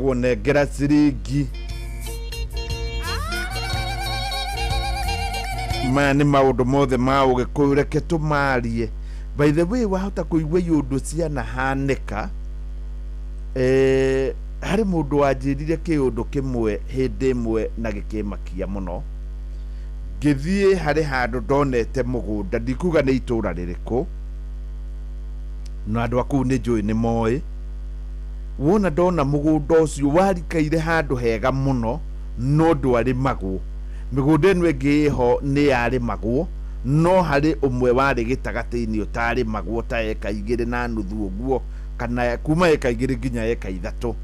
Wĩtagwo nengera ciringi. Maya nĩ maũndũ mothe ma ũgĩkũyũ, reke tũmarie. By the way, wahota kũigua iũndũ cianahanĩka. Harĩ mũndũ wanjĩrire kĩũndũ kĩmwe hĩndĩ ĩmwe na gĩkĩmakia mũno. Ngĩthiĩ harĩ handũ ndonete mũgũnda, ndikuga nĩ itũra rĩrĩkũ, na andũ a kũu nĩ njũĩ nĩ moĩ. Wona ndona mũgũnda ũcio warikaire handũ hega mũno, no ndwarĩmagwo. Mĩgũnda ĩno ĩngĩ ĩho nĩ yarĩmagwo, no harĩ ũmwe warĩ gĩtagatĩ-inĩ ũtarĩmagwo ta eka 2.5 ũguo, kana kuma eka 2 nginya eka 3.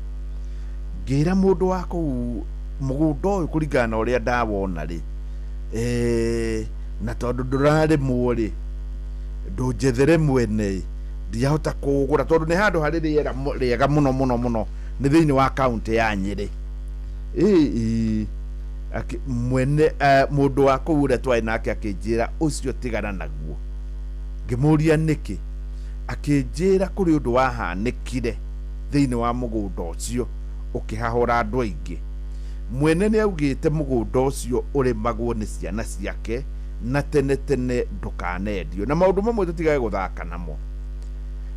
Ngĩra mũndũ wa kũu mũgũnda ũyũ kũringana na ũrĩa ndawona rĩ, na tondũ ndũrarĩmwo rĩ, ndũnjethere mwene ĩ, ndiahota kũũgũra tondũ nĩ handũ harĩ rĩera rĩega mũno mũno mũno, nĩ thĩinĩ wa kaũntĩ ya Nyĩrĩ. Ĩ, mwene mũndũ wa kũu ũrĩa twarĩ nake akĩnjĩra ũcio tigana naguo. Ngĩmũria nĩkĩ, akĩnjĩra kũrĩ ũndũ wahanĩkire thĩinĩ wa mũgũnda ũcio ũkĩhahũra andũ aingĩ. Mwene nĩ augĩte mũgũnda ũcio ũrĩmagwo nĩ ciana ciake na tene tene ndũkanendio, na maũndũ mamwe tũtigage gũthaka namo.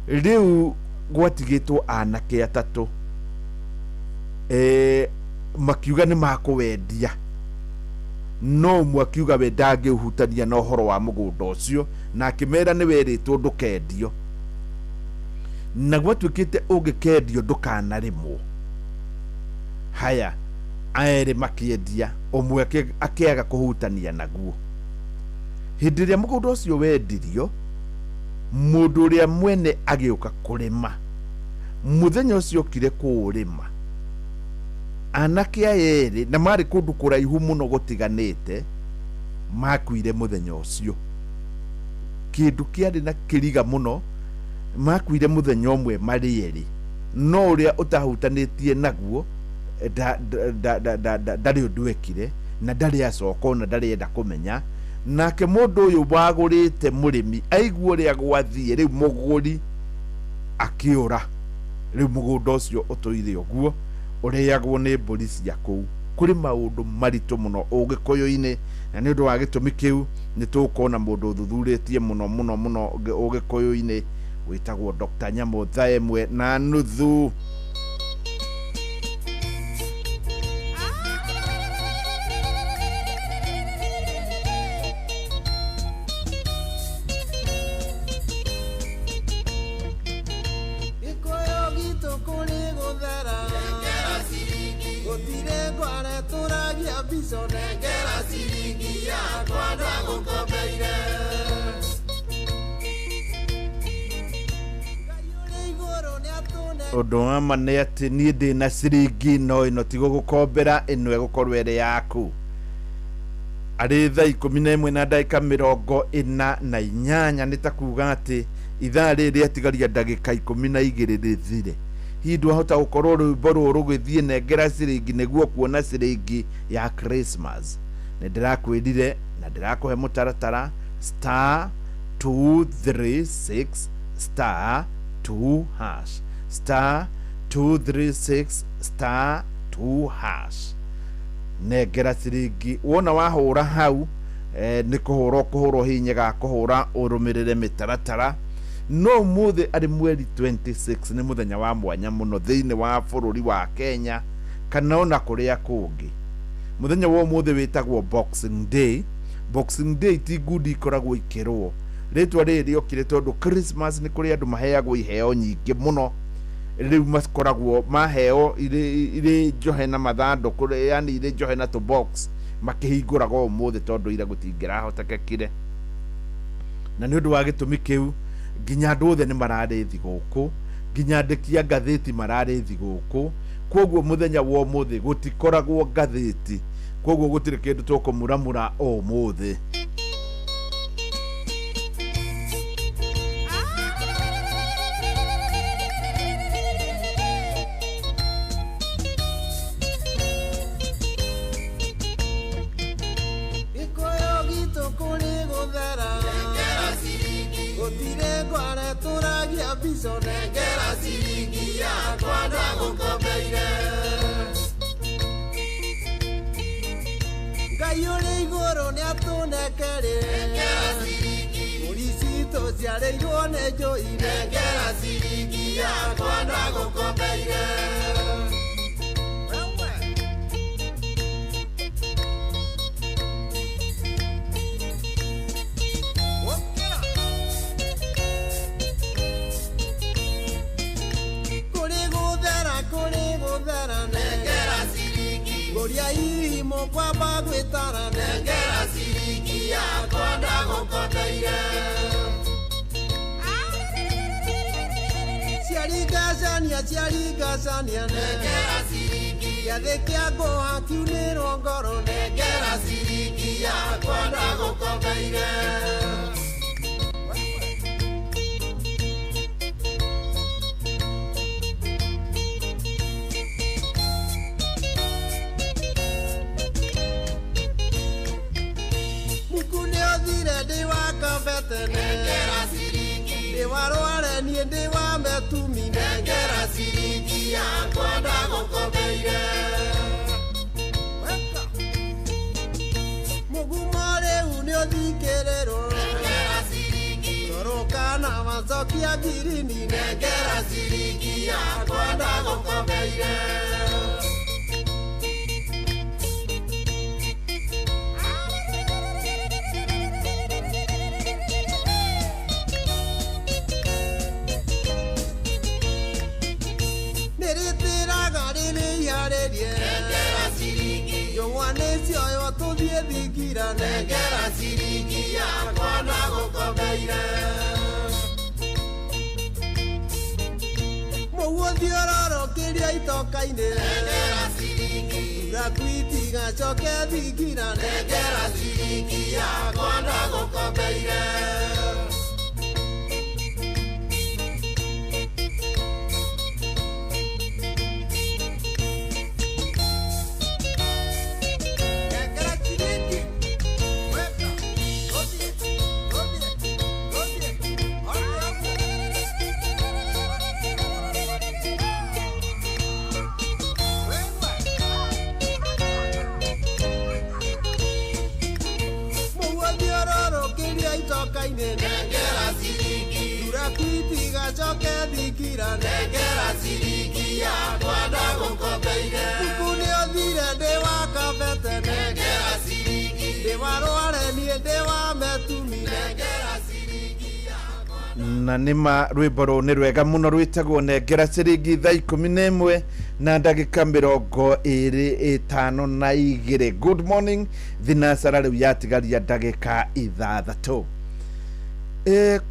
Rĩu gwatigĩtwo anake atatũ, makiuga nĩ makũwendia, no ũmwe akiuga we ndangĩũhutania na ũhoro wa mũgũnda ũcio, na akĩmera nĩ werĩtwo ndũkendio, na gwatuĩkĩte ũngĩkendio ndũkanarĩmwo. Haya, erĩ makĩendia, ũmwe akĩaga kũhutania naguo. Hĩndĩ ĩrĩa mũgũnda ũcio wendirio, mũndũ ũrĩa mwene agĩũka kũrĩma. Mũthenya ũcio okire kũũrĩma, anake aya erĩ, na marĩ kũndũ kũraihu mũno gũtiganĩte, makuire mũthenya ũcio. Kĩndũ kĩarĩ na kĩriga mũno, makuire mũthenya ũmwe marĩ erĩ, no ũrĩa ũtahutanĩtie naguo ndarĩ ũndũ ekire, na ndarĩ acoka ona ndarĩ enda kũmenya. Nake mũndũ ũyũ wagũrĩte mũrĩmi aigua ũrĩa gwathiĩ, rĩu mũgũri akĩũra. Rĩu mũgũnda ũcio ũtũire ũguo, ũrĩagwo nĩ mbũri cia kũu. Kũrĩ maũndũ maritũ mũno ũgĩkũyũ-inĩ, na nĩ ũndũ wa gĩtũmi kĩu nĩ tũkuona mũndũ ũthuthurĩtie mũno mũno mũno ũgĩkũyũ-inĩ wĩtagwo Dr. Nyamu thaa 1:30. Gĩkũyũ gitũ kũrĩ gũthera, gũtirĩ ngware tũragia mbico, nengera ciringi yakwa ndagũkombeire. Ngai ũrĩ igũrũ nĩatũne. Ũndũ wa ma nĩ atĩ niĩ ndĩna ciringi, no ĩno ti gũgũkombera, ĩno ĩgũkorwo ĩrĩ yaku. Arĩ thaa 11 na ndagĩka 48, nĩ ta kuga atĩ ithaa rĩrĩ rĩatigaria ndagĩka 12 rĩthire. Hihi ndwahota gũkorwo rwĩmbo rũrũ rũgĩthiĩ nengera ciringi nĩguo kuona ciringi ya Christmas. Nĩ ndĩrakwĩrire na ndĩrakũhe mũtaratara star 236 star 2 hash, star 236 star 2 hash. Nengera ciringi. Wona wahũra hau, nĩ kũhũra ũkũhũra ũhihinye ga kũhũra ũrũmĩrĩre mĩtaratara. No ũmũthĩ arĩ mweri 26 nĩ mũthenya wa mwanya mũno thĩinĩ wa bũrũri wa Kenya kana ona kũrĩa kũngĩ. Mũthenya wa ũmũthĩ wĩtagwo Boxing Day. Boxing Day ti ngundi ikoragwo ikĩrwo. Rĩtwa rĩrĩ rĩokire tondũ Christmas nĩ kũrĩ andũ maheagwo iheo nyingĩ mũno. Rĩu makoragwo maheo irĩ njohe na mathandũkũ, yani irĩ njohe na tũ box, makĩhingũraga ũmũthĩ tondũ ira gũtingĩrahotekekire. Na nĩ ũndũ wa gĩtũmi kĩu nginya andũ othe nĩ mararĩ thigũkũ, nginya andĩki a ngathĩti mararĩ thigũkũ. Kwoguo mũthenya wa ũmũthĩ gũtikoragwo ngathĩti, kwoguo gũtirĩ kĩndũ tũkũmuramura ũmũthĩ. Gĩkũyũ gitũ kũrĩ gũthera, gũtirĩ ngware tũragia mbico, nengera ciringi yakwa ndagũkombeire. kerĩ. Nengera ciringi. Mbũri citũ ciarĩirwo nĩ njũi. Nengera ciringi yakwa ndagũkombeire. Wewe. Wokera. Kũrĩ gũthera kũrĩ gũthera nengera ciringi. Ngũria irimo kwamba gwĩtara nengera ciringi yakwa ndagũkombeire. Ciaringacania ciaringacania nengera ciringi. Gĩathĩ kĩa ngũha kiunĩrwo ngoro nengera ciringi yakwa ndagũkombeire. Muku nĩ ũthire ndĩ wa kabete nengera ciringi. Ndĩ wa rware niĩ ndĩ wa metumi nengera ciringi yakwa ndagũkombeire. Weka. Mũgumo rĩu nĩ ũthikĩrĩrwo nengera ciringi. Toro kana wacokia ngirini nengera ciringi yakwa ndagũkombeire. Nĩrĩtĩraga rĩrĩiharĩrie nengera ciringi. Njũng'wa nĩcioywo tũthiĩ thingira nengera ciringi yakwa ndagũkombeire. Mũguo thiororokĩria itoka-inĩ nengera ciringi. Thura kwitigacoke thingira nengera ciringi yakwa ndagũkombeire. Nengera ciringi. Weka. Tũthiĩ, tũthiĩ, tũthiĩ. Orĩ ũguo. Wewe. Mũguo thiororokĩria itoka-inĩ nengera ciringi. Thura kwitigacoke thingira nengera ciringi yakwa ndagũkombeire. Muku nĩ ũthire ndĩ wa kabete nengera ciringi. Ndĩ wa rware niĩ ndĩ wa metumi nengera ciringi yakwa. Na nĩ ma rwĩmbo rũu nĩ rwega mũno rwĩtagwo nengera ciringi thaa 11 na ndagĩka 22. Good morning thinacara rĩu yatigaria ndagĩka 6.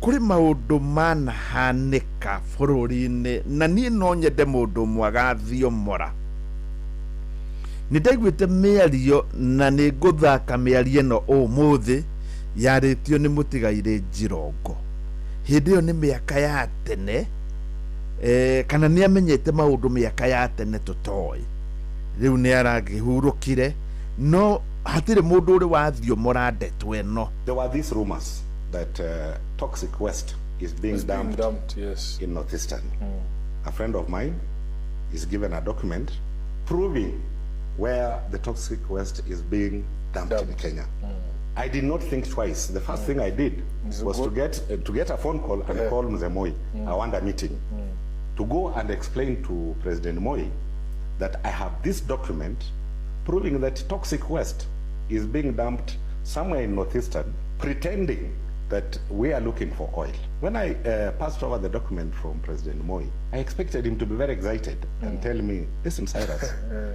Kũrĩ maũndũ manahanĩka bũrũri-inĩ na niĩ no nyende mũndũ ũmwe agathiomora. Nĩ ndaiguĩte mĩario na nĩ ngũthaka mĩario ĩno ũmũthĩ yarĩtio nĩ mũtigairĩ Njirongo. Hĩndĩ ĩyo nĩ mĩaka ya tene, kana nĩ amenyete maũndũ mĩaka ya tene tũtoĩ. Rĩu nĩ aragĩhurũkire, no hatirĩ mũndũ ũrĩ wathiomora ndeto ĩno. There were these rumors that toxic waste is being It's being dumped dumped, yes. in Northeastern. A friend of mine is given a document proving where the toxic waste is being dumped in Dumped. Kenya. I did not think twice. The first thing I did Is was to good. get a phone call and Yeah. call Mzee Moi. I want a meeting to go and explain to President Moi that I have this document proving that toxic waste is being dumped somewhere in Northeastern, pretending that we are looking for oil. When I passed over the document from President Moi, I expected him to be very excited and tell me, listen, Cyrus,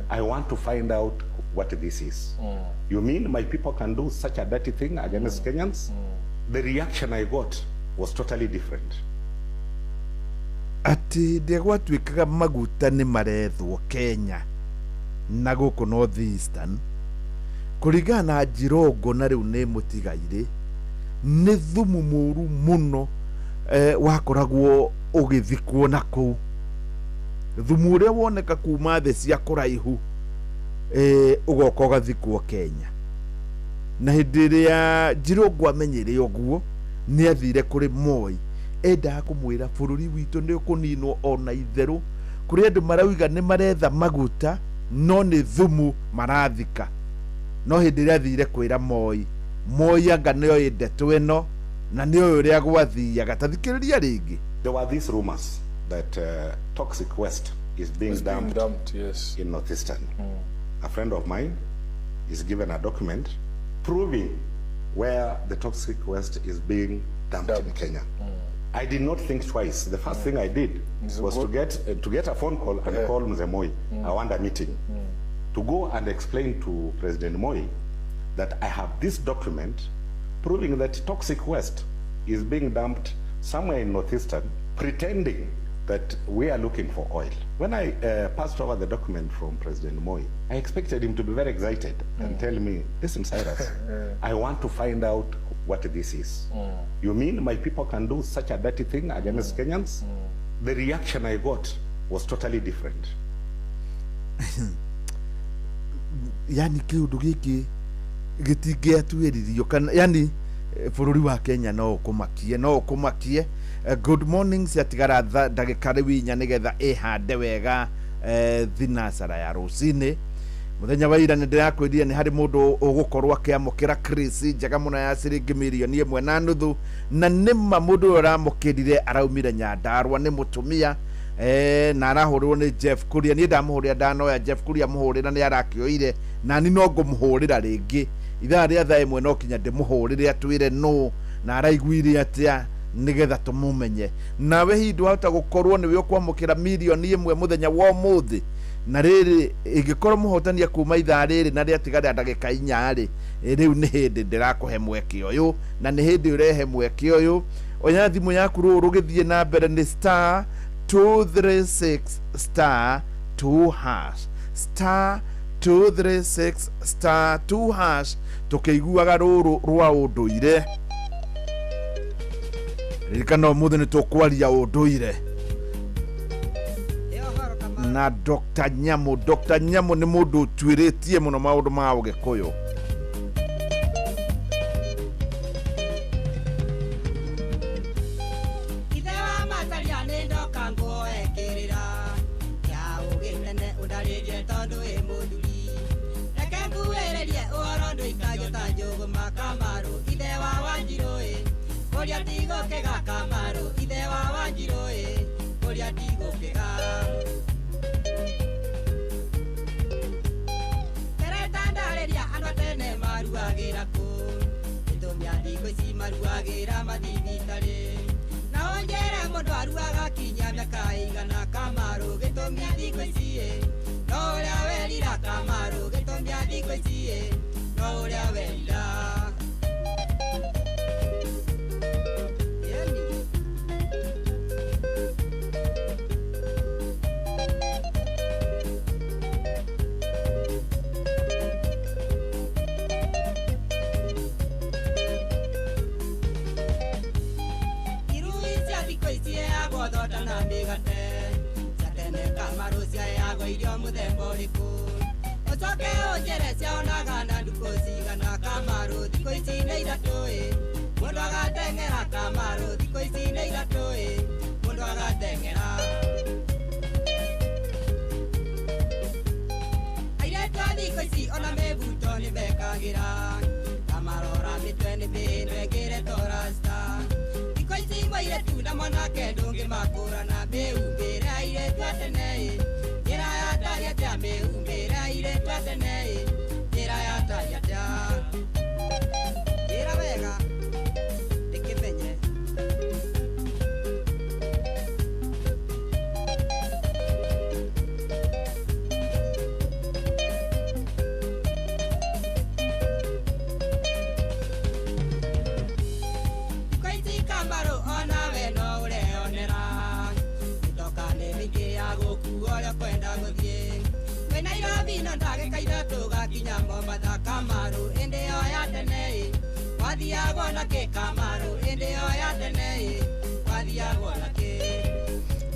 I want to find out what this is. You mean my people can do such a dirty thing against Kenyans? The reaction I got was totally different. Atĩ hĩndĩ ĩrĩa gwatuĩkaga maguta nĩ marethwo Kenya na gũkũ North Eastern, kũringana na Njirongo na rĩu nĩ mũtigairĩ, nĩ thumu mũru mũno wakoragwo ũgĩthikwo na kũu. Thumu ũrĩa woneka kuma thĩ cia kũraihu, ũgoka ũgathikwo Kenya. Na hĩndĩ ĩrĩa Njirongo amenyire ũguo, nĩ athire kũrĩ Moi, endaga kũmwĩra bũrũri witũ nĩ ũkũninwo ona itherũ. Kũrĩ andũ marauga nĩ maretha maguta no nĩ thumu marathika. No hĩndĩ ĩrĩa athire kwĩra Moi, Moi anga nĩoĩ ndeto ĩno na nĩoĩ ũrĩa gwathiaga. Ta thikĩrĩria rĩngĩ. There were these rumors that toxic waste is being dumped, yes, in Northeastern. A friend of mine is given a document proving where the toxic waste is being dumped in Kenya. I did not think twice. The first thing I did was to get a phone call and call Mzee Moi. I want a meeting to go and explain to President Moi that I have this document proving that toxic waste is being dumped somewhere in Northeastern, pretending that we are looking for oil. When I passed over the document from President Moi, I expected him to be very excited and tell me, listen, Cyrus, I want to find out what this is. You mean my people can do such a dirty thing against Kenyans? The reaction I got was totally different. Yani kiundu giki gitingiatuiririo kana yani bũrũri wa Kenya no ũkũmakie, no ũkũmakie. Good morning ciatigara ndagĩka rĩu inya nĩgetha ĩhande wega thinacara ya rũcinĩ. Mũthenya wa ira nĩ ndĩrakwĩrire nĩ harĩ mũndũ ũgũkorwo akĩamũkĩra Chris njega mũno ya ciringi mirioni 1.5, na nĩma mũndũ ũyũ ũramũkĩrire araumire Nyandarua, nĩ mũtumia na arahũrĩrwo nĩ Jeff Kuria. Niĩ ndamũhũrĩra ndanoya Jeff Kuria mũhũrĩra nĩ arakĩoire, na niĩ no ngũmũhũrĩra rĩngĩ ithaa rĩa thaa 1 no kinya ndĩmũhũrĩre atwĩre nũ na araiguire atĩa nĩgetha tũmũmenye. Nawe hihi ndwahota gũkorwo nĩwe ũkwamũkĩra mirioni 1 mũthenya wa ũmũthĩ? Na rĩrĩ ĩngĩkorwo mũhotania kuma ithaa rĩrĩ na rĩatigara ndagĩka 4 rĩ, rĩu nĩ hĩndĩ ndĩrakũhe mweke ũyũ, na nĩ hĩndĩ ũrehe mweke ũyũ. Oya thimũ yaku rũrũ rũgĩthiĩ na mbere nĩ star 236 star 2 hash, star 236 star 2 hash, tũkĩiguaga rũrũ rwa ũndũire. Ririkana ũmũthĩ nĩ tũkwaria ũndũire na Dr. Nyamu. Dr. Nyamu nĩ mũndũ ũtuĩrĩtie mũno maũndũ ma ũgĩkũyũ.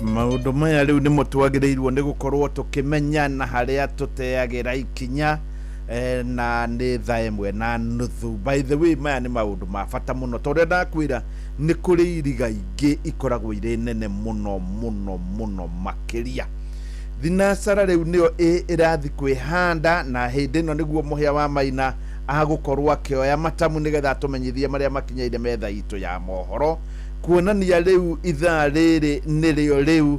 Maũndũ maya rĩu nĩmo twagĩrĩirwo nĩ gũkorwo tũkĩmenya na harĩa tũteagĩra ikinya, na nĩ thaa 1:30. By the way, maya nĩ maũndũ ma bata mũno tondũ ndakwĩra nĩ kũrĩ iriga ingĩ ikoragwo irĩ nene mũno mũno mũno makĩria. Thinacara rĩu nĩyo ĩrathi kwĩhanda, na hĩndĩ ĩno nĩguo mũhĩa wa Maina Agũkorwo akĩoya matamu nĩgetha atũmenyithie marĩa makinyeire metha itũ ya mohoro, kuonania rĩu ithaa rĩrĩ nĩrĩo rĩu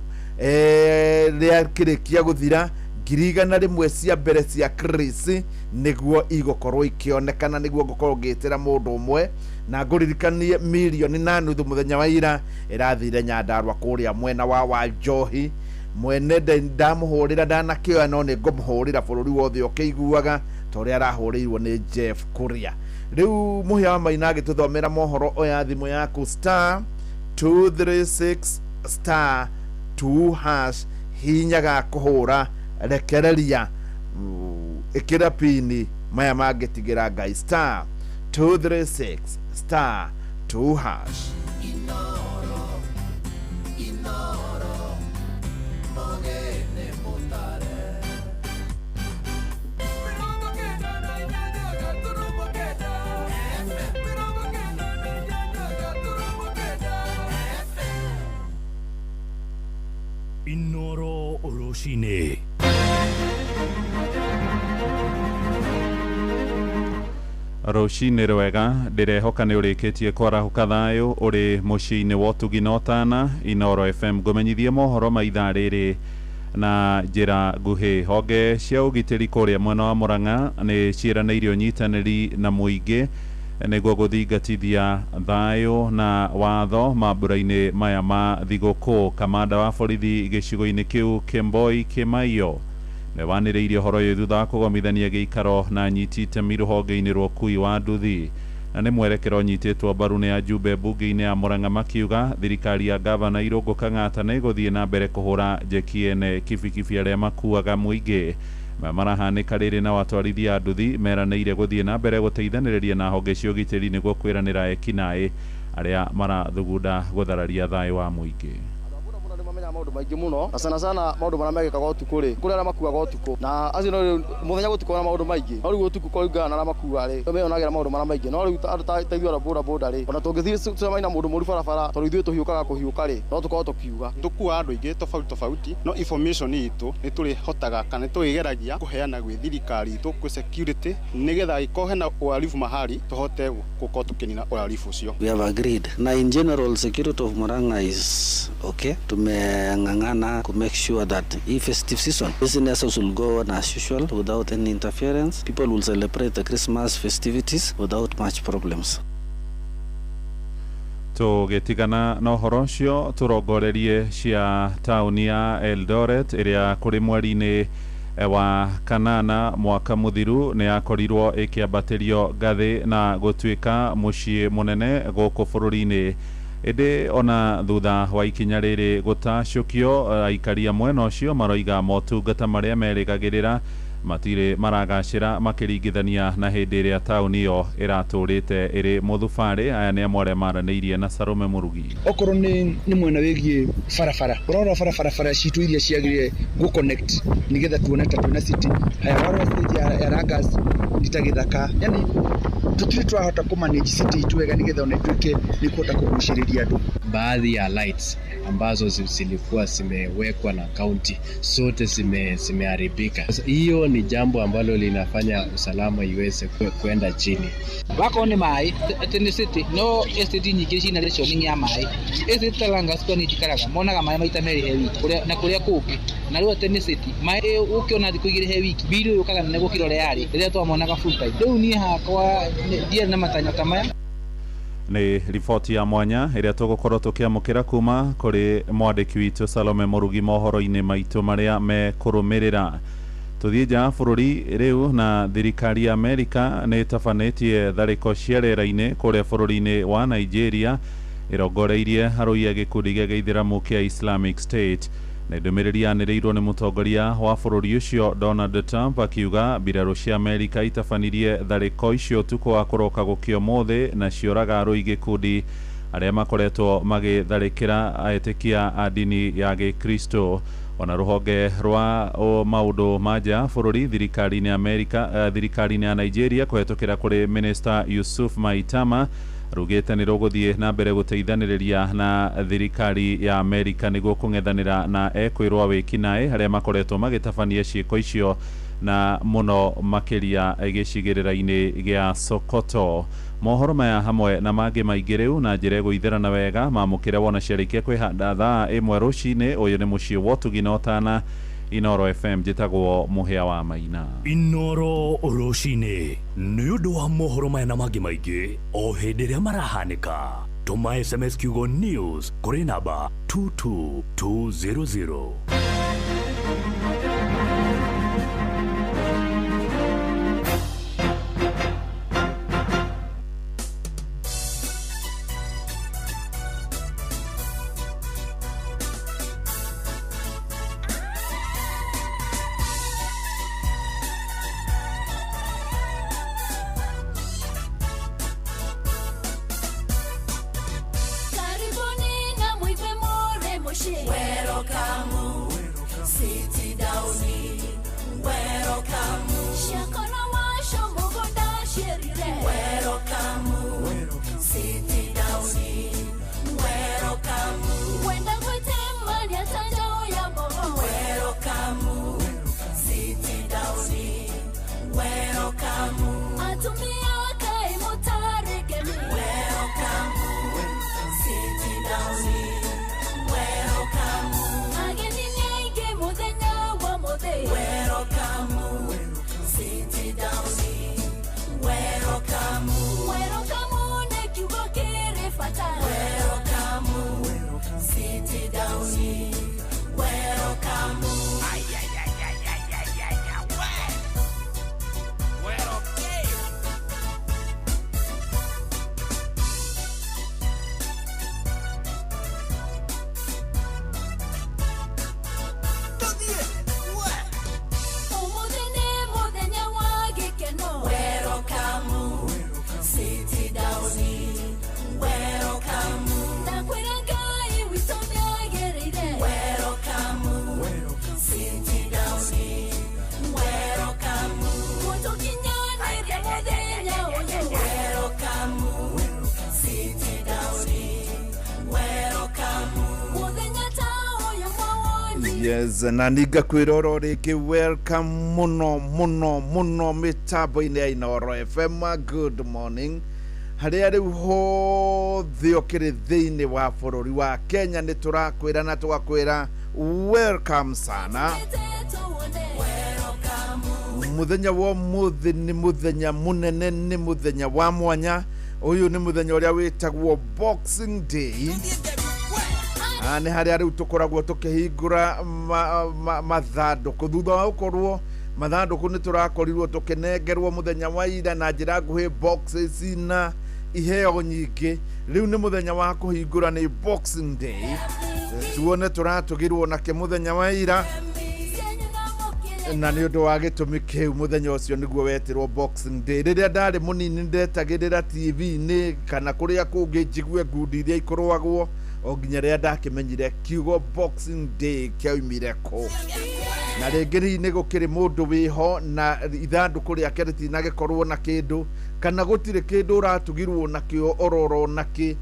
rĩakĩrĩkia gũthira. 100,000 cia mbere cia Chris nĩguo igũkorwo ikĩonekana, nĩguo ngũkorwo ngĩtĩra mũndũ ũmwe na ngũririkanie 1.5 million mũthenya wa ira ĩrathire Nyandarua kũrĩa mwena wa Wanjohi. Mwene ndamũhũrĩra ndanakĩoya, no nĩ ngũmũhũrĩra bũrũri wothe ũkĩiguaga ta ũrĩa arahũrĩirwo nĩ Jeff Kuria. Rĩu Mũhĩa wa Maina agĩtũthomera mohoro, oya thimũ yaku star 236 star 2 hash, hinyaga kũhũra, rekereria, ĩkĩra pini, maya mangĩtigĩra Ngai. Star 236 star 2 hash. Inoro, Inoro, Mogene Mutare. 9 Inoro Rũcinĩ. Rũcinĩ rwega, ndĩrehoka nĩ ũrĩkĩtie kwarahũka thayũ ũrĩ mũciĩ-inĩ wa ũtugi na ũtana. Inoro FM ngũmenyithie mohoro ma ithaa rĩrĩ na njĩra nguhĩ. Honge cia ũgitĩri kũrĩa mwena wa Murang'a nĩ ciĩranĩire ũnyitanĩri na mũingĩ nĩguo gũthingatithia thayũ na watho mambura-inĩ maya ma thigũkũ. Kamanda wa borithi gĩcigo-inĩ kĩu Kemboi Kimaiyo nĩwanĩrĩirie ũhoro ũyũ thutha wa kũgomithania gĩikaro na anyiti itemi rũhonge-inĩ rwa ũkui wa nduthi, na nĩ mwerekero ũnyitĩtwo mbaru nĩ ajumbe mbunge-inĩ ya Murang'a makiuga thirikari ya gavana Irũngũ Kang'ata nĩ ĩgũthiĩ na mbere kũhũra njeki ene kibikibi arĩa makuaga mũingĩ. Maya marahanĩka rĩrĩ na atwarithia a nduthi meranĩire gũthiĩ na mbere gũteithanĩrĩria na honge cia ũgitĩri nĩguo kwĩranĩra ekinaĩ arĩa marathugunda gũthararia thayũ wa mũingĩ. Nĩmamenyaga maũndũ maingĩ mũno, na sana sana maũndũ marĩa mekĩkaga ũtukũ rĩ, kũrĩ arĩa makuaga ũtukũ, na acio no rĩu mũthenya gũtikoragwo na maũndũ maingĩ, no rĩu ũtukũ kũringana na arĩa makua rĩ, meyonagĩra maũndũ marĩa maingĩ. No rĩu andũ ta ithuĩ arĩa boda boda rĩ, ona tũngĩthiĩ tũcemanie na mũndũ mũru barabara, tondũ ithuĩ tũhiũkaga kũhiũka rĩ, no tũkorwo tũkiuga. Tũkuaga andũ aingĩ tofauti tofauti, no information itũ nĩ tũrĩhotaga kana nĩ tũrĩgeragia kũheana gwĩ thirikari itũ, gwĩ security, nĩgetha ĩkorwo hena uhalifu mahali tũhote gũkorwo tũkĩnina uhalifu ũcio. We have agreed. Na in general, security of Murang'a is okay. Tumeng'ang'ana to make sure that if festive season, businesses will go on as usual without any interference. People will celebrate the Christmas festivities without much problems. Tũgĩtigana na ũhoro ũcio, tũrongorerie cia taũni ya Eldoret ĩrĩa kũrĩ mweri-inĩ wa kanana mwaka mũthiru nĩ yakorirwo ĩkĩambatĩrio ngathĩ na gũtuĩka mũciĩ mũnene gũkũ bũrũri-inĩ. Ĩndĩ ona thutha wa ikinya rĩrĩ gũtacũkio, aikari a mwena ũcio maroiga motungata marĩa merĩgagĩrĩra matirĩ maragacĩra makĩringithania na hĩndĩ ĩrĩa taũni ĩyo ĩratũrĩte ĩrĩ mũthubarĩ. Aya nĩ amwe arĩa maranĩirie na Salome Mũrugi. Okorwo nĩ mwena wĩgiĩ barabara, ũrora barabara citũ iria ciagĩrĩire gũ connect nĩgetha tuone ta twĩna city. Haya, warora stage ya Langas nĩ ta gĩthaka, yani tũtirĩ twahota kũ manage city itũ wega nĩgetha ona ituĩke nĩ kũhota kũgucĩrĩria andũ. Baadhi ya lights ambazo zilikuwa zimewekwa na county zote zimeharibika. Hiyo ni jambo ambalo linafanya usalama iweze kwenda chini. Wakorwo nĩ maĩ, atĩ nĩ city, no estate nyingĩ cina rationing ya maĩ. Estate ta Langas kwa niĩ njikaraga, monaga maĩ maita merĩ he wiki, kũrĩa na kũrĩa kũngĩ. Na rĩu atĩ nĩ city maĩ ũkĩona thikũ 2 he wiki, bili yũkaga nene gũkĩra ũrĩa yarĩ rĩrĩa twamonaga full time. Rĩu niĩ hakwa ndiarĩ na matanya ta maya. Nĩ riboti ya mwanya ĩrĩa tũgũkorwo tũkĩamũkĩra kuma kũrĩ mwandĩki witũ Salome Mũrugi mohoro-inĩ maitũ marĩa mekũrũmĩrĩra. Tũthiĩ nja ya bũrũri rĩu, na thirikari ya Amerika nĩ ĩtabanĩtie tharĩko cia rĩera-inĩ kũrĩa bũrũri-inĩ wa Nigeria ĩrongoreirie arũi a gĩkundi gĩa gĩithĩramu kĩa Islamic State. Nĩ ndũmĩrĩri yanĩrĩirwo nĩ mũtongoria wa bũrũri ũcio Donald Trump akiuga mbirarũ cia Amerika itabanirie tharĩko icio ũtukũ wa kũroka gũkĩa ũmũthĩ na cioraga arũi gĩkundi arĩa makoretwo magĩtharĩkĩra etĩkia a ndini ya gĩkristo. Ona rũhonge rwa maũndũ ma nja bũrũri thirikari-inĩ ya Amerika, thirikari-inĩ ya Nigeria kũhetũkĩra kũrĩ Minister Yusuf Maitama rugĩte nĩ rũgũthiĩ na mbere gũteithanĩrĩria na thirikari ya Amerika nĩguo kũng'ethanĩra na ekwĩrwo wĩkinaĩ arĩa makoretwo magĩtabania ciĩko icio Na mũno makĩria gĩcigĩrĩra-inĩ gĩa Sokoto. Mohoro maya hamwe na mangĩ maingĩ rĩu na njĩra ĩgũithĩrana wega mamũkĩre wona ciarĩkia kwĩhanda thaa 1 rũcinĩ. Ũyũ nĩ mũciĩ wa ũtugi na ũtana, Inoro FM. Njĩtagwo Mũhĩa wa Maina. Inoro rũcinĩ nĩ ũndũ wa mohoro maya na mangĩ maingĩ o hĩndĩ ĩrĩa marahanĩka, tũma SMS kiugo news kũrĩ namba 22200. Karibuni na muive more moshi. Welcome, city downi. Welcome, shakona washo mugonda shirire. Welcome, city downi. Welcome, wenda gwitema nyatanja ya bobo. Welcome, city downi. Welcome, atumia kai mutaregemi. Welcome, city downi. Welcome, ageni nyaige muthenya wa muthe. Welcome, city downi. Welcome, welcome ne kiugo kiri bata. Welcome, city downi. Welcome. Ay ay ay ay ay ay ay ay. Welcome. Umuthi nĩ mũthenya wa gĩkeno. Welcome, city downi. Welcome, ndakwĩra Ngai witũ nĩagĩrĩire. Welcome, city downi. Welcome, gũtũkinyanĩria mũthenya ũyũ. Welcome, city downi. Welcome, mũthenya ta ũyũ mawoni. Yes, na ningakwĩra oro rĩngĩ welcome mũno mũno mũno mĩtambo-inĩ ya Inoro FM. Good morning harĩa rĩu hothe ũkĩrĩ thĩinĩ wa bũrũri wa Kenya, nĩ tũrakwĩra na tũgakwĩra welcome sana. Mũthenya wa ũmũthĩ nĩ mũthenya mũnene, nĩ mũthenya wa mwanya. Ũyũ nĩ mũthenya ũrĩa wĩtagwo Boxing Day. Nĩ harĩa rĩu tũkoragwo tũkĩhingũra mathandũkũ thutha wa gũkorwo mathandũkũ nĩ tũrakorirwo tũkĩnengerwo mũthenya wa ira na njĩra nguhĩ boxes na iheo nyingĩ. Rĩu nĩ mũthenya wa kũhingũra, nĩ Boxing Day. Tuone tũratũgirwo nake mũthenya wa ira, na nĩ ũndũ wa gĩtũmi kĩu mũthenya ũcio nĩguo wetirwo Boxing Day. Rĩrĩa ndarĩ mũnini ndetagĩrĩra TV-inĩ kana kũrĩa kũngĩ njigue ngundi iria ikũrũagwo o nginya rĩrĩa ndakĩmenyire kiugo Boxing Day kĩaumire kũ. Na rĩngĩ hihi nĩ gũkĩrĩ mũndũ wĩho na ithandũkũ rĩake rĩtinagĩkorwo na kĩndũ kana gũtirĩ kĩndũ ũratugirwo nakĩo ororo nakĩ,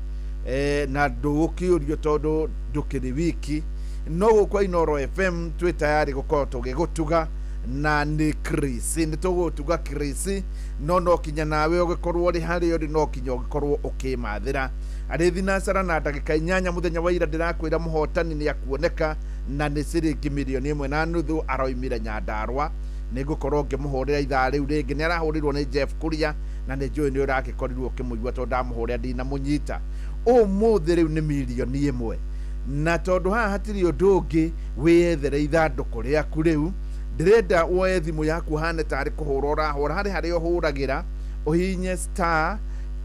na ndũgũkĩũrio tondũ ndũkĩrĩ wiki. No gũkũ Inoro FM twĩ tayari gũkorwo tũgĩgũtuga na nĩ Chris, nĩ tũgũtuga Chris, no kinya nawe ũgĩkorwo ũrĩ harĩa ũrĩ, no kinya ũgĩkorwo ũkĩmathĩra. Arĩ thinacara na ndagĩka 8 mũthenya wa ira ndĩrakwĩra mũhotani nĩ akuoneka na nĩ ciringi mirioni 1.5 aroimire Nyandarua. Nĩ ngũkorwo ngĩmũhũrĩra ithaa rĩu rĩngĩ, nĩ arahũrĩrwo nĩ Jeff Kuria na nĩ njũĩ nĩ ũragĩkorirwo ũkĩmũigua tondũ ndamũhũrĩra ndinamũnyita. Ũmũthĩ rĩu nĩ mirioni 1, na tondũ haha hatirĩ ũndũ ũngĩ, wĩyethere ithandũkũ rĩaku rĩu. Ndĩrenda woe thimũ yaku hane tarĩ kũhũra ũrahũra, harĩ harĩa ũhũragĩra ũhihinye star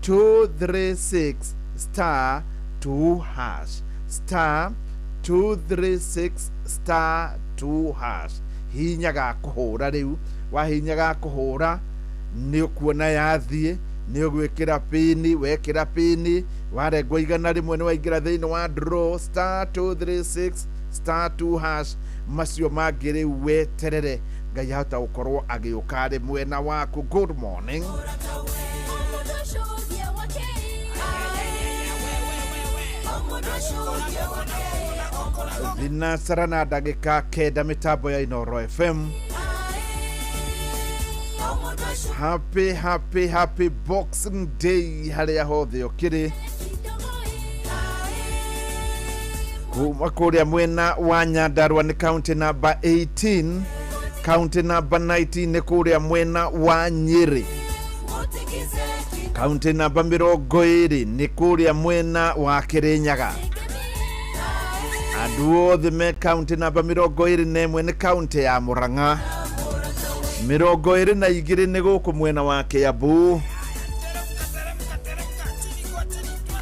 236 star 2 hash, star 236 star 2 hash. Hihinya ga kũhũra rĩu, wahihinya ga kũhũra nĩ ũkuona yathiĩ, nĩ ũgwĩkĩra pini, wekĩra pini warengwo 100 nĩ waingĩra thĩinĩ wa draw star 236 star 2 hash. Macio mangĩ rĩu weterere Ngai ahota gũkorwo agĩũka arĩ mwena waku. Good morning. Thinacara na ndagĩka 9 mĩtambo ya Inoro FM. Happy happy happy Boxing Day harĩa hothe ũkĩrĩ kuma kũrĩa mwena wa Nyandarua nĩ county number 18, county number 19 nĩ kũrĩa mwena wa Nyĩrĩ, county number 20 nĩ kũrĩa mwena wa Kĩrĩnyaga. Andũ othe me county number 21 nĩ county ya Murang'a, 22 nĩ gũkũ mwena wa Kiambu,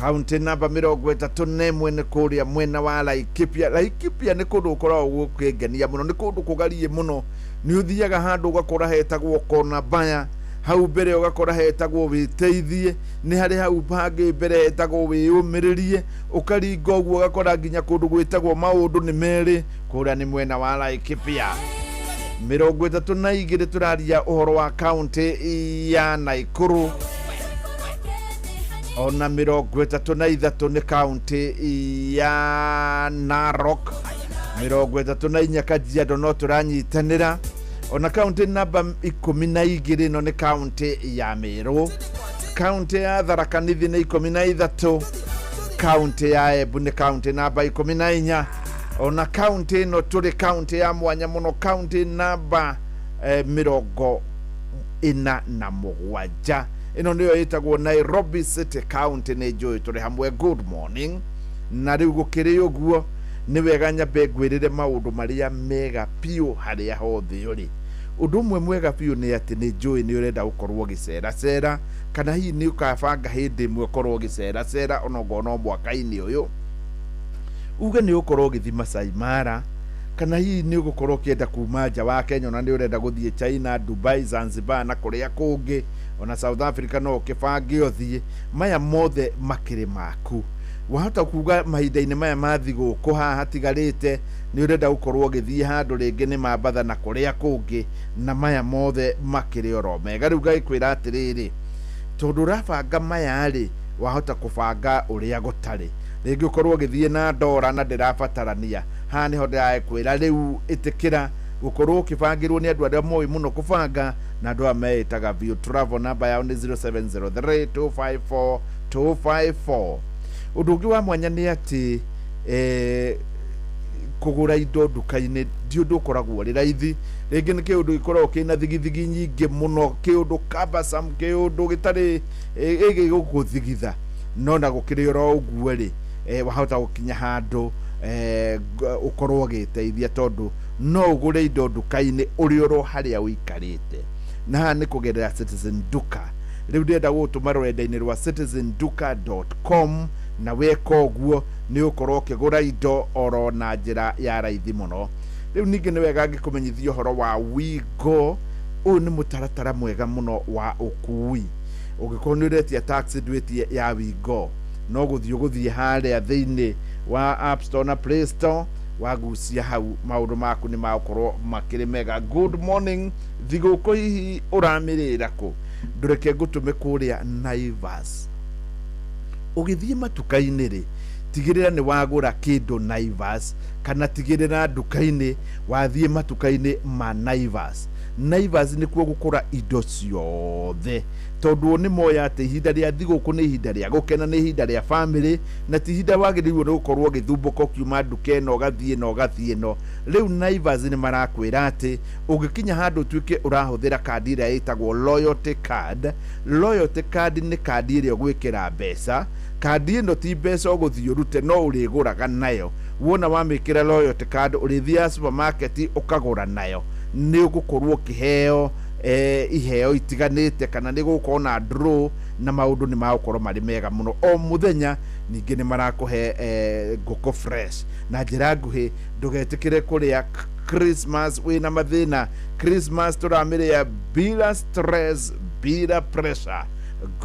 county number 31 nĩ kũrĩa mwena wa Laikipia. Laikipia nĩ kũndũ gũkoragwo gũkĩngenia mũno, nĩ kũndũ kũgariĩ mũno. Nĩ ũthiaga handũ ũgakora hetagwo Kona Mbaya, hau mbere ũgakora hetagwo Wĩteithie, nĩ harĩ hau hangĩ mbere hetagwo Wĩyũmĩrĩrie, ũkaringa ũguo ũgakora nginya kũndũ gwĩtagwo Maũndũ nĩ merĩ, kũrĩa nĩ mwena wa Laikipia. 32 tũraria ũhoro wa county ya Naikuru, ona 33 nĩ county ya Narok, 34 Kajiado no tũranyitanĩra, ona county namba 12 no nĩ county ya Meru, county ya Tharaka Nithi nĩ 13, county ya Embu nĩ county namba 14, ona county ĩno tũrĩ county ya mwanya mũno, county namba 47 ĩno nĩyo ĩtagwo Nairobi City County. Nĩ njũĩ tũrĩ hamwe, good morning. Na rĩu gũkĩrĩ ũguo nĩ wega nyambe ngwĩrĩre maũndũ marĩa mega biũ harĩa hothe ũrĩ. Ũndũ ũmwe mwega biũ nĩ atĩ nĩ njũĩ nĩ ũrenda gũkorwo ũgĩceracera, kana hihi nĩ ũkabanga hĩndĩ ĩmwe ũkorwo ũgĩceracera onokorwo no mwaka-inĩ ũyũ, uge nĩ ũkorwo ũgĩthiĩ Masai Mara, kana hihi nĩ ũgũkorwo ũkĩenda kuma nja wa Kenya, ona nĩ ũrenda gũthiĩ China, Dubai, Zanzibar na kũrĩa kũngĩ, ona South Africa no ũkĩbange ũthiĩ. Maya mothe makĩrĩ maku. Wahota kuga mahinda-inĩ maya ma thigũkũ haha hatigarĩte nĩ ũrenda gũkorwo ũgĩthiĩ handũ rĩngĩ nĩ Mambatha na kũrĩa kũngĩ, na maya mothe makĩrĩ oro mega. Rĩu ngagĩkwĩra atĩrĩrĩ, tondũ ũrabanga maya rĩ, wahota kũbanga ũrĩa gũtarĩ. Rĩngĩ ũkorwo ũgĩthiĩ na ndora na ndĩrabatarania, haha nĩho ndĩrakwĩra rĩu ĩtĩkĩra gũkorwo ũkĩbangĩrwo nĩ andũ arĩa moĩ mũno kũbanga, na andũ aya meĩtaga View Travel. Namba yao nĩ 0703 254 254. Ũndũ ũngĩ wa mwanya nĩ atĩ kũgũra indo nduka-inĩ ti ũndũ ũkoragwo ũrĩ raithi. Rĩngĩ nĩ kĩũndũ gĩkoragwo kĩna thigithigi nyingĩ mũno, kĩũndũ cumbersome, kĩũndũ gĩtarĩ gĩgũgũthigitha, no na gũkĩrĩ oro ũguo rĩ, wahota gũkinya handũ ũkorwo ũgĩteithia, tondũ no ũgũre indo nduka-inĩ ũrĩ oro harĩa ũikarĩte. Na haha nĩ kũgerera Citizen Duka. Rĩu ndĩrenda gũgũtũma rũrenda-inĩ rwa citizenduka.com, na weka ũguo nĩ ũkorwo ũkĩgũra indo oro na njĩra ya raithi mũno. Rĩu ningĩ nĩ wega ngĩkũmenyithia ũhoro wa WeGo. Ũyũ nĩ mũtaratara mwega mũno wa ũkui. Ũngĩkorwo nĩ ũretia taxi ndwĩtie ya WeGo, no gũthiĩ ũgũthiĩ harĩa thĩinĩ wa App Store na Play Store, wagucia hau maũndũ maku nĩ magũkorwo makĩrĩ mega. Good morning. Thigũkũ hihi ũramĩrĩra kũ? Ndũreke ngũtũme kũrĩa Naivas. Ũgĩthiĩ matuka-inĩ rĩ, tigĩrĩra nĩ wagũra kĩndũ Naivas, kana tigĩrĩra nduka-inĩ wathiĩ matuka-inĩ ma Naivas. Naivas nĩkuo gũkũra indo ciothe, tondũ nĩ moya atĩ ihinda rĩa thigũkũ nĩ ihinda rĩa gũkena, nĩ ihinda rĩa family, na ti ihinda wagĩrĩirwo nĩ gũkorwo ũgĩthumbũka ũkiuma nduka ĩno ũgathiĩ ĩno ũgathiĩ ĩno. Rĩu Naivas nĩ marakwĩra atĩ ũngĩkinya handũ ũtuĩke ũrahũthĩra kandi ĩrĩa ĩtagwo loyalty card. Loyalty card nĩ kandi ĩrĩa ũgwĩkĩra mbeca. Kandi ĩno ti mbeca ũgũthiĩ ũrute, no ũrĩgũraga nayo. Wona wamĩkĩra loyalty card ũrĩthiaga supermarket ũkagũra nayo, nĩ ũgũkorwo ũkĩheo iheo itiganĩte, kana nĩ gũgũkorwo na draw, na maũndũ nĩ magũkorwo marĩ mega mũno o mũthenya. Ningĩ nĩ marakũhe ngũkũ fresh. Na njĩra nguhĩ, ndũgetĩkĩre kũrĩa Christmas wĩna mathĩna. Christmas tũramĩrĩa bila stress, bila pressure.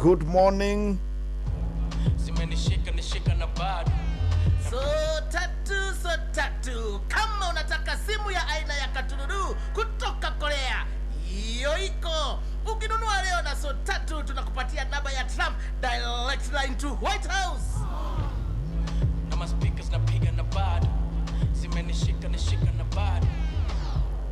Good morning. Zimenishika nishika na bado. So tatu. Kama unataka simu ya aina ya katululu kutoka Korea, hiyo iko. Ukinunua leo na so tatu tunakupatia namba ya Trump direct line to White House. Na ma speakers napiga na bado. Zimenishika nishika na bado.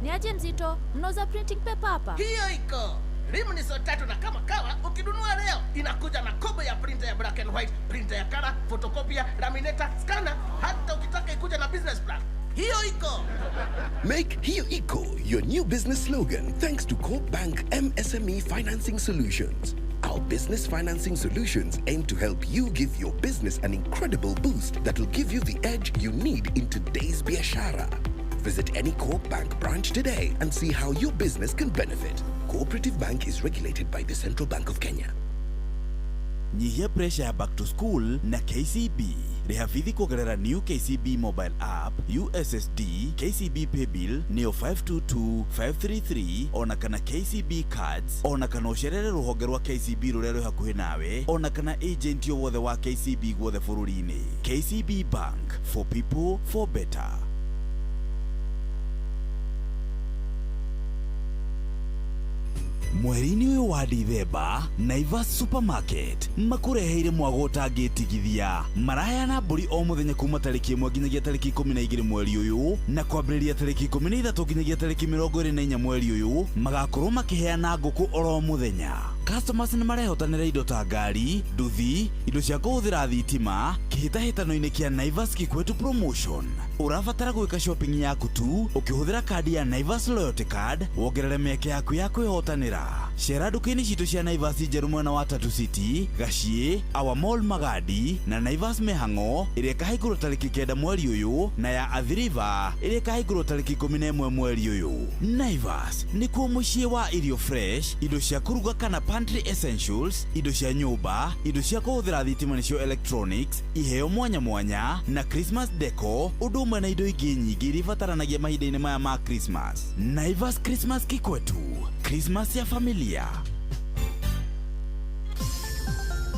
Ni aje mzito, mnauza printing paper hapa? Hiyo iko. Rimu ni so tatu na kama kawa, ukinunua leo inakuja na kobo ya printer ya black and white, printer ya color, photocopier, laminator, scanner, hata ukitaka ikuja na business plan. Hiyo iko. Make Hiyo Iko your new business slogan thanks to Corp Bank MSME Financing Solutions. Our business financing solutions aim to help you give your business an incredible boost that will give you the edge you need in today's biashara. Visit any Corp Bank branch today and see how your business can benefit. Cooperative Bank is regulated by the Central Bank of Kenya. Nyihia pressure ya back to school na KCB. Rĩha bithi kũgerera new KCB mobile app, USSD, KCB paybill nĩyo 522533, ona kana KCB cards, ona kana ũcerere rũhonge rwa KCB rũrĩa rwĩ hakuhĩ nawe, ona kana agent o wothe wa KCB guothe bũrũri-inĩ. KCB Bank, for people, for better. Mweri-inĩ ũyũ wa Dithemba, Naivas Supermarket makũreheire mwago ũtangĩtigithia. Maraheana mbũri o mũthenya kuma tarĩki 1 nginyagia tarĩki 12 mweri ũyũ, na kwambĩrĩria tarĩki 13 nginyagia tarĩki 24 mweri ũyũ magakorwo makĩheana ngũkũ oro mũthenya. Customers nĩ marehotanĩra indo ta ngari, nduthi, indo cia kũhũthĩra thitima kĩhĩtahĩtano-inĩ kĩa Naivas Kikwetu Promotion. Ũrabatara gwĩka shopping yaku tu ũkĩhũthĩra kandi ya Naivas Loyalty Card, wongerere mĩeke yaku ya kwĩhotanĩra. Cera nduka-inĩ citũ cia Naivas njerũ mwena wa Tatu City, Gaciĩ, Our Mall Magadi na Naivas Mĩhang'o ĩrĩa ĩkahingũrwo tarĩki 9 mweri ũyũ, na ya Athi River ĩrĩa ĩkahingũrwo tarĩki 11 mweri ũyũ. Naivas nĩkuo mũciĩ wa irio fresh, indo cia kũruga kana pantry essentials, indo cia nyũmba, indo cia kũhũthĩra thitima nĩcio electronics, iheo mwanya mwanya na Christmas deco, ũndũ ũmwe na indo ingĩ nyingĩ iria ibataranagia mahinda-inĩ maya ma Christmas. Naivas Christmas Kikwetu, Christmas ya familia.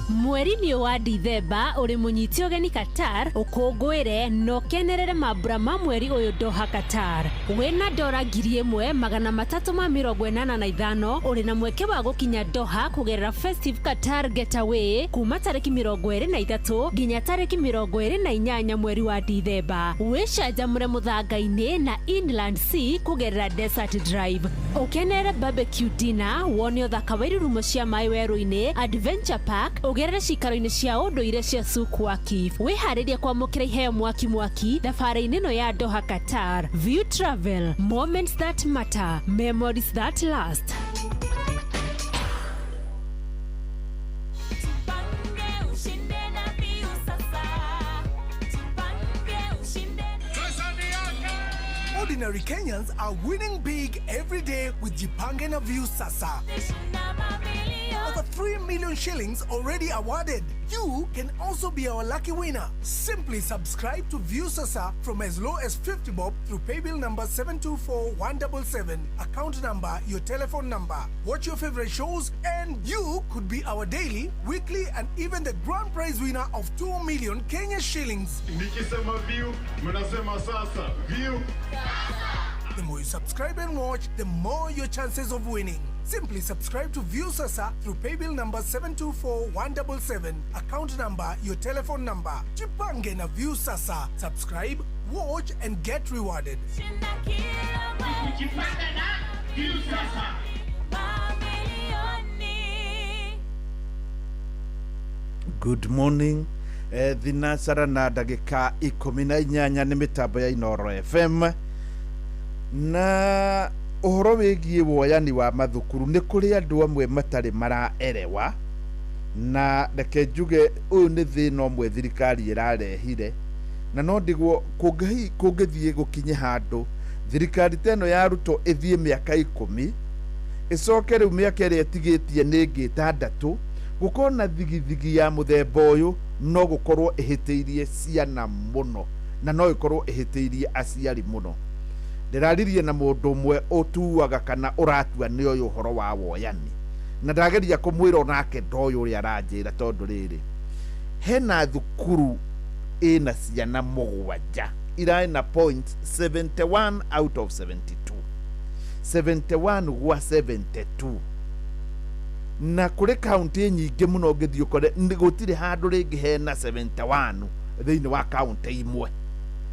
Mweri-inĩ wa Dithemba ũrĩ mũnyiti ũgeni Qatar, ũkũngũĩre na ũkenerere mambura ma mweri ũyũ Doha Qatar. Wĩna dora 1385 ũrĩ na mweke wa gũkinya Doha kũgerera Festive Qatar Getaway kuma tarĩki 23 nginya tarĩki 28 mweri wa Dithemba. Wĩcanjamũre mũthanga-inĩ na Inland Sea kũgerera Desert Drive. Ũkenerere barbecue dinner, wone ũthaka wa irurumo cia maĩ werũ-inĩ, Adventure Park, ũgerere cikaro-inĩ cia ũndũire cia Souk Waqif. Wĩharĩrie kwamũkĩra iheo mwaki mwaki thabarĩ-inĩ ĩno ya Doha Qatar. View Travel, moments that matter, memories that last. Ordinary Kenyans are winning big every day with Jipange na Viusasa. Over 3 million shillings already awarded. You can also be our lucky winner. Simply subscribe to Viusasa from as low as 50 bob through paybill number 724177, account number, your telephone number. Watch your favorite shows and you could be our daily, weekly and even the grand prize winner of 2 million Kenya shillings. Nikisema view, mnasema sasa. View. The more you subscribe and watch, the more your chances of winning. Simply subscribe to Viusasa through paybill number 724177, account number, your telephone number. Jipange na Viusasa. Subscribe, watch and get rewarded. Jipange na Viusasa. Good morning. Thinacara na ndagĩka 18 nĩ mĩtambo ya Inooro FM. Na ũhoro wĩgiĩ woyani wa mathukuru nĩ kũrĩ andũ amwe matarĩ maraerewa, na reke njuge ũyũ nĩ thĩna ũmwe thirikari ĩrarehire, na no ndigwo kũngĩthiĩ gũkinye handũ thirikari ta ĩno ya Ruto ĩthiĩ mĩaka 10 ĩcoke rĩu mĩaka ĩrĩa ĩtigĩtie nĩ ĩngĩ 6 gũkorwo na thigithigi ya mũthemba ũyũ no gũkorwo ĩhĩtĩirie ciana mũno na no ĩkorwo ĩhĩtĩirie aciari mũno. Ndĩraririe na mũndũ ũmwe ũtuaga kana ũratua nĩ ũyũ ũhoro wa woyani, na ndageria kũmwĩra onake ndoĩ ũrĩa aranjĩra, tondũ rĩrĩ hena thukuru ĩna ciana 7 irarĩ na point 71 out of 72, 71 gwa 72, na kũrĩ kaunti nyingĩ mũno ũngĩthiĩ ũkore gũtirĩ handũ rĩngĩ hena 71 thĩinĩ wa kaunti imwe,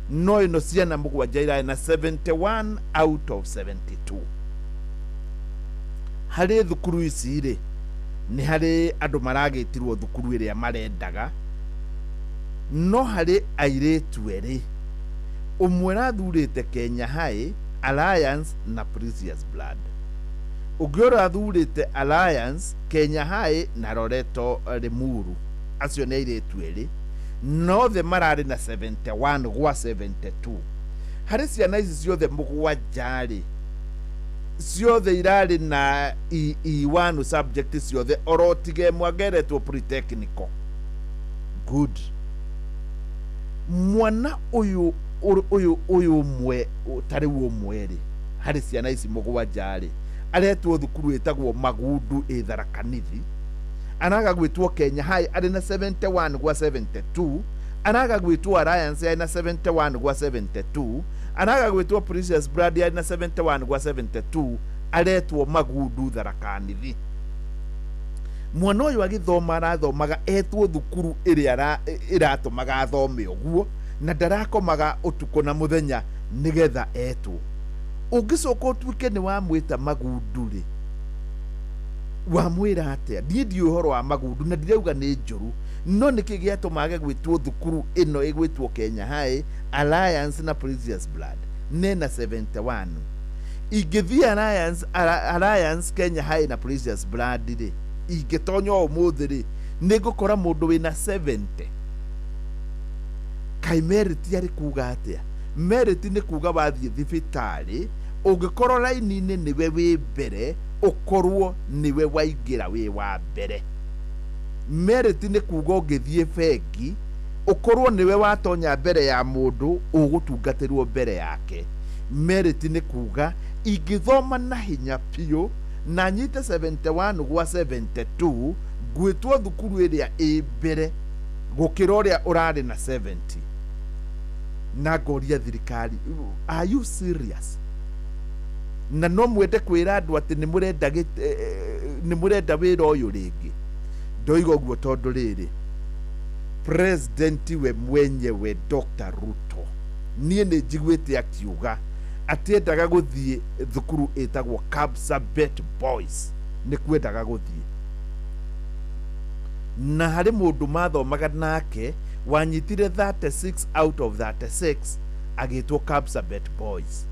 no ĩno ciana 7 irarĩ na 71 out of 72. Harĩ thukuru ici rĩ, nĩ harĩ andũ maragĩtirwo thukuru ĩrĩa marendaga, no harĩ airĩtu erĩ, ũmwe ũrathurĩte Kenya High, Alliance na Precious Blood, ũngĩ ũrathurĩte Alliance, Kenya High na Loreto Limuru. Acio nĩ airĩtu erĩ, nothe mararĩ na 71 gwa 72. Harĩ ciana ici ciothe mũgwanja rĩ, ciothe irarĩ na E1 subject ciothe, oro tiga ĩmwe angeretwo pre-technical. Good. Mwana ũyũ ũyũ ũyũ ũmwe, ta rĩu ũmwe rĩ, harĩ ciana ici mũgwanja rĩ, aretwo thukuru ĩtagwo Magundu ĩ Tharaka Nithi, araga gwĩtwo Kenya High arĩ na 71 gwa 72, araga gwĩtwo Alliance arĩ na 71 gwa 72, araga gwĩtwo Precious Blood arĩ na 71 gwa 72, aretwo Magundu Tharaka Nithi. Mwana ũyũ agĩthoma arathomaga etwo thukuru ĩrĩa ĩratũmaga athome ũguo, na ndarakomaga ũtukũ na mũthenya nĩgetha etwo. Ũngĩcoka ũtuĩke nĩ wamwĩta Magundu rĩ, wamwĩra atĩa? Niĩ ndiũĩ ũhoro wa Magundu na ndirauga nĩ njũru, no nĩkĩ gĩatũma age gwĩtwo thukuru ĩno ĩgwĩtwo Kenya High, Alliance na Precious Blood nena 71? Ingĩthiĩ Alliance, Kenya High na Precious Blood rĩ, ingĩtonya ũmũthĩ rĩ, nĩ ngũkora mũndũ wĩna 70. Kaĩ merit arĩ kuga atĩa? Merit nĩ kuga wathiĩ thibitarĩ, ũngĩkorwo raini-inĩ nĩwe wĩ mbere, ũkorwo nĩwe waingĩra wĩ wa mbere. Merit nĩ kuga ũngĩthiĩ bengi, ũkorwo nĩwe watonya mbere ya mũndũ, ũgũtungatĩrwo mbere yake. Merit nĩ kuga ingĩthoma na hinya biũ na nyite 71 gwa 72, ngwĩtwo thukuru ĩrĩa ĩ mbere gũkĩra ũrĩa ũrarĩ na 70. Na ngoria thirikari, are you serious? Na no mwende kwĩra andũ atĩ nĩ mũrenda wĩra ũyũ rĩngĩ. Ndoiga ũguo tondũ rĩrĩ, president we mwenyewe Dr. Ruto, niĩ nĩ njiguĩte akiuga atĩ endaga gũthiĩ thukuru ĩtagwo Kapsabet Boys, nĩ kwendaga gũthiĩ. Na harĩ mũndũ mathomaga nake wanyitire 36 out of 36 agĩtwo Kapsabet Boys.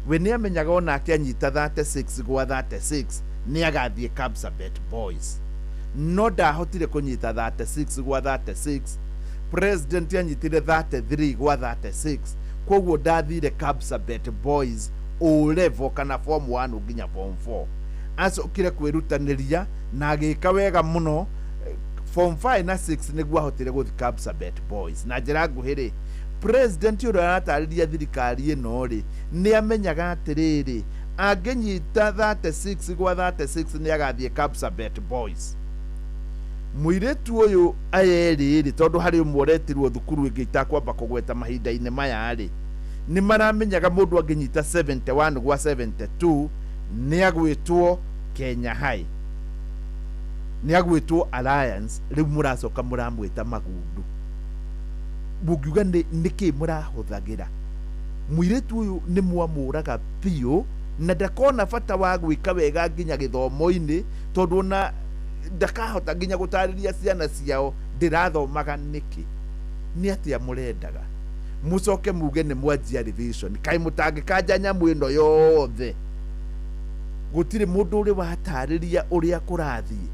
We nĩ amenyaga onake anyita 36 gwa 36 nĩ agathiĩ Kapsabet Boys, no ndahotire kũnyita 36 gwa 36. President anyitire 33 gwa 36, koguo ndathire Kapsabet Boys O level kana form 1 nginya form 4. Acokire kwĩrutanĩria na agĩka wega mũno form 5 na 6 nĩguo ahotire gũthiĩ Kapsabet Boys. Na njĩra nguhĩ rĩ, president ũrĩa aratarĩria thirikari ĩno rĩ, nĩ amenyaga atĩrĩrĩ, angĩnyita 36 gwa 36 nĩ agathiĩ Kapsabet Boys. Mũirĩtu ũyũ aya erĩ rĩ, tondũ harĩ ũmwe ũretirwo thukuru ĩngĩ itakwamba kũgweta mahinda-inĩ maya rĩ, nĩ maramenyaga mũndũ angĩnyita 71 gwa 72 nĩ agwĩtwo Kenya High, nĩ agwĩtwo Alliance. Rĩu mũracoka mũramwĩta Magundu, mũngiuga nĩkĩ mũrahũthagĩra? Mũirĩtu ũyũ nĩ mwamũraga biũ na ndakona bata wa gwĩka wega nginya gĩthomo-inĩ, tondũ ona ndakahota nginya gũtarĩria ciana ciao ndĩrathomaga nĩkĩ. Nĩ atĩa mũrendaga? Mũcoke muge nĩ mwanjia revision. Kaĩ mũtangĩkanja nyamũ ĩno yothe? Gũtirĩ mũndũ ũrĩ watarĩria ũrĩa kũrathiĩ.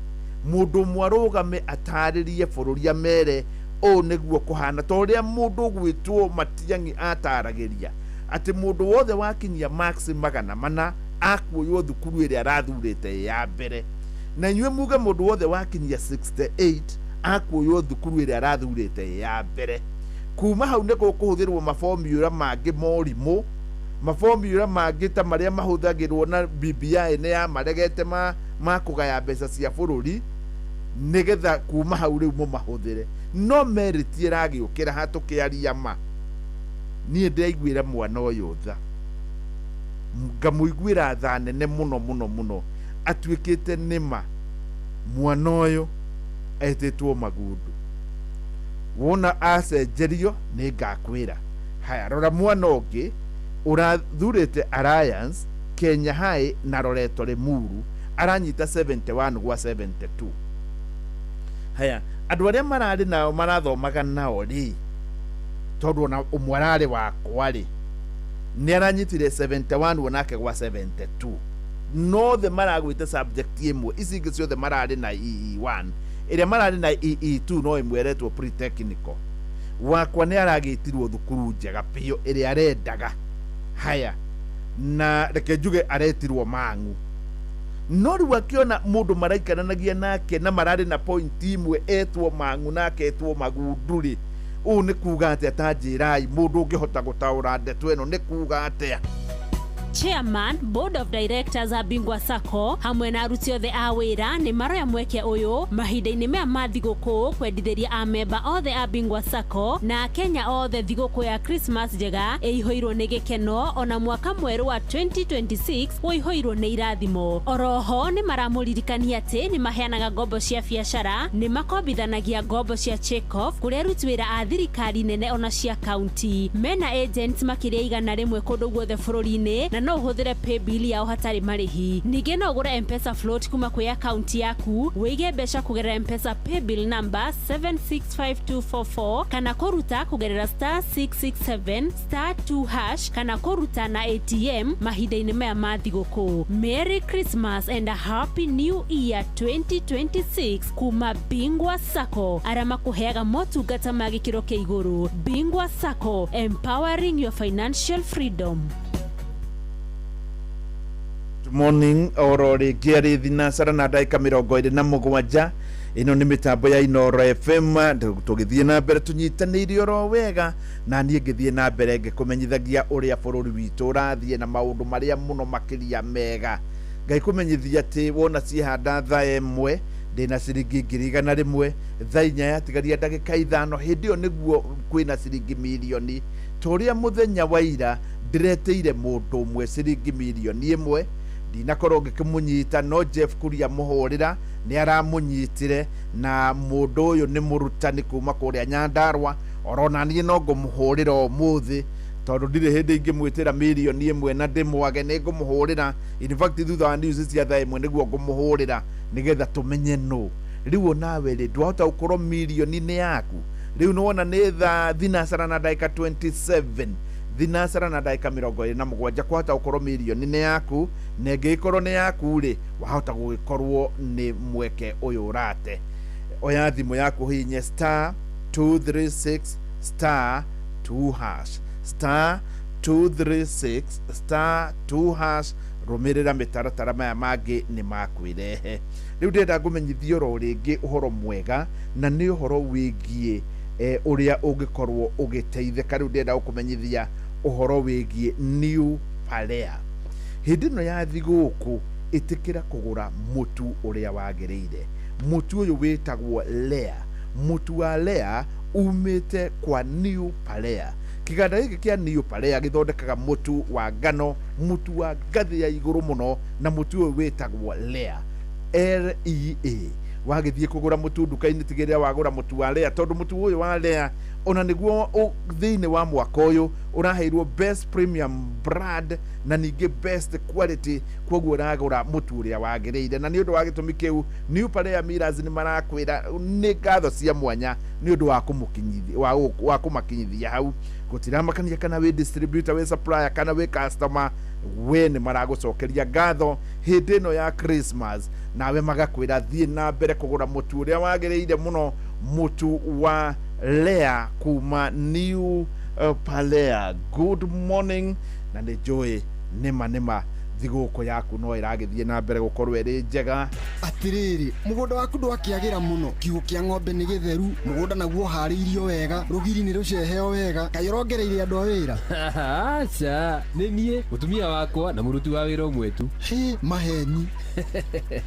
Mũndũ ũmwe arũgame atarĩrie bũrũri, amere ũũ nĩguo kũhana, ta ũrĩa mũndũ ũgwĩtwo Matiang'i ataragĩria atĩ mũndũ wothe wakinyia marks 400 akuoywo thukuru ĩrĩa arathurĩte ya mbere, na inyuĩ muge mũndũ wothe wakinyia 68 akuoywo thukuru ĩrĩa arathurĩte ya mbere. Kuma hau nĩ gũkũhũthĩrwo maformula mangĩ morimũ, maformula mangĩ ta marĩa mahũthagĩrwo na BBI nĩ ya maregete ma kũgaya mbeca cia bũrũri, nĩgetha kuma hau rĩu mũmahũthĩre. No merit ĩragĩũkĩra ha tũkĩaria ma. Niĩ ndĩraiguĩra mwana ũyũ tha, ngamũiguĩra tha nene mũno mũno mũno. Atuĩkĩte nĩma mwana ũyũ etĩtwo Magundu, wona acenjerio nĩ ngakwĩra. Haya, rora mwana ũngĩ ũrathurĩte Alliance, Kenya High na Loreto Limuru, Aranyita 71 gwa 72. Haya, andũ arĩa mararĩ nao marathomaga nao rĩ, tondũ ona ũmwe ararĩ wakwa rĩ, nĩ aranyitire 71 onake gwa 72. Nothe maragwĩte subject ĩmwe, ici ingĩ ciothe mararĩ na EE1, ĩrĩa mararĩ na EE2 no ĩmwe ĩretwo pre-technical. Wakwa nĩ aragĩtirwo thukuru njega biũ ĩrĩa arendaga. Haya, na reke njuge aretirwo Mang'u. No rĩu akĩona mũndũ maraikaranagia nake na mararĩ na point imwe etwo Mang'u nake etwo Magundu rĩ, ũũ nĩ kuga atĩa? Ta njĩrai mũndũ ũngĩhota gũtaũra ndeto ĩno nĩ kuga atĩa? Chairman Board of Directors a Bingwa Sacco hamwe na aruti othe a wĩra nĩ maroya mweke ũyũ mahinda-inĩ maya ma thigũkũ kwendithĩria amemba othe a Bingwa Sacco na Akenya othe thigũkũ ya Christmas njega ĩihũirwo nĩ gĩkeno ona mwaka mwerũ wa 2026 ũihũirwo nĩ irathimo. Oroho nĩ maramũririkania atĩ nĩ maheanaga ngombo cia biacara, nĩ makombithanagia ngombo cia check-off kũrĩ aruti wĩra a thirikari nene ona cia kaunti. Mena agents makĩria 100 kũndũ guothe bũrũri-inĩ na no ũhũthĩre paybill yao hatarĩ marĩhi. Ningĩ no ũgũre M-Pesa float kuma kwĩ akaunti yaku, wĩige mbeca kũgerera M-Pesa paybill number 765244 kana kũruta kũgerera star 667 star 2 hash kana kũruta na ATM mahinda-inĩ maya ma thigũkũ. Merry Christmas and a Happy New Year 2026 kuma Bingwa Sacco, arĩa makũheaga motungata ma gĩkĩro kĩa igũrũ. Bingwa Sacco, empowering your financial freedom. Good morning oro rĩngĩ arĩ thinacara na ndagĩka 27. Ĩno nĩ mĩtambo ya Inooro FM, tũgĩthiĩ na mbere tũnyitanĩire oro wega, na niĩ ngĩthiĩ na mbere ngĩkũmenyithagia ũrĩa bũrũri witũ ũrathiĩ na maũndũ marĩa mũno makĩria mega. Ngaikũmenyithia atĩ wona ciehanda thaa 1 ndĩna ciringi 100,000, thaa 4 yatigaria ndagĩka 5, hĩndĩ ĩyo nĩguo kwĩna ciringi mirioni. Ta ũrĩa mũthenya wa ira ndĩretĩire mũndũ ũmwe ciringi mirioni 1, ndinakorwo ngĩkĩmũnyita, no Jeff Kuria mũhũrĩra nĩ aramũnyitire, na mũndũ ũyũ nĩ mũrutani kuma kũrĩa Nyandarua. Orona niĩ no ngũmũhũrĩra ũmũthĩ tondũ ndirĩ hĩndĩ ingĩmwĩtĩra mirioni 1 na ndĩmwage, nĩ ngũmũhũrĩra. In fact thutha wa news cia thaa 1 nĩguo ngũmũhũrĩra nĩgetha tũmenye nũ. Rĩu onawe rĩ, ndwahota gũkorwo mirioni nĩ yaku. Rĩu nĩwona nĩ thaa thinacara na ndagĩka 27, thinacara na ndagĩka 27, kwahota gũkorwo mirioni nĩ yaku, na ĩngĩgĩkorwo nĩ yaku rĩ, wahota gũgĩkorwo nĩ mweke ũyũ ũrate. Oya thimũ yaku hihinye star 236 star 2 hash, star 236 star 2 hash. Rũmĩrĩra mĩtaratara maya mangĩ nĩ makwĩrehe. Rĩu ndĩrenda ngũmenyithie oro rĩngĩ ũhoro mwega, na nĩ ũhoro wĩgiĩ ũrĩa ũngĩkorwo ũgĩteithĩka. Rĩu ndĩrenda gũkũmenyithia ũhoro wĩgiĩ New Palea. Hĩndĩ ĩno ya thigũkũ ĩtĩkĩra kũgũra mũtu ũrĩa wagĩrĩire. Mũtu ũyũ wĩtagwo Lea. Mũtu wa Lea umĩte kwa New Palea. Kĩganda gĩkĩ kĩa New Palea gĩthondekaga mũtu wa ngano, mũtu wa ngathĩ ya igũrũ mũno, na mũtu ũyũ wĩtagwo Lea, LEA. Wagĩthiĩ kũgũra mũtu nduka-inĩ, tigĩrĩra wagũra mũtu wa Lea, tondũ mũtu ũyũ wa Lea ona nĩguo thĩinĩ wa mwaka ũyũ ũraheirwo best premium brand na ningĩ best quality, koguo ũragũra mũtu ũrĩa wagĩrĩire. Na nĩ ũndũ wa gĩtũmi kĩu New Palea Millers nĩ marakwĩra nĩ ngatho cia mwanya nĩ ũndũ wa wa kũmakinyithia hau. Gũtiramakania kana wĩ distributor, wĩ supplier kana wĩ customer, we nĩ maragũcokeria ngatho hĩndĩ ĩno ya Christmas, nawe magakwĩra thiĩ na mbere kũgũra mũtu ũrĩa wagĩrĩire mũno, mũtu wa Lea kuma New Palea. Good morning, na nĩ njũĩ nĩma nĩma thigũkũ yaku no ĩragĩthiĩ na mbere gũkorwo ĩrĩ njega. Atĩrĩrĩ, mũgũnda waku ndwakĩagĩra mũno, kiugũ kĩa ng'ombe nĩ gĩtheru, mũgũnda naguo ũharĩirio wega, rũgiri nĩ rũceheo wega, kaĩ ũrongereire andũ a wĩra? Aca, nĩ niĩ, mũtumia wakwa na mũruti wa wĩra ũmwe tu. Hĩ, maheni.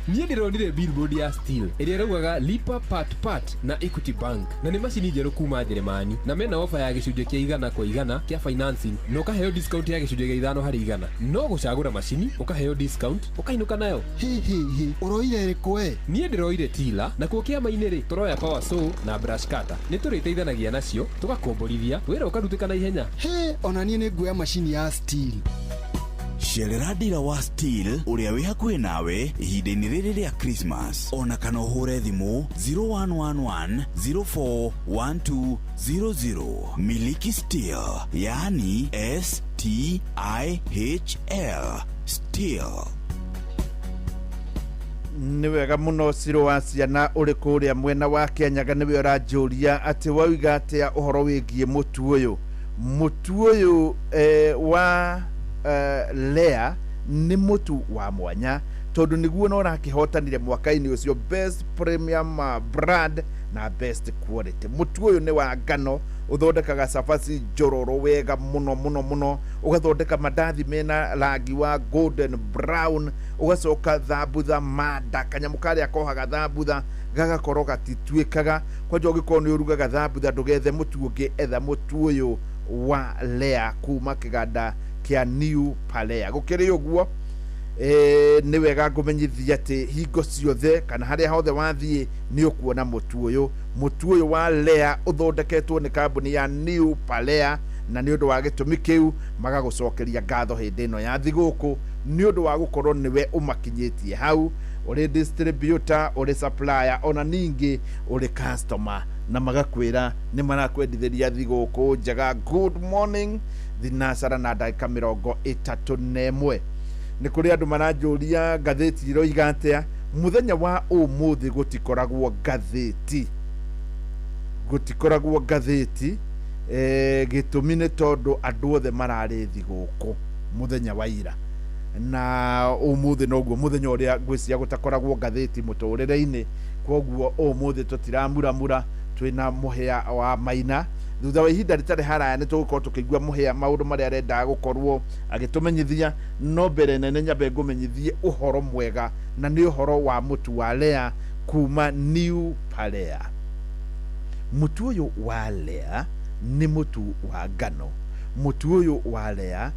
Niĩ ndĩronire billboard ya Steel ĩrĩa ĩraugaga lipa part part na Equity Bank, na nĩ macini njerũ kuma Njeremani, na mena ofa ya gĩcunjĩ kĩa 100 kwa 100 kĩa financing, na ũkaheo discount ya gĩcunjĩ kĩa 5 harĩ 100. No gũcagũra macini ũkaheo discount ũkainũka nayo. Hĩ hĩ hĩ, ũroire ĩrĩkũ we? Niĩ ndĩroire tila, na kuo kĩama-inĩ rĩ tũroya power saw na brush cutter. Nĩ tũrĩteithanagia nacio tũgakomborithia wĩra ũkarutĩka na ihenya. Hĩ, ona niĩ nĩ nguoya macini ya Steel. Cerera ndira wa Stihl ũrĩa wĩ hakuhĩ nawe ihinda-inĩ rĩrĩ rĩa Christmas, ona kana ũhũre thimũ 0111 041200. Miliki Stihl, yaani Stihl, Stihl. Nĩ wega mũno. Ciro wa ciana ũrĩ kũrĩa mwena wa Kĩanyaga nĩwe ũranjũria atĩ wauga atĩa ũhoro wĩgiĩ mũtu ũyũ. Mũtu ũyũ wa Lea nĩ mũtu wa mwanya tondũ nĩguo na ũrakĩhotanire mwaka-inĩ ũcio best premium brand na best quality. Mũtu ũyũ nĩ wa ngano, ũthondekaga cabaci njororo wega mũno mũno mũno, ũgathondeka mandathi mena rangi wa golden brown, ũgacoka thambutha manda kanyamũ karĩa kohaga thambutha gagakorwo gatituĩkaga. Kwanja ũngĩkorwo nĩ ũrugaga thambutha, ndũgethe mũtu ũngĩ, etha mũtu ũyũ wa Lea kuma kĩganda kĩa New Palea. Gũkĩrĩ ũguo, nĩ wega ngũmenyithia atĩ hingo ciothe kana harĩa hothe wathiĩ nĩ ũkuona mũtu ũyũ. Mũtu ũyũ wa Lea ũthondeketwo nĩ kambuni ya New Palea, na nĩ ũndũ wa gĩtũmi kĩu magagũcokeria ngatho hĩndĩ ĩno ya thigũkũ nĩ ũndũ wa gũkorwo nĩwe ũmakinyĩtie hau, ũrĩ distributor, ũrĩ supplier, ona ningĩ ũrĩ customer, na magakwĩra nĩ marakwendithĩria thigũkũ njega. Good morning. Thinacara na ndagĩka 31. Nĩ kũrĩ andũ maranjũria ngathĩti iroiga atĩa mũthenya wa ũmũthĩ. Gũtikoragwo ngathĩti, gũtikoragwo ngathĩti. Gĩtũmi nĩ tondũ andũ othe mararĩ thigũkũ mũthenya wa ira na ũmũthĩ noguo mũthenya ũrĩa ngwĩciria gũtakoragwo ngathĩti mũtũrĩre-inĩ. Koguo ũmũthĩ tũtiramuramura, twĩna mũhĩa wa Maina. Thutha wa ihinda rĩtarĩ haraya nĩ tũgũkorwo tũkĩigua mũhĩa maũndũ marĩa arendaga gũkorwo agĩtũmenyithia, no mbere nene nyambe ngũmenyithie ũhoro mwega, na nĩ ũhoro wa mũtu wa Lea kuma New Palea. Mũtu ũyũ wa Lea nĩ mũtu wa ngano. Mũtu ũyũ wa Lea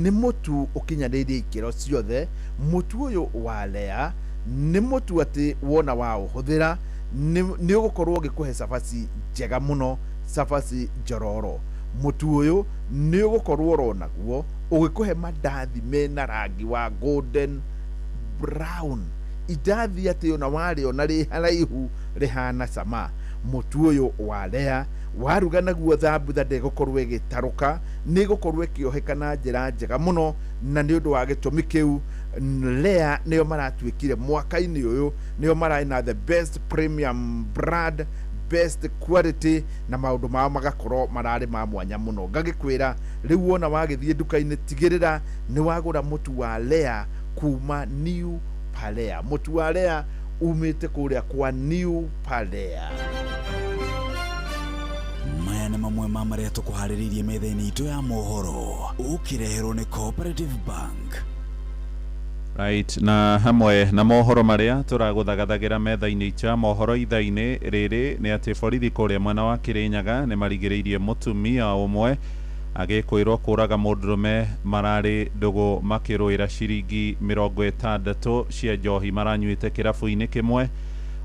nĩ mũtu ũkinyanĩirie ikĩro ciothe. Mũtu ũyũ wa Lea nĩ mũtu atĩ wona waũhũthĩra nĩ ũgũkorwo ũgĩkũhe cabaci njega mũno, cabaci njororo. Mũtu ũyũ nĩ ũgũkorwo oro naguo ũgĩkũhe mandathi mena rangi wa golden brown, indathi atĩ ona warĩona rĩ haraihu rĩhana cama. Mũtu ũyũ wa Lea waruga naguo thambutha ndĩgũkorwo ĩgĩtarũka, nĩ ĩgũkorwo ĩkĩoheka na njĩra njega mũno, na nĩ ũndũ wa gĩtũmi kĩu Lea nĩo maratuĩkire mwaka-inĩ ũyũ nĩo mararĩ na the best premium brand, best quality, na maũndũ mao magakorwo mararĩ ma mwanya mũno. Ngagĩkwĩra rĩu wona wagĩthiĩ nduka-inĩ, tigĩrĩra nĩ wagũra mũtu wa Lea kuma New Palea. Mũtu wa Lea umĩte kũrĩa kwa New Palea. Maya nĩ mamwe ma marĩa tũkũharĩrĩirie metha-inĩ itũ ya mohoro, ũkĩreherwo nĩ Cooperative Bank. Right, na hamwe na mohoro marĩa tũragũthagathagĩra metha-inĩ itũ ya mohoro ithaa-inĩ rĩrĩ nĩ atĩ borithi kũrĩa mwena wa Kĩrĩnyaga nĩ marigĩrĩirie mũtumia ũmwe agĩkwĩrwo kũraga mũndũrũme mararĩ ndũgũ makĩrũĩra ciringi 60 cia njohi maranyuĩte kĩrabu-inĩ kĩmwe.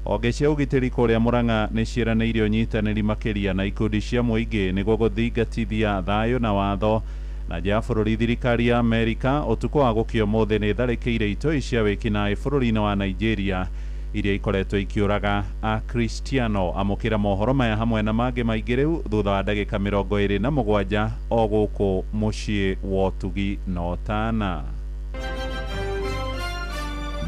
Honge cia ũgitĩri kũrĩa Murang'a nĩ ciĩranĩire ũnyitanĩri makĩria na ikundi cia mũingĩ nĩguo gũthingatithia thayũ na watho. Na nja ya bũrũri, thirikari ya Amerika ũtukũ wa gũkĩa ũmũthĩ nĩ ĩtharĩkĩire itoi cia wĩkinaĩ bũrũri-inĩ wa Nigeria iria ikoretwo ikiũraga Akristiano. Amũkĩra mohoro maya hamwe na mangĩ maingĩ rĩu thutha wa ndagĩka 27 o gũkũ mũciĩ wa ũtugi na ũtana.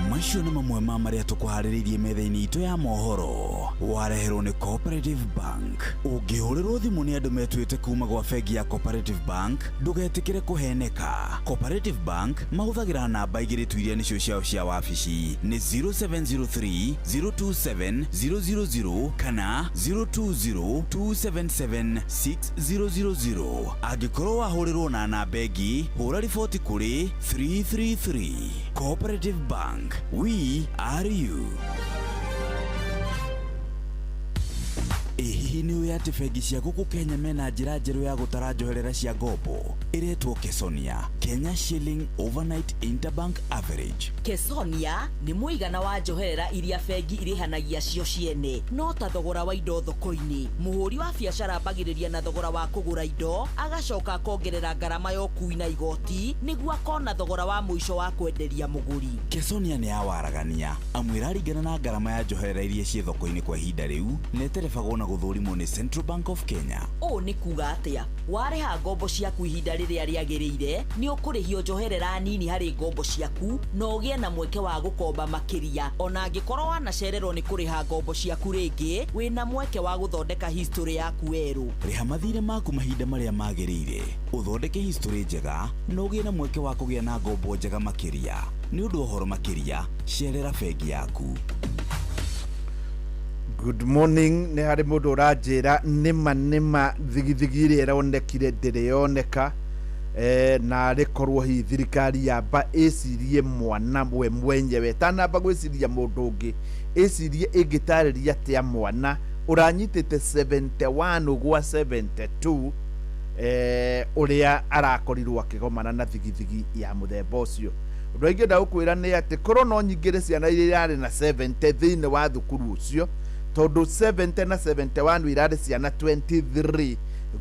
Macio nĩ mamwe ma marĩa tũkũharĩrĩirie metha-inĩ itũ ya mohoro, wareherwo nĩ Cooperative Bank. Ũngĩhũrĩrwo thimũ nĩ andũ metuĩte kuma gwa bengi ya Cooperative Bank, ndũgetĩkĩre kũheneka. Cooperative Bank mahũthagĩra namba igĩrĩ tu iria nĩcio ciao cia wabici, nĩ 0703 027 000 kana 020 277 6000. Angĩkorwo wahũrĩrwo na namba ĩngĩ, hũra riboti kũrĩ 333. Cooperative Bank, we are you. Ĩ hihi nĩ ũĩ atĩ bengi cia gũkũ Kenya mena njĩra njerũ ya gũtara njoherera cia ngombo ĩretwo Kesonia, Kenya Shilling Overnight Interbank Average? Kesonia nĩ mũigana wa njoherera iria bengi irĩhanagia cio ciene, no ta thogora wa indo thoko-inĩ. Mũhũri wa biacara ambagĩrĩria na thogora wa kũgũra indo, agacoka akongerera ngarama ya ũkui na igoti nĩguo akona thogora wa mũico wa kwenderia mũgũri. Kesonia nĩ ya waragania amu ĩraringana na ngarama ya njoherera iria ciĩ thoko-inĩ kwa ihinda rĩu na ĩterebagwo na gũthũrimwo nĩ Central Bank of Kenya. Ũũ nĩ kuga atĩa? Warĩha ngombo ciaku ihinda rĩrĩa rĩagĩrĩire, nĩ ũkũrĩhio njoherera nini harĩ ngombo ciaku na ũgĩe na mweke wa gũkomba makĩria. Ona angĩkorwo wanacererwo nĩ kũrĩha ngombo ciaku rĩngĩ, wĩna mweke wa gũthondeka history yaku werũ. Rĩha mathirĩ maku mahinda marĩa magĩrĩire, ũthondeke history njega na ũgĩe na mweke wa kũgĩa na ngombo njega makĩria. Nĩ ũndũ wa ũhoro makĩria, cerera bengi yaku. Good morning. Nĩ harĩ mũndũ ũranjĩra nĩma nĩma thigithigi ĩrĩa ĩronekire ndĩrĩ yoneka, na rĩkorwo hihi thirikari yamba ĩcirie mwana we mwenyewe, ĩtanamba gwĩciria mũndũ ũngĩ, ĩcirie ĩngĩtarĩria atĩa mwana ũranyitĩte 71 gwa 72, ũrĩa arakorirwo akĩgomana na thigithigi ya mũthemba ũcio. Ũndũ ingĩenda gũkwĩra nĩ atĩ korwo no nyingĩre ciana iria irarĩ na 70 thĩinĩ wa thukuru ũcio, tondũ 70 na 71 irarĩ ciana 23,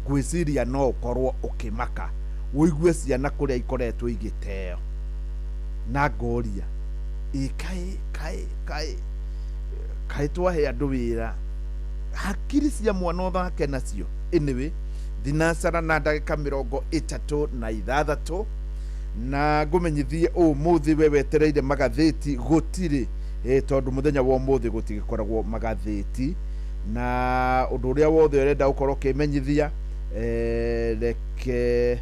ngwĩciria no ũkorwo ũkĩmaka ũigue ciana kũrĩa ikoretwo igĩteo. Na ngoria ĩ kaĩ kaĩ kaĩ kaĩ twahe andũ wĩra, hakiri cia mwana ũthake nacio. Anyway, thinacara na ndagĩka 36, na ngũmenyithie ũmũthĩ we wetereire magathĩti gũtirĩ, tondũ mũthenya wa ũmũthĩ gũtigĩkoragwo magathĩti, na ũndũ ũrĩa wothe ũrenda gũkorwo ũkĩmenyithia, reke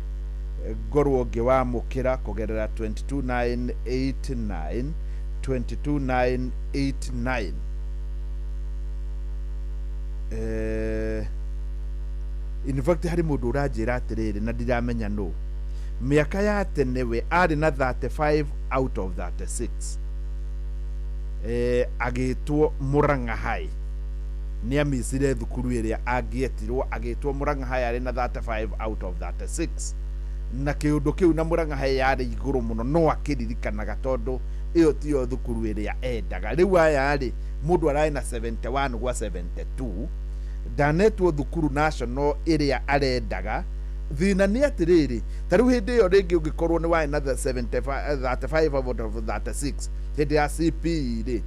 ngorwo ngĩwamũkĩra kũgerera 22989 22989. In fact harĩ mũndũ ũranjĩra atĩrĩrĩ, na ndiramenya nũ, mĩaka ya tene we arĩ na 35 out of 36, agĩtwo Murang'a High. Nĩ amicire thukuru ĩrĩa angĩetirwo, agĩtwo Murang'a High arĩ na 35 out of 36, na kĩũndũ kĩu na Murang'a High yarĩ igũrũ mũno, no akĩririkanaga tondũ ĩyo tiyo thukuru ĩrĩa endaga. Rĩu aya rĩ, mũndũ ararĩ na 71 gwa 72, ndanetwo thukuru national ĩrĩa arendaga. Thĩna nĩ atĩrĩrĩ, ta rĩu hĩndĩ ĩyo rĩngĩ ũngĩkorwo nĩ warĩ na 35 out of 36 hĩndĩ ya CPE rĩ,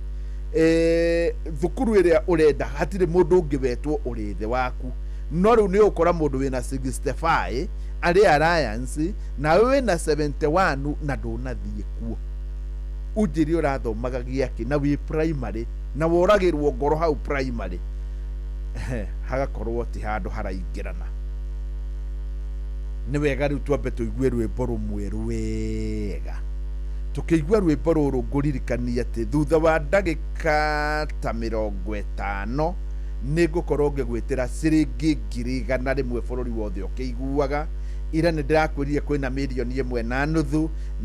thukuru ĩrĩa ũrenda hatirĩ mũndũ ũngĩ wetwo ũrĩ thĩ waku. No rĩu nĩ ũgũkora mũndũ wĩna 65 arĩ Alliance, nawe wĩna 71 na ndũnathiĩ kuo. Ũnjĩre ũrathomaga gĩakĩ na wĩ primary, na woragĩrwo ngoro hau primary, hagakorwo ti handũ haraingĩrana. Nĩ wega rĩu twambe tũigue rwĩmbo rũmwe rwega. Tũkĩigua rwĩmbo rũrũ ngũririkania atĩ thutha wa ndagĩka ta 50 nĩ ngũkorwo ngĩgwĩtĩra ciringi 100,000 bũrũri wothe ũkĩiguaga. Ira nĩ ndĩrakwĩrire kwĩna 1.5 million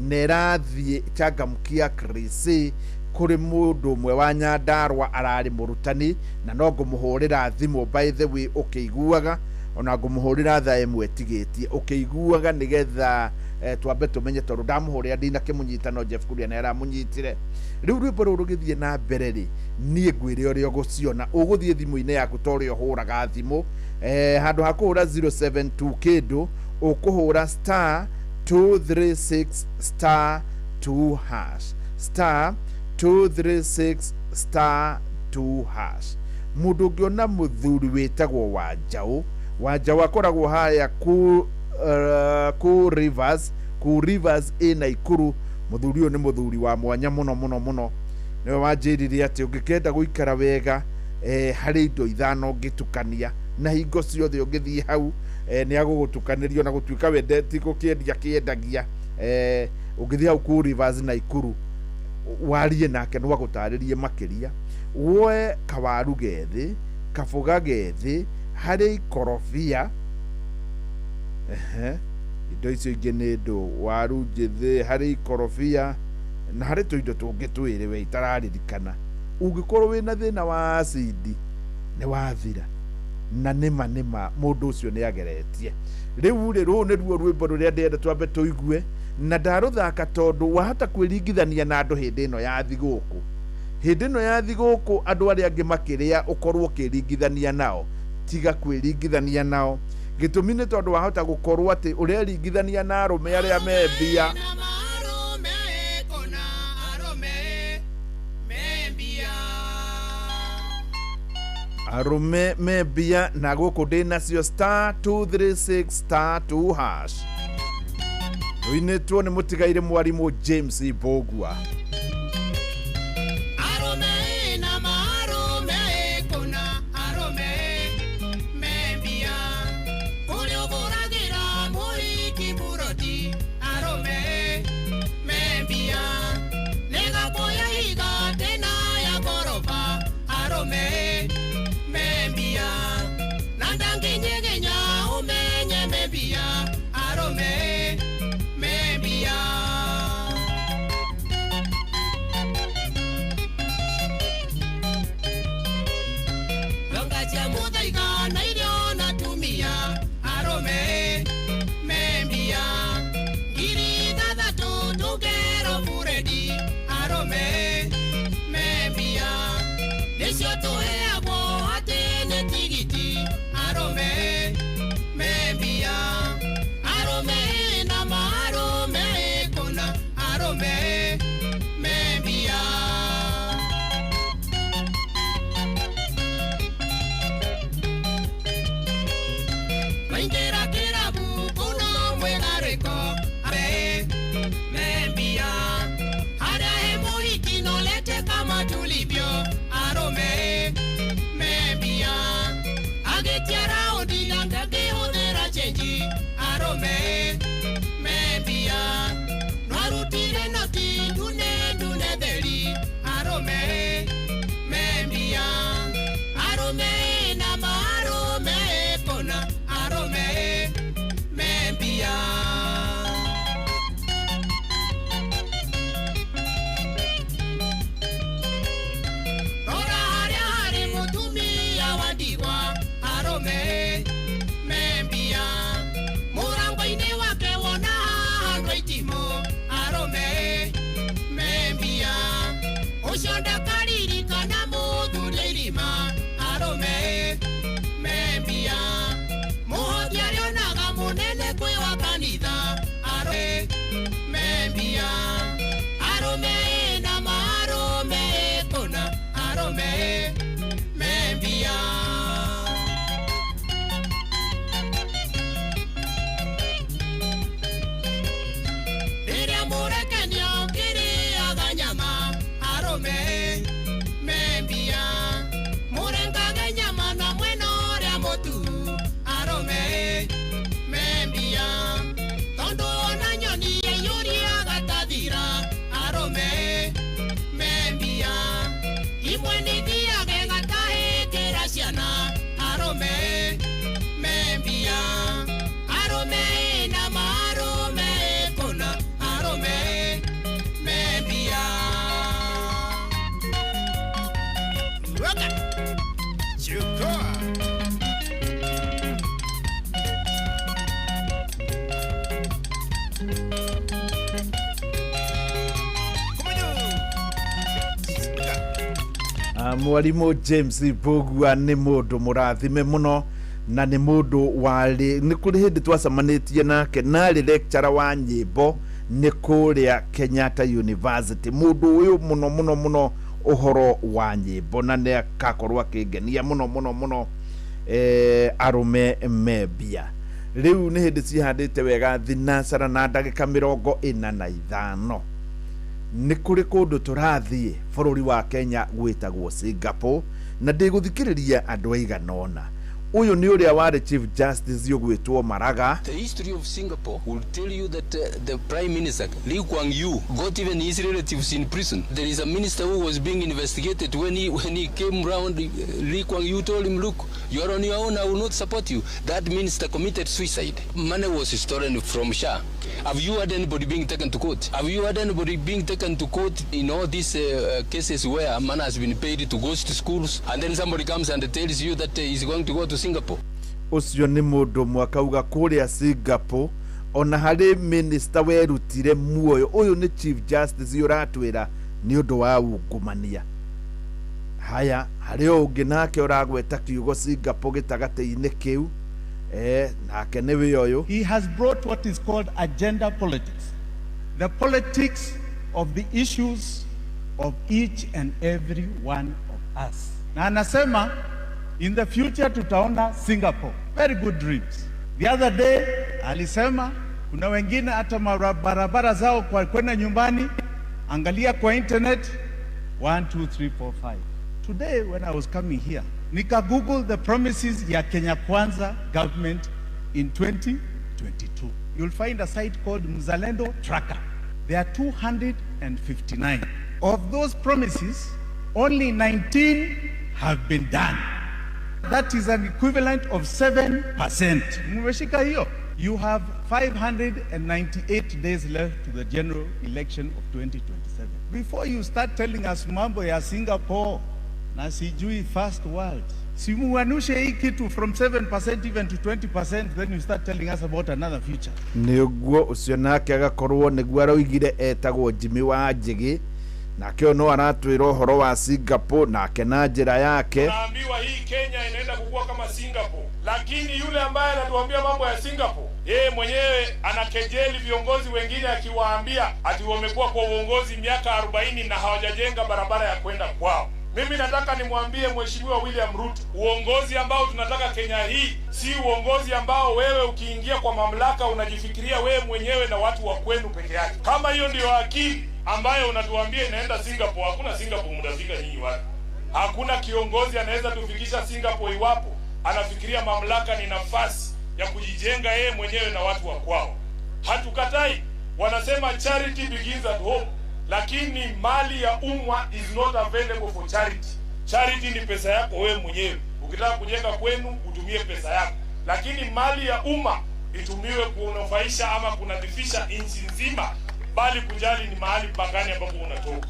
na ĩrathiĩ changamkia Krisi kũrĩ mũndũ ũmwe wa Nyandarũa ararĩ mũrutani, na no ngũmũhũrĩra thimũ by the way ũkĩiguaga, ona ngũmũhũrĩra thaa ĩmwe ĩtigĩtie ũkĩiguaga, nĩgetha twambe tũmenye, tondũ ndamũhũrĩra ndinakĩmũnyita, no Jeff Kuria nĩ aramũnyitire. Rĩu rwĩmbo rũrũ rũgĩthiĩ na mbere rĩ, niĩ ngwĩre ũrĩa ũgũciona. Ũgũthiĩ thimũ-inĩ yaku ta ũrĩa ũhũraga thimũ, handũ ha kũhũra 072 kĩndũ, ũkũhũra star 236 star 2 hash, star 236 star 2 hash. Mũndũ ũngĩona mũthuri wĩtagwo Wanjaũ, Wanjaũ akoragwo harĩa ku Rivers, ku Rivers ĩ Naikuru. Mũthuri ũyũ nĩ mũthuri wa mwanya mũno mũno mũno. Nĩwe wanjĩrire atĩ ũngĩkenda gũikara wega, harĩ indo 5 ũngĩtukania, na hingo ciothe ũngĩthiĩ hau, nĩ agũgũtukanĩria, ona gũtuĩka we ti gũkĩendia kĩendagia. Ũngĩthiĩ hau ku Rivers Naikuru warie nake no agũtarĩrie makĩria. Woe kawaru gethĩ, kaboga gethĩ, harĩ ikorobia, indo icio ingĩ nĩ ndũ, waru njĩthĩ, harĩ ikorobia na harĩ tũindo tũngĩ twĩrĩ we itararirikana. Ũngĩkorwo wĩna thĩna wa acidi nĩ wathira, na nĩma nĩma mũndũ ũcio nĩ ageretie. Rĩu rĩ, rũũ nĩruo rwĩmbo rũrĩa ndĩrenda twambe tũigue, Na ndarũthaka tondũ wahota kwĩringithania na andũ hĩndĩ ĩno ya thigũkũ, hĩndĩ ĩno ya thigũkũ andũ arĩa angĩ makĩrĩa ũkorwo ũkĩringithania nao. Tiga kwĩringithania nao, gĩtũmi nĩ tondũ wahota gũkorwo atĩ ũreringithania na arũme arĩa me mbia. Arũme me mbia na gũkũ ndĩ nacio star 236 star 2 hash, rũinĩtwo nĩ mũtigaire mwarimũ James Mbũgua. Arũme na marũme kũna arũme membia kũrĩa ũgũragĩra mũhiki buroti arũme membia nĩgakuoya ihiga tena ya ngoroba arũme membia na ndangĩnyegenya ũmenye membia arũme membia. Longa cia mũthaiga na irio na tumia arũme membia 6,000 tũngero buredi arũme membia nĩcio tũheagwo atĩ nĩ tigiti arũme membia arũme na marũme kũna arũme membia. Maingĩra kĩrabu kũna mwĩgarĩko arũme membia harĩa he mũhiki nolete kama tulivyo arũme membia agĩtia raundi na ndangĩhũthĩra chenji arũme membia nwarutire noti ndune ndune theri arũme membia arũme na marũme kũna arũme membia. Rora harĩa harĩ mũtumia wa ndigwa arũme membia mũrango-inĩ wake wona handũ itimũ arũme membia ũcio ndakaririkana mũthuri irima arũme membia mũhothi arĩonaga mũnene kwĩ wa kanitha arũme membia arũme na marũme kũna arũme membia. Rĩrĩa mũrekenio kĩrĩaga nyama arũme membia mũrengage nyama na mwena ũrĩa mũtu arũme membia tondũ ona nyoni ĩiyũria gatathira arũme membia imwe nĩithiage gatahĩkĩra ciana arũme membia arũme na marũme kũna arũme membia. Waka. Chukua. Mwarimũ James Mbũgua nĩ mũndũ mũrathime mũno na nĩ mũndũ warĩ nĩ kũrĩ hĩndĩ twacemanĩtie nake na arĩ lecturer wa nyĩmbo nĩ kũrĩa Kenyatta University. Mũndũ ũyũ mũno mũno mũno ũhoro wa nyĩmbo na nĩ akakorwo akĩngenia mũno mũno mũno. Arũme membia rĩu nĩ hĩndĩ cihandĩte wega thinacara na ndagĩka 45. Nĩ kũrĩ kũndũ tũrathiĩ bũrũri wa Kenya gwĩtagwo Singapore na ndĩgũthikĩrĩria andũ aigana ũna. Ũyũ nĩ ũrĩa warĩ Chief Justice ũgwĩtwo Maraga. The history of Singapore will tell you that the Prime Minister, Lee Kuan Yew, got even his relatives in prison. There is a minister who was being investigated. When he came round, Lee Kuan Yew told him, look, you are on your own, I will not support you. That minister committed suicide. Money was stolen from Shah. Have you had anybody being taken to court? Have you had anybody being taken to court in all these cases where money has been paid to ghost schools, and then somebody comes and tells you that he's going to go to Singapore? Ũcio nĩ mũndũ ũmwe akauga kũrĩa Singapore Ona harĩ minister werutire muoyo ũyũ nĩ Chief Justice ũratwĩra nĩ ũndũ wa ungumania. Haya, harĩ o ũngĩ nake ũragweta kiugo Singapore gĩtagatĩ-inĩ kĩu, nake nĩwe ũyũ. He has brought what is called agenda politics, the politics of the issues of each and every one of us. Na anasema in the future tutaona Singapore. Very good dreams. The other day alisema kuna wengine hata barabara zao kwa kwenda nyumbani, angalia kwa internet 1 2 3 4 5. Today when I was coming here, nika Google the promises ya Kenya Kwanza government in 2022. You'll find a site called Mzalendo Tracker. There are 259. Of those promises, only 19 have been done. That is an equivalent of 7%. Mmeshika hiyo? You have 598 days left to the general election of 2027. Before you start telling us mambo ya Singapore na sijui first world, simuanushe hii kitu from 7% even to 20%, then you start telling us about another future. Nĩguo ũcio nake agakorwo nĩguo aroigire etagwo Jimmy Wanjigi, nake ũyũ no aratwĩra ũhoro wa Singapore nake na njĩra yake. Tunaambiwa hii Kenya inaenda kukua kama Singapore, lakini yule ambaye anatuambia mambo ya Singapore, yeye mwenyewe anakejeli viongozi wengine akiwaambia ati wamekuwa kwa uongozi miaka 40 na hawajajenga barabara ya kwenda kwao. Mimi nataka nimwambie Mheshimiwa William Ruto, uongozi ambao tunataka Kenya hii si uongozi ambao wewe ukiingia kwa mamlaka unajifikiria wewe mwenyewe na watu wa kwenu peke yake. Kama hiyo ndio akili ambayo unatuambia inaenda Singapore, hakuna Singapore mtafika nyinyi wapi. Hakuna kiongozi anaweza tufikisha Singapore iwapo anafikiria mamlaka ni nafasi ya kujijenga yeye mwenyewe na watu wa kwao. Hatukatai, wanasema charity begins at home, lakini mali ya umma is not available for charity. Charity ni pesa yako wewe mwenyewe. Ukitaka kujenga kwenu utumie pesa yako, lakini mali ya umma itumiwe kunufaisha ama kunadhifisha nchi nzima, bali kujali ni mahali pagani ambapo unatoka.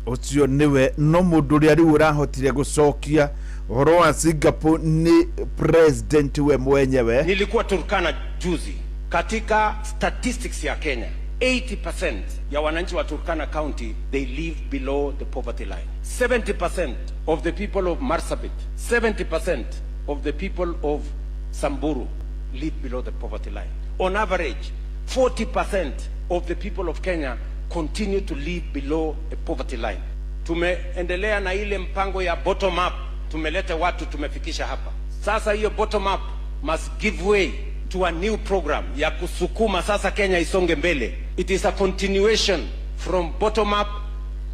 Ũcio nĩwe no mũndũ ũrĩa rĩu ũrahotire gũcokia ũhoro wa Singapore ni president we mwenyewe. Nilikuwa Turkana juzi, katika statistics ya Kenya 80% ya wananchi wa Turkana County, they live below the poverty line. 70% of the people of Marsabit, 70% of the people of Samburu live below the poverty line. On average, 40% of the people of Kenya continue to live below the poverty line. Tumeendelea na ile mpango ya bottom up, tumeleta watu tumefikisha hapa. Sasa hiyo bottom up must give way to a new program ya kusukuma sasa Kenya isonge mbele. It is a continuation from bottom up,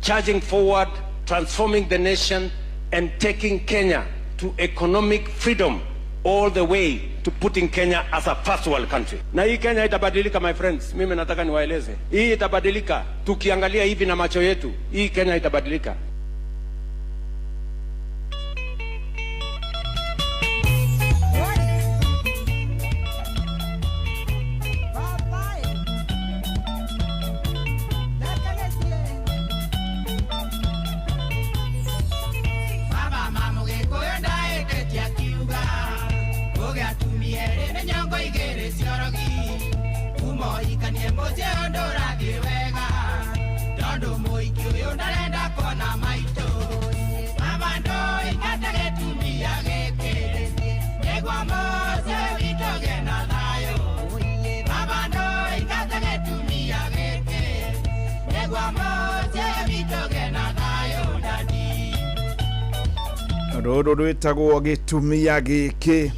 charging forward, transforming the nation and taking Kenya to economic freedom all the way to putting Kenya as a first world country. Na hii Kenya itabadilika, my friends. Mimi nataka niwaeleze. Hii itabadilika. Tukiangalia hivi na macho yetu, hii Kenya itabadilika. Rũrũ rwĩtagwo gĩtumia gĩkĩ.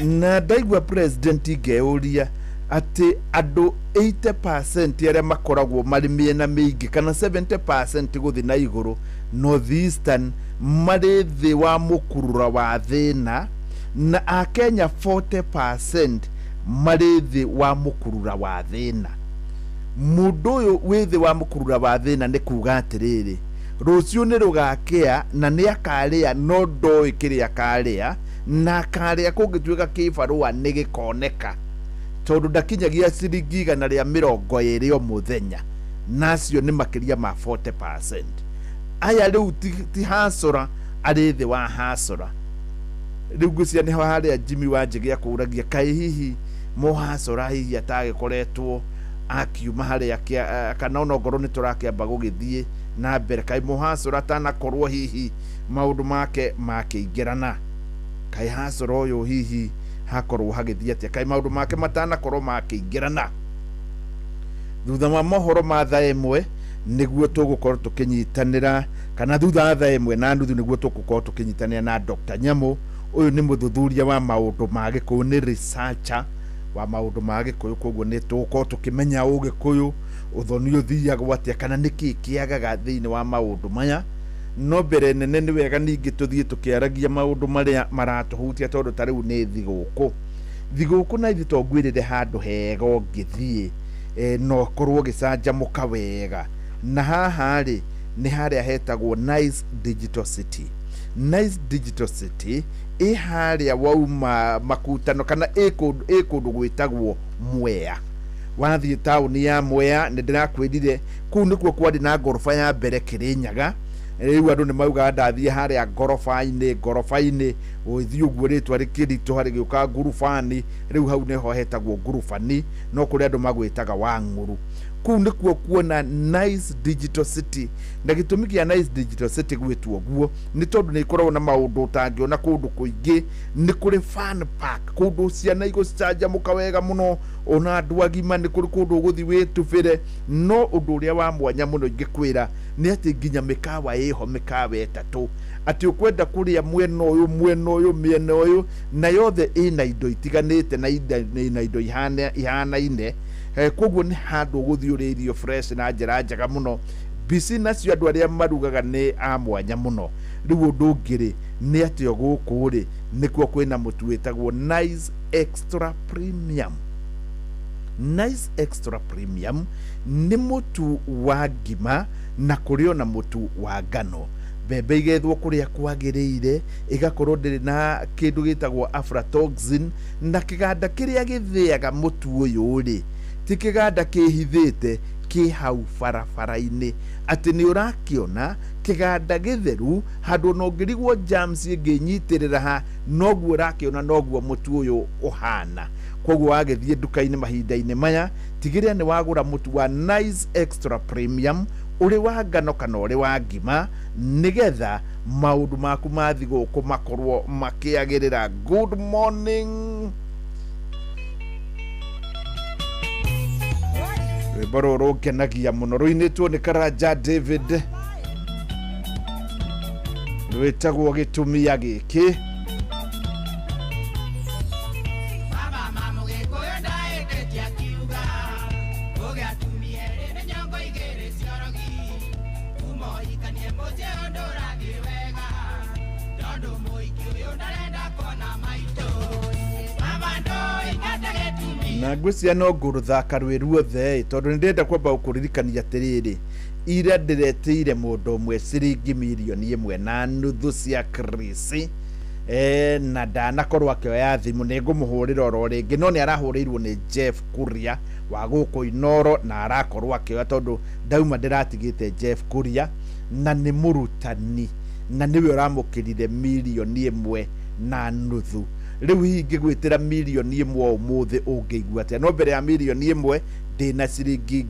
Na ndaigua president ngeuria atĩ andũ 80% arĩa makoragwo marĩ mĩena mĩingĩ kana 70% gũthiĩ na igũrũ North Eastern marĩ thĩ wa mũkurura wa thĩna, na akenya 40% marĩ thĩ wa mũkurura wa thĩna. Mũndũ ũyũ wĩ thĩ wa mũkurura wa thĩna nĩ kuga atĩrĩrĩ, rũciũ nĩ rũgakĩa na nĩ akarĩa no ndoĩ kĩrĩa akarĩa, na akarĩa kũngĩtuĩka kĩbarũa nĩ gĩkoneka tondũ ndakinyagia ciringi 120 o mũthenya, nacio nĩ makĩria ma 40%. Aya rĩu ti hasora, arĩ thĩ wa hasora. Rĩu ngwĩciria nĩho harĩa Jimmy Wanjigi akũragia kaĩ hihi Mũhacora hihi atagĩkoretwo akiuma harĩa kana ona ongorwo nĩ tũrakĩamba gũgĩthiĩ na mbere, kaĩ mũhacora atanakorwo hihi maũndũ make makĩingĩrana, kaĩ hacora ũyũ hihi hakorwo hagĩthiĩ atĩa, kaĩ maũndũ make matanakorwo makĩingĩrana. Thutha wa mohoro ma thaa 1 nĩguo tũgũkorwo tũkĩnyitanĩra, kana thutha wa thaa 1:30 nĩguo tũgũkorwo tũkĩnyitanĩra na Dr. Nyamu. Ũyũ nĩ mũthuthuria wa maũndũ ma Gĩkũyũ, nĩ researcher wa maũndũ ma Gĩkũyũ, koguo nĩ tũgũkorwo tũkĩmenya ũgĩkũyũ ũthoni ũthiagwo atĩa, kana nĩkĩ kĩagaga thĩinĩ wa maũndũ maya. No mbere nene nĩ wega ningĩ tũthiĩ tũkĩaragia maũndũ marĩa maratũhutia, tondũ ta rĩu nĩ thigũkũ. Thigũkũ na ithuĩ to ngwĩrĩre handũ hega ũngĩthiĩ no ũkorwo ũgĩcanjamũka wega, na haha rĩ nĩ harĩa hetagwo Nice Digital City. Nice Digital City ĩ harĩa wauma Makutano, kana ĩ kũndũ gwĩtagwo Mwea. Wathiĩ taũni ya Mwea, nĩ ndĩrakwĩrire kũu nĩkuo kwarĩ na ngoroba ya mbere Kĩrĩnyaga. Rĩu andũ nĩ maugaga ndathiĩ harĩa ngoroba-inĩ ũgĩthiĩ ũguo rĩtwa rĩkĩritũha rĩgĩũka ngurubani, rĩu hau nĩho hetagwo ngurubani, no kũrĩ andũ magwĩtaga Wang'ũrũ. Kũu nĩkuo kuona Nice Digital City, na gĩtũmi kĩa Nice Digital City gwĩtwo ũguo nĩ tondũ nĩ ĩkoragwo na maũndũ ũtangĩona kũndũ kũingĩ. Nĩ kũrĩ fun park, kũndũ ciana igũcanjamũka wega mũno, ona andũ agima nĩ kũrĩ kũndũ ũgũthiĩ wĩtubĩre. No ũndũ ũrĩa wa mwanya mũno ingĩkwĩra nĩ atĩ nginya mĩkawa ĩho, mĩkawa 3, atĩ ũkwenda kũrĩa mwena ũyũ, mwena ũyũ, mĩena ũyũ, na yothe ĩna indo itiganĩte na ĩna indo ihanaine. Koguo nĩ handũ ũgũthiĩ ũrĩe irio fresh na njĩra njega mũno. Mbici nacio andũ arĩa marugaga nĩ a mwanya mũno. Rĩu ũndũ ũngĩ rĩ nĩ atĩ o gũkũ rĩ nĩkuo kwĩna mũtu wĩtagwo Nice Extra Premium. Nice Extra Premium nĩ mũtu wa ngima na kũrĩ ona mũtu wa ngano. Mbembe igethwo kũrĩa kwagĩrĩire, ĩgakorwo ndĩrĩ na kĩndũ gĩtagwo aflatoxin, na kĩganda kĩrĩa gĩthĩaga mũtu ũyũ rĩ ti kĩganda kĩhithĩte, kĩ hau barabara-inĩ, atĩ nĩ ũrakĩona kĩganda gĩtheru, handũ ona ũngĩrigwo germs ĩngĩnyitĩrĩra ha, noguo ũrakĩona noguo mũtu ũyũ ũhana. Koguo wagĩthiĩ nduka-inĩ mahinda-inĩ maya, tigĩrĩra nĩ wagũra mũtu wa Nice Extra Premium, ũrĩ wa ngano kana ũrĩ wa ngima, nĩgetha maũndũ maku ma thigũkũ makorwo makĩagĩrĩra. Good morning. Rwĩmbo rũrũ rũngenagia mũno, rũinĩtwo nĩ Karanja David, rwĩtagwo Gĩtumia Gĩkĩ. Na ngwĩciria no ngũrũthaka rwĩ ruothe, tondũ nĩ ndĩrenda kwamba gũkũririkania atĩrĩrĩ, ira ndĩretĩire mũndũ ũmwe ciringi 1.5 million cia Chris, na ndanakorwo akĩoya thimũ, nĩ ngũmũhũrĩra oro rĩngĩ, no nĩ arahũrĩirwo nĩ Jeff Kuria wa gũkũ Inoro, na arakorwo akĩoya tondũ ndauma ndĩratigĩte Jeff Kuria, na nĩ mũrutani, na nĩwe ũramũkĩrire 1.5 million. Rĩu hihi ingĩgwĩtĩra 1 million ũmũthĩ ũngĩigua atĩa? No mbere ya 1 million ndĩna ciringi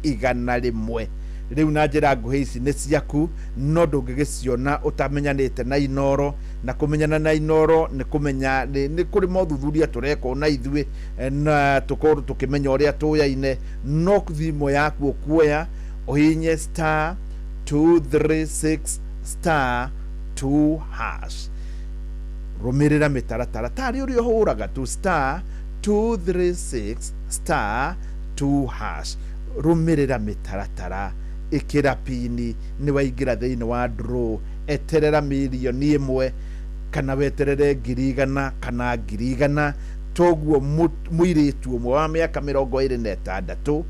100,000. Rĩu na njĩra nguhĩ ici nĩ ciaku, no ndũngĩgĩciona ũtamenyanĩte na Inoro, na kũmenyana na Inoro nĩ kũmenya nĩ kũrĩ mothuthuria tũrekwo na ithuĩ, na tũkorwo tũkĩmenya ũrĩa tũyaine. No thimũ yaku ũkuoya ũhihinye star 236 star 2 hash, rũmĩrĩra mĩtaratara tarĩ ũrĩa ũhũraga tu star 236 star 2 hash, rũmĩrĩra mĩtaratara, ĩkĩra pini, nĩ waingĩra thĩinĩ wa draw, eterera 1 million kana weterere 100,000 kana 100,000. Toguo mũirĩtu ũmwe wa mĩaka 26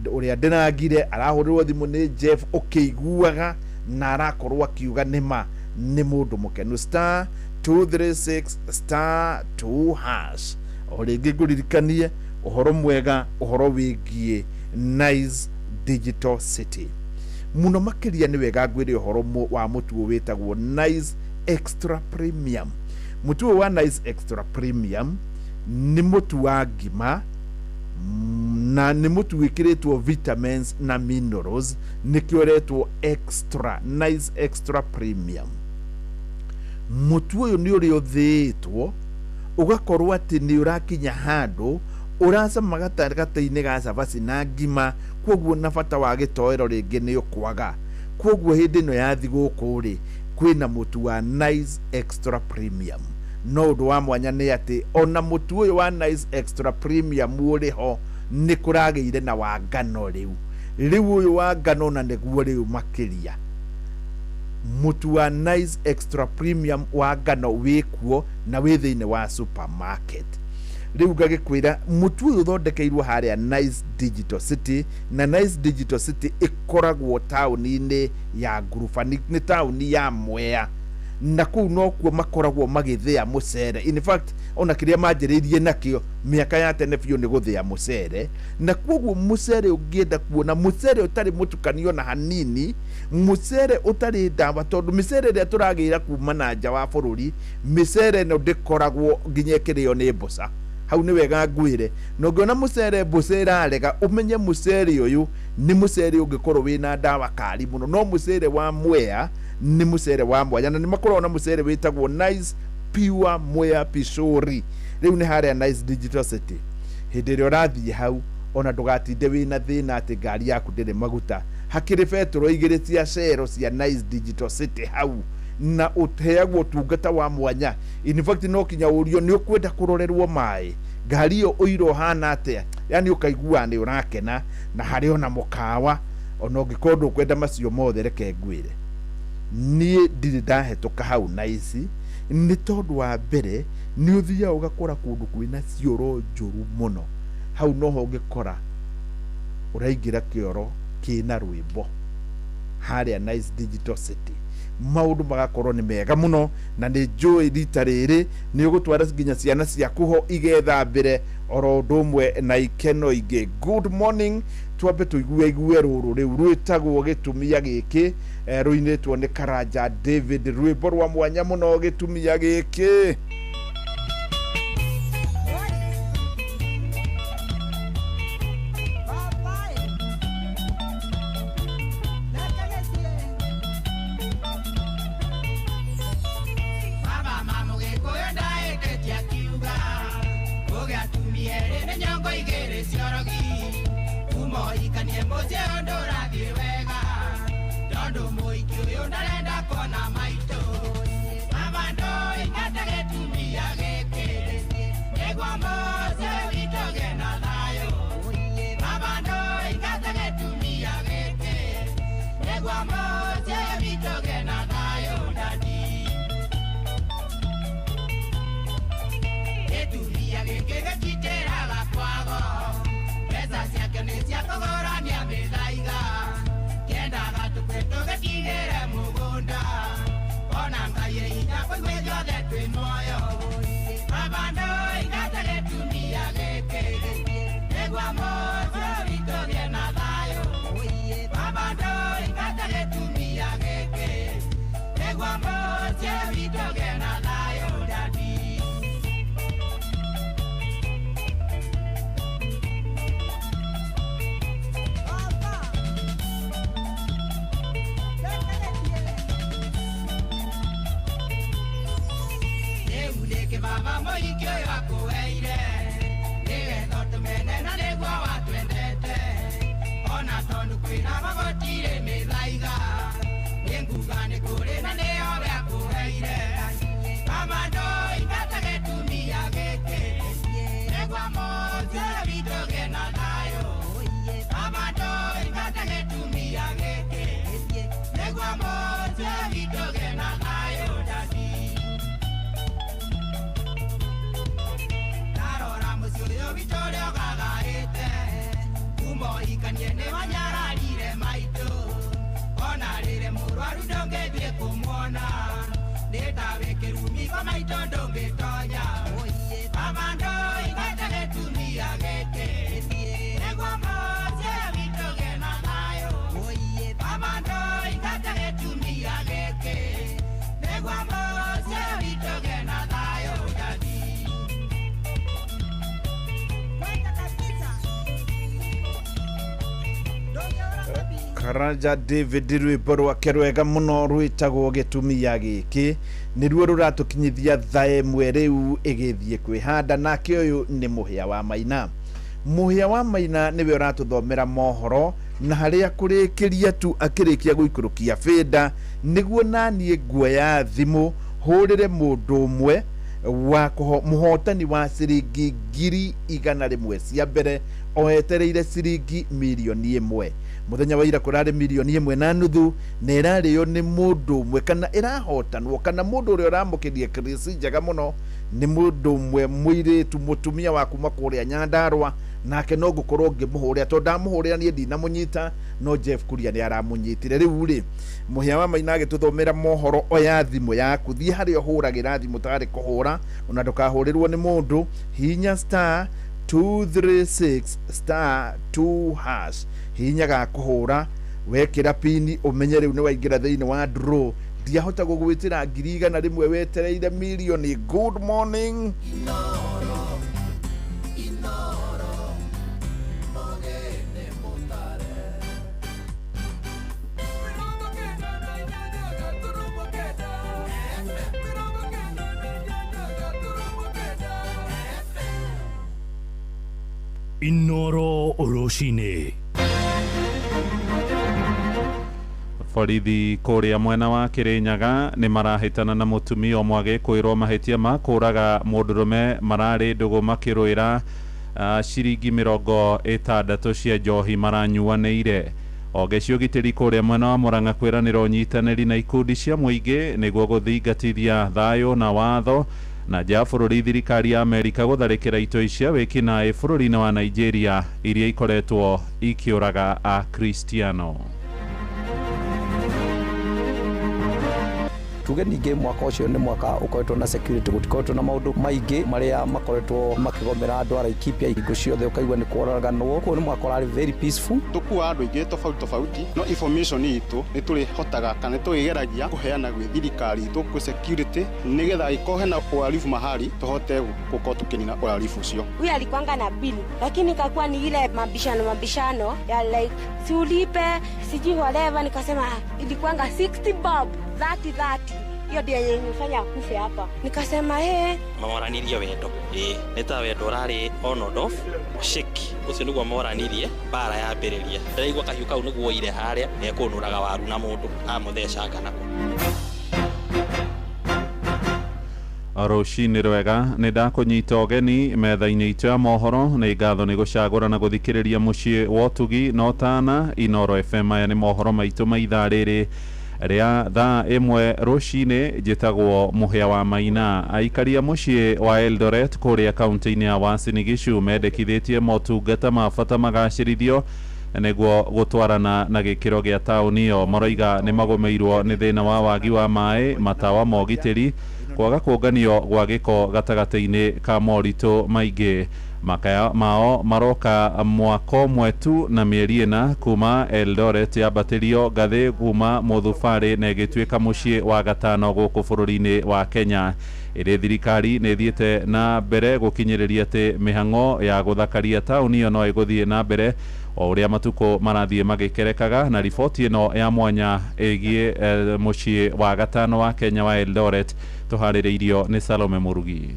ũrĩa ndĩrangire arahũrĩrwo thimũ nĩ Jeff ũkĩiguaga, na arakorwo akiuga nĩma nĩ mũndũ mũkenu. Star 236 star 2 hash. O rĩngĩ ngũririkanie ũhoro mwega, ũhoro wĩgiĩ Nice Digital City. Mũno makĩria nĩ wega ngwĩre ũhoro wa mũtu wĩtagwo Nice Extra Premium. Mũtu ũyũ wa Nice Extra Premium Nĩ mũtu wa ngima na nĩ mũtu wĩkĩrĩtwo vitamins na minerals, nĩkĩo ũretwo extra Nice Extra Premium. Mũtu ũyũ nĩ ũrĩa ũthĩĩtwo ũgakorwo atĩ nĩ ũrakinya handũ ũracama gatagatĩ-inĩ ga cabaci na ngima, kwoguo na bata wa gĩtoero rĩngĩ nĩ ũkwaga. Kwoguo hĩndĩ ĩno ya thigũkũ rĩ, kwĩna mũtu wa Nice Extra Premium. No ũndũ wa mwanya nĩ atĩ ona mũtu ũyũ wa Nice Extra Premium ũrĩ ho nĩ kũragĩire na wa ngano rĩu. Rĩu ũyũ wa ngano na nĩguo rĩu makĩria. Mũtu wa Nice Extra Premium wa ngano wĩkuo na wĩ thĩinĩ wa supermarket. Rĩu ngagĩkwĩra mũtu ũyũ ũthondekeirwo harĩa Nice Digital City, na Nice Digital City ĩkoragwo taũni-inĩ ya Nguruba, nĩ taũni ya Mwea, na kũu nokuo makoragwo magĩthĩa mũcere. In fact, ona kĩrĩa manjĩrĩirie nakĩo mĩaka ya tene biũ nĩ gũthĩa mũcere, na kwoguo mũcere ũngĩenda kuona mũcere ũtarĩ mũtukanio na hanini, mũcere ũtarĩ ndawa, tondũ mĩcere ĩrĩa tũragĩra kuma na nja wa bũrũri, mĩcere ĩno ndĩkoragwo nginya ĩkĩrĩo nĩ mbũca. Hau nĩ wega ngwĩre, na ũngĩona mũcere mbũca ĩrarega, ũmenye mũcere ũyũ nĩ mũcere ũngĩkorwo wĩna ndawa kari mũno. No mũcere wa Mwea nĩ mũcere wa mwanya, na nĩ makoragwo na mũcere wĩtagwo Nice Pure Mwea Pishori. Rĩu nĩ harĩa Nice Digital City. Hĩndĩ ĩrĩa ũrathiĩ hau, ona ndũgatinde wĩna thĩna atĩ ngari yaku ndĩrĩ maguta. Hakĩrĩ betũrũ igĩrĩ cia cero cia Nice Digital City hau, na ũheagwo ũtungata wa mwanya. In fact, no kinya ũrio nĩ ũkwenda kũrorerwo maĩ, ngari ĩyo ũira ũhana atĩa, yani ũkaigua nĩ ũrakena. Na harĩ ona mũkawa, ona ũngĩkorwo ndũkwenda macio mothe, reke ngwĩre niĩ ndirĩ ndahetũka hau Nice, nĩ tondũ wa mbere nĩ ũthiaga ũgakora kũndũ kwĩna cioro njũru mũno. Hau noho ũngĩkora ũraingĩra kĩoro kĩna rwĩmbo harĩa Nice Digital City. Maũndũ magakorwo nĩ mega mũno, na nĩ njũĩ rita rĩrĩ nĩ ũgũtwara nginya ciana ciaku ho igethambĩre oro ũndũ ũmwe na ikeno ingĩ. Good morning, twambe tũigue igue rũrũ rĩu rwĩtagwo gĩtumia gĩkĩ, rũinĩtwo nĩ Karanja David, rwĩmbo rwa mwanya mũno gĩtumia gĩkĩ. Mũrwaru ndũngĩthiĩ kũmũ. Karanja David rwĩmbo rwake rwega mũno rwĩtagwo gĩtumia gĩkĩ nĩruo rũratũkinyithia thaa ĩmwe rĩu ĩgĩthiĩ kwĩhanda. Nake ũyũ nĩ Mũhĩa wa Maina. Mũhĩa wa Maina nĩwe ũratũthomera mohoro, na harĩa kũrĩkĩria tu akĩrĩkia gũikũrũkia bĩnda nĩguo naniĩ nguoya thimũ hũrĩre mũndũ ũmwe wa mũhotani wa ciringi 100,000 cia mbere oetereire ciringi 1,000,000. Muthenya wa ira kurari 1.5 million na ĩrarĩo nĩ mũndũ ũmwe kana ĩrahotanwo kana mũndũ ũrĩa ũramũkĩria kirisi njega mũno nĩ mũndũ ũmwe mũirĩtu mũtumia wa kuma kũrĩa Nyandarũa, nake no ngũkorwo ngĩmũhũrĩra tondũ ndamũhũrĩra niĩ ndinamũnyita no Jeff Kuria nĩ aramũnyitire. Rĩu rĩ Mũhĩa wa Maina agĩtũthomera mohoro, oya thimũ yaku, thiĩ harĩa ũhũragĩra thimũ tarĩ kũhũra ona ndũkahũrĩrwo nĩ mũndũ, hihinya star 236 star 2 hash, hihinya ga kũhũra, wekĩra pini ũmenye rĩu nĩ waingĩra thĩinĩ wa draw. Ndiahota gũgwĩtĩra 100,000 wetereire mirioni. Good morning. Inoro rũcinĩ. Borithi kũrĩa mwena wa Kĩrĩnyaga nĩ marahĩtana na mũtumia ũmwe agĩkwĩrwo mahĩtia ma kũraga mũndũrũme mararĩ ndũgũ makĩrũĩra ciringi 60 cia njohi maranyuanĩire. Honge cia ũgitĩri kũrĩa mwena wa Murang'a kwĩranĩra ũnyitanĩri na ikundi cia mũingĩ nĩguo gũthingatithia thayũ na watho. Na nja ya bũrũri, thirikari ya Amerika gũtharĩkĩra itoi cia wĩkinaĩ bũrũri-inĩ wa Nigeria iria ikoretwo ikĩũraga Akristiano. Tuge ningĩ mwaka ũcio nĩ mwaka ũkoretwo na security, gũtikoretwo na maũndũ maingĩ marĩa makoretwo makĩgomera andũ a Laikipia hingo ciothe ũkaigua nĩ kũraganwo. Koguo nĩ mwaka ũrarĩ very peaceful. Tũkuaga andũ aingĩ tofauti tofauti, no information itũ nĩ tũrĩhotaga kana nĩ tũrĩgeragia kũheana gwĩ thirikari itũ gwĩ security nĩgetha ĩkorwo hena uhalifu mahali tũhote gũkorwo tũkĩnina uhalifu ũcio. Huyu alikuanga na bili lakini ikakuwa ni ile mabishano mabishano ya like si ulipe sijui whatever, nikasema ilikuanga 60 bob 30 30, hiyo ndio yenye imefanya akufe hapa. Nikasema hey, Mamoranirie wendo ĩ nĩ ta wendo ũrarĩ on and off shake ũcio nĩguo moranirie mbara yambĩrĩria. Ndĩraigua kahiũ kau nĩguo oire harĩa ekũnũraga waru na mũndũ amũthecanga nako. Rũcinĩ rwega, nĩ ndakũnyita ũgeni metha-inĩ itũ ya mohoro. Nĩ ngatho nĩ gũcagũra na gũthikĩrĩria mũciĩ wa ũtugi na ũtana Inoro FM. Aya nĩ mohoro maitũ ma ithaa rĩrĩ rĩa thaa 1 rũcinĩ. Njĩtagwo Mũhĩa wa Maina. Aikari a mũciĩ wa Eldoret kũrĩa kaunti-inĩ ya Uasin Gishu mendekithĩtie motungata ma bata magacĩrithio nĩguo gũtwarana na gĩkĩro gĩa taũni ĩyo. Maroiga nĩ magũmĩirwo nĩ thĩna wa wagi wa maĩ, matawa ma ũgitĩri, kwaga kũnganio gwa gĩko gatagatĩ-inĩ ka moritũ maingĩ. Makaya mao maroka mwaka ũmwe tu na mĩeri 4 kuma Eldoret yambatĩrio ngathĩ kuma mũthubarĩ na ĩgĩtuĩka mũciĩ wa gatano gũkũ bũrũri-inĩ wa Kenya. Ĩrĩ thirikari nĩ ĩthiĩte na mbere gũkinyĩrĩria atĩ mĩhang'o ya gũthakaria taũni ĩyo no ĩgũthiĩ na mbere o ũrĩa matukũ marathiĩ magĩkerekaga. Na riboti ĩno ya mwanya ĩgiĩ mũciĩ wa gatano wa Kenya wa Eldoret tũharĩrĩirio nĩ Salome Mũrugi.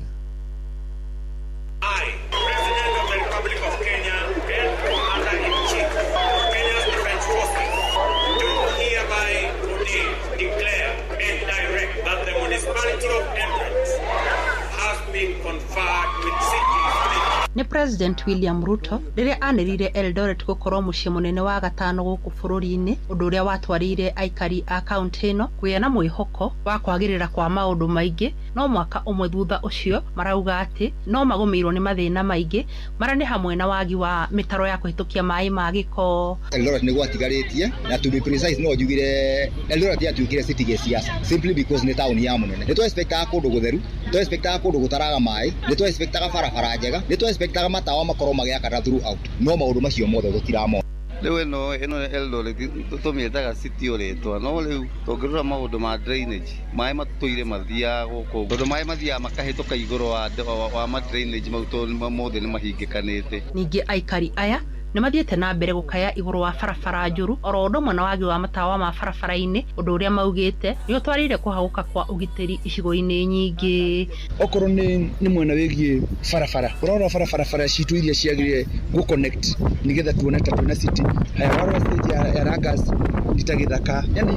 I, President of the Republic of Kenya and Commander-in-Chief of Kenya's Defense Forces, do hereby today declare and direct that the municipality of Eldoret has been conferred with city status. Nĩ President William Ruto rĩrĩa anĩrĩire Eldoret gũkorwo mũciĩ mũnene wa gatano gũkũ bũrũri-inĩ, ũndũ ũrĩa watwarĩire aikari a kaunti ĩno kũgĩa na mwĩhoko wa kwagĩrĩra kwa maũndũ maingĩ. No mwaka ũmwe thutha ũcio marauga atĩ no magũmĩirwo nĩ mathĩna maingĩ marĩa nĩ hamwe na wagi wa mĩtaro ya kũhĩtũkia maĩ ma gĩko. Eldoret nĩ gwatigarĩtie, na to be precise no njugire Eldoret yatuĩkire city gĩciaca simply because nĩ taũni ya mũnene. Nĩ twa-expectaga kũndũ gũtheru, nĩ twa-expectaga kũndũ gũtaraga maĩ, nĩ twa-expectaga barabara njega, nĩ twa-expectaga matawa makorwo magĩakana throughout, no maũndũ macio mothe gũtiramona. Rĩu ĩno Eldoret tũmĩetaga city o rĩtwa, no rĩu tũngĩrora maũndũ ma drainage, maĩ matũire mathiaga gũkũ tondũ maĩ mathiaga makahĩtũka igũrũ wa ma drainage mau tondũ mothe nĩ mahingĩkanĩte. Ningĩ aikari aya Nĩ mathiĩte na mbere gũkaya igũrũ wa barabara njũru oro ũndũ ũmwe na wagi wa matawa ma barabara-inĩ, ũndũ ũrĩa maugĩte nĩ ũtwarĩire kũhagũka kwa ũgitĩri icigo-inĩ nyingĩ. Okorwo nĩ mwena wĩgiĩ barabara, ũrarora barabara citũ iria ciagĩrĩire gũ connect nĩgetha tuone ta twĩna city. Haya, warora stage ya Langas nĩ ta gĩthaka, yani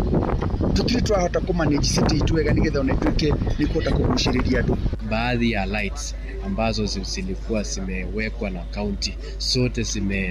tũtirĩ twahota kũ manage city itũ wega nĩgetha ona ituĩke nĩ kũhota kũgucĩrĩria andũ. Baadhi ya lights ambazo zilikuwa zimewekwa na county zote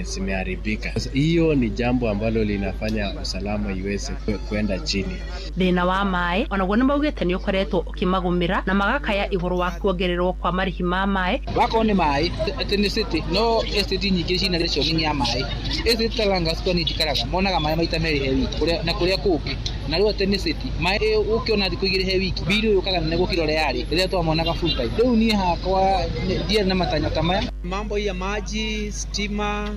zimeharibika. Hiyo ni jambo ambalo linafanya usalama iweze kwenda chini. Thĩna wa maĩ onaguo nĩ maugĩte nĩ ũkoretwo ũkĩmagũmĩra na magakaya igũrũ wa kuongererwo kwa marĩhi ma maĩ. Wakorwo nĩ maĩ atĩ nĩ city, no estate nyingĩ cina rationing ya maĩ. Estate ta Langas kwa nĩ njikaraga monaga maĩ maita merĩ he wiki na kũrĩa kũngĩ, na rĩu atĩ nĩ city maĩ ũkĩona thikũ igĩrĩ he wiki, bili yũkaga nene gũkĩra ũrĩa yarĩ rĩrĩa twamonaga full time. Rĩu niĩ hakwa ndiarĩ na matanya ta maya. Mambo hii ya maji, stima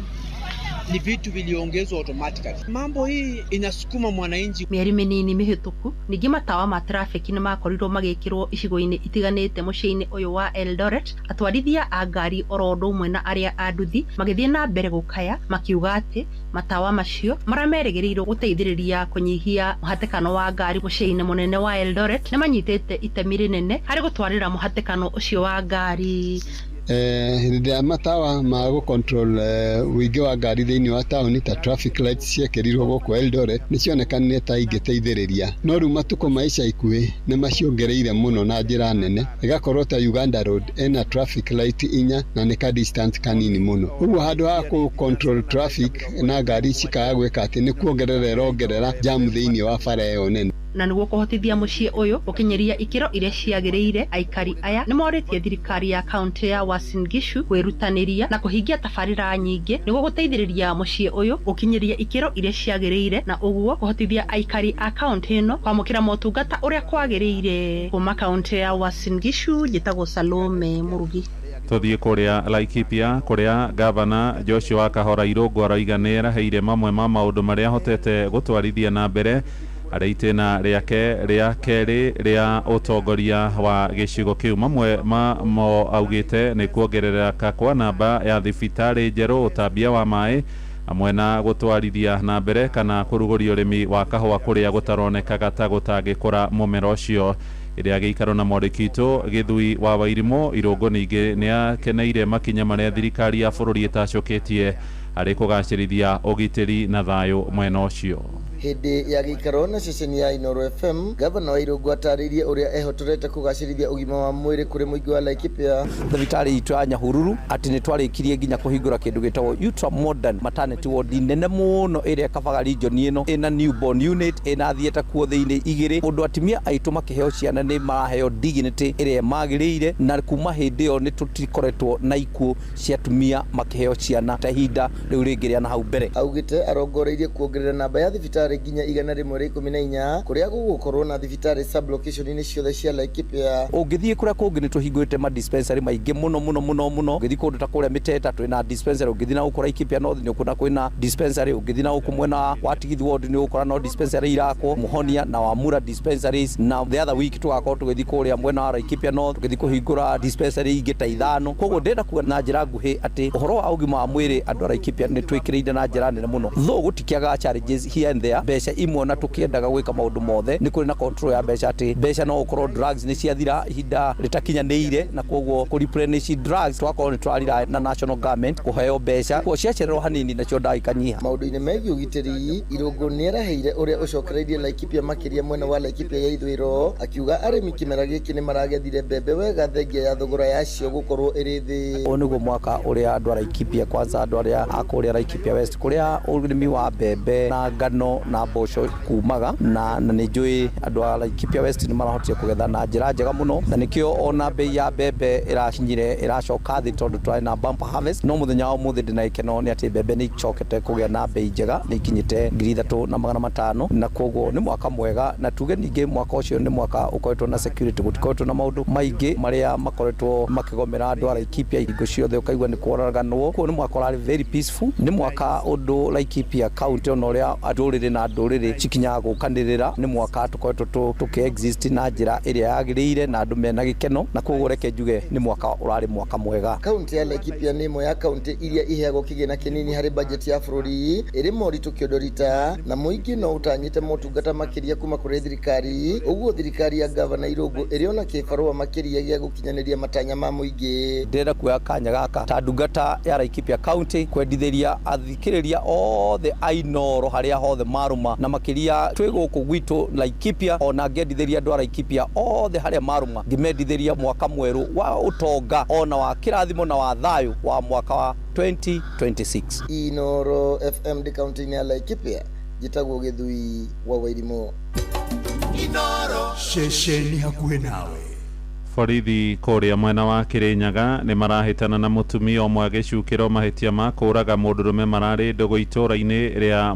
ni vitu viliongezwa automatically. Mambo hii inasukuma mwananchi. Mĩeri mĩnini mĩhĩtũku ningĩ matawa ma traffic nĩ makorirwo magĩkĩrwo icigo-inĩ itiganĩte mũciĩ-inĩ ũyũ wa Eldoret. Atwarithia a ngari oro ũndũ ũmwe na arĩa a nduthi magĩthiĩ na mbere gũkaya makiuga atĩ matawa macio marĩa merĩgĩrĩirwo gũteithĩrĩria kũnyihia mũhatĩkano wa ngari mũciĩ-inĩ mũnene wa Eldoret nĩ manyitĩte itemi rĩnene harĩ gũtwarĩra mũhatĩkano ũcio wa ngari. Hĩndĩ ĩrĩa matawa ma gũ control ũingĩ wa ngari thĩinĩ wa taũni ta traffic lights ciekĩrirwo gũkũ Eldoret nĩ cionekanire ta ingĩteithĩrĩria, no rĩu matukũ ma ica ikuhĩ nĩ maciongereire mũno na njĩra nene, ĩgakorwo ta Uganda Road ĩna traffic light inya na nĩ ka distance kanini mũno. Ũguo handũ ha kũ control traffic na ngari cikaga gwĩka atĩ nĩ kuongerera ĩrongerera jam thĩinĩ wa bara ĩyo nene. Na nĩguo kũhotithia mũciĩ ũyũ gũkinyĩria ikĩro iria ciagĩrĩire, aikari aya nĩ morĩtie thirikari ya kaũntĩ ya Uasin Gishu kwĩrutanĩria na kũhingia tabarĩra nyingĩ nĩguo gũteithĩrĩria mũciĩ ũyũ gũkinyĩria ikĩro iria ciagĩrĩire, na ũguo kũhotithia aikari a kaũntĩ ĩno kwamũkĩra motungata ũrĩa kwagĩrĩire. Kuma kaũntĩ ya Uasin Gishu, njĩtagwo Salome Mũrugi. Tuthiĩ kũrĩa Laikipia kũrĩa gavana Joshua Kahora Irũngũ aroiga nĩ eraheire mamwe ma maũndũ marĩa ahotete gũtwarithia na mbere arĩ itĩna rĩake rĩa kerĩ rĩa ũtongoria wa gĩcigo kĩu. Mamwe mamo augĩte nĩ kuongerereka kwa namba ya thibitarĩ njerũ, ũtambia wa maĩ hamwe na gũtwarithia na mbere kana kũrugũria ũrĩmi wa kahũa kũrĩa gũtaronekaga ta gũtangĩkũra mũmera ũcio. Ĩrĩa gĩikaro na mwandĩki witũ Gĩthui wa Wairimũ Irũngũ ningĩ nĩ akeneire makinya marĩa thirikari ya bũrũri ĩtacũkĩtie harĩ kũgacĩrithia ũgitĩri na thayũ mwena ũcio. Hĩndĩ ya gĩikaro na ceceni ya Inooro FM, gavana wa Irũngũ atarĩirie ũrĩa ehotorete kũgacĩrithia ũgima wa mwĩrĩ kũrĩ mũingĩ wa Laikipia. Thibitarĩ itũ ya Nyahururu atĩ nĩ twarĩkirie nginya kũhingũra kĩndũ gĩtagwo ultra modern maternity ward nene mũno ĩrĩa ĩkabaga region ĩno, ĩna newborn unit, ĩna theatre kuo thĩinĩ igĩrĩ, ũndũ atumia aitũ makĩheo ciana nĩ maraheo dignity ĩrĩa magĩrĩire, na kuma hĩndĩ ĩyo nĩ tũtikoretwo na ikuũ cia atumia makĩheo ciana ta ihinda rĩu rĩngĩ rĩa na hau mbere. Augĩte arongoreirie kuongerera namba ya thibitarĩ nginya 114 kũrĩa gũgũkorwo na thibitarĩ sub-location-inĩ ciothe cia Laikipia. Ũngĩthiĩ kũrĩa kũngĩ nĩ tũhingũrĩte ma dispensary maingĩ mũno mũno mũno mũno. Ũngĩthiĩ kũndũ ta kũrĩa Mĩteta twĩna dispensary, ũngĩthiĩ na gũkũ Laikipia North nĩ ũkuona kwĩna dispensary, ũngĩthiĩ na gũkũ mwena wa Tigithi Ward nĩ ũgũkora no dispensary irakwo, Mũhonia na Wamura dispensaries, na the other week tũgakorwo tũgĩthiĩ kũrĩa mwena wa Laikipia North tũgĩthiĩ kũhingũra dispensary ingĩ ta ithano. Koguo ndĩrenda kuga na njĩra nguhĩ atĩ ũhoro wa ũgima wa mwĩrĩ andũ a Laikipia nĩ twĩkĩrĩire na njĩra nene mũno. Though gũtikĩagaga challenges here and there, mbeca imwe na tũkĩendaga gwĩka maũndũ mothe nĩ kũrĩ na control ya mbeca, atĩ mbeca no ũkorwo drugs nĩ ciathira ihinda rĩtakinyanĩire, na koguo kũ replenish drugs twakorwo nĩ tũrarira na national government kũheo mbeca, koguo ciacererwo hanini nacio ndawa ikanyiha. Maũndũ-inĩ megiĩ ũgitĩri, Irũngũ nĩeraheire ũrĩa ũcokereirie Laikipia makĩria mwena wa Laikipia ya ithũĩro, akiuga arĩmi kĩmera gĩkĩ nĩ maragethire mbembe wega thengia ya thogora yacio gũkorwo ĩrĩ thĩ. Ũyũ nĩguo mwaka ũrĩa andũ a Laikipia, kwanza andũ arĩa a kũrĩa Laikipia West, kũrĩa ũrĩmi wa mbembe na ngano na mboco kumaga, na nĩ njũĩ andũ a Laikipia West nĩ marahotire kũgetha na njĩra njega mũno, na nĩkĩo ona bei ya mbembe ĩrakinyire ĩracoka thĩ tondũ twarĩ na bumper harvest. No mũthenya wa ũmũthĩ ndĩna gĩkeno nĩ atĩ mbembe nĩ icokete kũgĩa na bei njega, nĩ ikinyĩte 3,500, na koguo nĩ mwaka mwega. Na tuge ningĩ mwaka ũcio nĩ mwaka ũkoretwo na security, gũtikoretwo na maũndũ maingĩ marĩa makoretwo makĩgomera andũ a Laikipia hingo ciothe ũkaigua nĩ kworaganwo. Koguo nĩ mwaka ũrarĩ very peaceful, nĩ mwaka ũndũ Laikipia county ona ũrĩa ndũrĩrĩ na na ndũrĩrĩ cikinyaga gũkanĩrĩra nĩ mwaka tũkoretwo tũkĩ exist na njĩra ĩrĩa yagĩrĩire na andũ mena gĩkeno na koguo reke njuge nĩ mwaka ũrarĩ mwaka mwega. Kaunti ya Laikipia nĩ ĩmwe ya kaunti iria iheagwo kĩgĩna kĩnini harĩ bajeti ya bũrũri ĩrĩ moritũ kĩondorita na mũingĩ no ũtanyĩte motungata makĩria kuma kũrĩ thirikari. Ũguo thirikari ya gavana Irũngũ ĩrĩ ona kĩbarũa makĩria gĩa gũkinyanĩria matanya ma mũingĩ. Ndĩrenda kuoya kanya gaka ta ndungata ya Laikipia County kwendithĩria athikĩrĩria othe a Inooro harĩa hothe marũma na makĩria twĩ gũkũ gwitũ Laikipia, ona ngendithĩria andũ a Laikipia othe harĩa marũma ngĩmendithĩria mwaka mwerũ wa ũtonga ona wa kĩrathimo na wa thayũ wa mwaka wa 2026. Inooro FM ndĩ kaunti-inĩ ya Laikipia, njĩtagwo Gĩthui wa Wairimũ. Inooro ceceni hakuhĩ nawe. Borithi kũrĩa mwena wa Kĩrĩnyaga nĩ marahĩtana na mũtumia ũmwe agĩcukĩrwo mahĩtia ma kũũraga mũndũrũme mararĩ ndũgũ itũũra-inĩ rĩa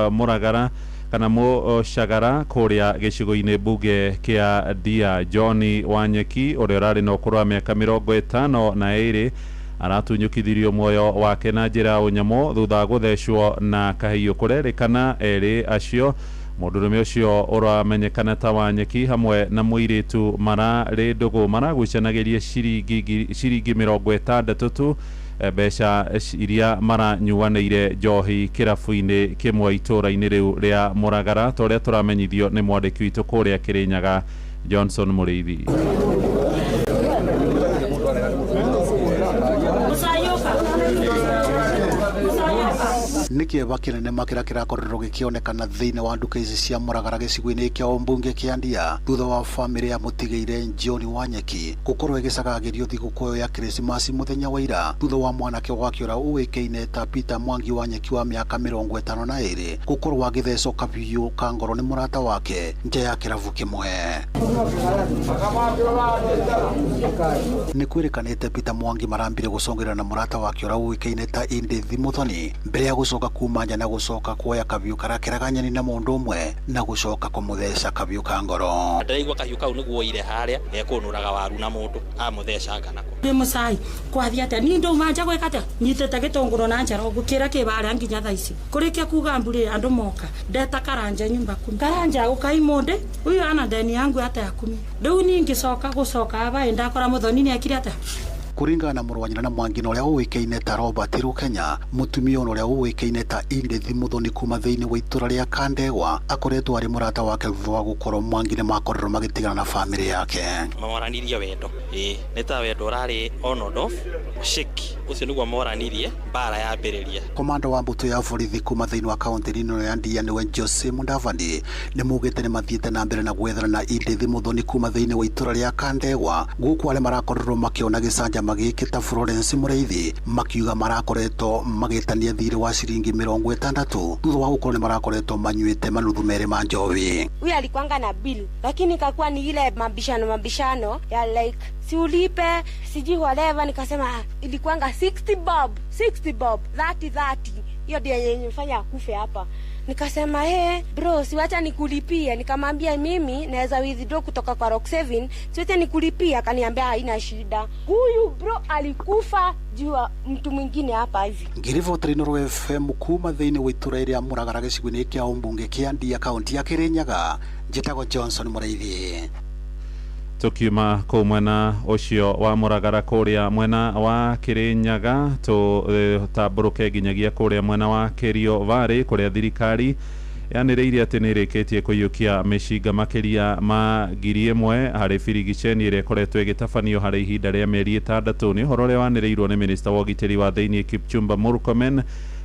Mũragara kana Mũcagara kũrĩa gĩcigo-inĩ mbunge kĩa Ndia. John Wanyeki ũrĩa ũrarĩ na ũkũrũ wa mĩaka 52 aratunyũkithirio muoyo wake na njĩra ya ũnyamũ thutha wa gũthecwo na kahiũ. Kũrerĩkana erĩ acio, mũndũrũme ũcio ũramenyekana ta Wanyeki hamwe na mũirĩtu mararĩ ndũgũ maragucanagĩria ciringi 60 tu, mbeca iria maranyuanĩire njohi kĩrabu-inĩ kĩmwe itũũra-inĩ rĩu rĩa Mũragara, ta ũrĩa tũramenyithio nĩ mwandĩki witũ kũrĩa Kĩrĩnyaga Johnson Mũrĩithi. Nĩ kĩeva kĩnene makĩra kĩrakorirwo gĩkĩonekana thĩinĩ wa nduka ici cia Mũragara gĩcigo-inĩ kĩa ũmbunge kĩa Ndia thutha wa bamĩrĩ ya mũtigĩire John Wanyeki gũkorwo ĩgĩcagagĩrio thigũkũ ĩyo ya Krismasi mũthenya wa ira thutha wa mwanake wake ũrĩa ũĩkaine ta Peter Mwangi Wanyeki wa mĩaka 52 gũkorwo agĩthecwo kabiũ ka ngoro nĩ mũrata wake nja ya kĩrabu kĩmwe. Nĩ kwĩrĩkanĩte Peter Mwangi marambire gũcongerera na mũrata wake ũrĩa ũĩkaine ta Indith Muthoni mbere ya gũcoka kuma nja na gũcoka kuoya kabiũ karakĩraga nyeni na mũndũ ũmwe na gũcoka kũmũtheca kabiũ ka ngoro. Ndĩraigua kahiũ kau nĩguo oire harĩa ekũnũraga waru na mũndũ amũthecanga nako. Ndĩ mũcai kwathiĩ atĩa niĩ ndauma nja gwĩka atĩa nyitĩte gĩtũngũrũ na njara ngũkĩra kĩbarĩa nginya thaa ici kũrĩkia kuga mburi andũ moka ndeta karanja nyumba kumi karanja gũkai mũndĩ huyu ana ndeni yangu hata ya 10 rĩu niĩ ngĩcoka gũcoka abaĩ ndakora mũthoni nĩekire atĩa. Kũringana na mũrũ wa nyina na Mwangi na ũrĩa ũĩkaine ta Robert Rukenya, mũtumia ũrĩa ũĩkaine ta Indith Muthoni kuma thĩinĩ wa itũra rĩa Kandegwa akoretwo arĩ mũrata wake thutha wa gũkorwo Mwangi nĩ makorirwo magĩtigana na bamĩrĩ yake. Moranirie wendo ĩĩ nĩ ta wendo ũrarĩ on and off shake ũcio nĩguo moranirie mbara yambĩrĩria. Komanda wa mbũtũ ya borithi kuma thĩinĩ wa kaunti ĩno ya Ndia nĩwe Jose Mudavadi nĩ maugĩte nĩ mathiĩte na mbere na gwethana na Indith Muthoni kuma thĩinĩ wa itũra rĩa Kandegwa gũkũ arĩa marakorirwo makĩona gĩcanjama gĩkĩ ta Florence Mũrĩithi makiuga marakoretwo magĩtania thirĩ wa ciringi 60 thutha wa gũkorwo nĩ marakoretwo manyuĩte manuthu merĩ ma njohi. Huyu alikuanga na bill lakini ikakuwa ni ile mabishano ya like si ulipe sijui whatever, nikasema ilikuanga 60 bob 30 hiyo ndio yenye nifanya akufe hapa. Nikasema hey bro, siwacha nikulipie. Nikamwambia mimi naweza withdraw kutoka kwa Rock 7, siwacha nikulipie. Akaniambia haina shida. Huyu bro alikufa juu mtu mwingine hapa hivi. Ngiribotera Inooro FM kuma thĩinĩ wa itũra rĩa Mũragara gĩcigo-inĩ kĩa ũmbunge kĩa Ndia kaunti ya Kĩrĩnyaga, njĩtagwo Johnson Mũrĩithi. Tukiuma kũu mwena ũcio wa Mũragara kũrĩa mwena wa Kĩrĩnyaga tũtambũrũke nginyagia kũrĩa mwena wa Kerio Valley kũrĩa thirikari yanĩrĩire atĩ nĩ ĩrĩkĩtie kũiyũkia mĩcinga makĩria ma 1,000 harĩ birigiceni ĩrĩa ĩkoretwo ĩgĩtabanio harĩ ihinda rĩa mĩeri 6. Nĩ ũhoro ũrĩa wanĩrĩirwo nĩ minista wa ũgitĩri wa thĩinĩ Kipchumba Murkomen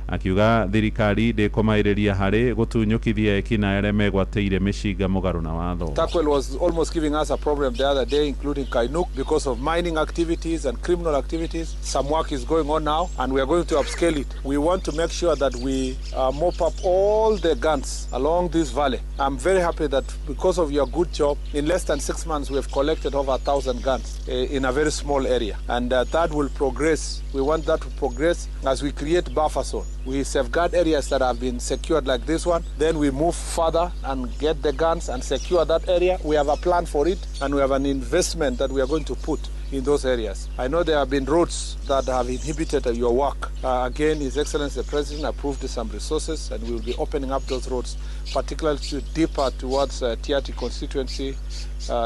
akiuga thirikari ndĩkũmaĩrĩria harĩ gũtunyũkithia ekinaĩ arĩa megwatĩire mĩcinga mũgarũ na watho. Turkwel was almost giving us a problem the other day, including Kainuk, because of mining activities and criminal activities. Some work is going on now and we are going to upscale it. We want to make sure that we mop up all the guns along this valley. I'm very happy that because of your good job, in less than 6 months we have collected over 1,000 guns in a very small area, and that will progress. We want that to progress as we create buffer zone. We safeguard areas that have been secured like this one. Then we move further and get the guns and secure that area. We have a plan for it and we have an investment that we are going to put in those areas. I know there have been roads that have inhibited your work. Again, His Excellency the President approved some resources, and we will be opening up those roads, particularly to deeper towards Tiaty constituency,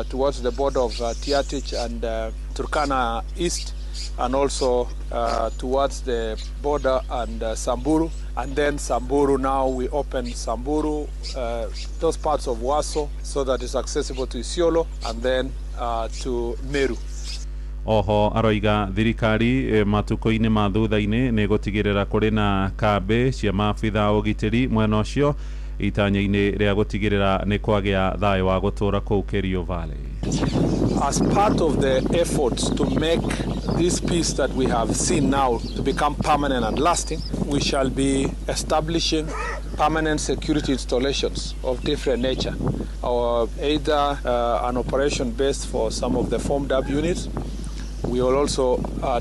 towards the border of Tiaty and Turkana East, and also towards the border and Samburu. And then Samburu, now we open Samburu, those parts of Waso, so that it's accessible to Isiolo and then to Meru. Oho aroiga thirikari matuko-inĩ ma thutha-inĩ nĩ gũtigĩrĩra kũrĩ na kambĩ cia maabitha a ũgitĩri mwena ũcio itanya-inĩ rĩa gũtigĩrĩra nĩ kwagĩa thayũ wa gũtũra kũu Kerio Valley. As part of the efforts to make this peace that we have seen now to become permanent and lasting, we shall be establishing permanent security installations of different nature, or either an operation based for some of the formed up units. We will also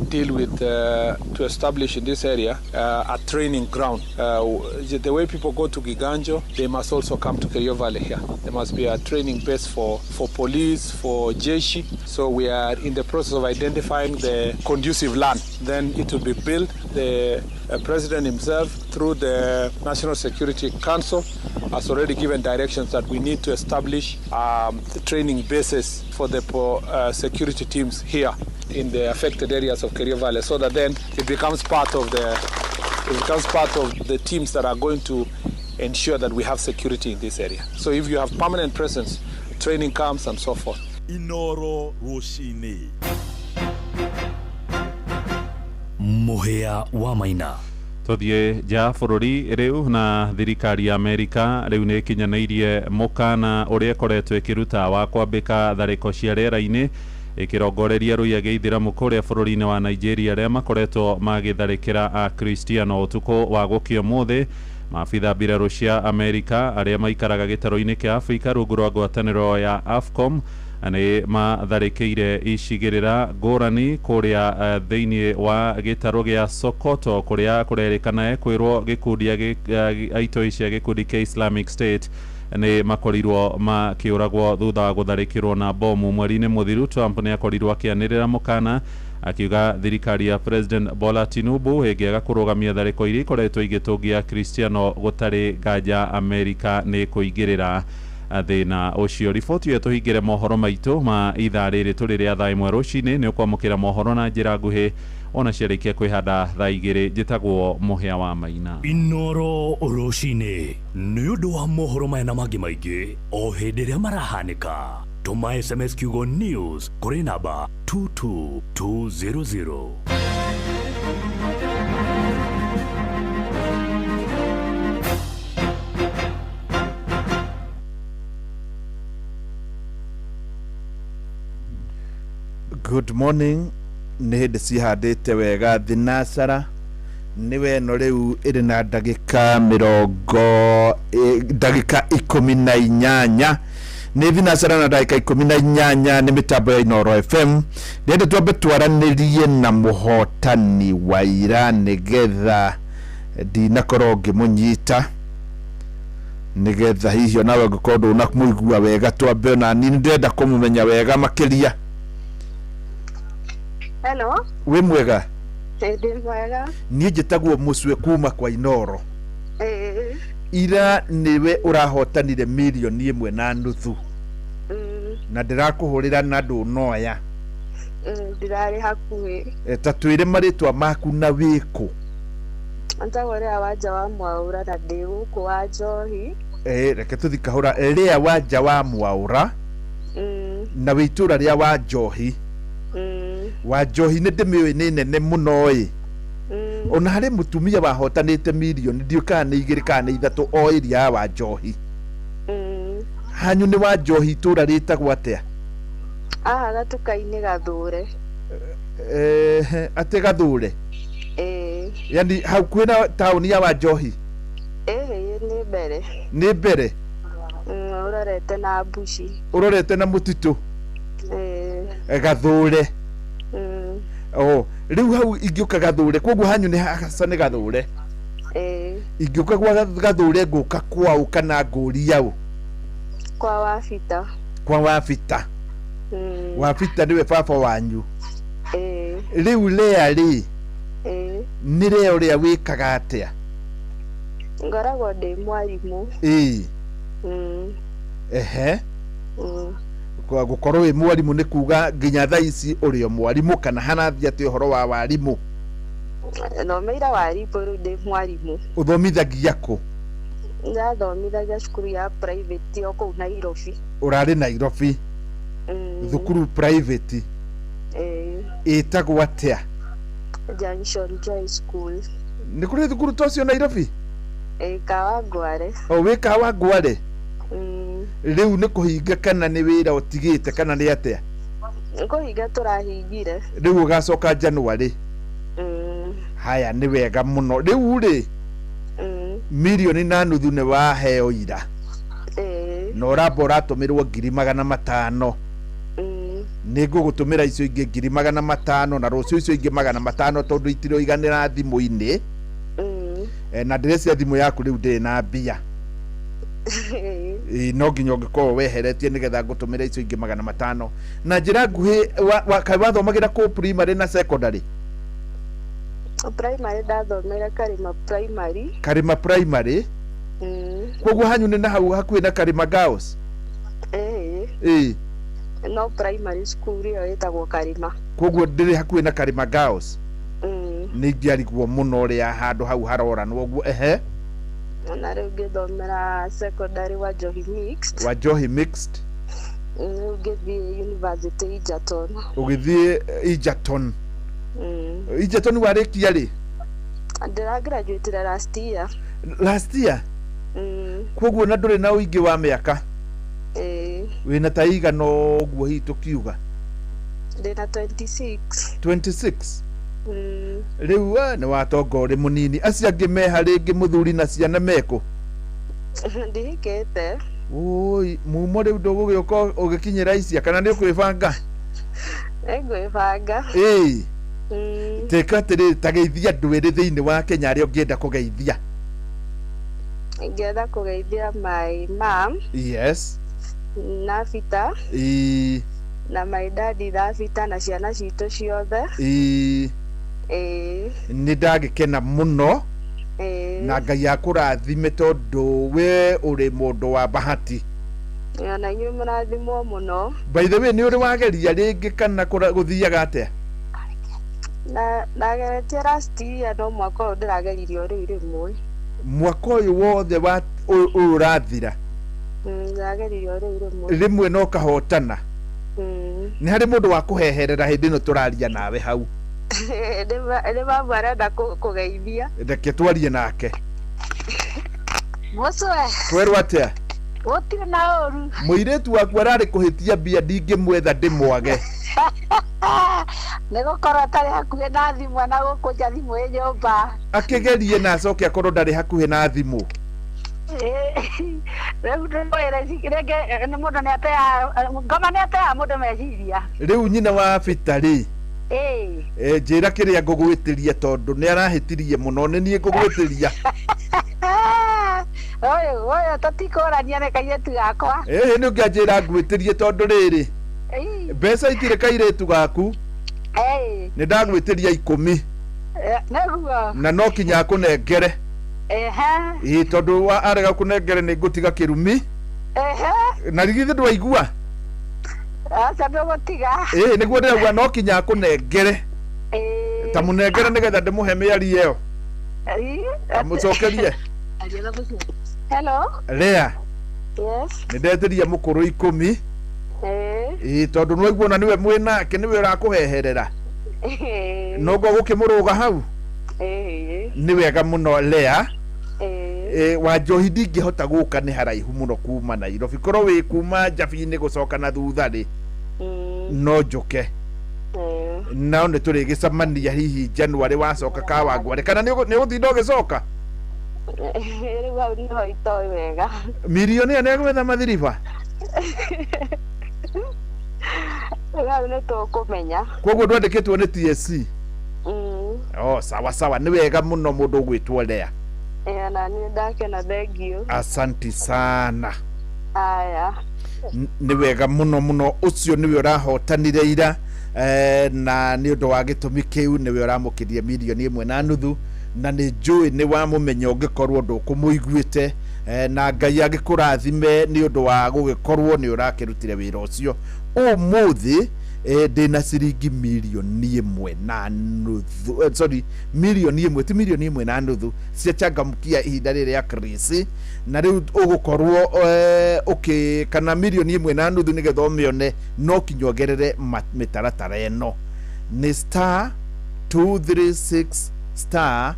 deal with to establish in this area a training ground. The way people go to Giganjo, they must also come to Kerio Valley here. There must be a training base for police, for jeshi. So we are in the process of identifying the conducive land. Then it will be built. The president himself, through the National Security Council, has already given directions that we need to establish the training bases for the security teams here in the affected areas of Kerio Valley, so that then it becomes part of the teams that are going to ensure that we have security in this area. So if you have permanent presence, training camps and so forth. Inoro Roshini. Muhea wa Maina. Tuthie nja bũrũri rĩu na thirikari ya Amerika rĩu nĩ ĩkinyanĩirie mũkana ũrĩa ĩkoretwo ĩkĩruta wa kwambĩka tharĩko cia rĩera-inĩ ĩkĩrongoreria rũiya gĩithĩramu kũrĩa bũrũri-inĩ wa Nigeria arĩa makoretwo magĩtharĩkĩra Akristiano ũtukũ wa gũkĩa ũmũthĩ. Maabitha mbirarũ cia Amerika arĩa maikaraga gĩtarũ-inĩ kĩa Afrika rungu rwa ngwatanĩro ya AFCOM nĩ matharĩkĩire icigĩrĩra ngũrani kũrĩa thĩinĩ wa gĩtarũ gĩa Sokoto kũrĩa kũrerĩkana ekwĩrwo gĩkundi aitoi cia gĩkundi kĩa Islamic State nĩ makorirwo makĩũragwo thutha wa gũtharĩkĩrwo na bomu mweri-inĩ mũthiru. Trump nĩ akorirwo akĩanĩrĩra mũkana akiuga thirikari ya President Bola Tinubu ĩngĩaga kũrũgamia tharĩko iria ikoretwo igĩtũngia Kristiano gũtarĩ nganja Amerika nĩ kũingĩrĩra thĩna ũcio. Riboti ĩyo tũhingĩre mohoro maitũ ma ithaa rĩrĩ tũrĩ rĩa thaa 1 rũcinĩ. Nĩ ũkwamũkĩra mohoro na njĩra nguhĩ ona ciarĩkia kwĩhanda thaa 2. Njĩtagwo Mũhĩa wa Maina. Inoro rũcinĩ nĩ ũndũ wa mohoro maya na mangĩ maingĩ o hĩndĩ ĩrĩa marahanĩka. Tũma SMS kiugo news kũrĩ namba 22200. Good morning. Nĩ hĩndĩ cihandĩte wega thinacara nĩ weno rĩu ĩrĩ na ndagĩka mĩrongo ndagĩka 18 nĩ thinacara na ndagĩka 18 nĩ mĩtambo ya Inoro FM. Ndĩrenda twambe twaranĩrie na mũhotani wa ira nĩgetha ndinakorwo ngĩmũnyita nĩgetha hihi onawe ngũkorwo ndũnamũigua wega, twambe ona niĩ ndĩrenda kũmũmenya wega makĩria. Hello. Wĩ mwega? Ndĩ mwega. Niĩ njĩtagwo Mũcwe kuma kwa Inoro. Ira nĩwe ũrahotanire mirioni 1.5. Na ndĩrakũhũrĩra na ndũnoya. Ndĩrarĩ hakuhĩ. Ta twĩre marĩtwa maku na wĩkũ. Njagwo Rĩa Wanja wa Mwaũra na ndĩ gũkũ wa Njohi. Reke tũthi kahũra. Rĩa Wanja wa Mwaũra na wĩ itũũra rĩa wa Njohi. Wa Njohi nĩ ndĩmĩũĩ nĩ nene mũno ĩ. Ona harĩ mũtumia wahotanĩte mirioni ndiũ kana nĩ 2 kana nĩ 3 o ĩria ya wa Njohi. Hanyu nĩ wa Njohi itũũra rĩtagwo atĩa? Haha gatuka-inĩ Gathũre. Atĩ Gathũre? Yani hakuhĩ na taũni ya wa Njohi? Nĩ mbere. Nĩ mbere? Ũrorete na mbuci. Ũrorete na mũtitũ? Gathũre. Oh, rĩu hau ingĩũka Gathũre, koguo hanyu nĩ haca nĩ Gathũre. Ingĩũka gwa Gathũre ngũka kwaũ kana ngũria ũ? Kwa Wabita. Kwa Wabita. Wabita nĩwe baba wanyu? Rĩu Lea rĩ, Ĩĩ. nĩ Lea ũrĩa wĩkaga atĩa? Ngoragwo ndĩ mwarimũ. Ĩĩ. Ehe. Gũkorwo wĩ mwarimũ nĩ kuga nginya thaa ici ũrĩ o mwarimũ kana harathiĩ atĩ ũhoro wa warimũ? Thomeire warimũ, rĩu ndĩ mwarimũ. Ũthomithagia kũ? Ndathomithagia cukuru ya private o kũu Nairobi. Ũrarĩ Nairobi? Thukuru private? Ĩĩ. Ĩtagwo atĩa? Junction Joy School. Nĩ kũrĩ thukuru ta ũcio Nairobi? Ĩĩ, Kawangware. O wĩ Kawangware? Rĩu nĩ kũhinga kana nĩ wĩra ũtigĩte kana nĩ atĩa? Kũhinga tũrahingire. Rĩu ũgacoka January? Haya, nĩ wega mũno. Rĩu rĩ, 1.5 million nĩ waheo ira. Ĩĩ. Na ũramba ũratũmĩrwo 500,000. Nĩ ngũgũtũmĩra icio ingĩ 500,000 na rũciũ icio ingĩ 500 tondũ itiroiganĩra thimũ-inĩ. Na ndĩrecia thimũ yaku rĩu ndĩrĩ na mbia. Ĩĩ, no nginya ũngĩkorwo weheretie nĩgetha ngũtũmĩra icio ingĩ 500. Na njĩra nguhĩ, kaĩ wathomagĩra kũ primary na secondary? Primary ndathomeire Karima Primary. Karima Primary. Koguo hanyu nĩ na hau hakuhĩ na Karima Girls? Ĩĩ. Ĩĩ. No primary school ĩyo ĩtagwo Karima. Koguo ndĩrĩ hakuhĩ na Karima Girls? Nĩ ingĩarigwo mũno ũrĩa handũ hau haroranwo ũguo. Ehe. Na rĩu ngĩthomera secondary wa Njohi Mixed. Wa Njohi Mixed. Rĩu ngĩthiĩ university Egerton. Ũgĩthiĩ Egerton? Egerton warĩkia rĩ? Ndĩra graduate last year. Last year? Koguo na ndũrĩ na ũingĩ wa mĩaka? Ĩĩ. Wĩna ta igana ũguo hihi tũkiuga? Ndĩna 26. 26? Rĩu we nĩ watonga ũrĩ mũnini. Acio angĩ meha rĩngĩ, mũthuri na ciana mekũ? Ndihikĩte. Ũi, mumo rĩu ndũgũgĩũka ũgĩkinyĩra icia kana nĩ ũkwĩbanga? Nĩngwĩbanga. Ĩĩ. Tĩka atĩrĩrĩ, ta geithia andũ erĩ thĩinĩ wa Kenya arĩa ũngĩenda kũgeithia. Ingĩenda kũgeithia my mom na Bita na my daddy Thabita na ciana citũ ciothe. Ĩĩ. Nĩ ndagĩkena mũno. Ĩĩ. Na Ngai akũrathime tondũ we ũrĩ mũndũ wa bahati. Ona inyuĩ mũrathimwo mũno. By the way, nĩ ũrĩ wageria rĩngĩ kana gũthiaga atĩa? Na ndageretie last year, no mwaka ũyũ ndĩrageririe o rĩu rĩmwe. Mwaka ũyũ wothe wa ũyũ ũyũ ũrathira? Ndĩrageririe o rĩu rĩmwe. Rĩmwe no kahotana? Nĩ harĩ mũndũ wa kũheherera hĩndĩ ĩno tũraria nawe hau? Nĩ babu arenda kũgeithia. Reke twarie nake. Mũcwe. Twerwo atĩa? Gũtirĩ na ũru. Mũirĩtu waku ararĩ kũhĩtia mbia, ndingĩmwetha ndĩmwage. Nĩ gũkorwo atarĩ hakuhĩ na thimũ na gũkũ nja thimũ ĩ nyũmba. Akĩgerie na acoke akorwo ndarĩ hakuhĩ na thimũ. Rĩu ndĩmwĩre rĩngĩ nĩ mũndũ nĩ ateaga ngoma, nĩ ateaga mũndũ meciria. Rĩu nyina wa Bita rĩ, Ĩĩ. Njĩra kĩrĩa ngũgwĩtĩria tondũ nĩ arahĩtirie mũno, nĩ niĩ ngũgwĩtĩria. Ũyũ tũtikũrania nĩ kairĩtu gakwa. Ĩhĩ, nĩ ũngĩanjĩra ngwĩtĩrie tondũ rĩrĩ, mbeca itirĩ kairĩtu gaku. Nĩ ndagwĩtĩria 10. Nĩguo. Na no kinya akũnengere. Ĩĩ, tondũ wa arega kũnengere nĩ ngũtiga kĩrumi. Na rigithĩ ndwaigua? Aca, ndũgũtiga. Ĩĩ, nĩguo ndĩrauga no kinya akũnengere. Ta mũnengere nĩgetha ndĩmũhe mĩario ĩyo. Amũcokerie. Hello. Lea. Yes. Nĩ ndetĩria mũkũrũ 10. Ĩĩ, tondũ nĩwaigua ona nĩwe mwĩnake, nĩwe ũrakũheherera. Noguo gũkĩmũrũga hau. Nĩ wega mũno, Lea. Wa Njohi ndingĩhota gũka, nĩ haraihu mũno kuma Nairobi. Korwo wĩ kuma Njabi-inĩ gũcoka na thutha rĩ, no njũke. No nĩ tũrĩgĩcemania hihi January wacoka Kawangware, kana nĩ ũgũtinda ũgĩcoka? Rĩu hau nĩho itoĩ wega. Mirioni ĩyo nĩ egwetha mathiriba. Rĩu hau nĩ tũkũmenya. Koguo ndwandĩkĩtwo nĩ TSC? Oh, sawa sawa, nĩ wega mũno mũndũ ũgwĩtwo Lea. Ĩĩ, na niĩ ndakena, thengiũ. Asanti sana. Aya. Nĩ wega mũno mũno. Ũcio nĩwe ũrahotanire ira. Na nĩ ũndũ wa gĩtũmi kĩu nĩwe ũramũkĩria 1.5 million, na nĩ njũĩ nĩ wamũmenya ũngĩkorwo ndũkũmũiguĩte. Na Ngai agĩkũrathime nĩ ũndũ wa gũgĩkorwo nĩ ũrakĩrutire wĩra ũcio ũmũthĩ. Ndĩna ciringi 1.5 million, sorry, 1 million, ti 1.5 million cia changamkia ihinda rĩrĩ ya krisi. Na rĩu ũgũkorwo ũkĩ kana 1.5 million, nĩgetha ũmĩone no kinya ongerere mĩtaratara ĩno nĩ *236*2#,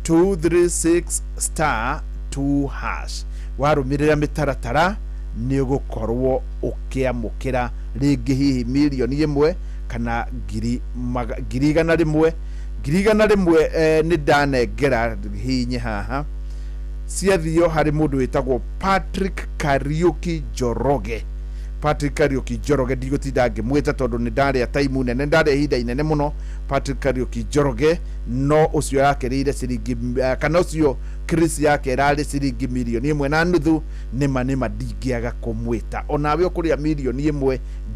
*236*2#. Warũmĩrĩra mĩtaratara nĩ ũgũkorwo ũkĩamũkĩra rĩngĩ hihi 1 million kana 100,000, 100,000. Nĩ ndanengera hinye haha ciathio harĩ mũndũ wĩtagwo Patrick Kariuki Njoroge. Patrick Kariuki Njoroge, ndigũtinda ngĩmwĩta tondũ nĩ ndarĩa taimu nene, ndarĩa ihinda inene mũno. Patrick Kariuki Njoroge, no ũcio yakĩrĩire ciringi kana ũcio Chris yake ĩrarĩ ciringi 1.5 million. Nĩma nĩma ndingĩaga kũmwĩta. Onawe ũkũrĩa 1 million,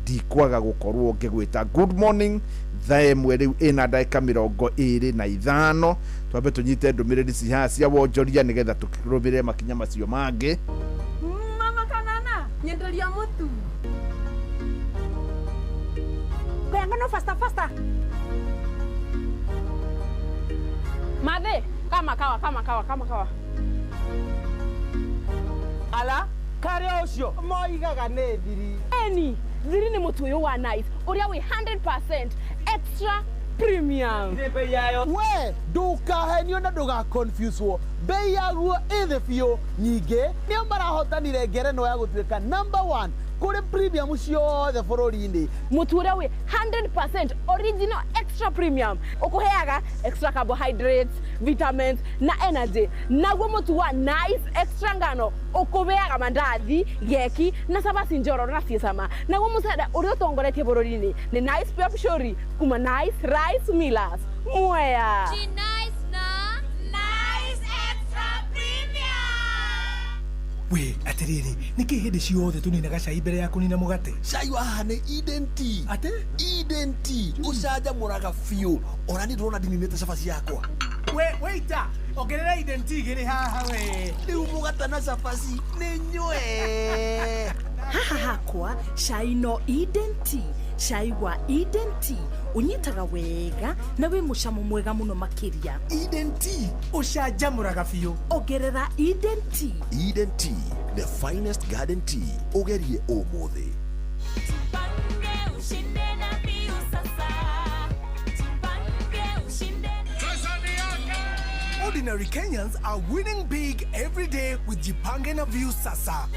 ndikwaga gũkorwo ngĩgwĩta. Good morning. Thaa 1 rĩu ĩna ndagĩka 25. Twambe tũnyite ndũmĩrĩri ci haha cia wonjoria nĩgetha tũkĩrũmĩrĩre makinya macio mangĩ. Mama kanana, nyenderia mutu. Kuyangano faster faster. Madhe, kama kawa, kama kawa, kama kawa. Ala karĩa ũcio moigaga nĩ thiri. Eni, thiri nĩ mũtu ũyũ wa Nice, ũrĩa wĩ 100% extra premium. Nĩ bei yayo we ndũkahenio na ndũgaconfuswo, bei yaguo ĩ thĩ biũ. Ningĩ nĩo marahotanire ngerenwa ya gũtuĩka number one kũrĩ premium ciothe bũrũri-inĩ. Mũtu ũrĩa wĩ 100% original extra premium ũkũheaga extra carbohydrates, vitamins na energy. Naguo mũtu wa Nice Extra ngano ũkũheaga mandathi, geki na cabaci njororo na ciĩ cama. Naguo mũcere ũrĩa ũtongoretie bũrũri-inĩ nĩ Nice Pure Pishori kuma Nice Rice Millers, Mwea. Nice na Nice Extra Premium. We atiriri, niki hindi ciothe tuninaga cai mbere ya kunina mugate? Cai wa haha nĩ Eden Tea. Ate? Eden Tea ũcanjamũraga biũ. Ona niĩ ndĩrona ndininĩte cabaci yakwa. We waiter, ongerera Eden Tea igĩrĩ haha we. Rĩu mũgate na cabaci nĩ nyue. Haha hakwa cai no Eden Tea. Cai wa Eden Tea ũnyitaga wega na wĩ mũcamo mwega mũno makĩria. Eden Tea ũcanjamũraga biũ. Ongerera Eden Tea. Eden Tea, the finest garden tea. Ũgerie ũmũthĩ. Jipange ushinde na Viusasa. Jipange ushinde. Ordinary Kenyans are winning big every day with Jipange na Viusasa.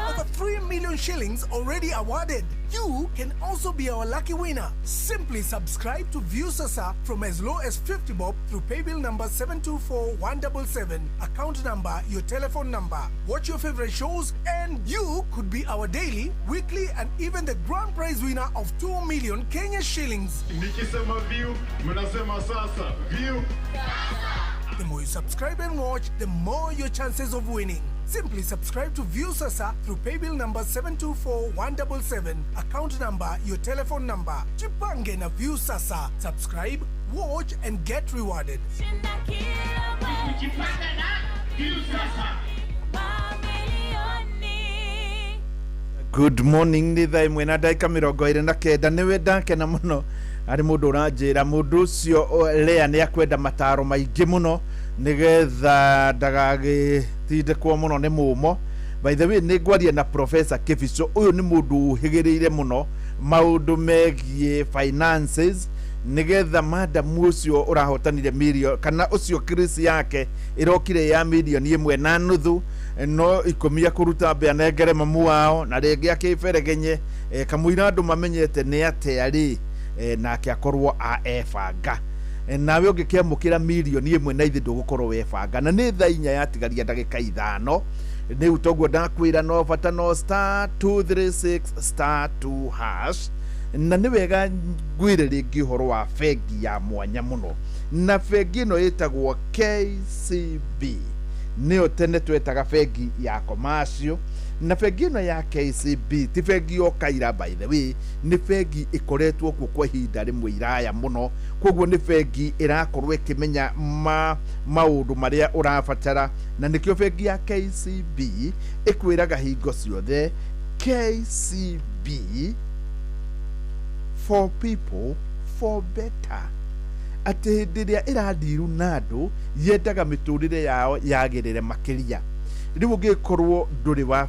Over 3 million shillings already awarded. You can also be our lucky winner. Simply subscribe to Viusasa from as low as 50 bob through paybill number 724177, account number, your telephone number. Watch your favorite shows and you could be our daily, weekly and even the grand prize winner of 2 million Kenya shillings. Nikisema view, mnasema sasa. View. The more you subscribe and watch, the more your chances of winning. Simply subscribe to Viusasa through paybill number 724177, account number, your telephone number. Jipange na Viusasa. Subscribe, watch and get rewarded. Jipange na Viusasa. Mamilioni. Good morning. Nĩ thaa 1 na ndagĩka 29. Nĩwe ndakena mũno harĩ mũndũ ũranjĩra mũndũ ũcio Lea nĩ akwenda mataro maingĩ mũno nĩgetha ndagagĩtindĩkwo mũno nĩ mũmo. By the way, nĩ ngwaria na Professor Kibicho. Ũyũ nĩ mũndũ ũhĩgĩrĩire mũno maũndũ megiĩ finances, nĩgetha madamu ũcio ũrahotanire milioni kana ũcio Chris yake ĩrokire ya 1.5 million, no ikũmi akũruta mbĩa nengere mamu wao na rĩngĩ akĩberegenye kamũira andũ mamenyete nĩ atĩa rĩ, nake akorwo a ebanga. Nawe ũngĩkĩamũkĩra 1 million na ithe ndũgũkorwo webanga. Na nĩ thaa 4 yatigaria ndagĩka 5 rĩu, toguo ndakwĩra no bata no *236*2#. Na nĩ wega ngwĩre rĩngĩ ũhoro wa bengi ya mwanya mũno, na bengi ĩno ĩtagwo KCB, nĩyo tene twetaga bengi ya commercial. Na bengi ĩno ya KCB ti bengi o kaira, by the way, nĩ bengi ĩkoretwo kuo kwa ihinda rĩmwe iraya mũno. Koguo nĩ bengi ĩrakorwo ĩkĩmenya maũndũ marĩa ũrabatara, na nĩkĩo bengi ya KCB ĩkwĩraga hingo ciothe, KCB for people for better, atĩ hĩndĩ ĩrĩa ĩrandiru na andũ yendaga mĩtũrĩre yao yagĩrĩre makĩria. Rĩu ũngĩkorwo ndũrĩ wa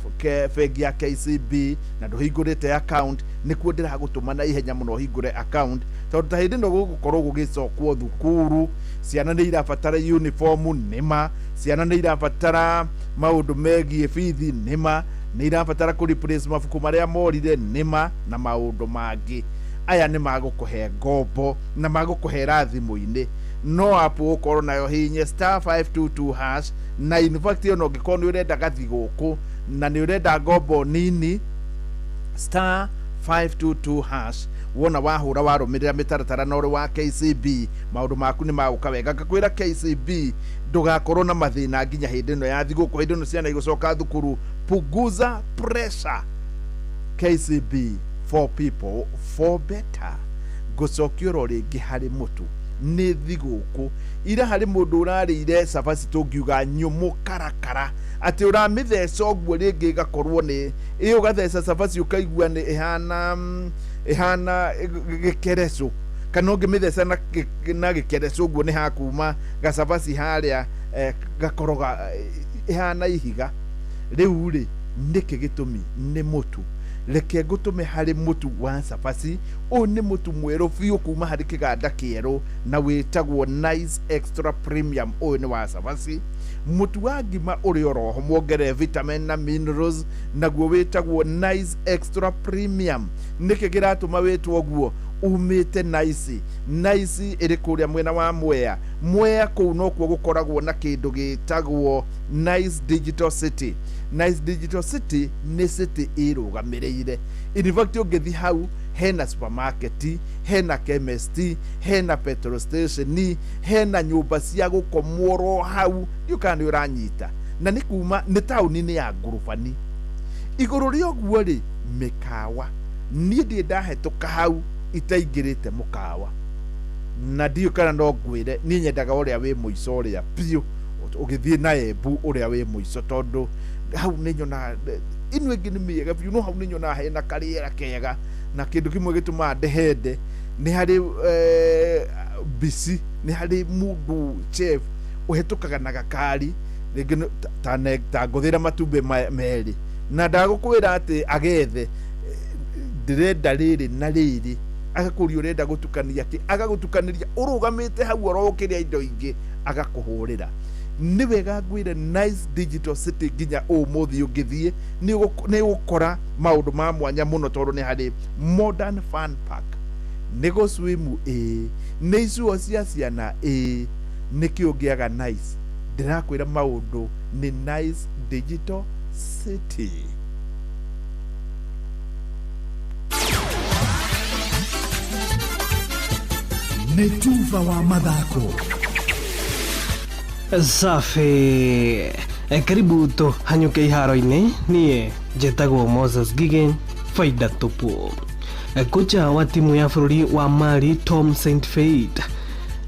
bengi ya KCB na ndũhingũrĩte account, nĩkuo ndĩragũtũma na ihenya mũno ũhingũre account, tondũ ta hĩndĩ ĩno gũgũkorwo gũgĩcokwo thukuru, ciana nĩ irabatara uniform, nĩma ciana nĩ irabatara maũndũ megiĩ bithi, nĩma nĩ irabatara kũ replace mabuku marĩa morire, nĩma na maũndũ mangĩ. Aya nĩ magũkũhe ngombo na magũkũhera thimũ-inĩ, no app ũgũkorwo nayo hihinye *522#. Na in fact ona ũngĩkorwo nĩ ũrenda gathigũkũ na nĩ ũrenda ngombo nini, *522# wona wahũra warũmĩrĩra mĩtaratara na ũrĩ wa KCB, maũndũ maku nĩ magũka wega. Ngakwĩra KCB ndũgakorwo na mathĩna nginya hĩndĩ ĩno ya thigũkũ, hĩndĩ ĩno ciana igũcoka thukuru. Punguza pressure, KCB for people for better. Ngũcokia oro rĩngĩ harĩ mũtu nĩ thigũkũ ira harĩ mũndũ ũrarĩire cabaci tũngiuga nyũmũ karakara, atĩ ũramĩtheca ũguo rĩngĩ ĩgakorwo nĩ ĩ ũgatheca cabaci ũkaigua nĩ ĩhana gĩkerecũ, kana ũngĩmĩtheca na gĩkerecũ ũguo nĩ hakuma gacabaci harĩa gakoroga ĩhana ihiga. Rĩu rĩ, nĩkĩ gĩtũmi? Nĩ mũtu. Reke ngũtũme harĩ mũtu wa cabaci. Ũyũ nĩ mũtu mwerũ biũ kuma harĩ kĩganda kĩerũ na wĩtagwo Nice Extra Premium. Ũyũ nĩ wa cabaci, mũtu wa ngima ũrĩ oroho muongerere vitamin na minerals, naguo wĩtagwo Nice Extra Premium. Nĩkĩ kĩratũma wĩtwo ũguo? Umĩte Nice. Nice ĩrĩ kũrĩa mwena wa Mwea. Mwea kũu nokuo gũkoragwo na kĩndũ gĩtagwo Nice Digital City. Nice Digital City nĩ city ĩrũgamĩrĩire. In fact ũngĩthiĩ hau hena supermarket, hena chemist, hena petrol station, hena nyũmba cia gũkomwo oro hau. Ndiũ kana nĩ ũranyita. Na nĩ kuma nĩ taũni-inĩ ya ngurubani. Igũrũ rĩa ũguo rĩ, mĩkawa. Niĩ ndirĩ ndahetũka hau itaingĩrĩte mũkawa, na ndiũ kana no ngwĩre niĩ nyendaga ũrĩa wĩ mũico, ũrĩa biũ ũgĩthiĩ na Embu ũrĩa wĩ mũico, tondũ hau nĩ nyonaga ĩno ĩngĩ nĩ mĩega biũ, no hau nĩ nyonaga hena karĩera kega. Na kĩndũ kĩmwe gĩtũmaga ndĩhende nĩ harĩ mbici, nĩ harĩ mũndũ chef ũhetũkaga na gakari rĩngĩ ta ngũthĩra matumbĩ merĩ, na ndagũkwĩra atĩ agethe ndĩrenda rĩrĩ na rĩrĩ, agakũria ũrenda gũtukania kĩ, agagũtukanĩria ũrũgamĩte hau oro ũkĩrĩa indo ingĩ agakũhũrĩra. Nĩ wega ngwĩre Nice Digital City nginya ũmũthĩ ũngĩthiĩ nĩ ũgũkora maũndũ ma mwanya mũno, tondũ nĩ harĩ modern fun park, nĩ gũswimu ĩĩ, nĩ icuo cia ciana ĩĩ. Nĩkĩ ũngĩaga Nice? Ndĩrakwĩra maũndũ nĩ Nice Digital City. Nĩ tuba wa mathako. Safi. Karibu tũhanyũke iharo-inĩ. Niĩ njĩtagwo Moses Gigen, faida tupu. Kocha wa timu ya bũrũri wa Mali Tom Saintfiet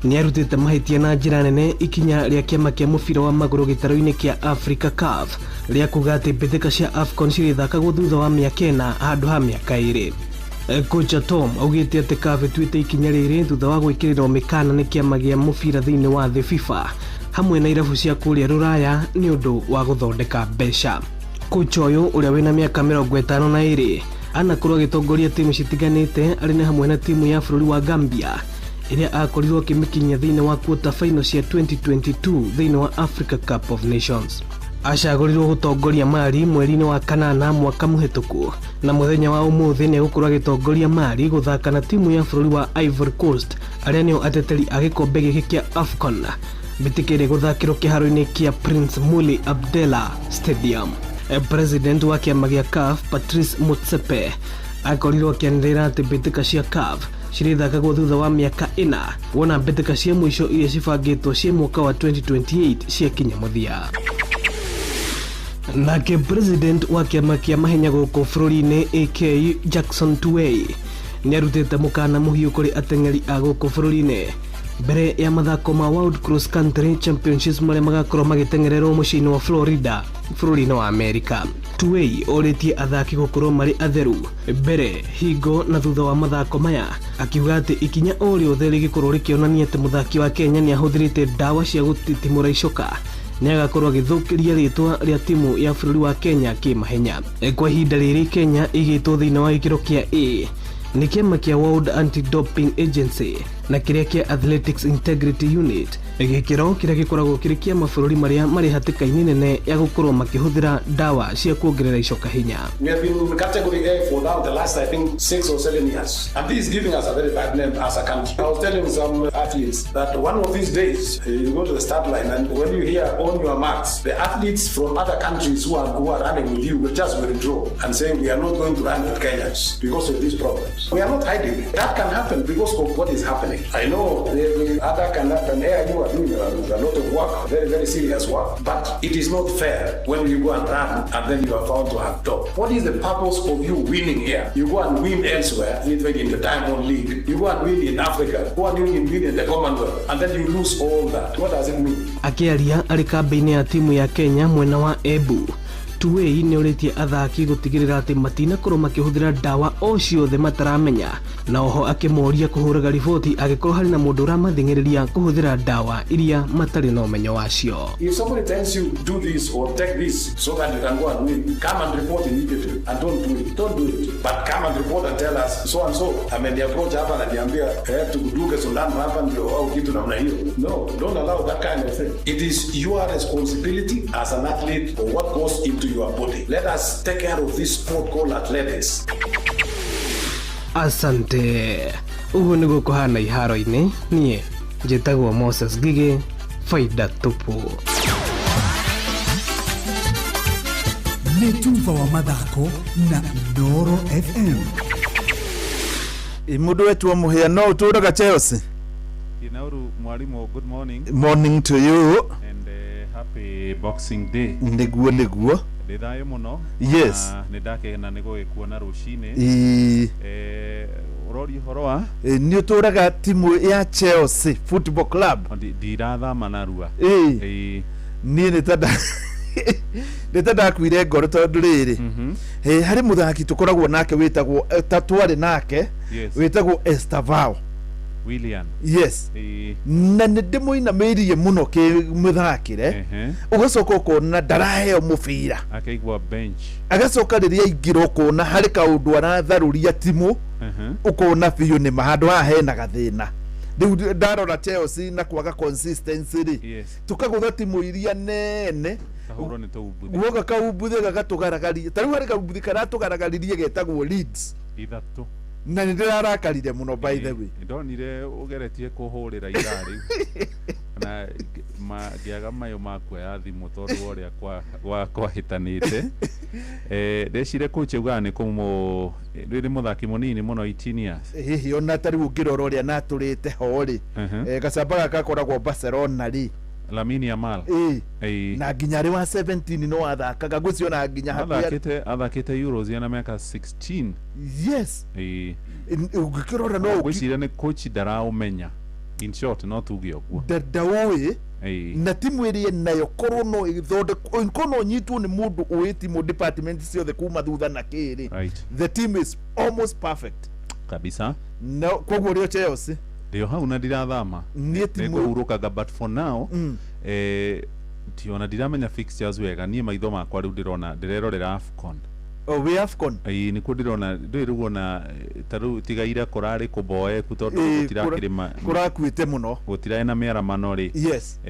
nĩarutĩte mahĩtia na njĩra nene ikinya rĩa kĩama kĩa mũbira wa magũrũ gĩtarũ-inĩ kĩa Africa CAF rĩa kuga atĩ mbĩtĩka cia AFCON cirĩthakagwo thutha wa mĩaka 4 handũ ha mĩaka 2. Kocha Tom augĩte atĩ CAF ĩtuĩte ikinya rĩrĩ thutha wa gwĩkĩrĩrwo mĩkana nĩ kĩama gĩa mũbira thĩinĩ wa thĩ FIFA hamwe na irabu cia kũrĩa Rũraya nĩ ũndũ wa gũthondeka mbeca. Kocha ũyũ ũrĩa wĩna mĩaka 52 anakorwo agĩtongoria timu citiganĩte arĩ na hamwe na timu ya bũrũri wa Gambia ĩrĩa akorirwo akĩmĩkinyia thĩinĩ wa quarter final cia 2022 thĩinĩ wa Africa Cup of Nations. Acagũrirwo gũtongoria Mali mweri-inĩ wa kanana mwaka mũhĩtũku, na mũthenya wa ũmũthĩ nĩ egũkorwo agĩtongoria Mali gũthaka na timu ya bũrũri wa Ivory Coast arĩa nĩo ateteri a gĩkombe gĩkĩ kĩa AFCON. Mbĩtĩka ĩrĩa ĩgũthakĩrwo kĩharo-inĩ kĩa Prince Moulay Abdellah Stadium. President wa kĩama gĩa CAF Patrice Motsepe akorirwo akĩanĩrĩra atĩ mbĩtĩka cia CAF cirĩthakagwo thutha wa mĩaka 4 wona mbĩtĩka cia mũico iria cibangĩtwo cia mwaka wa 2028 ciakinya mũthia. Nake president wa kĩama kĩa mahenya gũkũ bũrũri-inĩ AK Jackson Tuwei nĩarutĩte mũkana mũhiũ kũrĩ ateng'eri a gũkũ bũrũri-inĩ mbere ya mathako ma World Cross Country Championships marĩa magakorwo magĩteng'ererwo mũciĩ-inĩ wa Florida bũrũri-inĩ wa Amerika. Tuwei orĩtie athaki gũkorwo marĩ atheru mbere, hingo na thutha wa mathako maya, akiuga atĩ ikinya o rĩothe rĩgĩkorwo rĩkĩonania atĩ mũthaki wa Kenya nĩahũthĩrĩte ndawa cia gũtitimũra icoka nĩagakorwo agĩthũkĩria rĩtwa rĩa timu ya bũrũri wa Kenya kĩmahenya. Kwa ihinda rĩrĩ Kenya ĩigĩtwo thĩinĩ wa gĩkĩro kĩa A nĩ kĩama kĩa World Anti-Doping Agency na kĩrĩa kĩa Athletics Integrity Unit, gĩkĩro kĩrĩa gĩkoragwo kĩrĩ kĩa mabũrũri marĩa marĩ hatĩka-inĩ nene ya gũkorwo makĩhũthĩra ndawa cia kuongerera icoka hinya. We have been in category A for now the last, I think, 6 or 7 years. And this is giving us a very bad name as a country. I was telling some athletes that one of these days, you go to the start line and when you hear on your marks, the athletes from other countries who are running with you will just withdraw and say, we are not going to run with Kenyans because of these problems. We are not hiding. That can happen because of what is happening. I know the other can happen. AIU are doing a lot of work, very, very serious work, but it is not fair when you go and run and then you are found to have doped. What is the purpose of you winning here? You go and win elsewhere, even in the Diamond League. You go and win in Africa. Go and win in the Commonwealth, and then you lose all that. What does it mean? Akĩaria arĩ kambĩ-inĩ ya timu ya Kenya mwena wa Embu, Tuwei nĩorĩtie athaki gũtigĩrĩra atĩ matinakorwo makĩhũthĩra ndawa o ciothe mataramenya, na oho akĩmoria kũhũraga riboti angĩkorwo harĩ na mũndũ ũramathing'ĩrĩria kũhũthĩra ndawa iria matarĩ na ũmenyo wacio. If somebody tells you do this or take this so that you can go and win, come and report immediately and don't do it. Don't do it. But come and report and tell us so and so. Ameniapproach hapa na niambia tukuduke sindano hapa ndio au kitu namna hiyo. No, don't allow that kind of thing. It is your responsibility as an athlete for what goes into your body. Let us take care of this sport called athletics. Asante. Ũguo nĩguo kũhana iharo-inĩ. Niĩ njĩtagwo Moses Ngigĩ, faida tupu. Nĩ tuba wa mathako na Inooro FM. Mũndũ wetu Mũhĩa no ũtũraga Chelsea. Inauru mwalimu, good morning. Morning to you. And happy Boxing Day. Nĩguo nĩguo. Ndĩ thayũ mũno. Yes. Nĩ ndakena nĩ gũgĩkuona rũcinĩ. Ũroria ũhoro wa? Nĩ ũtũraga timu ya Chelsea Football Club. Ndirathama narua. Niĩ nĩ ta ndakuire ngoro tondũ rĩrĩ harĩ mũthaki tũkoragwo nake wĩtagwo ta twarĩ nake wĩtagwo Estevao William. Yes. Na nĩ ndĩmũinamĩirie mũno kĩmũthakĩre ũgacoka ũkona ndaraheo mũbira, akaigua bench, agacoka rĩrĩa aingĩra ũkona harĩ kaũndũ aratharũria timu, ũkona biũ nĩma handũ haha hena gathĩna. Rĩu ndarora Chelsea na kwaga consistency rĩ, tũkagũtha timu iria nene, guoka kaumbuthi gagatũgaragaria. Ta rĩu harĩ kaumbuthi karatũgaragaririe getagwo Leeds ithatũ, na nĩ ndĩrarakarire mũno by the way. Ndonire ũgeretie kũhũrĩra ithaa rĩu na ngĩaga mayũ makua ya thimũ tondũ wa ũrĩa kwahĩtanĩte. Ndecire coach augaga nĩ kũmũ rĩrĩ mũthaki mũnini mũno 18 years. Hihi ona ta rĩu ũngĩrora ũrĩa natũrĩte ho rĩ, gacamba gaka gakoragwo Barcelona rĩ, Lamine Yamal. Na nginya rĩ wa 17 no athakaga ngwĩciona nginya athakĩte Euros yana mĩaka 16. Yes. Ũngĩkĩrora no ngwĩciria nĩ coach ndaraũmenya. In short no tuge ũguo ndaũĩ na timu ĩrĩa nayo korwo no ĩthondekwo, korwo no nyitwo nĩ mũndũ ũĩ timu department ciothe kuma thutha na kĩrĩ. The team is almost perfect kabisa. No koguo rĩo Chelsea ndio hau na ndirathama nĩngũhurũkaga, but for now tiona ndiramenya fixtures wega. Niĩ maitho makwa rĩu ndĩrona ndĩrerorera AFCON. Oh, we AFCON. Nĩkuo ndĩrona ndũĩ rĩu ona ta rĩu tigaire kũrarĩ kũboeku tondũ gũtirakĩrĩ kũrakuĩte mũno, gũtirarĩ na mĩaramano rĩ. Yes.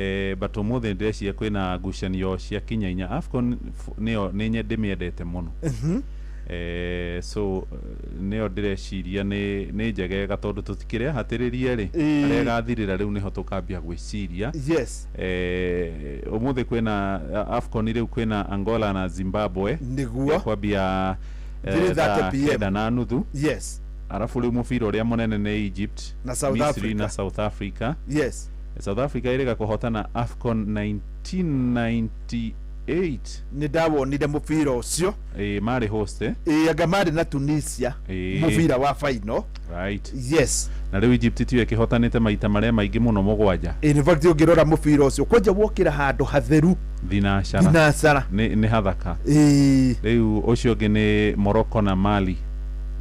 But ũmũthĩ ndĩreciria kwĩna ngucanio cia kinya inya. AFCON nĩyo nĩ ndĩmĩendete mũno. So nĩyo ndĩreciria nĩ njegega tondũ tũtikĩrehatĩrĩrie rĩ, harĩa ĩgathirĩra rĩu nĩho tũkambia gwĩciria. Yes. Ũmũthĩ kwĩna AFCON rĩu kwĩna Angola na Zimbabwe nĩguo kwambia 3:30. Yes. Arafu rĩu mũbira ũrĩa mũnene nĩ Egypt na South Misri Africa. Na South Africa. Yes. South Africa ĩrĩga kũhotana AFCON 1998 8. Nĩ ndawonire mũbira ũcio. Ĩĩ, marĩ host, eh? Ĩĩ, anga marĩ na Tunisia. Ĩĩ. Mũbira wa final. Right. Yes. Na rĩu Egypt tiyo ĩkĩhotanĩte maita marĩa maingĩ mũno, 7. In fact, ũngĩrora mũbira ũcio kwanja wokĩra handũ hatheru. Thinacara. Thinacara. Nĩ hathaka. Ĩĩ. Rĩu ũcio ũngĩ nĩ Morocco na Mali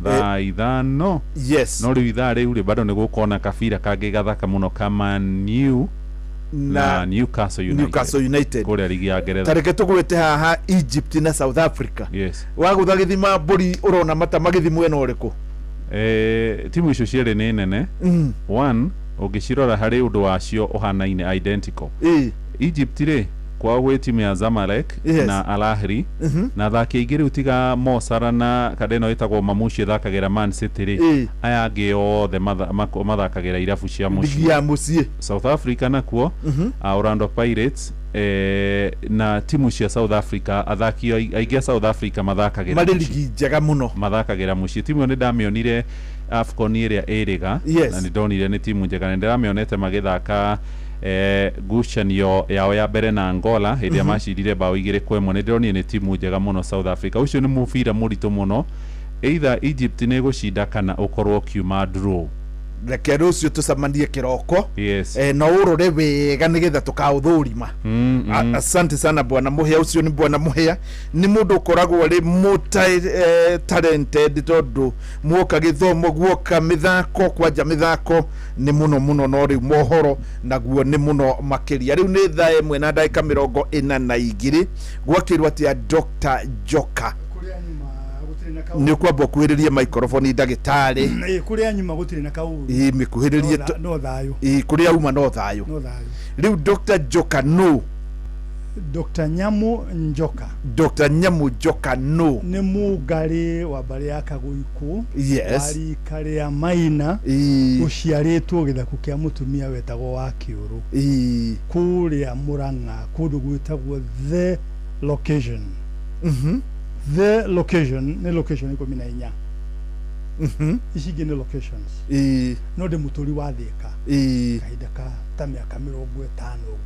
thaa 5. Yes. No rĩu ithaa rĩu rĩ bado nĩ gũkorwo na kabira kangĩ gathaka mũno ka Man U na Newcastle United. Newcastle United. Kũrĩa ligi ya Ngeretha. Tareke tũgwĩte haha Egypt na South Africa. Yes. Wagũtha gĩthima mbũri ũrona mata magĩthi mwena ũrĩkũ? Timu icio cierĩ nĩ nene. One, ũngĩcirora harĩ ũndũ wacio ũhanaine, identical. Egypt rĩ, kwao gwĩ timu ya Zamalek na Al Ahly, na athaki aingĩ rĩu tiga Mo Salah na kada ĩno ĩtagwo Mamushi ĩthakagĩra Man City rĩ, aya angĩ othe mathakagĩra irabu cia ligi mũciĩ. Ya mũciĩ. South Africa nakuo, Orlando Pirates, na timu cia South Africa, athaki aingĩ a South Africa mathakagĩra marĩ mũciĩ. Ligi njega mũno. Mathakagĩra mũciĩ. Timu ĩyo nĩ ndamĩonire AFCON ĩrĩa ĩrĩga, na nĩ ndonire nĩ timu njega. Nĩ ndĩramĩonete magĩthaka ngucanio yao ya mbere na Angola hĩndĩ ĩrĩa macindire bao 2-1. Nĩ ndĩronire nĩ timu njega mũno South Africa. Ũcio nĩ mũbira mũritũ mũno, either Egypt nĩ ĩgũcinda kana ũkorwo ũkiuma draw. Reke rũciũ tũcemanie kĩroko. Yes. Na ũrore wega nĩgetha tũkaũthũrima. Asante sana, bwana Mũhĩa. Ũcio nĩ bwana Mũhĩa, nĩ mũndũ ũkoragwo arĩ multi talented, tondũ muoka gĩthomo, guoka mĩthako, kwanja mĩthako nĩ mũno mũno, no rĩu mohoro naguo nĩ mũno makĩria. Rĩu nĩ thaa 1:42. Gwakĩrwo atĩa, Dr. Joka? Nĩ ũkwamba ũkuhĩrĩrie microphone, ndagĩtarĩ. Ĩ, kũrĩa nyuma gũtirĩ na kaũru. Ĩ, mĩkuhĩrĩrie. No thayũ. Ĩ, kũrĩa uma no thayũ. No thayũ. Rĩu Dr. Joka no Dr. Nyamu Njoka. Dr. Nyamu Njoka no nĩ mũngarĩ wa mbarĩ ya Kagũikũ, wa rika rĩa Maina, ũciarĩtwo gĩthaku kĩa mũtumia wetagwo wa Kĩũrũ, kũrĩa Mũrang'a, kũndũ gwĩtagwo The Location. The Location nĩ location 14, ici ingĩ nĩ locations. No ndĩ mũtũri wa Thĩka kahinda ka ta mĩaka 50 ũguo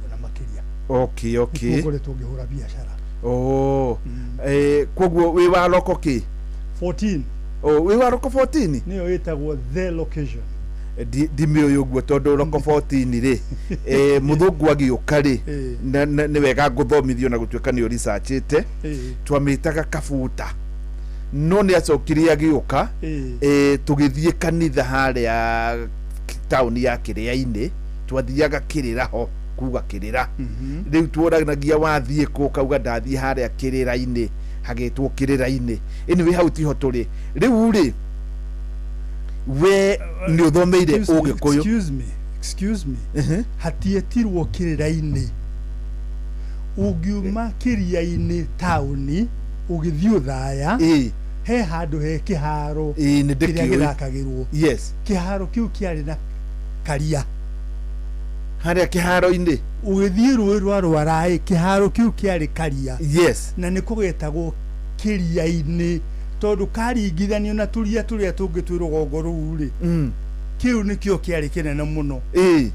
na makĩria. Nĩkuo ngoretwo ngĩhũra biacara. Oh. Koguo wĩ wa loko kĩ? 14. Oh, wĩ wa loko 14. Nĩyo ĩtagwo The Location. Ndimĩũĩ ũguo, tondũ loko 14 rĩ, mũthũngũ agĩũka rĩ, nĩ wega ngũthomithio na gũtuĩka nĩ ũricachĩte. Twamĩtaga kabuta, no nĩ acokire agĩũka, tũgĩthiĩ kanitha harĩa taũni ya Kĩrĩa-inĩ, twathiaga kĩrĩra ho kuga kĩrĩra. Rĩu tuoranagia wathiĩ kũ, kauga ndathiĩ harĩa kĩrĩra-inĩ, hagĩtwo kĩrĩra-inĩ. Anyway, hau tiho tũrĩ rĩu rĩ. We nĩ ũthomeire Ũgĩkũyũ. Excuse me, excuse me, hatietirwo kĩrĩra-inĩ. Ũngiuma kĩria-inĩ taũni ũgĩthiĩ Ũthaya, he handũ he kĩharo Nĩ kĩrĩa ndĩkĩũĩ. gĩthakagĩrwo. Kĩharo kĩu kĩarĩ na karia. Harĩa kĩharo-inĩ. Ũgĩthiĩ rũĩ rwa Rwaraĩ, kĩharo kĩu kĩarĩ karia. Na nĩ kũgetagwo kĩria-inĩ tondũ karingithanio na tũria tũrĩa tũngĩ twĩ rũgongo rũu rĩ, kĩu nĩkĩo kĩarĩ kĩnene mũno.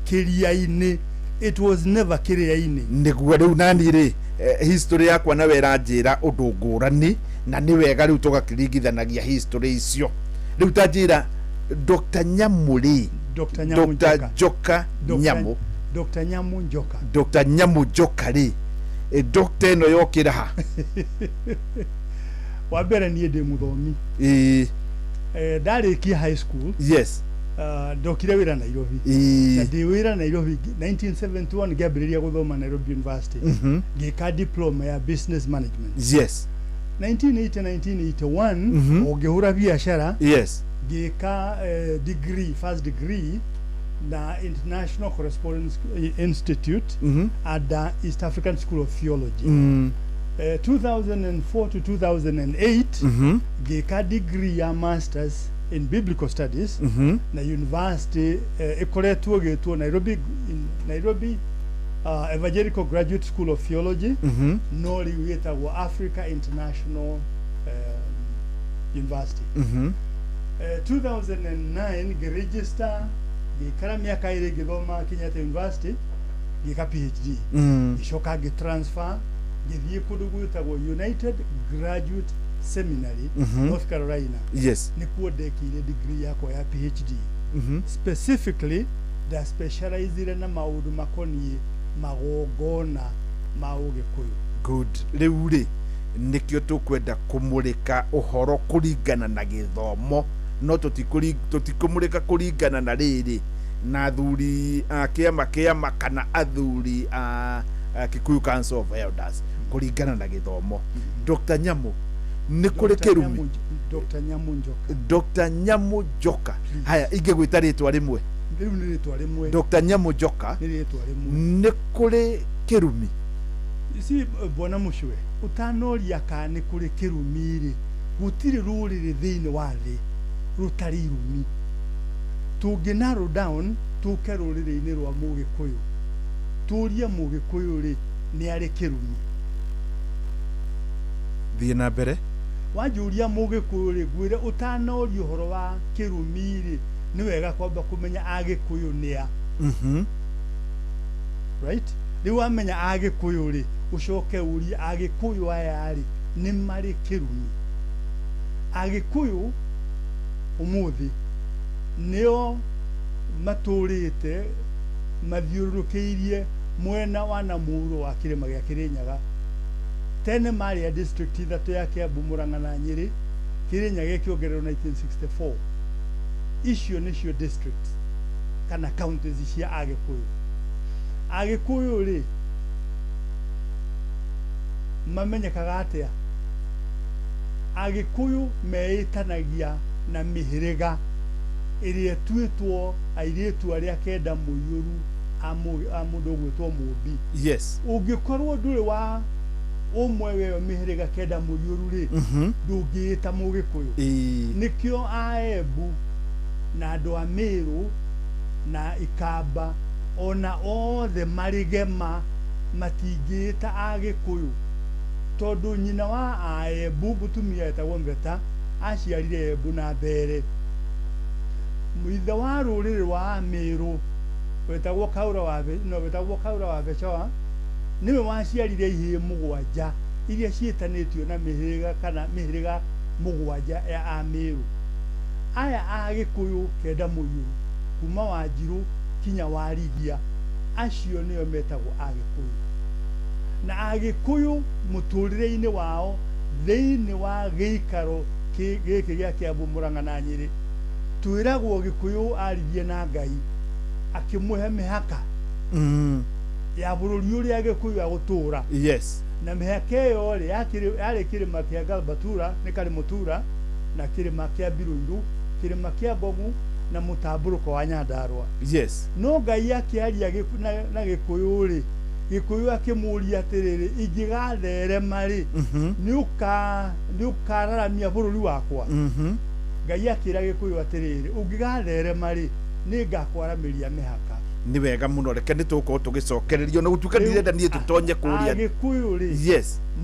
Kĩria-inĩ, it was never kĩrĩa-inĩ. Nĩguo rĩu nani rĩ, history yakwa nawe ĩranjĩra ũndũ ngũrani, na nĩ wega rĩu tũgakĩringithanagia history icio. Rĩu ta njĩra, Dr. Nyamu rĩ. Dr. Nyamu. Dr. Njoka. Joka. Nyamu. Dr. Nyamu Njoka. Dr. Nyamu Njoka rĩ, Dr. ĩno yokĩra ha? Wa mbere, niĩ ndĩ mũthomi. Ndarĩkia high school, ndokire wĩra Nairobi. Na ndĩ wĩra Nairobi 1971 ngĩambĩrĩria gũthoma Nairobi University, ngĩka diploma ya business management. 1980, 1981, ũngĩhũra biacara, ngĩka degree, first degree na International Correspondence Institute at the East African School of Theology. 2004 to 2008, ngĩka degree ya masters in biblical studies na university ĩkoretwo ĩgĩtwo Nairobi, in Nairobi Evangelical Graduate School of Theology, no rĩu ĩtagwo Africa International University. 2009 ngĩregister, ngĩikara mĩaka 2 ngĩthoma Kenyatta University, ngĩka PhD. Ngĩcoka ngĩtransfer, Ngĩthiĩ kũndũ gwĩtagwo United Graduate Seminary, North Carolina. Nĩkuo ndekĩire degree yakwa ya PhD. Specifically nda specializire na maũndũ makoniĩ magongona ma Ũgĩkũyũ. Good. Rĩu rĩ, nĩkĩo tũkwenda kũmũrĩka ũhoro kũringana na gĩthomo, no tũtikũmũrĩka kũringana na rĩrĩ na athuri a kĩama kana athuri a Kikuyu Council of Elders, kũringana na gĩthomo. Dr. Nyamu, nĩ kũrĩ kĩrumi? Dr. Nyamu Njoka. Dr. Nyamu Njoka. Haya, ingĩgwĩta rĩtwa rĩmwe. Rĩu nĩ rĩtwa rĩmwe. Dr. Nyamu Njoka. Nĩ rĩtwa rĩmwe. Nĩ kũrĩ kĩrumi? Si bwana Mucwe, ũtanoria kana nĩ kũrĩ kĩrumi rĩ, gũtirĩ rũrĩrĩ thĩinĩ wa thĩ rũtarĩ irumi. Tũngĩ narrow down tũke rũrĩrĩ-inĩ rwa Mũgĩkũyũ, tũrie Mũgĩkũyũ rĩ, nĩ arĩ kĩrumi? Thiĩ na mbere. Wanjũria Mũgĩkũyũ rĩ, ngwĩre ũtanoria ũhoro wa kĩrumi rĩ, nĩ wega kwamba kũmenya Agĩkũyũ nĩ a. Right? Rĩu wamenya Agĩkũyũ rĩ, ũcoke ũrie Agĩkũyũ aya rĩ, nĩ marĩ kĩrumi? Agĩkũyũ ũmũthĩ nĩo matũrĩte mathiũrũrũkĩirie mwena wa na mũhuro wa kĩrĩma gĩa Kĩrĩnyaga. Tene marĩ a district ithatũ ya Kiambu, Murang'a na Nyĩrĩ, Kĩrĩnyaga ĩkĩongererwo 1964. Icio nĩcio districts kana counties cia Agĩkũyũ. Agĩkũyũ rĩ, mamenyekaga atĩa? Agĩkũyũ meĩtanagia na mĩhĩrĩga ĩrĩa ĩtuĩtwo airĩtu arĩa kenda mũiyũru a mũndũ ũgwĩtwo Mũmbi. Ũngĩkorwo ndũrĩ wa ũmwe weyo mĩhĩrĩga kenda mũiyũru rĩ, ndũngĩĩta Mũgĩkũyũ. Nĩkĩo Aembu na andũ a Mĩrũ na Ikamba ona othe marĩgema matingĩĩta Agĩkũyũ, tondũ nyina wa Aembu mũtumia etagwo Mveta aciarire Embu na Mbere. Ithe wa rũrĩrĩ rwa Mĩrũ wetagwo Kaura wa no wetagwo Kaura wa Becoa nĩwe waciarire ihĩĩ mũgwanja iria ciĩtanĩtio na mĩhĩrĩga kana mĩhĩrĩga mũgwanja ya Amĩrũ. Aya Agĩkũyũ kenda mũiyũru kuma Wanjirũ kinya Warigia, acio nĩo metagwo Agĩkũyũ. Na Agĩkũyũ mũtũrĩre-inĩ wao thĩinĩ wa gĩikaro gĩkĩ gĩa Kiambu, Murang'a na Nyĩrĩ, twĩragwo Gĩkũyũ aririe na Ngai akĩmũhe mĩhaka ya bũrũri ũrĩa Gĩkũyũ agũtũra. Na mĩhaka ĩyo rĩ, yarĩ kĩrĩma kĩa Galbatura nĩ Karĩmũtura, na kĩrĩma kĩa Mbirũirũ, kĩrĩma kĩa Ngogu na mũtambũrũko wa Nyandarũa. No Ngai akĩaria na Gĩkũyũ rĩ, Gĩkũyũ akĩmũria atĩrĩrĩ, ingĩgatherema rĩ, nĩ ũkararamia bũrũri wakwa? Ngai akĩra Gĩkũyũ atĩrĩrĩ, ũngĩgatherema rĩ, nĩ ngakwaramĩria mĩhaka. Nĩ wega mũno, reke nĩ tũgũkorwo tũgĩcokererio na gũtuĩka ndirenda niĩ tũtonye kũrĩa. Agĩkũyũ rĩ,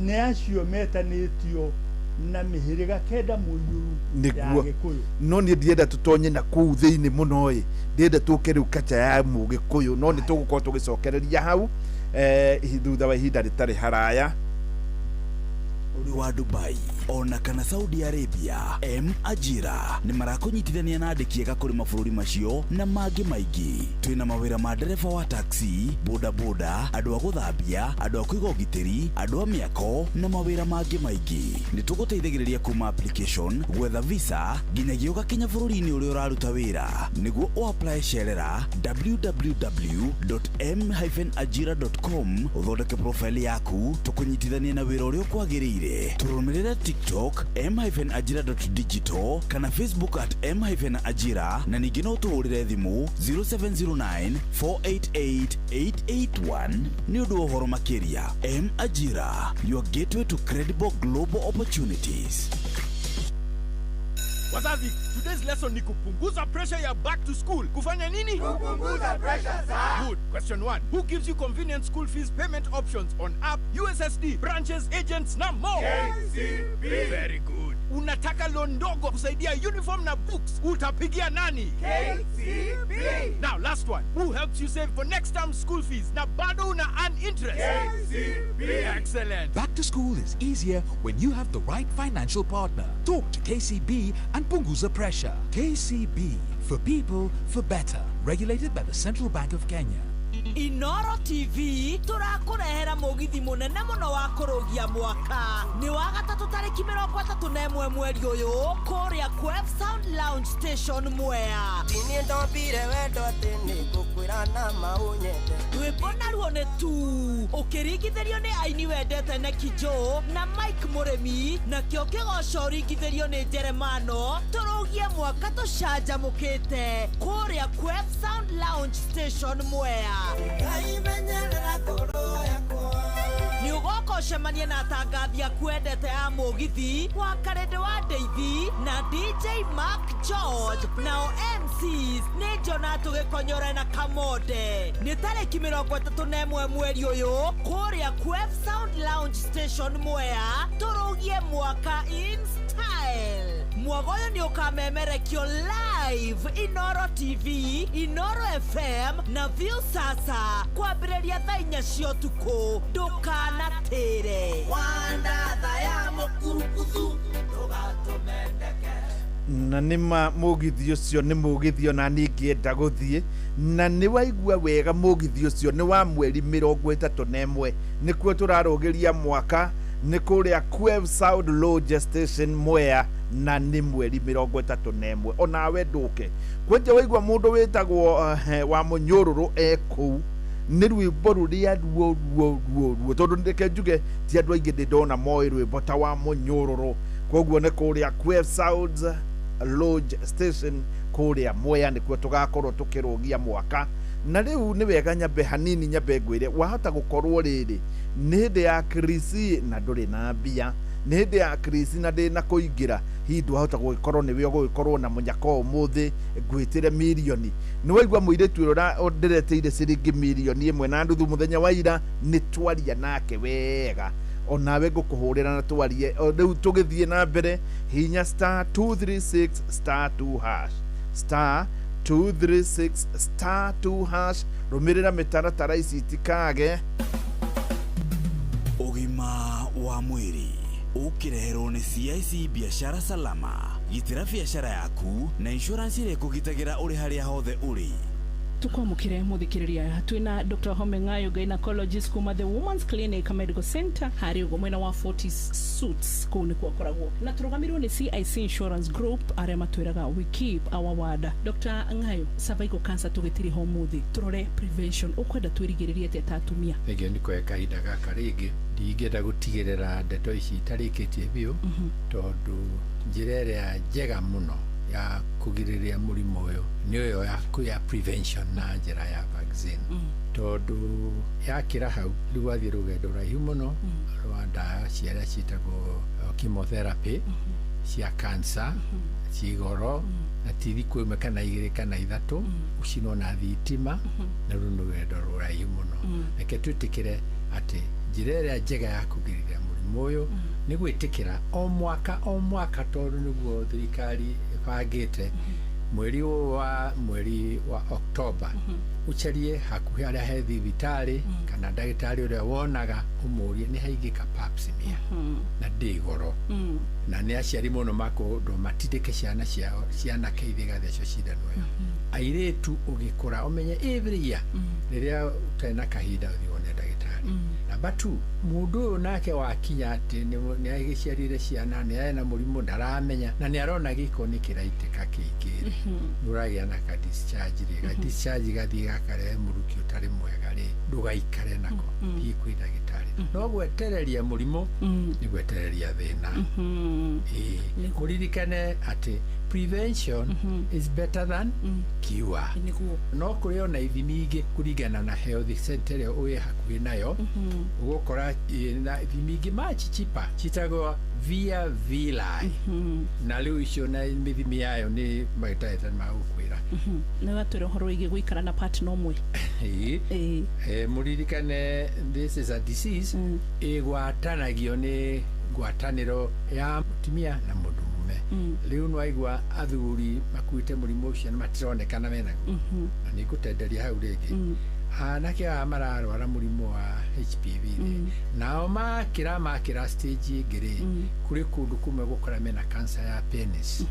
nĩ acio metanĩtio na mĩhĩrĩga kenda mũiyũru ya Gĩkũyũ. No niĩ ndirenda tũtonye na kũu thĩinĩ mũno ĩ, ndĩrenda tũke rĩu kacha ya Mũgĩkũyũ, no nĩ tũgũkorwo tũgĩcokereria hau thutha wa ihinda rĩtarĩ haraya. Wa Dubai ona kana Saudi Arabia, M Ajira nĩ marakũnyitithania na andĩki ega kũrĩ mabũrũri macio na mangĩ maingĩ. Twĩna mawĩra ma ndereba wa taxi, boda boda, andũ a gũthambia, andũ a kũiga ũgitĩri, andũ a mĩako na mawĩra mangĩ maingĩ. Nĩ tũgũteithagĩrĩria kuma application, gwetha visa nginyagia ũgakinya bũrũri-inĩ ũrĩa ũraruta wĩra. Nĩguo ũapply cerera www.m-ajira.com ũthondeke profile yaku, tũkũnyitithanie na wĩra ũrĩa ũkwagĩrĩire. Tũrũmĩrĩre TikTok m-ajira.digital kana Facebook at m-ajira, na ningĩ no tũhũrĩre thimũ 0709 488 881 nĩ ũndũ wa ũhoro makĩria. M Ajira, your gateway to credible global opportunities. Wazazi, today's lesson ni kupunguza pressure ya back to school. Kufanya nini? Kupunguza pressure, sir. Good. Question 1. Who gives you convenient school fees payment options on app, USSD, branches, agents na more? KCB. Very good. Unataka loan ndogo kusaidia uniform na books, utapigia nani? KCB. Now last one, who helps you save for next term school fees na bado una earn interest? KCB. Excellent. Back to school is easier when you have the right financial partner. Talk to KCB and punguza pressure. KCB, for people, for better. Regulated by the Central Bank of Kenya. Inoro TV turakurehera mugithi munene muno wa kurugia mwaka ni wa gatatu tariki 31 mweri uyu kuria Quef Sound Lounge Station Mwea. Ni ndombire wendo ati nigukwira na maunyende rwimbo naruo ni tu ukiringithirio ni aini wendete Neki Joe na Mike Murimi nakio kigoco ringithirio ni Jeremano turugie mwaka tucanjamukite kuria Quef Sound Lounge Station Mwea. Ni ugoka ucemanie na atangathi aku endete a mugithi wa Karende wa Ndeithi na DJ Mark George nao MCs ni Jonathan Gikonyore na Kamonde. Ni tariki 31 mweri uyu kuria Quef Sound Lounge Station Mwea turugie mwaka in style. Mwago ũyũ nĩ ũkamemerekio live Inoro TV, Inoro FM na View Sasa kwambĩrĩria thaa 4 cia ũtukũ. Ndũkanatĩre. Wandatha ya mũkurukuthu ndũgatũmendeke. Na nĩ mũgithi ũcio nĩ mũgithi ona niĩ ingĩenda gũthiĩ na nĩ waigua wega mũgithi ũcio nĩ wa mweri 31 nĩkuo tũrarũgĩria mwaka nĩ kũrĩa Quef Sound Lodge Station Mwea na nĩ mweri 31 onawe ndũke kwenja waigua mũndũ wĩtagwo wa mũnyũrũrũ e kũu nĩ rwĩmbo rũrĩa ruo ruo ruo ruo tondũ reke njuge ti andũ aingĩ ndĩ ndona moĩ rwĩmbo ta wa mũnyũrũrũ koguo nĩ kũrĩa Quef Sound Lodge Station kũrĩa Mwea nĩkuo tũgakorwo tũkĩrũgia mwaka. Na rĩu nĩ wega nyambe hanini nyambe ngwĩre wahota gũkorwo rĩrĩ nĩ hĩndĩ ya krisi na ndũrĩ na mbia nĩ hĩndĩ ya krisi na ndĩ na kũingĩra hihi ndwahota gũgĩkorwo nĩwe ũgũgĩkorwo na mũnyaka ũmũthĩ ngwĩtĩre mirioni nĩ waigua mũirĩtu ũrĩa ndĩretĩire ciringi mirioni 1.5 mũthenya wa ira nĩ twaria nake wega onawe ngũkũhũrĩra na twarie rĩu tũgĩthiĩ na mbere hinya star 236 star 2 hash star 236 star 2 hash rũmĩrĩra mĩtaratara ici itikage. Ũgima wa mwĩrĩ ũkĩreherwo nĩ CIC Biashara Salama. Gitĩra biashara yaku na insurance ĩrĩa ĩkũgitagĩra ũrĩ harĩa hothe ũrĩ. Tukwamukire muthikiriria twina Dr. Homengayo gynecologist kuma the Women's Clinic Medical Center hari ugo mwena wa 40 suits kuu nikuo akoragwo na turugamirwo ni CIC Insurance Group aria matwiraga we keep our word. Dr. Ngayo, cervical cancer tugitiri ho muthi turore prevention ukwenda twirigiririe atia ta atumia. Thengio ni kweka kahinda gaka ringi ndingĩenda gũtigĩrĩra ndeto ici itarĩkĩtie biũ tondũ njĩra ĩrĩa njega mũno ya kũgirĩrĩria mũrimũ ũyũ nĩ ũyũ ya prevention na njĩra ya vaccine tondũ yakĩra hau rĩu wathiĩ rũgendo rũraihu mũno rwa ndawa ciarĩa ciĩtagwo chemotherapy cia cancer cigoro na ti thikũ ĩmwe kana igĩrĩ kana ithatũ ũcinwo na thitima na rũu nĩ rũgendo rũraihu mũno. Reke twĩtĩkĩre atĩ njĩra ĩrĩa njega ya kũgirĩrĩria mũrimũ ũyũ nĩ gwĩtĩkĩra o mwaka tondũ nĩguo thirikari ĩbangĩte mweri wa Oktoba ucarie hakuhĩ harĩa he thibitarĩ kana ndagĩtarĩ ũrĩa wonaga ũmũrie nĩ haingĩka pap smear na ndĩ goro na nĩ aciari mũno makũndwo matindĩke ciana ciao cianake ithiĩ gathecwo cindano ĩyo. Airĩtu ũgĩkũra ũmenye every year rĩrĩa ũtarĩ na kahinda ũthiĩ wone ndagĩtarĩ. Namba 2 mũndũ ũyũ nake wakinya atĩ nĩ agĩciarire ciana nĩ ena mũrimũ ndaramenya na nĩ arona gĩko nĩ kĩraitĩka kĩingĩ rĩ nĩ ũragĩa na ka discharge rĩ ga discharge gathiĩ gakarehe mũrukĩ ũtarĩ mwega rĩ ndũgaikare nako thiĩ kwĩ ndagĩtarĩ. No gwetereria mũrimũ nĩ gwetereria thĩna. Ũririkane atĩ prevention is better than cure. No kũrĩ ona ithimi ingĩ kũringana na health center ĩrĩa ũrĩ hakuhĩ nayo ũgũkora na ithimi ingĩ much cheaper ciĩtagwo via villi na rĩu icio na mĩthimi yayo nĩ magĩtarĩ magũkwĩra. Nĩ watwĩra ũhoro wĩgiĩ gũikara na partner ũmwe. Mũririkane this is a disease ĩgwatanagio nĩ Ngwatanĩro ya mũtumia na mũndũrũme. Rĩu nĩwaigua athuri makuĩte mũrimũ ũcio na matironekana menaguo. Na nĩngũtenderia hau rĩngĩ. Anake aya mararwara mũrimũ wa HPV rĩ, nao makĩra stage ĩngĩ rĩ, kũrĩ kũndũ kũmwe gũkora mena cancer ya penis.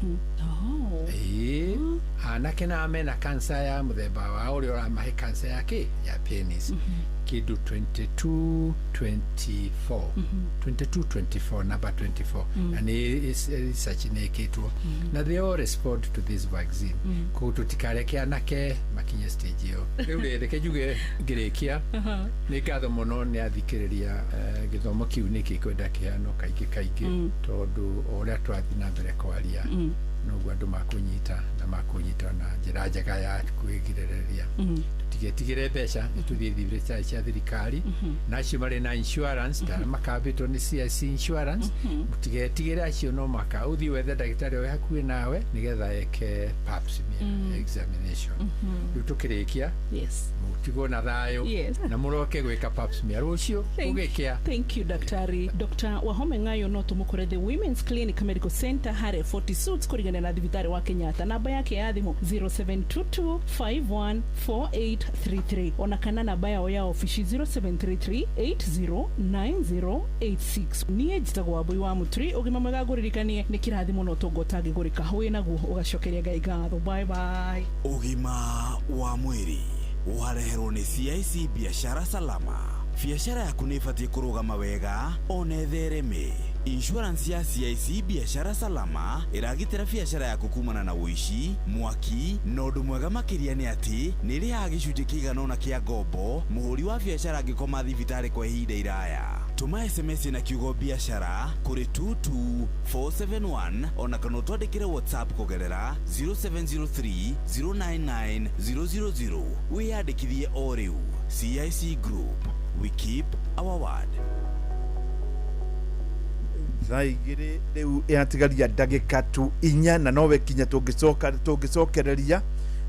Ĩĩ, anake nao mena cancer ya mũthemba wa ũrĩa ũramahe cancer ya kĩ ya penis, kĩndũ 22 24 22 24, number 24. Na nĩ research nĩ ĩkĩtwo na they all respond to this vaccine. Koguo tũtikareke anake makinye stage ĩyo. Rĩu rĩ, reke njuge ngĩrĩkia, nĩ ngatho mũno nĩ athikĩrĩria. Gĩthomo kĩu nĩ gĩkwenda kĩheanwo kaingĩ kaingĩ, tondũ o ũrĩa twathiĩ na mbere kwaria, noguo andũ makũnyita na makũnyita na njĩra njega ya kwĩgirĩrĩria. Tũtigetigĩre mbeca, nĩ tũthiĩ thibitarĩ cia thirikari na acio marĩ na insurance ta makambĩtwo nĩ CIC Insurance, mũtigetigĩre acio, no maka ũthiĩ wethe ndagĩtarĩ ũrĩa hakuhĩ nawe nĩgetha eke pap smear examination. Rĩu tũkĩrĩkia, mũtigwo na thayũ na mũroke gwĩka pap smear rũciũ ũgĩkĩa. Thank you, daktari. Dr. Wahome Ng'ayo no tũmũkore The Women's Clinic Medical Center harĩa 40 Suits kũringana na thibitarĩ wa Kenyatta. Namba yake ya thimũ 0722514833, ona kana namba yao ya ofici 0733809086. Niĩ njĩtagwo Wambui wa Mũturi. Ũgima mwega ngũririkanie nĩ kĩrathimo na ũtonga ũtangĩgũrĩka. Wĩ naguo ũgacokeria Ngai ngatho. Bye bye. Ũgima wa mwĩrĩ wareherwo nĩ CIC Biashara Salama. Biashara yaku nĩ ĩbatiĩ kũrũgama wega ona ĩthereme. Insurance ya CIC Biashara Salama ĩragitĩra biashara yaku kumana na ũici, mwaki, na ũndũ mwega makĩria nĩ atĩ nĩ ĩrĩhaga gĩcunjĩ kĩigana ũna kĩa ngombo mũhũri wa biashara angĩkoma thibitarĩ kwa ihinda iraya. Tũma SMS na kiugo biashara kũrĩ 22471, ona kana ũtwandĩkĩre WhatsApp kũgerera 0703 099 000. Wĩyandĩkithie o rĩu. CIC Group, we keep our word. Thaa 2 rĩu yatigaria ndagĩka tu 4, na nowe kinya tũngĩcokereria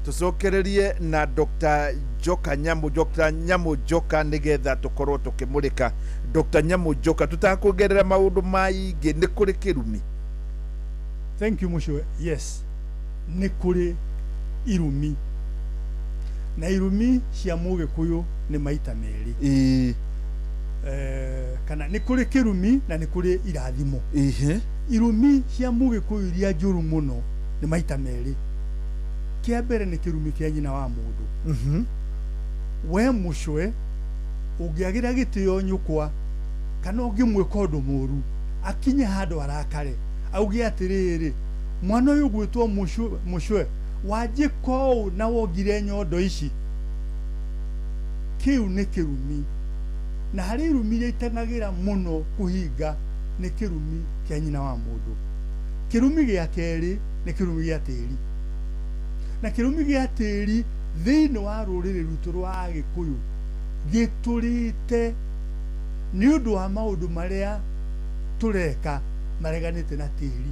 tũcokererie na Dr. Njoka Nyamu, Dr. Nyamu Njoka, nĩgetha tũkorwo tũkĩmũrĩka Dr. Nyamu Njoka tũtakũgerera maũndũ maingĩ. Nĩ kũrĩ kĩrumi? Thank you, Mũcũe. Yes, nĩ kũrĩ irumi, na irumi cia Mũgĩkũyũ nĩ maita merĩ. Kana nĩ kũrĩ kĩrumi na nĩ kũrĩ irathimo. Irumi cia Mũgĩkũyũ iria njũru mũno nĩ maita merĩ. Kĩa mbere nĩ kĩrumi kĩa nyina wa mũndũ. We mũcwe ũngĩagĩra gĩtĩo nyũkwa kana ũngĩmwĩka ũndũ mũru, akinye handũ arakare auge atĩrĩrĩ, mwana ũyũ gwĩtwo mũcwe wanjĩka ũũ na wongire nyondo ici, kĩu nĩ kĩrumi. Na harĩ irumi iria iteng'agĩra mũno kũhinga nĩ kĩrumi kĩa nyina wa mũndũ. Kĩrumi gĩa kerĩ nĩ kĩrumi gĩa tĩri, na kĩrumi gĩa tĩri thĩinĩ wa rũrĩrĩ rwitũ rwa Agĩkũyũ gĩtũrĩte nĩ ũndũ wa maũndũ marĩa tũreka mareganĩte na tĩri,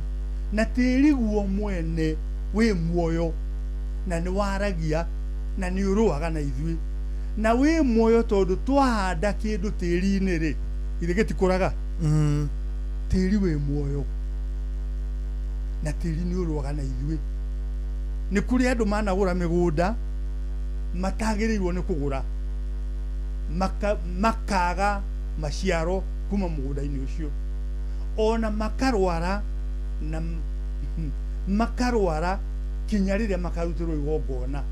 na tĩri guo mwene wĩ muoyo na nĩ waragia na nĩ ũrũaga na ithuĩ, na wĩ muoyo tondũ twahanda kĩndũ tĩri-inĩ rĩ, githĩ gĩtikũraga? Tĩri wĩ muoyo na tĩri nĩ ũrũaga na ithuĩ. Nĩ kũrĩ andũ managũra mĩgũnda matagĩrĩirwo nĩ kũgũra, makaga maciaro kuma mũgũnda-inĩ ũcio, ona makarwara na makarwara kinya rĩrĩa makarutĩrwo igongona,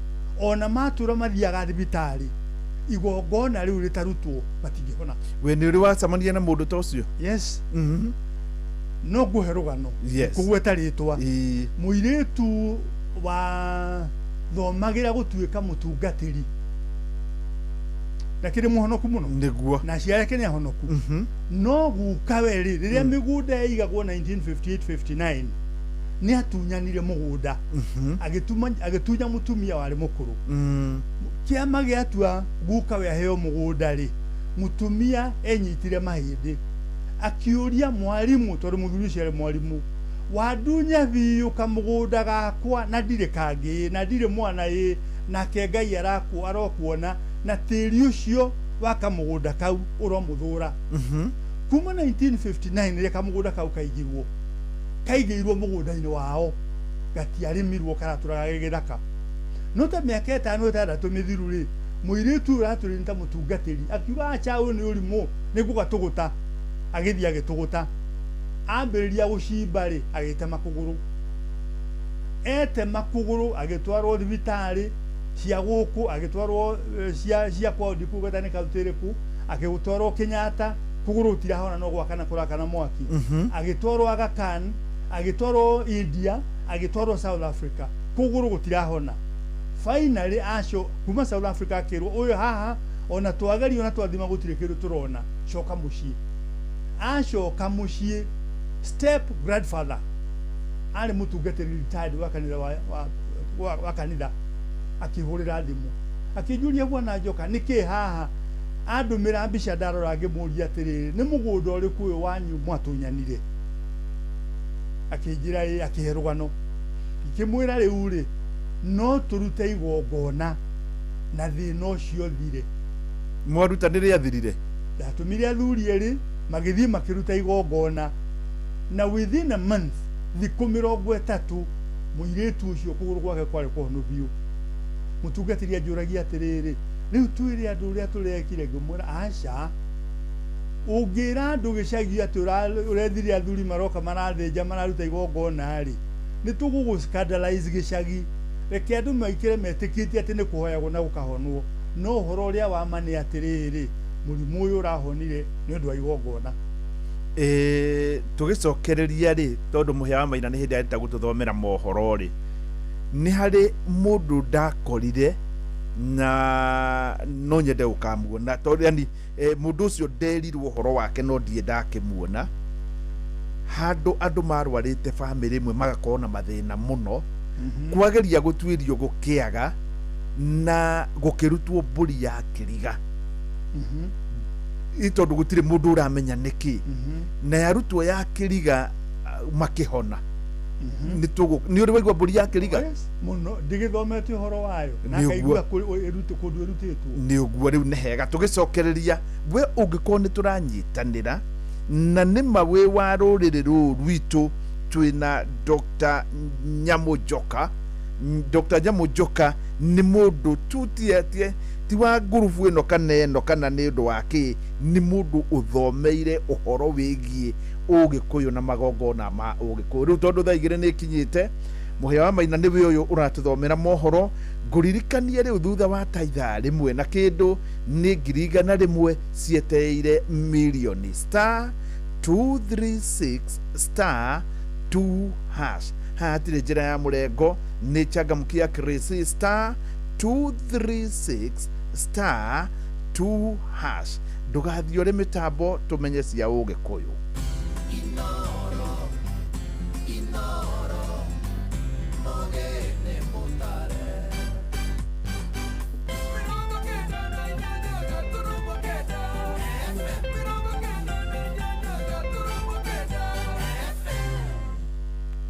ona matũra mathiaga thibitarĩ igongona rĩu rĩtarutwo matingĩhona. We nĩ ũrĩ wacemania na mũndũ ta ũcio? Yes. No ngũhe rũgano kũgweta rĩtwa. Mũirĩtu wa thomagĩra gũtuĩka mũtungatĩri na kĩrĩ mũhonoku mũno. Nĩguo. Na aciari ake nĩ ahonoku. No guka we rĩ, rĩrĩa mĩgũnda yaigagwo 1958 59, nĩ atunyanire mũgũnda, agĩtunya mũtumia warĩ mũkũrũ. Kĩama gĩatua guka we aheo mũgũnda rĩ, mũtumia enyitire mahĩndĩ akiũria mwarimũ, tondũ mũthuri ũcio arĩ mwarimũ, wandunya biũ kamũgũnda gakwa na ndirĩ kangĩ na ndirĩ mwana ĩ, nake Ngai arokuona na tĩri ũcio wa kamũgũnda kau ũromũthũra. Kuma 1959 rĩrĩa kamũgũnda kau kaigirwo kaigĩirwo mũgũnda-inĩ wao gatiarĩmirwo karatũraga gĩthaka. No ta mĩaka 5 6 mĩthiru rĩ, mũirĩtu ũratũrĩ nĩ ta mũtungatĩri akiuga acha ũyũ nĩ ũrimũ nĩ gũgatũgũta, agĩthiĩ agĩtũgũta, ambĩrĩria gũcimba rĩ agĩtema kũgũrũ, etema kũgũrũ agĩtwarwo thibitarĩ cia gũkũ, agĩtwarwo cia kwao ndikuga nĩ kaũntĩ ĩrĩkũ, agĩtwarwo Kenyatta kũgũrũ gũtirahona no gwakana kũrakana mwaki, agĩtwarwo Aga Khan, agĩtwarwo India, agĩtwarwo South Africa, kũgũrũ gũtirahona. Finally acio kuma South Africa akĩrwo ũyũ haha ona twagerio na twathima gũtirĩ kĩndũ tũrona, coka mũciĩ. Acoka mũciĩ, step grandfather arĩ mũtungatĩri retired wa kanitha wa kanitha akĩhũrĩra thimũ akĩnjũria bwana Njoka nĩkĩ haha, andũmĩra mbica ndarora ngĩmũria atĩrĩrĩ nĩ mũgũnda ũrĩkũ ũyũ wanyu mwatunyanire, akĩnjĩra ĩ, akĩhe rũgano, ngĩmwĩra rĩu rĩ no tũrute igongona na thĩna ũcio ũthire. Mwaruta nĩ rĩathirire? Ndatũmire athuri erĩ magĩthiĩ makĩruta igongona na within a month thikũ 30 mũirĩtu ũcio kũgũrũ gwake kwarĩ kũhonu biũ. Mũtungatĩri anjũragia atĩrĩrĩ rĩu twĩre andũ ũrĩa tũrekire, ngĩmwĩra aca, ũngĩra andũ gĩcagi atĩ ũrethire athuri maroka marathĩnja mararuta igongona rĩ, nĩ tũgũgũ scandalize gĩcagi, reke andũ maikire metĩkĩtie atĩ nĩ kũhoyagwo na gũkahonwo, no ũhoro ũrĩa wa ma nĩ atĩrĩrĩ mũrimũ ũyũ ũrahonire nĩ ũndũ wa igongona. Tũgĩcokereria rĩ, tondũ Mũhĩa wa Maina nĩ hĩndĩ arenda gũtũthomera mohoro rĩ, nĩ harĩ mũndũ ndakorire na no nyende gũkamuona tondũ yani mũndũ ũcio nderirwo ũhoro wake no ndiĩ ndakĩmuona. Handũ andũ marwarĩte bamĩrĩ ĩmwe magakorwo na mathĩna mũno, kwageria gũtuĩrio gũkĩaga na gũkĩrutwo mbũri ya kĩriga tondũ gũtirĩ mũndũ ũramenya nĩkĩ, na yarutwo ya kĩriga makĩhona. Nĩ ũrĩ waigua mbũri ya kĩriga? Mũno, ndigĩthomete ũhoro wayo na ngaigua kũndũ ĩrutĩtwo. Nĩ ũguo rĩu nĩ hega tũgĩcokereria we ũngĩkorwo nĩ tũranyitanĩra na nĩma wĩ wa rũrĩrĩ rũrũ rwitũ twĩna Dr. Nyamu Njoka. Dr. Nyamu Njoka nĩ mũndũ tu ti wa ngurubu ĩno kana ĩno kana nĩ ũndũ wa kĩ, nĩ mũndũ ũthomeire ũhoro wĩgiĩ ũgĩkũyũ na magongona ma ũgĩkũyũ. Rĩu tondũ thaa 2 nĩ ikinyĩte, Mũhĩa wa Maina nĩwe ũyũ ũratũthomera mohoro. Ngũririkanie rĩu thutha wa ta ithaa 1 na kĩndũ nĩ 100,000 cietereire mirioni star 236 star 2 hash. Haha hatirĩ njĩra ya mũrengo, nĩ changamkia Chris star 236 star 2 hash. Ndũgathiore mĩtambo tũmenye cia ũgĩkũyũ.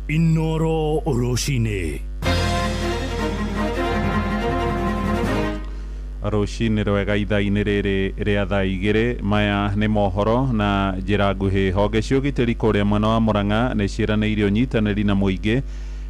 Inoro rũcinĩ. Rũcinĩ rwega ithaa-inĩ rĩrĩ rĩa thaa 2 maya nĩ mohoro na njĩra nguhĩ. Honge cia ũgitĩri kũrĩa mwena wa Murang'a nĩ ciĩranĩire ũnyitanĩri na mũingĩ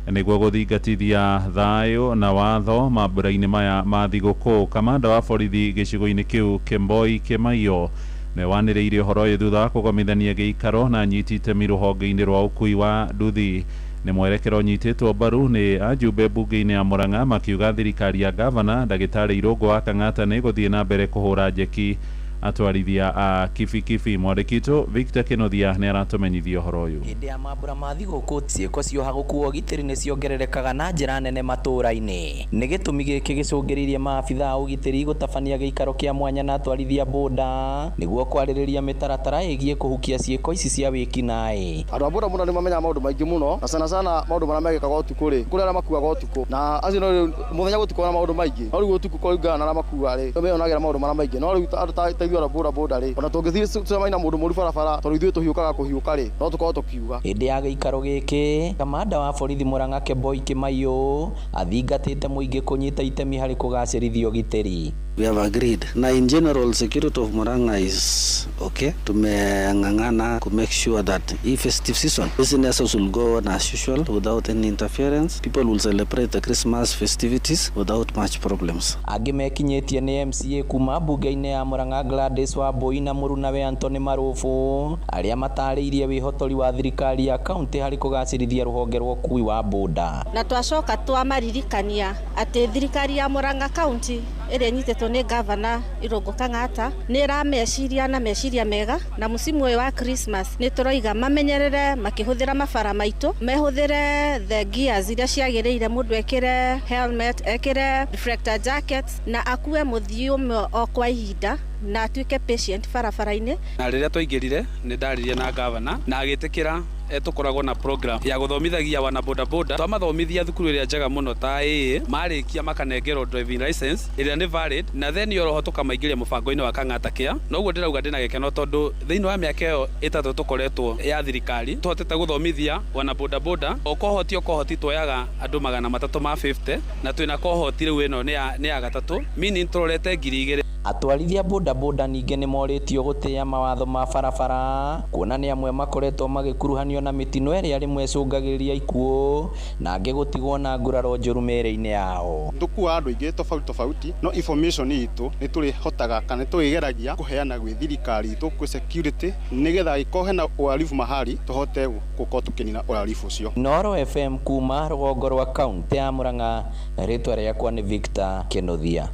nĩguo gũthingatithia thayũ na watho mambura-inĩ maya ma thigũkũ. Kamanda wa borithi gĩcigo-inĩ kĩu Kemboi Kĩmaiyo nĩwe wanĩrĩire ũhoro ũyũ thutha wa kũgomithania gĩikaro na anyiti itemi rũhonge-inĩ rwa ũkui wa nduthi. Nĩ mwerekero ũnyitĩtwo mbaru nĩ ajumbe mbunge-inĩ ya Murang'a makiuga thirikari ya gavana ndagĩtarĩ Irũngũ wa Kang'ata nĩ ĩgũthiĩ na mbere kũhũra njeki atwarithia a kibikibi. Mwandĩki witũ Victor Kĩnuthia nĩ aratũmenyithia ũhoro ũyũ. Hĩndĩ ya mambura ma thigũkũ ciĩko cioha gũkuo ũgitĩri nĩ ciongererekaga na njĩra nene matũũra-inĩ. Nĩ gĩtũmi gĩkĩ gĩcũngĩrĩirie maabitha a ũgitĩri gũtabania gĩikaro kĩa mwanya na atwarithia boda nĩguo kwarĩrĩria mĩtaratara ĩgiĩ kũhukia ciĩko ici cia wĩkinaĩ. Andũ a boda mũno nĩ mamenyaga maũndũ maingĩ mũno na sana sana maũndũ marĩa mekĩkaga ũtukũ rĩ, kũrĩ arĩa makuaga ũtukũ na acio no rĩu mũthenya gũtikoragwo na maũndũ maingĩ, no rĩu ũtukũ kũringana na arĩa makuaga rĩ, nĩmeyonagĩra maũndũ marĩa maingĩ, no rĩu andũ ta ithuĩ boda boda rĩ, ona tũngĩthiĩ tũcemanie na mũndũ mũru barabara tondũ ithuĩ tũhiũkaga kũhiũka rĩ, no tũkorwo tũkiuga. Hĩndĩ ya gĩikaro gĩkĩ kamanda wa borithi Murang'a Kemboi Kĩmaiyo athingatĩte mũingĩ kũnyita itemi harĩ kũgacĩrithia ũgitĩri. We have agreed. Na in general, security of Murang'a is okay. Tumeng'ang'ana to make sure that if festive season, businesses will go on as usual without any interference. People will celebrate the Christmas festivities without much problems. Angĩ mekinyĩtie nĩ MCA kuma mbunge-inĩ ya Murang'a Gladys Wambui na mũrunawe Anthony Marubu arĩa matarĩirie wĩhotori wa thirikari ya kaunti harĩ kũgacĩrithia rũhonge rwa ũkui wa boda. Na twacoka twamaririkania atĩ thirikari ya Murang'a County ĩrĩa ĩnyitĩtwo nĩ gavana Irũngũ Kang'ata nĩ ĩrameciria na meciria mega, na mũcimu ũyũ wa Christmas nĩ tũroiga mamenyerere makĩhũthĩra mabara maitũ, mehũthĩre the gears iria ciagĩrĩire, mũndũ ekĩre helmet, ekĩre reflector jacket na akue mũthii ũmwe o kwa ihinda na atuĩke patient barabara-inĩ. Na rĩrĩa twaingĩrire nĩ ndaririe na gavana na agĩtĩkĩra tũkoragwo na program ya gũthomithagia wana boda boda. Twamathomithia thukuru ĩrĩa njega mũno ta ĩĩ, marĩkia makanengerwo driving license ĩrĩa nĩ valid, na then oroho tũkamaingĩria mũbango-inĩ wa Kang'ata Care. Noguo ndĩrauga ndĩna gĩkeno tondũ thĩinĩ wa mĩaka ĩyo 3 tũkoretwo ya thirikari tũhotete gũthomithia wana boda boda o kohoti o kohoti tuoyaga andũ 350 na twĩna kohoti rĩu ĩno nĩ ya gatatũ, meaning tũrorete 2000. Atwarithia boda boda ningĩ nĩ morĩtio gũtĩĩa mawatho ma barabara kuona nĩ amwe makoretwo magĩkuruhanio na mĩtino ĩrĩa rĩmwe ĩcũngagĩrĩria ikuũ na angĩ gũtigwo na nguraro njũru mĩĩrĩ-inĩ yao. Tũkuaga andũ aingĩ tofauti tofauti, no information itũ nĩ tũrĩhotaga kana tũrĩgeragia kũheana gwĩ thirikari itũ gwĩ security nĩgetha ĩkorwo hena ũhalifu mahali tũhote gũkorwo tũkĩnina ũhalifu ũcio. Inooro FM kuma rũgongo rwa kaunti ya Murang'a, rĩtwa rĩakwa nĩ Victor Kenothia.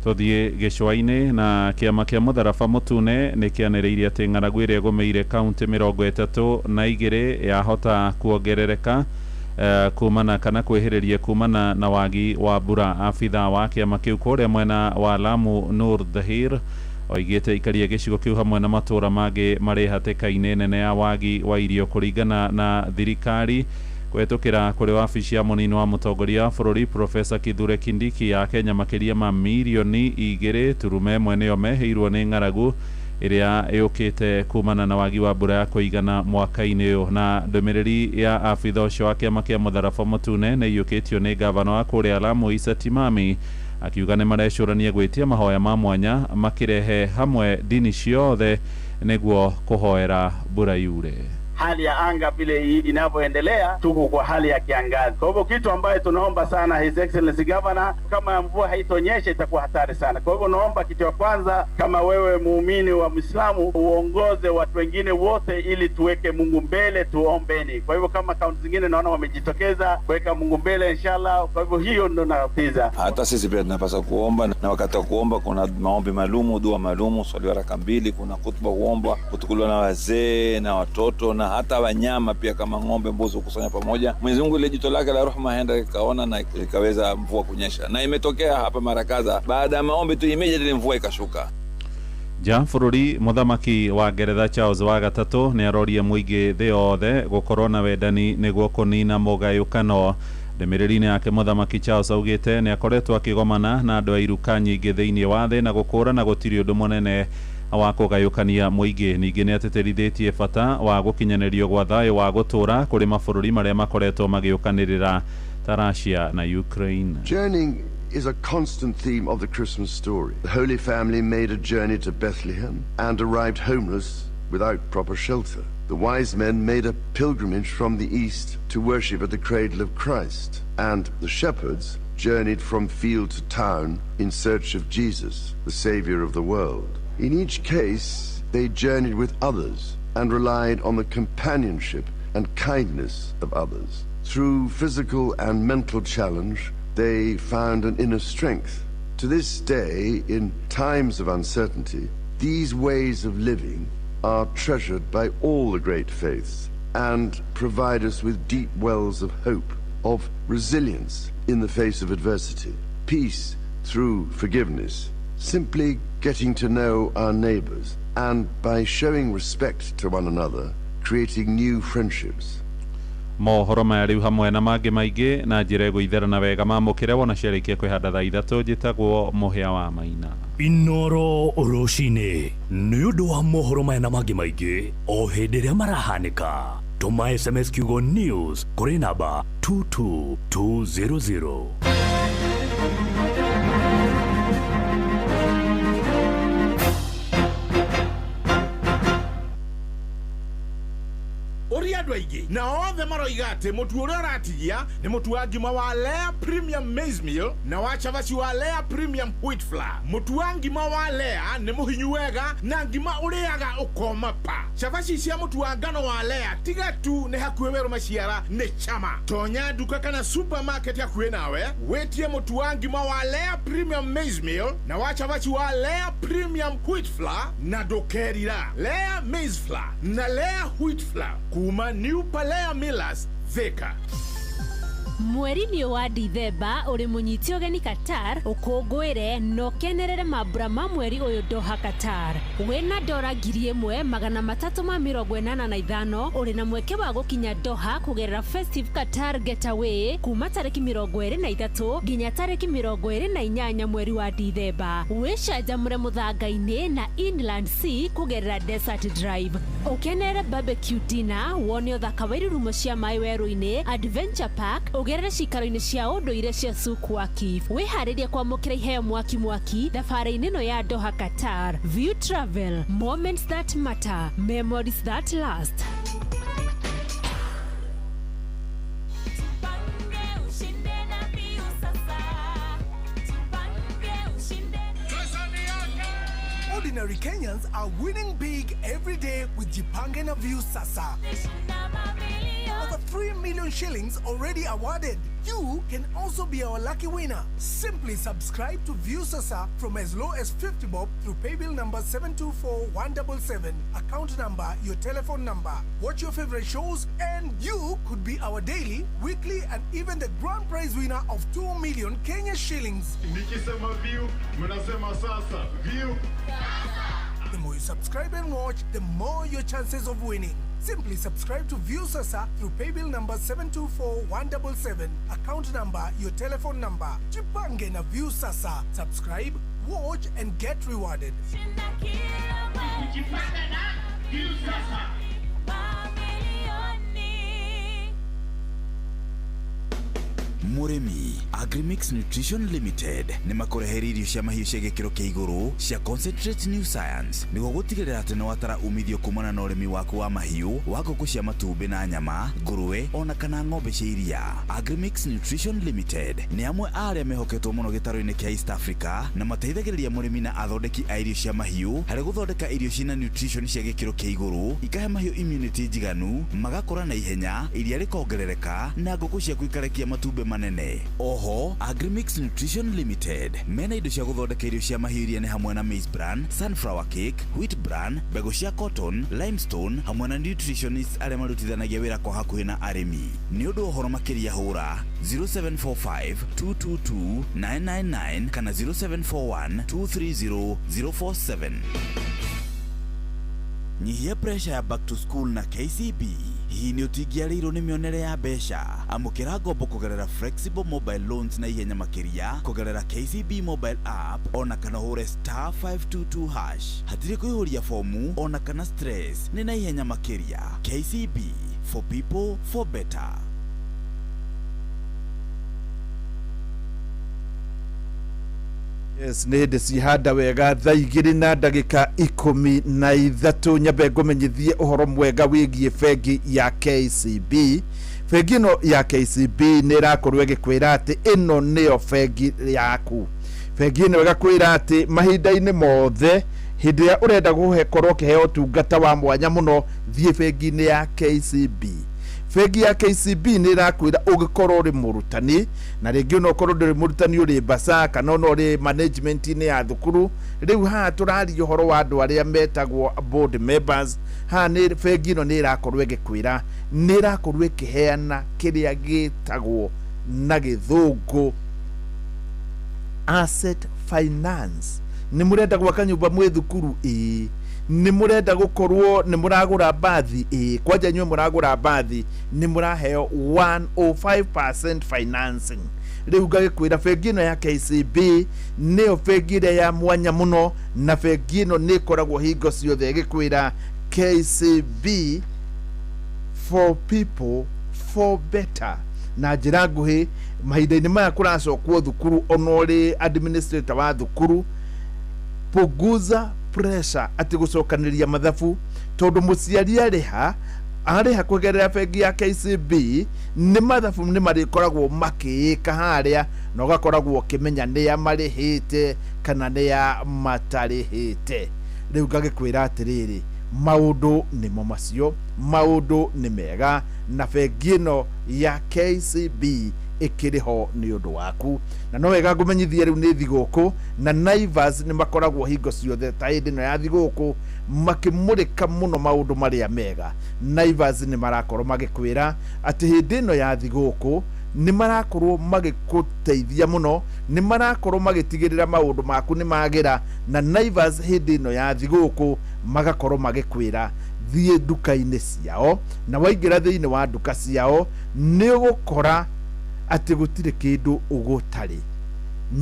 Tũthiĩ gĩcũa-inĩ na kĩama kĩa mũtharaba mũtune nĩ kĩanĩrĩire atĩ ng'aragu ĩrĩa ĩgũmĩire kaunti 32 yahota kuongerereka kumana kana kwĩhĩrĩria kumana na wagi wa mbura. Abitha wa kĩama kĩu kũrĩa mwena wa Lamu Nur Dhahir oigĩte ikaria gĩcigo kĩu hamwe na matũũra mangĩ marĩ hatĩka-inĩ nene ya wagi wa irio kũringana na thirikari kũhetũkĩra kũrĩ wabici ya mũnini wa mũtongoria wa bũrũri Profesa Kithure Kindiki ya Kenya makĩria ma mirioni 2.1 nĩyo mehĩirwo nĩ ng'aragu ĩrĩa ĩũkĩte kumana na wagi wa mbura ya kũigana mwaka-inĩ ũyũ. Na ndũmĩrĩri ya abitha ũcio wa kĩama kĩa mũtharaba mũtune nĩ ĩiyũkĩtio nĩ gavana wa kũrĩa Lamu Issa Timami akiuga nĩ marecũrania gwĩtia mahoya ma mwanya makĩrehe hamwe ndini ciothe nĩguo kũhoera mbura yure. Hali ya anga vile inavyoendelea, tuko kwa hali ya kiangazi. Kwa hivyo kitu ambayo tunaomba sana His Excellency Governor, kama mvua haitonyesha itakuwa hatari sana. Kwa hivyo naomba kitu ya kwanza, kama wewe muumini wa Muislamu, uongoze watu wengine wote ili tuweke Mungu mbele, tuombeni. Kwa hivyo kama kaunti zingine naona wamejitokeza kuweka Mungu mbele inshallah. Kwa hivyo hiyo ndio nafiza. Hata sisi pia tunapaswa kuomba, na wakati wa kuomba kuna maombi maalumu, dua maalumu, swali raka mbili, kuna khutba huomba, kutukuliwa na wazee na watoto na hata wanyama pia kama ng'ombe, mbuzi kukusanya pamoja. Mwenyezi Mungu ile jito lake la rehema henda ikaona na ikaweza mvua kunyesha, na imetokea hapa mara kadha. Baada ya maombi tu immediately mvua ikashuka. Ja bũrũri mũthamaki wa Ngeretha Charles wa gatatũ nĩ arorie mũingĩ thĩ yothe gũkorwo na wendani nĩguo kũnina mũgayũkano. Ndũmĩrĩri-inĩ yake mũthamaki Charles augĩte nĩ akoretwo akĩgomana na andũ a iruka nyingĩ thĩinĩ wa thĩ na gũkũrana gũtirĩ ũndũ mũnene wa kũgayũkania mũingĩ. Ningĩ nĩ atĩtĩrithĩtie bata wa gũkinyanĩrio gwa thayũ wa gũtũũra kũrĩ mabũrũri marĩa makoretwo magĩũkanĩrĩra ta Russia na Ukraine. Journeying is a constant theme of the Christmas story. The Holy Family made a journey to Bethlehem and arrived homeless without proper shelter. The wise men made a pilgrimage from the east to worship at the cradle of Christ, and the shepherds journeyed from field to town in search of Jesus, the Savior of the world. In each case, they journeyed with others and relied on the companionship and kindness of others. Through physical and mental challenge, they found an inner strength. To this day, in times of uncertainty, these ways of living are treasured by all the great faiths and provide us with deep wells of hope, of resilience in the face of adversity, peace through forgiveness, simply getting to know our neighbors, and by showing respect to one another, creating new friendships. Mohoro maya rĩu hamwe na mangĩ maingĩ na njĩra ĩgũitherana wega mamũkĩre wona ciarĩkia kwĩhanda thaa 3. Njĩtagwo Mũhĩa wa Maina. Inooro rũcinĩ nĩ ũndũ wa mohoro maya na mangĩ maingĩ o hĩndĩ ĩrĩa marahanĩka. Tũma SMS kiugo news kũrĩ namba 22200. Andũ aingĩ na othe maroiga atĩ mũtu ũrĩa ũratigia nĩ mũtu wa ngima wa Lea Premium Maize Meal na wa cabaci wa Lea Premium Wheat Flour. Mũtu wa ngima wa Lea nĩ mũhinyu wega na ngima ũrĩaga ũkoma pa. Cabaci cia mũtu wa ngano wa Lea tiga tu nĩ hakuhĩ werũ maciara nĩ chama. Tonya nduka kana supermarket hakuhĩ nawe wĩtie mũtu wa ngima wa Lea Premium Maize Meal na wa cabaci wa Lea Premium Wheat Flour na ndũkerira. Lea Maize Flour na Lea Wheat Flour kuma New Palea Millers, Thika. Mweri-inĩ wa Dithemba ũrĩ mũnyite ũgeni Qatar ũkũngũĩre na ũkenerere mambura ma mweri ũyũ Doha Qatar. Wĩna dora 1385 ũrĩ na mweke wa gũkinya Doha kũgerera Festive Qatar Getaway kuma tarĩki 23 nginya tarĩki 28 mweri wa Dithemba. Wĩcanjamũre mũthanga-inĩ na Inland Sea kũgerera Desert Drive. Ũkenerere barbecue dinner, wone ũthaka wa irurumo cia maĩ werũ-inĩ, Adventure Park, ũgerere cikaro-inĩ cia ũndũire cia Souk Waqif. Wĩharĩrie kwamũkĩra iheo mwaki mwaki thabarĩ-inĩ ĩno ya Doha Qatar. View Travel, moments that matter, memories that last. Ordinary Kenyans are winning big every day with Jipange na Viusasa. Over 3 million shillings already awarded. You can also be our lucky winner. Simply subscribe to Viusasa from as low as 50 bob through paybill number 724177, account number, your telephone number. Watch your favorite shows and you could be our daily, weekly and even the grand prize winner of 2 million Kenya shillings. Nikisema view, mnasema sasa. View. The more you subscribe and watch, the more your chances of winning. Simply subscribe to Viusasa through paybill number 724177, account number, your telephone number. Jipange na Viusasa. Subscribe, watch and get rewarded. Jipange na Viusasa. Mũrĩmi, Agrimix Nutrition Limited nĩ makũreheire irio cia mahiũ cia gĩkĩro kĩa igũrũ cia Concentrate New Science nĩguo gũtigĩrĩra atĩ nĩwatara umithio kumana na ũrĩmi waku wa mahiũ wa ngũkũ cia matumbĩ na nyama, ngũrũwe ona kana ng'ombe cia iria. Agrimix Nutrition Limited nĩ amwe a arĩa mehoketwo mũno gĩtarũ-inĩ kĩa East Africa na mateithagĩrĩria mũrĩmi na athondeki a irio cia mahiũ harĩ gũthondeka irio cina nutrition cia gĩkĩro kĩa igũrũ, ikahe mahiũ immunity njiganu, magakũra na ihenya, iria rĩkongerereka na ngũkũ ciaku ikarekia matumbĩ manene. Oho, Agrimix Nutrition Limited mena indo cia gũthondeka irio cia mahiũ iria nĩ hamwe na maize bran, sunflower cake, wheat bran, mbegũ cia cotton, limestone hamwe na nutritionists arĩa marutithanagia wĩra kwa hakuhĩ na arĩmi. Nĩ ũndũ wa ũhoro makĩria hũra 0745 222 999 kana 0741 230 047. Nyihia pressure ya back to school na KCB. Hihi nĩ ũtingiarĩirwo nĩ mĩonere ya mbeca? Amũkĩra ngombo kũgerera flexible mobile loans na ihenya makĩria kũgerera KCB mobile app ona kana ũhũre star 522 hash. Hatirĩ kũihũria fomu ona kana stress, nĩ na ihenya makĩria. KCB, for people for better. Yes, nĩ hĩndĩ cihanda wega thaa igĩrĩ na ndagĩka 13. Nyambe ngũmenyithie ũhoro mwega wĩgiĩ bengi ya KCB. Bengi ĩno ya KCB nĩ ĩrakorwo ĩgĩkwĩra atĩ ĩno nĩyo bengi yaku. Bengi ĩno ĩgakwĩra atĩ mahinda-inĩ mothe hĩndĩ ĩrĩa ũrenda gũkorwo ũkĩheo ũtungata wa mwanya mũno, thiĩ bengi-inĩ ya KCB. Bengi ya KCB nĩ ĩrakwĩra ũngĩkorwo ũrĩ mũrutani na rĩngĩ ona ũkorwo ndũrĩ mũrutani ũrĩ mbasa kana ona ũrĩ management-inĩ ya thukuru. Rĩu haha tũraria ũhoro wa andũ arĩa metagwo board members. Haha nĩ bengi ĩno nĩ ĩrakorwo ĩgĩkwĩra nĩ ĩrakorwo ĩkĩheana kĩrĩa gĩtagwo na gĩthũngũ asset finance. Nĩ mũrenda gwaka nyũmba mwĩ thukuru? Ĩĩ. Nĩ mũrenda gũkorwo nĩ mũragũra mbathi? Ĩĩ. Kwanja inyuĩ mũragũra mbathi nĩ mũraheo 105% financing. Rĩu ngagĩkwĩra bengi ĩno ya KCB nĩyo bengi ĩrĩa ya mwanya mũno, na bengi ĩno nĩ ĩkoragwo hingo ciothe ĩgĩkwĩra KCB for people for better. Na njĩra nguhĩ, mahinda-inĩ maya kũracokwo thukuru, ona ũrĩ administrator wa thukuru, punguza pressure atĩ gũcokanĩria mathabu, tondũ mũciari arĩha Arĩha kũgerera bengi ya KCB, nĩ mathabu nĩ marĩkoragwo makĩĩka harĩa, na ũgakoragwo ũkĩmenya nĩa marĩhĩte kana nĩa matarĩhĩte. Rĩu ngagĩkwĩra atĩrĩrĩ, maũndũ nĩmo macio, maũndũ nĩ mega, na bengi ĩno ya KCB ĩkĩrĩ ho nĩ ũndũ waku. Na no wega ngũmenyithie rĩu nĩ thigũkũ, na Naivas nĩ makoragwo hingo ciothe ta hĩndĩ ĩno ya thigũkũ makĩmũrĩka mũno maũndũ marĩa mega. Naivas nĩ marakorwo magĩkwĩra atĩ hĩndĩ ĩno ya thigũkũ nĩ marakorwo magĩgũteithia mũno, nĩ marakorwo magĩtigĩrĩra maũndũ maku nĩ magĩra. Na Naivas hĩndĩ ĩno ya thigũkũ magakorwo magĩkwĩra thiĩ nduka-inĩ ciao, na waingĩra thĩinĩ wa nduka ciao nĩ ũgũkora atĩ gũtirĩ kĩndũ ũgũtarĩ.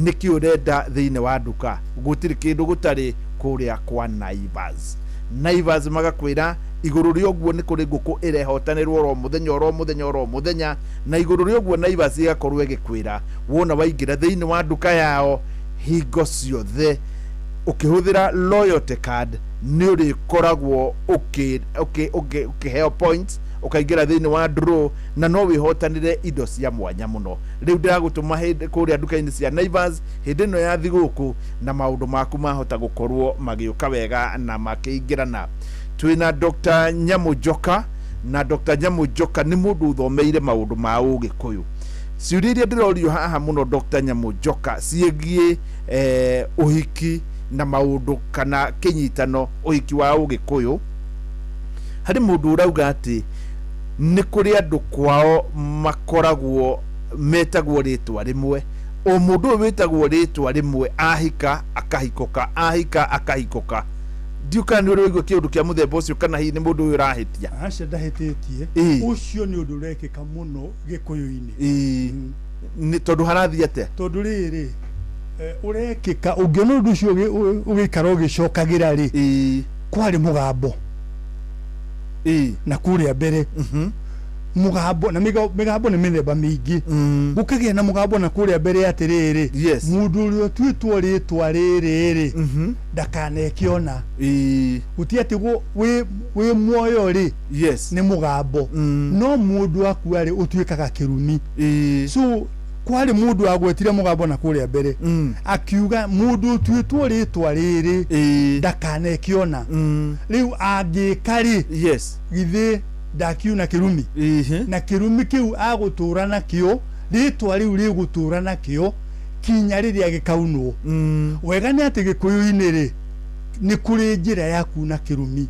Nĩkĩ ũrenda thĩinĩ wa nduka? Gũtirĩ kĩndũ gũtarĩ kũrĩa kwa Naivas. Naivas magakwĩra igũrũ rĩa ũguo nĩ kũrĩ ngũkũ ĩrehotanĩrwo oro mũthenya oro mũthenya oro mũthenya, na igũrũ rĩa ũguo Naivas ĩgakorwo ĩgĩkwĩra wona waingĩra thĩinĩ wa nduka yao hingo ciothe ũkĩhũthĩra loyalty card nĩ ũrĩkoragwo ũkĩheo points, ũkaingĩra thĩinĩ wa draw na no wĩhotanĩre indo cia mwanya mũno. Rĩu ndĩragũtũma hĩndĩ kũrĩa nduka-inĩ cia Naivas hĩndĩ ĩno ya thigũkũ, na maũndũ maku mahota gũkorwo magĩũka wega na makĩingĩrana. Twĩna Dr. Nyamu Njoka, na Dr. Nyamu Njoka nĩ mũndũ ũthomeire maũndũ ma ũgĩkũyũ. Ciũria iria ndĩrorio haha mũno Dr. Nyamu Njoka ciĩgiĩ ũhiki na maũndũ kana kĩnyitano ũhiki wa ũgĩkũyũ. Harĩ mũndũ ũrauga atĩ nĩ kũrĩ andũ kwao makoragwo metagwo rĩtwa rĩmwe, o mũndũ ũyũ wĩtagwo rĩtwa rĩmwe ahika akahikũka, ahika akahikũka. Ndiũ kana nĩ ũrĩ waigua kĩũndũ kĩa mũthemba ũcio, kana hihi nĩ mũndũ ũyũ ũrahĩtia? Aca, ndahĩtĩtie. Ũcio nĩ ũndũ ũrekĩka mũno gĩkũyũ-inĩ. Nĩ tondũ harathiĩ atĩa? Tondũ rĩrĩ, ũrekĩka ũngĩona ũndũ ũcio ũgĩikara ũgĩcokagĩra rĩ, kwarĩ mũgambo na kũrĩa mbere mũgambo, na mĩgambo nĩ mĩthemba mĩingĩ, gũkagĩa na mũgambo na kũrĩa mbere atĩrĩrĩ, mũndũ ũrĩa ũtuĩtwo rĩtwa rĩrĩ rĩ ndakaneke ona. Gũtirĩ atĩ wĩ muoyo rĩ, nĩ mũgambo, no mũndũ akua rĩ ũtuĩkaga kĩrumi. So kwarĩ mũndũ agwetire mũgambo na kũrĩa mbere, akiuga mũndũ ũtuĩtwo rĩtwa rĩrĩ ndakaneke ona. Rĩu angĩka rĩ, githĩ ndakiuna kĩrumi? Na kĩrumi kĩu agũtũra nakĩo, rĩtwa rĩu rĩgũtũra nakĩo kinya rĩrĩa gĩkaunwo. Wega nĩ atĩ gĩkũyũ-inĩ rĩ, nĩ kũrĩ njĩra ya kuna kĩrumi.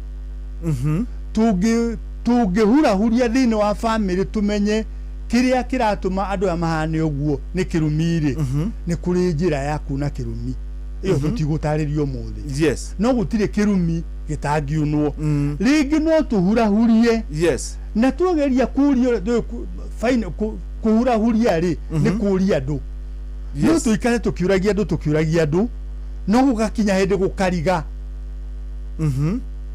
Tũngĩhurahuria thĩinĩ wa bamĩrĩ tũmenye kĩrĩa kĩratũma andũ aya mahane ũguo nĩ kĩrumi rĩ, nĩ kũrĩ njĩra ya kuna kĩrumi. Ĩyo tũtigũtarĩrio ũmũthĩ. No gũtirĩ kĩrumi gĩtangiunwo. Rĩngĩ no tũhurahurie. Na twageria kũria kũhurahuria rĩ, nĩ kũria andũ. No tũikare tũkiũragia andũ, tũkiũragia andũ, no gũgakinya hĩndĩ gũkariga.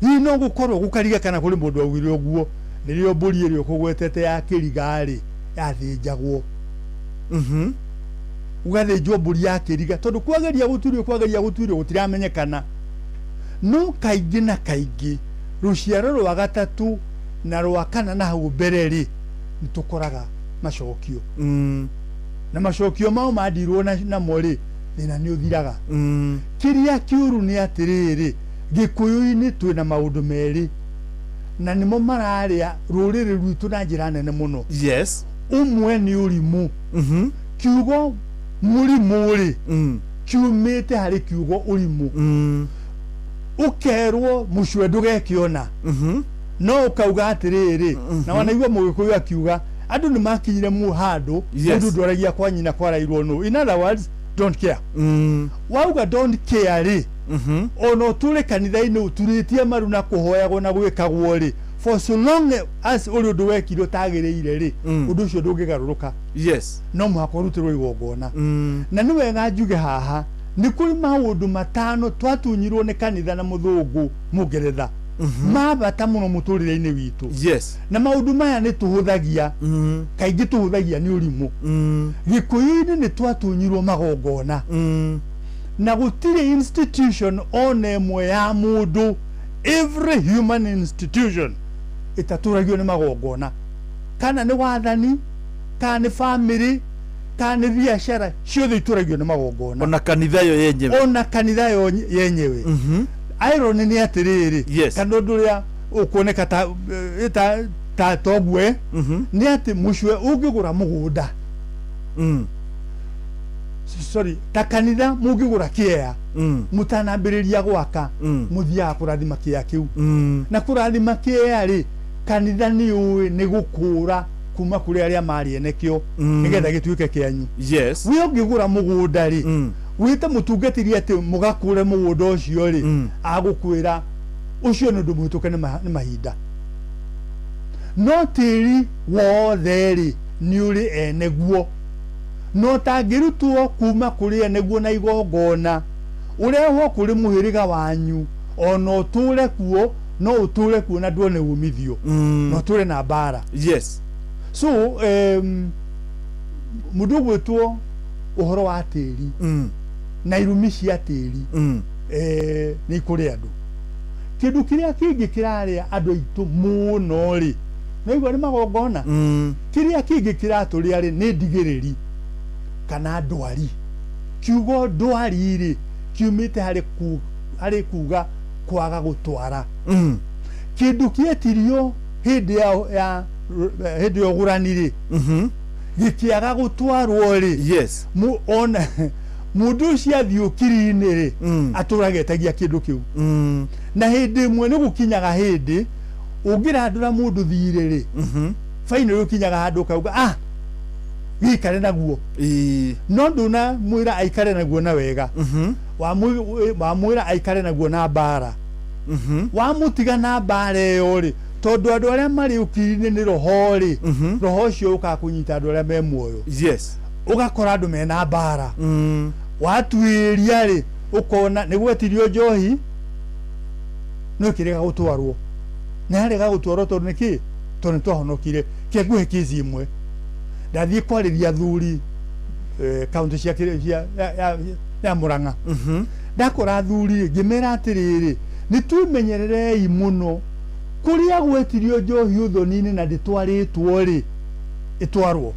Hihi no gũkorwo gũkariga kana kũrĩ mũndũ augire ũguo, nĩrĩo mbũri ĩrĩa ũkũgwetete ya kĩriga rĩ, yathĩnjagwo. Gũgathĩnjwo mbũri ya kĩriga, tondũ kwageria gũturio, kwageria gũturio gũtiramenyekana. No kaingĩ na kaingĩ rũciaro rwa gatatũ na rwa kana na hau mbere rĩ, nĩ tũkoraga macokio. Na macokio mao mandirwo namo rĩ, thĩna nĩ ũthiraga. Kĩrĩa kĩũru nĩ atĩrĩrĩ, gĩkũyũ-inĩ twĩna maũndũ merĩ, na nĩmo mararĩa rũrĩrĩ rwitũ na njĩra nene mũno. Ũmwe nĩ ũrimũ. Kiugo mũrimũ rĩ, kiumĩte harĩ kiugo ũrimũ. Ũkerwo mũcwe ndũgeke ona, no ũkauga atĩrĩrĩ, na wanaigua mũgĩkũyũ akiuga andũ nĩ makinyire mu handũ, mũndũ ndwaragia kwa nyina kwarairwo nũ. In other words, don't care. Wauga don't care rĩ, ona ũtũre kanitha-inĩ ũturĩtie maru na kũhoyagwo na gwĩkagwo rĩ, for so long as ũrĩ ũndũ wekire ũtagĩrĩire rĩ, ũndũ ũcio ndũngĩgarũrũka. No mũhaka ũrutĩrwo igongona. Na nĩ wega njuge haha, nĩ kũrĩ maũndũ matano twatunyirwo nĩ kanitha na mũthũngũ mũngeretha, ma bata mũno mũtũrĩre-inĩ witũ. Na maũndũ maya nĩ tũhũthagia, kaingĩ tũhũthagia nĩ ũrimũ. Gĩkũyũ-inĩ nĩ twatunyirwo magongona. Na gũtirĩ institution ona ĩmwe ya mũndũ, every human institution Ĩtatũragio nĩ magongona, kana nĩ wathani, kana nĩ family, kana nĩ biacara, ciothe itũragio nĩ magongona. Ona kanitha yo yenyewe. Ona kanitha yo yenyewe. Irony nĩ atĩrĩrĩ, kana ũndũ ũrĩa ũkuoneka ta ta togue nĩ atĩ mũcwe ũngĩgũra mũgũnda, sorry, ta kanitha mũngĩgũra kĩea, mũtanambĩrĩria gwaka, mũthiaga kũrathima kĩea kĩu. Na kũrathima kĩea rĩ, kanitha nĩ ũĩ nĩ gũkũra kuma kũrĩ arĩa marĩ ene kĩo, nĩgetha gĩtuĩke kĩanyu. We ũngĩgũra mũgũnda rĩ, wĩte mũtungatĩri atĩ mũgakũre mũgũnda ũcio rĩ, agũkwĩra ũcio nĩ ũndũ mũhĩtũke nĩ mahinda. No tĩri wothe rĩ, nĩ ũrĩ ene guo. No tangĩrutwo kuma kũrĩ ene guo na igongona, ũrehwo kũrĩ mũhĩrĩga wanyu, ona ũtũre kuo, no ũtũre kuo na nduone umithio, na ũtũre na mbara. So mũndũ ũgwĩtwo ũhoro wa tĩri na irumi cia tĩri, nĩ ikũrĩ andũ. Kĩndũ kĩrĩa kĩngĩ kĩrarĩa andũ aitũ mũno rĩ, naigua nĩ magongona. Kĩrĩa kĩngĩ kĩratũrĩa rĩ, nĩ ndigĩrĩri kana ndwari. Kiugo ndwari rĩ, kiumĩte harĩ kuga kwaga gũtwara. Kĩndũ kĩetirio hĩndĩ ya hĩndĩ ya ũgũrani rĩ, gĩkĩaga gũtwarwo rĩ, ona mũndũ ũcio athiĩ ũkiri-inĩ rĩ, atũraga etagia kĩndũ kĩu. Na hĩndĩ ĩmwe nĩ gũkinyaga hĩndĩ ũngĩrandũra mũndũ thirĩ rĩ, fainĩ ũkinyaga handũ ũkauga ah, gĩikare naguo. No ndũnamwĩra aikare naguo na wega, wamwĩra aikare naguo na mbara. Wamũtiga na mbara ĩyo rĩ, tondũ andũ arĩa marĩ ũkiri-inĩ nĩ roho rĩ, roho ũcio ũkaga kũnyita andũ arĩa me muoyo. Ũgakora andũ mena mbara. Watuĩria rĩ, ũkona nĩ gwetirio njohi no ĩkĩrega gũtwarwo. Na yarega gũtwarwo tondũ nĩkĩ? Tondũ nĩ twahonokire. Kĩenguhe kĩci ĩmwe, ndathiĩ kwarĩria athuri kaunti cia ya Murang'a. Ndakora athuri ngĩmera atĩrĩrĩ, nĩ twĩmenyererei mũno, kũrĩa gwetirio njohi ũthoni-inĩ na ndĩtwarĩtwo rĩ, ĩtwarwo.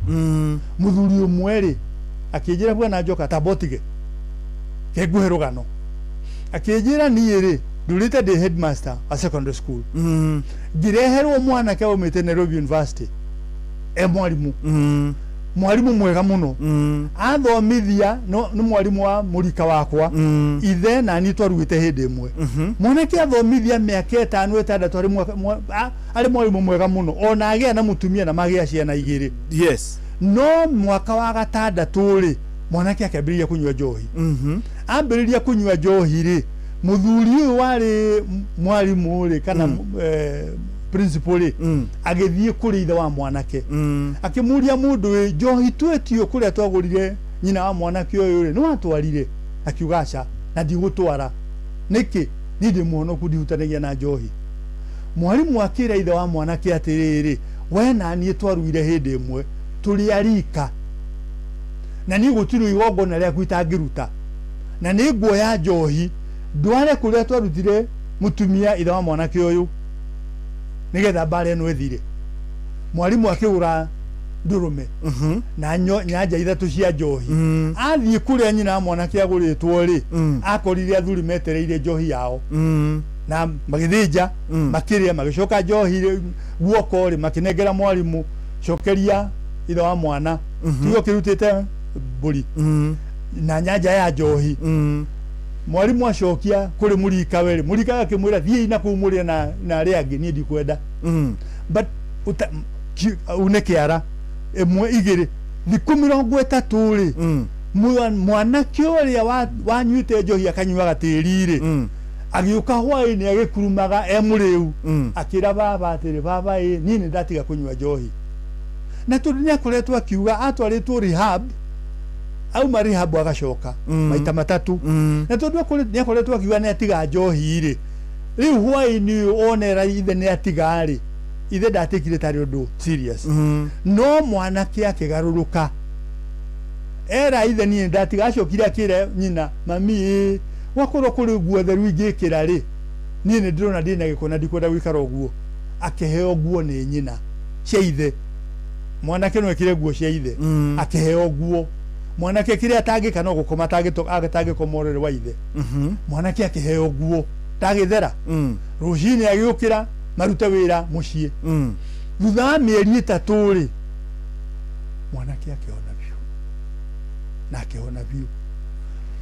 Mũthuri ũmwe rĩ, akĩnjĩra bwana Njoka tamba ũtige, kenguhe rũgano. Akĩnjĩra niĩ rĩ, ndũrĩte ndĩ headmaster wa secondary school. Ngĩreherwo mwanake waumĩte Nairobi University e mwarimũ. Mwarimũ mwega mũno. Athomithia nĩ mwarimũ wa mũrika wakwa. Ithe na niĩ twaruĩte hĩndĩ ĩmwe. Mwanake athomithia mĩaka 5 6 arĩ mwarimũ mwega mũno. Ona agĩa na mũtumia na magĩa ciana 2. No mwaka wa 6 rĩ, mwanake akĩambĩrĩria kũnyua njohi. Ambĩrĩria kũnyua njohi rĩ, mũthuri ũyũ warĩ mwarimũ rĩ, kana principal rĩ, agĩthiĩ kũrĩ ithe wa mwanake. Akĩmũria mũndũ wĩ njohi twetio kũrĩa twagũrire nyina wa mwanake ũyũ rĩ, nĩ watwarire? Akiuga aca, na ndigũtwara. Nĩkĩ? Niĩ ndĩ mũhonoku, ndihutanagia na njohi. Mwarimũ akĩra ithe wa mwanake atĩrĩrĩ, we na niĩ twaruire hĩndĩ ĩmwe, tũrĩ arika, na niĩ gũtirĩ igongona rĩaku itangĩruta, na nĩ nguoya njohi ndware kũrĩa twarutire mũtumia ithe wa mwanake ũyũ, nĩgetha mbara ĩno ĩthire. Mwarimũ akĩgũra ndũrũme na nyanja 3 cia njohi. Athiĩ kũrĩa nyina wa mwanake agũrĩtwo rĩ, akorire athuri metereire njohi yao. Na magĩthĩnja, makĩrĩa, magĩcoka njohi guoko rĩ, makĩnengera mwarimũ, cokeria ithe wa mwana, tigo kĩrutĩte mbũri na nyanja ya njohi. Mwarimũ acokia kũrĩ mũrikawe rĩ, mũrikawe akĩmwĩra thiĩi na kũu mũrĩe na arĩa angĩ, niĩ ndikwenda. But une kĩara 1 2 thikũ 30 rĩ, mwanake ũrĩa wanyuĩte njohi akanyuaga tĩri rĩ, agĩũka hwaĩ-inĩ agĩkurumaga e mũrĩu, akĩra baba atĩrĩ, baba ĩ, niĩ nĩ ndatiga kũnyua njohi. Na tondũ nĩ akoretwo akiuga atwarĩtwo rehab, auma rehab agacoka maita 3. Na tondũ nĩ akoretwo akiuga nĩ atiga njohi rĩ, rĩu hwaĩ-inĩ ũyũ onera ithe nĩ atiga rĩ, ithe ndatikire tarĩ ũndũ serious. No mwanake akĩgarũrũka, era ithe niĩ ndatiga, acokire akĩra nyina, mami ĩ, gwakorwo kũrĩ nguo theru ingĩkĩra rĩ, niĩ nĩ ndĩrona ndĩna gĩko na ndikwenda gũikara ũguo. Akĩheo nguo nĩ nyina cia ithe. Mwanake no ekĩre nguo cia ithe. Akĩheo nguo. Mwanake kĩrĩa atangĩka no gũkoma atangĩkoma ũrĩrĩ wa ithe. Mwanake akĩheo nguo ndagĩthera. Rũcinĩ agĩũkĩra marute wĩra mũciĩ. Thutha wa mĩeri 3 rĩ, mwanake akĩhona biũ na akĩhona biũ.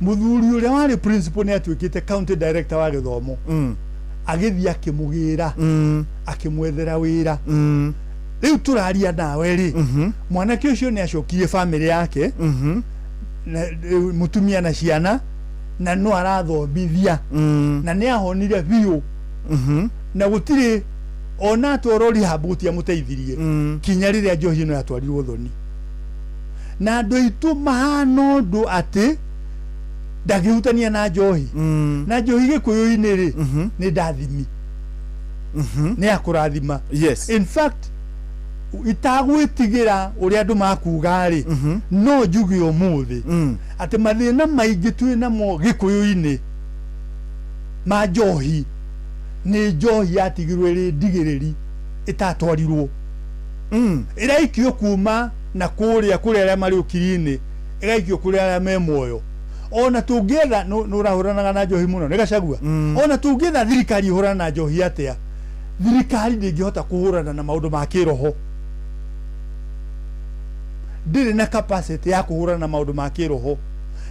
Mũthuri ũrĩa warĩ principal nĩ atuĩkĩte county director wa gĩthomo. Agĩthiĩ akĩmũgĩra, akĩmwethera wĩra. Rĩu tũraria nawe rĩ, mwanake ũcio nĩ acokirie famĩlĩ yake, na mũtumia na ciana, na no arathomithia, na nĩ ahonire biũ, na gũtirĩ ona atwarwo rehab gũtiamũteithirie kinya rĩrĩa njohi ĩno yatwarirwo thoni. Na andũ aitũ mahana ũndũ atĩ ndangĩhutania na njohi. Na njohi gĩkũyũ-inĩ rĩ, nĩ ndathimi, nĩ ya kũrathima. In fact, itagwĩtigĩra ũrĩa andũ makuga rĩ, no njuge ũmũthĩ atĩ mathĩna maingĩ twĩ namo gĩkũyũ-inĩ ma njohi nĩ njohi yatigirwo ĩrĩ ndigĩrĩri ĩtatwarirwo. Ĩraikio kuma na kũrĩa kũrĩ arĩa marĩ ũkiri-inĩ, ĩgaikio kũrĩ arĩa me muoyo. Ona tũngĩetha nĩ ũrahũranaga na njohi mũno nĩ Gachagua. Ona tũngĩetha thirikari ĩhũrana na njohi atĩa, thirikari ndĩngĩhota kũhũrana na maũndũ ma kĩroho. Ndĩrĩ na capacity ya kũhũrana na maũndũ ma kĩroho.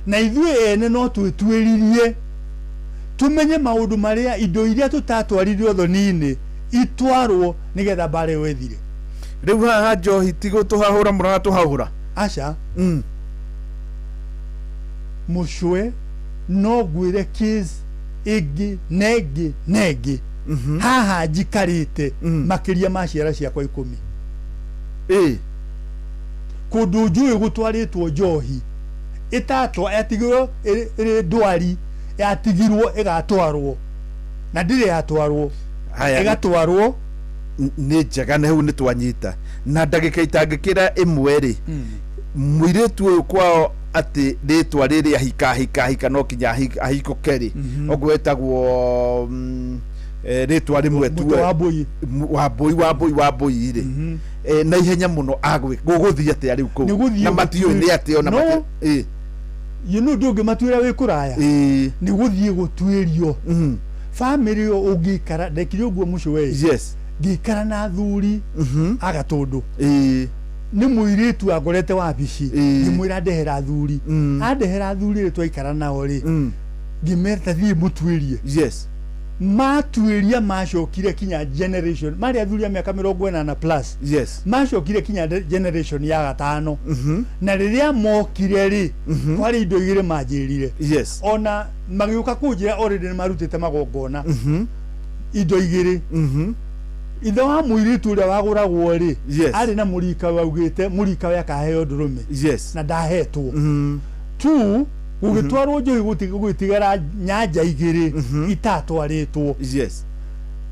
Na ithuĩ ene no twĩtuĩririe tũmenye maũndũ marĩa indo iria tũtatwarire ũthoni-inĩ itwarwo nĩgetha mbara ĩyo ĩthire. Rĩu haha njohi ti gũtũhahũra mũratũhahũra? Aca. Mũcwe no ngwĩre case ĩngĩ na ĩngĩ na ĩngĩ. Haha njikarĩte makĩria ma ciara ciakwa 10. Kũndũ njũĩ gũtwarĩtwo njohi ĩtatwa yatigirwo ĩrĩ ndwari, yatigirwo ĩgatwarwo na ndĩrĩ yatwarwo, ĩgatwarwo. Nĩ njega, na hau nĩ twanyita na ndagĩka itangĩkĩra 1 rĩ, mũirĩtu ũyũ kwao atĩ rĩtwa rĩrĩ ahika ahika ahika no kinya ahikũke rĩ, ũguo etagwo rĩtwa rĩmwe tu Wambũi. Wambũi, Wambũi, Wambũi rĩ, na ihenya mũno gũgũthiĩ atĩa rĩu kũu? Nĩ gũthiĩ Na matiũĩ nĩ atĩa ona No. You know ndũngĩmatuĩra wĩ kũraya. Nĩ gũthiĩ gũtuĩrio. Famĩlĩ ĩyo ũngĩikara, ndekire ũguo mũcwe. Ngĩikara na athuri a Gatũndũ. Nĩ mũirĩtu angorete wabici, ngĩmwĩra ndehera athuri. Andehera athuri rĩ, twaikara nao rĩ, ngĩmeta thiĩ mũtuĩrie. Matuĩria macokire kinya generation, marĩ athuri a mĩaka 80 plus. Macokire kinya generation ya 5. Na rĩrĩa mokire rĩ, kwarĩ indo igĩrĩ manjĩrire. Ona magĩũka kũnjĩra already nĩ marutĩte magongona. Indo igĩrĩ. Ithe wa mũirĩtu ũrĩa wagũragwo rĩ, arĩ na mũrika waugĩte mũrika we akaheo ndũrũme. Na ndahetwo. 2, gũgĩtwarwo njohi gũgĩtigara nyanja 2 itatwarĩtwo.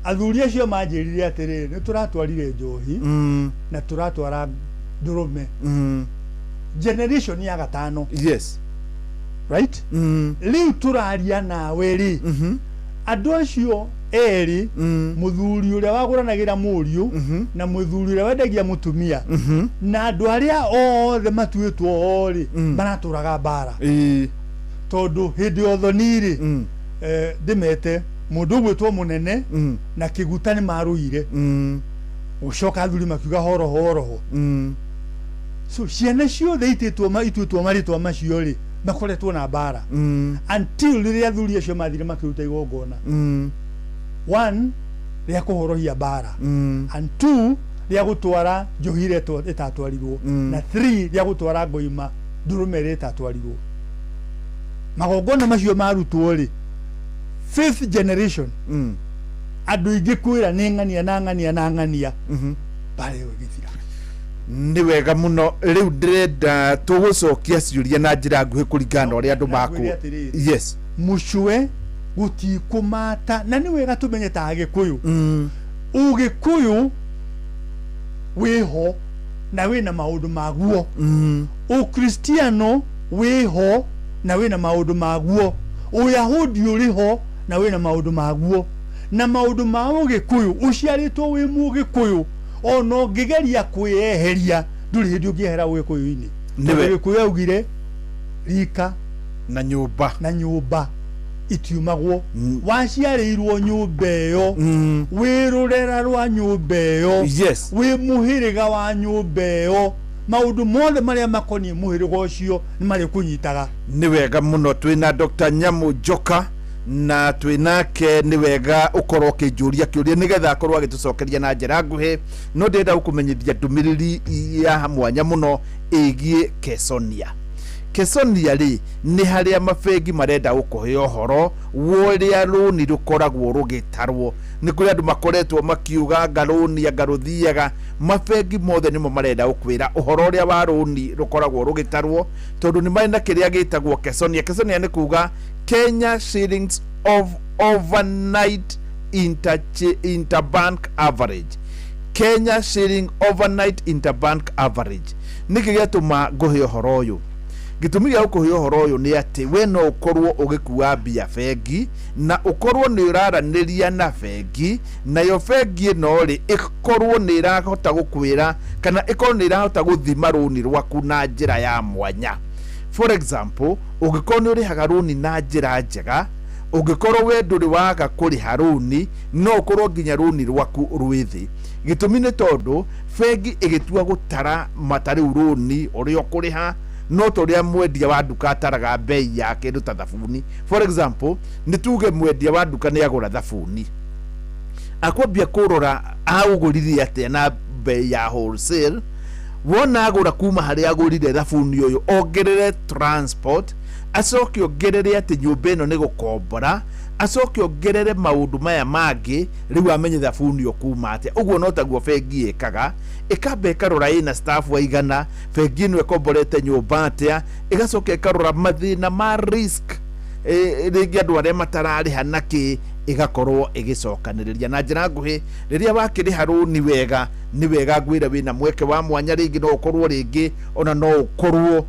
Athuri acio manjĩrire atĩrĩrĩ, nĩ tũratwarire njohi na tũratwara ndũrũme. Generation ya 5. Right? Rĩu tũraria nawe rĩ, andũ acio erĩ, mũthuri ũrĩa wagũranagĩra mũriũ na mũthuri ũrĩa wendagia mũtumia, na andũ arĩa othe matuĩtwo o rĩ, maratũraga mbara. Tondũ hĩndĩ ya ũthoni rĩ, ndĩmete mũndũ ũgwĩtwo mũnene na kĩguta nĩ marũire. Gũcoka athuri makiuga horoho horoho. So ciana ciothe itĩtwo ituĩtwo marĩtwa macio rĩ, makoretwo na mbara. Until rĩrĩa athuri acio mathire makĩruta igongona. 1, rĩa kũhorohia mbara. And 2, rĩa gũtwara njohi ĩrĩa ĩtatwarirwo. Na 3, rĩa gũtwara ngoima ndũrũme ĩrĩa ĩtatwarirwo. Magongona macio marutwo rĩ, 5th generation, andũ aingĩ kwĩra nĩ ng'ania na ng'ania na ng'ania, mbara ĩyo ĩgĩthira. Nĩ wega mũno. Rĩu ndĩrenda tũgũcokia ciũria na njĩra nguhĩ kũringana na ũrĩa andũ maku. Mũcwe gũtikũmata, na nĩ wega tũmenye ta Agĩkũyũ. Ũgĩkũyũ wĩho na wĩna maũndũ maguo. Ũkristiano wĩho na wĩna maũndũ maguo. Ũyahudi ũrĩho na wĩna maũndũ maguo. Na maũndũ ma ũgĩkũyũ, ũciarĩtwo wĩ mũgĩkũyũ, ona ũngĩgeria kwĩyeheria ndũrĩ hĩndĩ ũngĩehera ũgĩkũyũ-inĩ. Nĩwe. Tondũ Gĩkũyũ augire rika na nyũmba, na nyũmba itiumagwo. Waciarĩirwo nyũmba ĩyo, wĩ rũrera rwa nyũmba ĩyo, yes, wĩ mũhĩrĩga wa nyũmba ĩyo, maũndũ mothe marĩa makoniĩ mũhĩrĩga ũcio nĩ marĩkũnyitaga. Nĩ wega mũno. Twĩna Dr. Nyamu Njoka na twĩnake. Nĩ wega ũkorwo ũkĩnjũria kĩũria nĩgetha akorwo agĩtũcokeria na njĩra nguhĩ, no ndĩrenda gũkũmenyithia ndũmĩrĩri ya mwanya mũno ĩgiĩ Kesonia. Kesonia rĩ, nĩ harĩa mabengi marenda gũkũhe ũhoro wa ũrĩa rũni rũkoragwo rũgĩtarwo. Nĩ kũrĩ andũ makoretwo makiuga anga rũni anga rũthiaga. Mabengi mothe nĩmo marenda gũkwĩra ũhoro ũrĩa wa rũni rũkoragwo rũgĩtarwo, tondũ nĩ marĩ na kĩrĩa gĩtagwo Kesonia. Kesonia nĩ kuga Kenya Shillings of Overnight Interbank Average. Kenya Shilling Overnight Interbank Average. Nĩkĩ gĩatũma ngũhe ũhoro ũyũ? Gĩtũmi gĩa gũkũhe ũhoro ũyũ nĩ atĩ we no ũkorwo ũgĩkua mbia bengi na ũkorwo nĩ ũraranĩria na bengi, nayo bengi ĩno rĩ, ĩkorwo nĩ ĩrahota gũkwĩra kana ĩkorwo nĩ ĩrahota gũthima rũni rwaku na njĩra ya mwanya. For example, ũngĩkorwo nĩ ũrĩhaga rũni na njĩra njega, ũngĩkorwo we ndũrĩ waga kũrĩha rũni, no ũkorwo nginya rũni rwaku rwĩ thĩ. Gĩtũmi nĩ tondũ bengi ĩgĩtua gũtara mata rĩu rũni ũrĩa ũkũrĩha, no ta ũrĩa mwendia wa nduka ataraga bei ya kĩndũ ta thabuni. For example, nĩ tuge mwendia wa nduka nĩ agũra thabuni, akwambia kũrora aũgũrire atĩa na bei ya wholesale. Wona agũra kuma harĩa agũrire thabuni ũyũ, ongerere transport, acoke ongerere atĩ nyũmba ĩno nĩ gũkombora, acoke ongerere maũndũ maya mangĩ, rĩu amenye thabuni ũkuma atĩa. Ũguo no taguo bengi ĩkaga, ĩkamba ĩkarora ĩna staff aigana, bengi ĩno ĩkomborete nyũmba atĩa, ĩgacoka ĩkarora mathĩna ma risk, rĩngĩ andũ arĩa matararĩha na kĩ, ĩgakorwo ĩgĩcokanĩrĩria. Na njĩra nguhĩ, rĩrĩa wakĩrĩha rũni wega, nĩ wega ngwĩre wĩna mweke wa mwanya. Rĩngĩ no ũkorwo, rĩngĩ ona no ũkorwo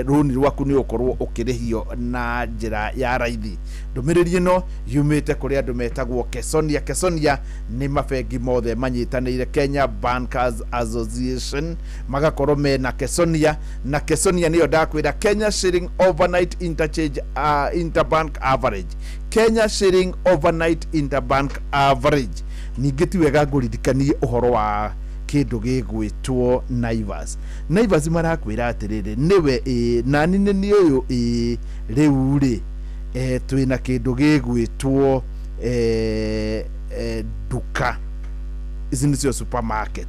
rũni rwaku nĩ ũkorwo ũkĩrĩhio na njĩra ya raithi. Ndũmĩrĩri ĩno yumĩte kũrĩ andũ metagwo Kesonia. Kesonia nĩ mabengi mothe manyitanĩire, Kenya Bankers Association, magakorwo mena Kesonia. Na Kesonia nĩyo ndakwĩra, Kenya Shilling Overnight Interchange Interbank Average, Kenya Shilling Overnight Interbank Average. Ningĩ ti wega ngũririkanie ũhoro wa kĩndũ gĩgwĩtwo Naivas. Naivas marakwĩra atĩrĩrĩ, nĩwe ĩĩ nani nĩ niĩ ũyũ ĩĩ rĩu rĩ, twĩna kĩndũ gĩgwĩtwo nduka ici nĩcio supermarket.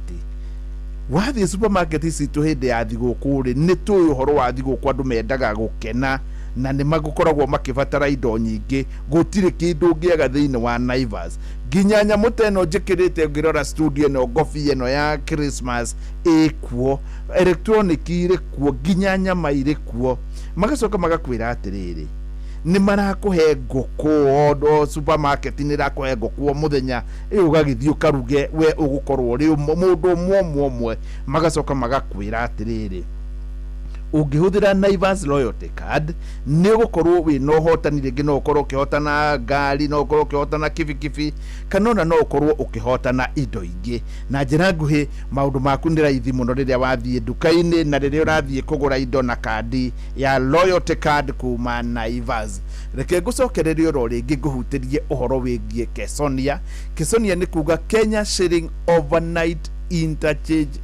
Wathiĩ supermarket citũ hĩndĩ ya thigũkũ rĩ, nĩ tũĩ ũhoro wa thigũkũ, andũ mendaga gũkena na nĩ magũkoragwo makĩbatara indo nyingĩ. Gũtirĩ kĩndũ ũngĩaga thĩinĩ wa Naivas, nginya nyamũ ta ĩno njĩkĩrĩte ngĩrora studio ĩno, ngobia ĩno ya Christmas ĩkuo, electronic irĩ kuo, nginya nyama irĩ kuo. Magacoka magakwĩra atĩrĩrĩ, nĩ marakũhe ngũkũ o supermarket nĩ ĩrakũhe ngũkũ o mũthenya ĩ, ũgagĩthiĩ ũkaruge we ũgũkorwo ũrĩ mũndũ ũmwe ũmwe ũmwe. Magacoka magakwĩra atĩrĩrĩ, ũngĩhũthĩra Naivas loyalty card nĩ ũgũkorwo wĩna ũhotani. Rĩngĩ no ũkorwo ũkĩhotana ngari, no ũkorwo ũkĩhotana kibikibi, kana ona no ũkorwo ũkĩhotana indo ingĩ. Na njĩra nguhĩ, maũndũ maku nĩ raithi mũno rĩrĩa wathiĩ nduka-inĩ na rĩrĩa ũrathiĩ kũgũra indo na kandi ya loyalty card kuma Naivas. Reke ngũcokererie oro rĩngĩ ngũhutĩrie ũhoro wĩgiĩ Kesonia. Kesonia nĩ kuga Kenya Shilling Overnight Interchange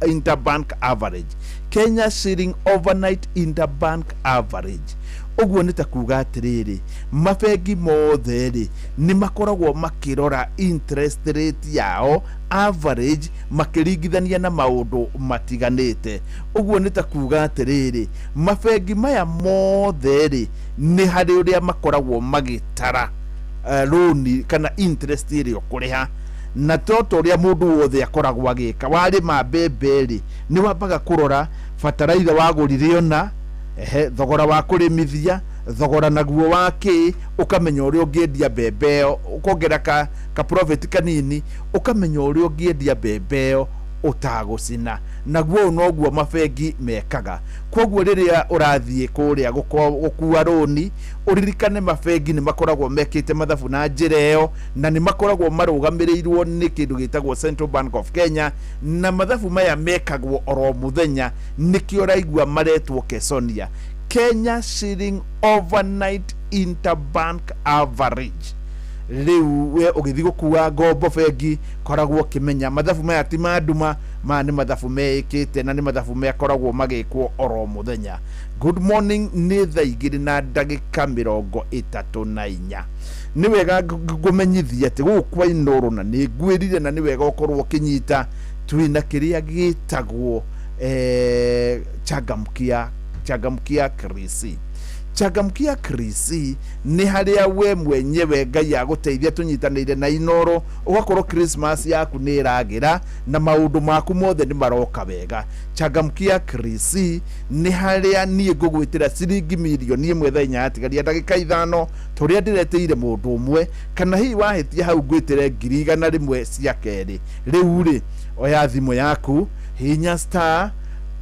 Interbank Average, Kenya Shilling Overnight Interbank Average. Ũguo nĩ ta kuga atĩrĩrĩ, mabengi mothe rĩ, nĩ makoragwo makĩrora interest rate yao average makĩringithania na maũndũ matiganĩte. Ũguo nĩ ta kuga atĩrĩrĩ, mabengi maya mothe rĩ, nĩ harĩ ũrĩa makoragwo magĩtara rũni kana interest ĩrĩa ũkũrĩha. Na to ta ũrĩa mũndũ wothe akoragwo agĩka, warĩma mbembe rĩ, nĩ wambaga kũrora bataraitha wagũrire, ona ehe, thogora wa kũrĩmithia, thogora naguo wa kĩ, ũkamenya ũrĩa ũngĩendia mbembe ĩyo, ũkongera ka profit kanini, ũkamenya ũrĩa ũngĩendia mbembe ĩyo. Ũtagũcina. Naguo ũũ noguo mabengi mekaga. Koguo rĩrĩa ũrathiĩ kũrĩa gũkua rũni, ũririkane mabengi nĩ makoragwo mekĩte mathabu na njĩra ĩyo, na nĩ makoragwo marũgamĩrĩirwo nĩ kĩndũ gĩtagwo Central Bank of Kenya, na mathabu maya mekagwo oro mũthenya. Nĩkĩo ũraigua maretwo Kesonia, Kenya Shilling Overnight Interbank Average. Rĩu we ũgĩthiĩ gũkua ngombo bengi, koragwo ũkĩmenya mathabu maya ti ma nduma, maya nĩ mathabu meĩkĩte na nĩ mathabu makoragwo magĩkwo oro mũthenya. Good morning. Nĩ thaa 2:34. Nĩ wega ngũmenyithia atĩ gũkũ kwa Inoro, na nĩ ngwĩrire, na nĩ wega ũkorwo ũkĩnyita, twĩna kĩrĩa gĩtagwo changamkia, changamkia krisi. Changamkia krisi nĩ harĩa we mwenyewe Ngai agũteithia, tũnyitanĩire na Inoro, ũgakorwo Christmas yaku nĩ ĩragĩra na maũndũ maku mothe nĩ maroka wega. Changamkia krisi nĩ harĩa niĩ ngũgwĩtĩra ciringi 1 mirioni thaa 4 yatigaria ndagĩka 5, tũrĩa ndĩretĩire mũndũ ũmwe, kana hihi wahĩtia hau ngwĩtĩre 100,000 cia kerĩ. Rĩu rĩ, oya thimũ yaku, hihinya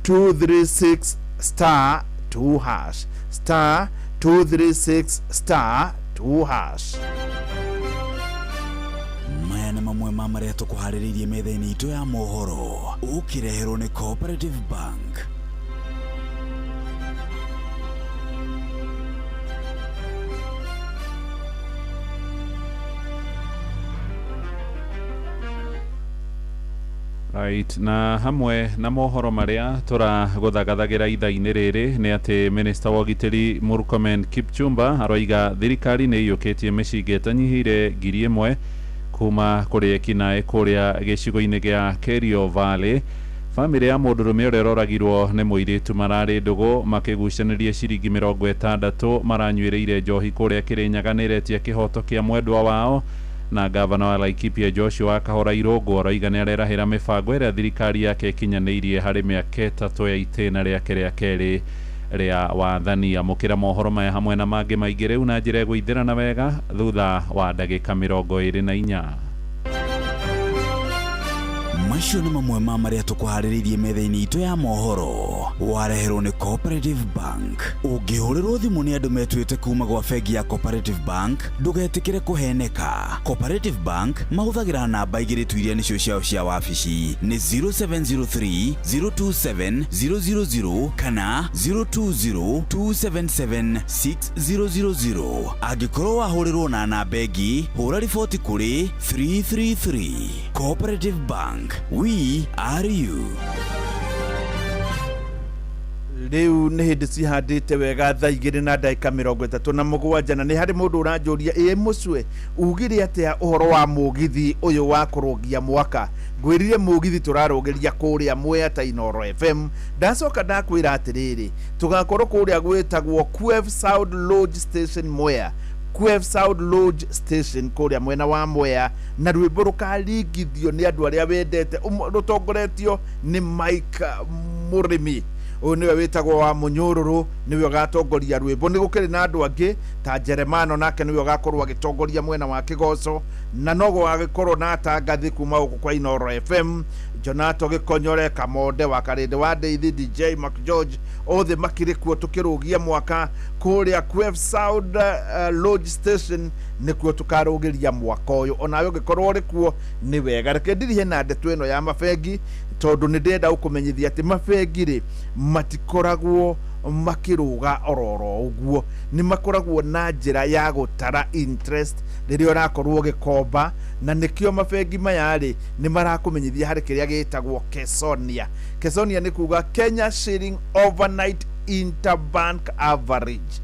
*236 *2 hash, *236 *2 hash. Maya nĩ mamwe ma marĩa tũkũharĩrĩirie metha-inĩ itũ ya mohoro, ũkĩreherwo nĩ Cooperative Bank. Right, na hamwe na mohoro marĩa tũragũthagathagira ithaa-inĩ rĩrĩ nĩ atĩ minista wa ũgitĩri Murkomen Kipchumba aroiga thirikari nĩ ĩiyũkĩtie mĩcinga ĩtanyihĩire 1,000 kuma kũrĩ ekinaĩ kũrĩa gĩcigo-inĩ gĩa Kerio Valley. Bamĩrĩ ya mũndũrũme ũrĩa ũroragirwo nĩ mũirĩtu mararĩ ndũgũ makĩgucanĩria ciringi 60 maranyuĩrĩire njohi kũrĩa Kĩrĩnyaga nĩ ĩretia kĩhoto kĩa mwendwa wao. Na gavana wa Laikipia Joshua Kahora Irũngũ aroiga nĩ arerahĩra mĩbango ĩrĩa thirikari yake ĩkinyanĩirie harĩ mĩaka 3 ya itĩna rĩake rĩa kerĩ rĩa wathani. Amũkĩra mohoro maya hamwe na mangĩ maingĩ rĩu na njĩra ĩgũithĩrana wega thutha wa ndagĩka 24. Macio nĩ mamwe ma marĩa tũkũharĩrĩirie metha-inĩ itũ ya mohoro, wareherwo nĩ Cooperative Bank. Ũngĩhũrĩrwo thimũ nĩ andũ metuĩte kuma gwa bengi ya Cooperative Bank, ndũgetĩkĩre kũheneka. Cooperative Bank mahũthagĩra namba igĩrĩ tu iria nĩcio ciao cia wabici, nĩ 0703 027 000 kana 020 277 6000. Angĩkorwo wahũrĩrwo na namba ĩngĩ, hũra riboti kũrĩ 333. Cooperative Bank, we are you. Rĩu nĩ hĩndĩ cihandĩte wega thaa 2:37, na nĩ harĩ mũndũ ũranjũria, ĩĩ mũcwe, ugire atĩa ũhoro wa mũgithi ũyũ wa kũrũgia mwaka? Ngwĩrire mũgithi tũrarũgĩria kũrĩa Mwea ta Inoro FM. Ndacoka ndakwĩra atĩrĩrĩ, tũgakorwo kũrĩa gwĩtagwo Quev Sound Lodge Station Mwea, Quev Sound Lodge Station kũrĩa mwena wa Mwea, na rwĩmbo rũkaringithio nĩ andũ arĩa wendete, rũtongoretio nĩ Mike Mũrĩmi. Ũyũ nĩwe wĩtagwo wa Mũnyũrũrũ, nĩwe ũgatongoria rwĩmbo. Nĩ gũkĩrĩ na andũ angĩ ta Jeremano, nake nĩwe ũgakorwo agĩtongoria mwena wa kĩgoco, na no gũgagĩkorwo na atangathi kuma gũkũ kwa Inoro FM, Jonato Gĩkonyore, Kamonde wa Karĩndĩ wa Ndeithi, DJ Mac George, othe makĩrĩ kuo tũkĩrũgia mwaka kũrĩa Quev Sound Lodge Station. Nĩkuo tũkarũgĩria mwaka ũyũ, onawe ũngĩkorwo ũrĩ kuo nĩ wega. Reke ndirihe na ndeto ĩno ya mabengi, tondũ nĩ ndĩrenda gũkũmenyithia atĩ mabengi rĩ, matikoragwo makĩrũga ororo ũguo. Nĩ makoragwo na njĩra ya gũtara interest rĩrĩa ũrakorwo ũgĩkomba, na nĩkĩo mabengi maya rĩ, nĩ marakũmenyithia harĩ kĩrĩa gĩtagwo Kesonia. Kesonia nĩ kuga Kenya Shilling Overnight Interbank Average.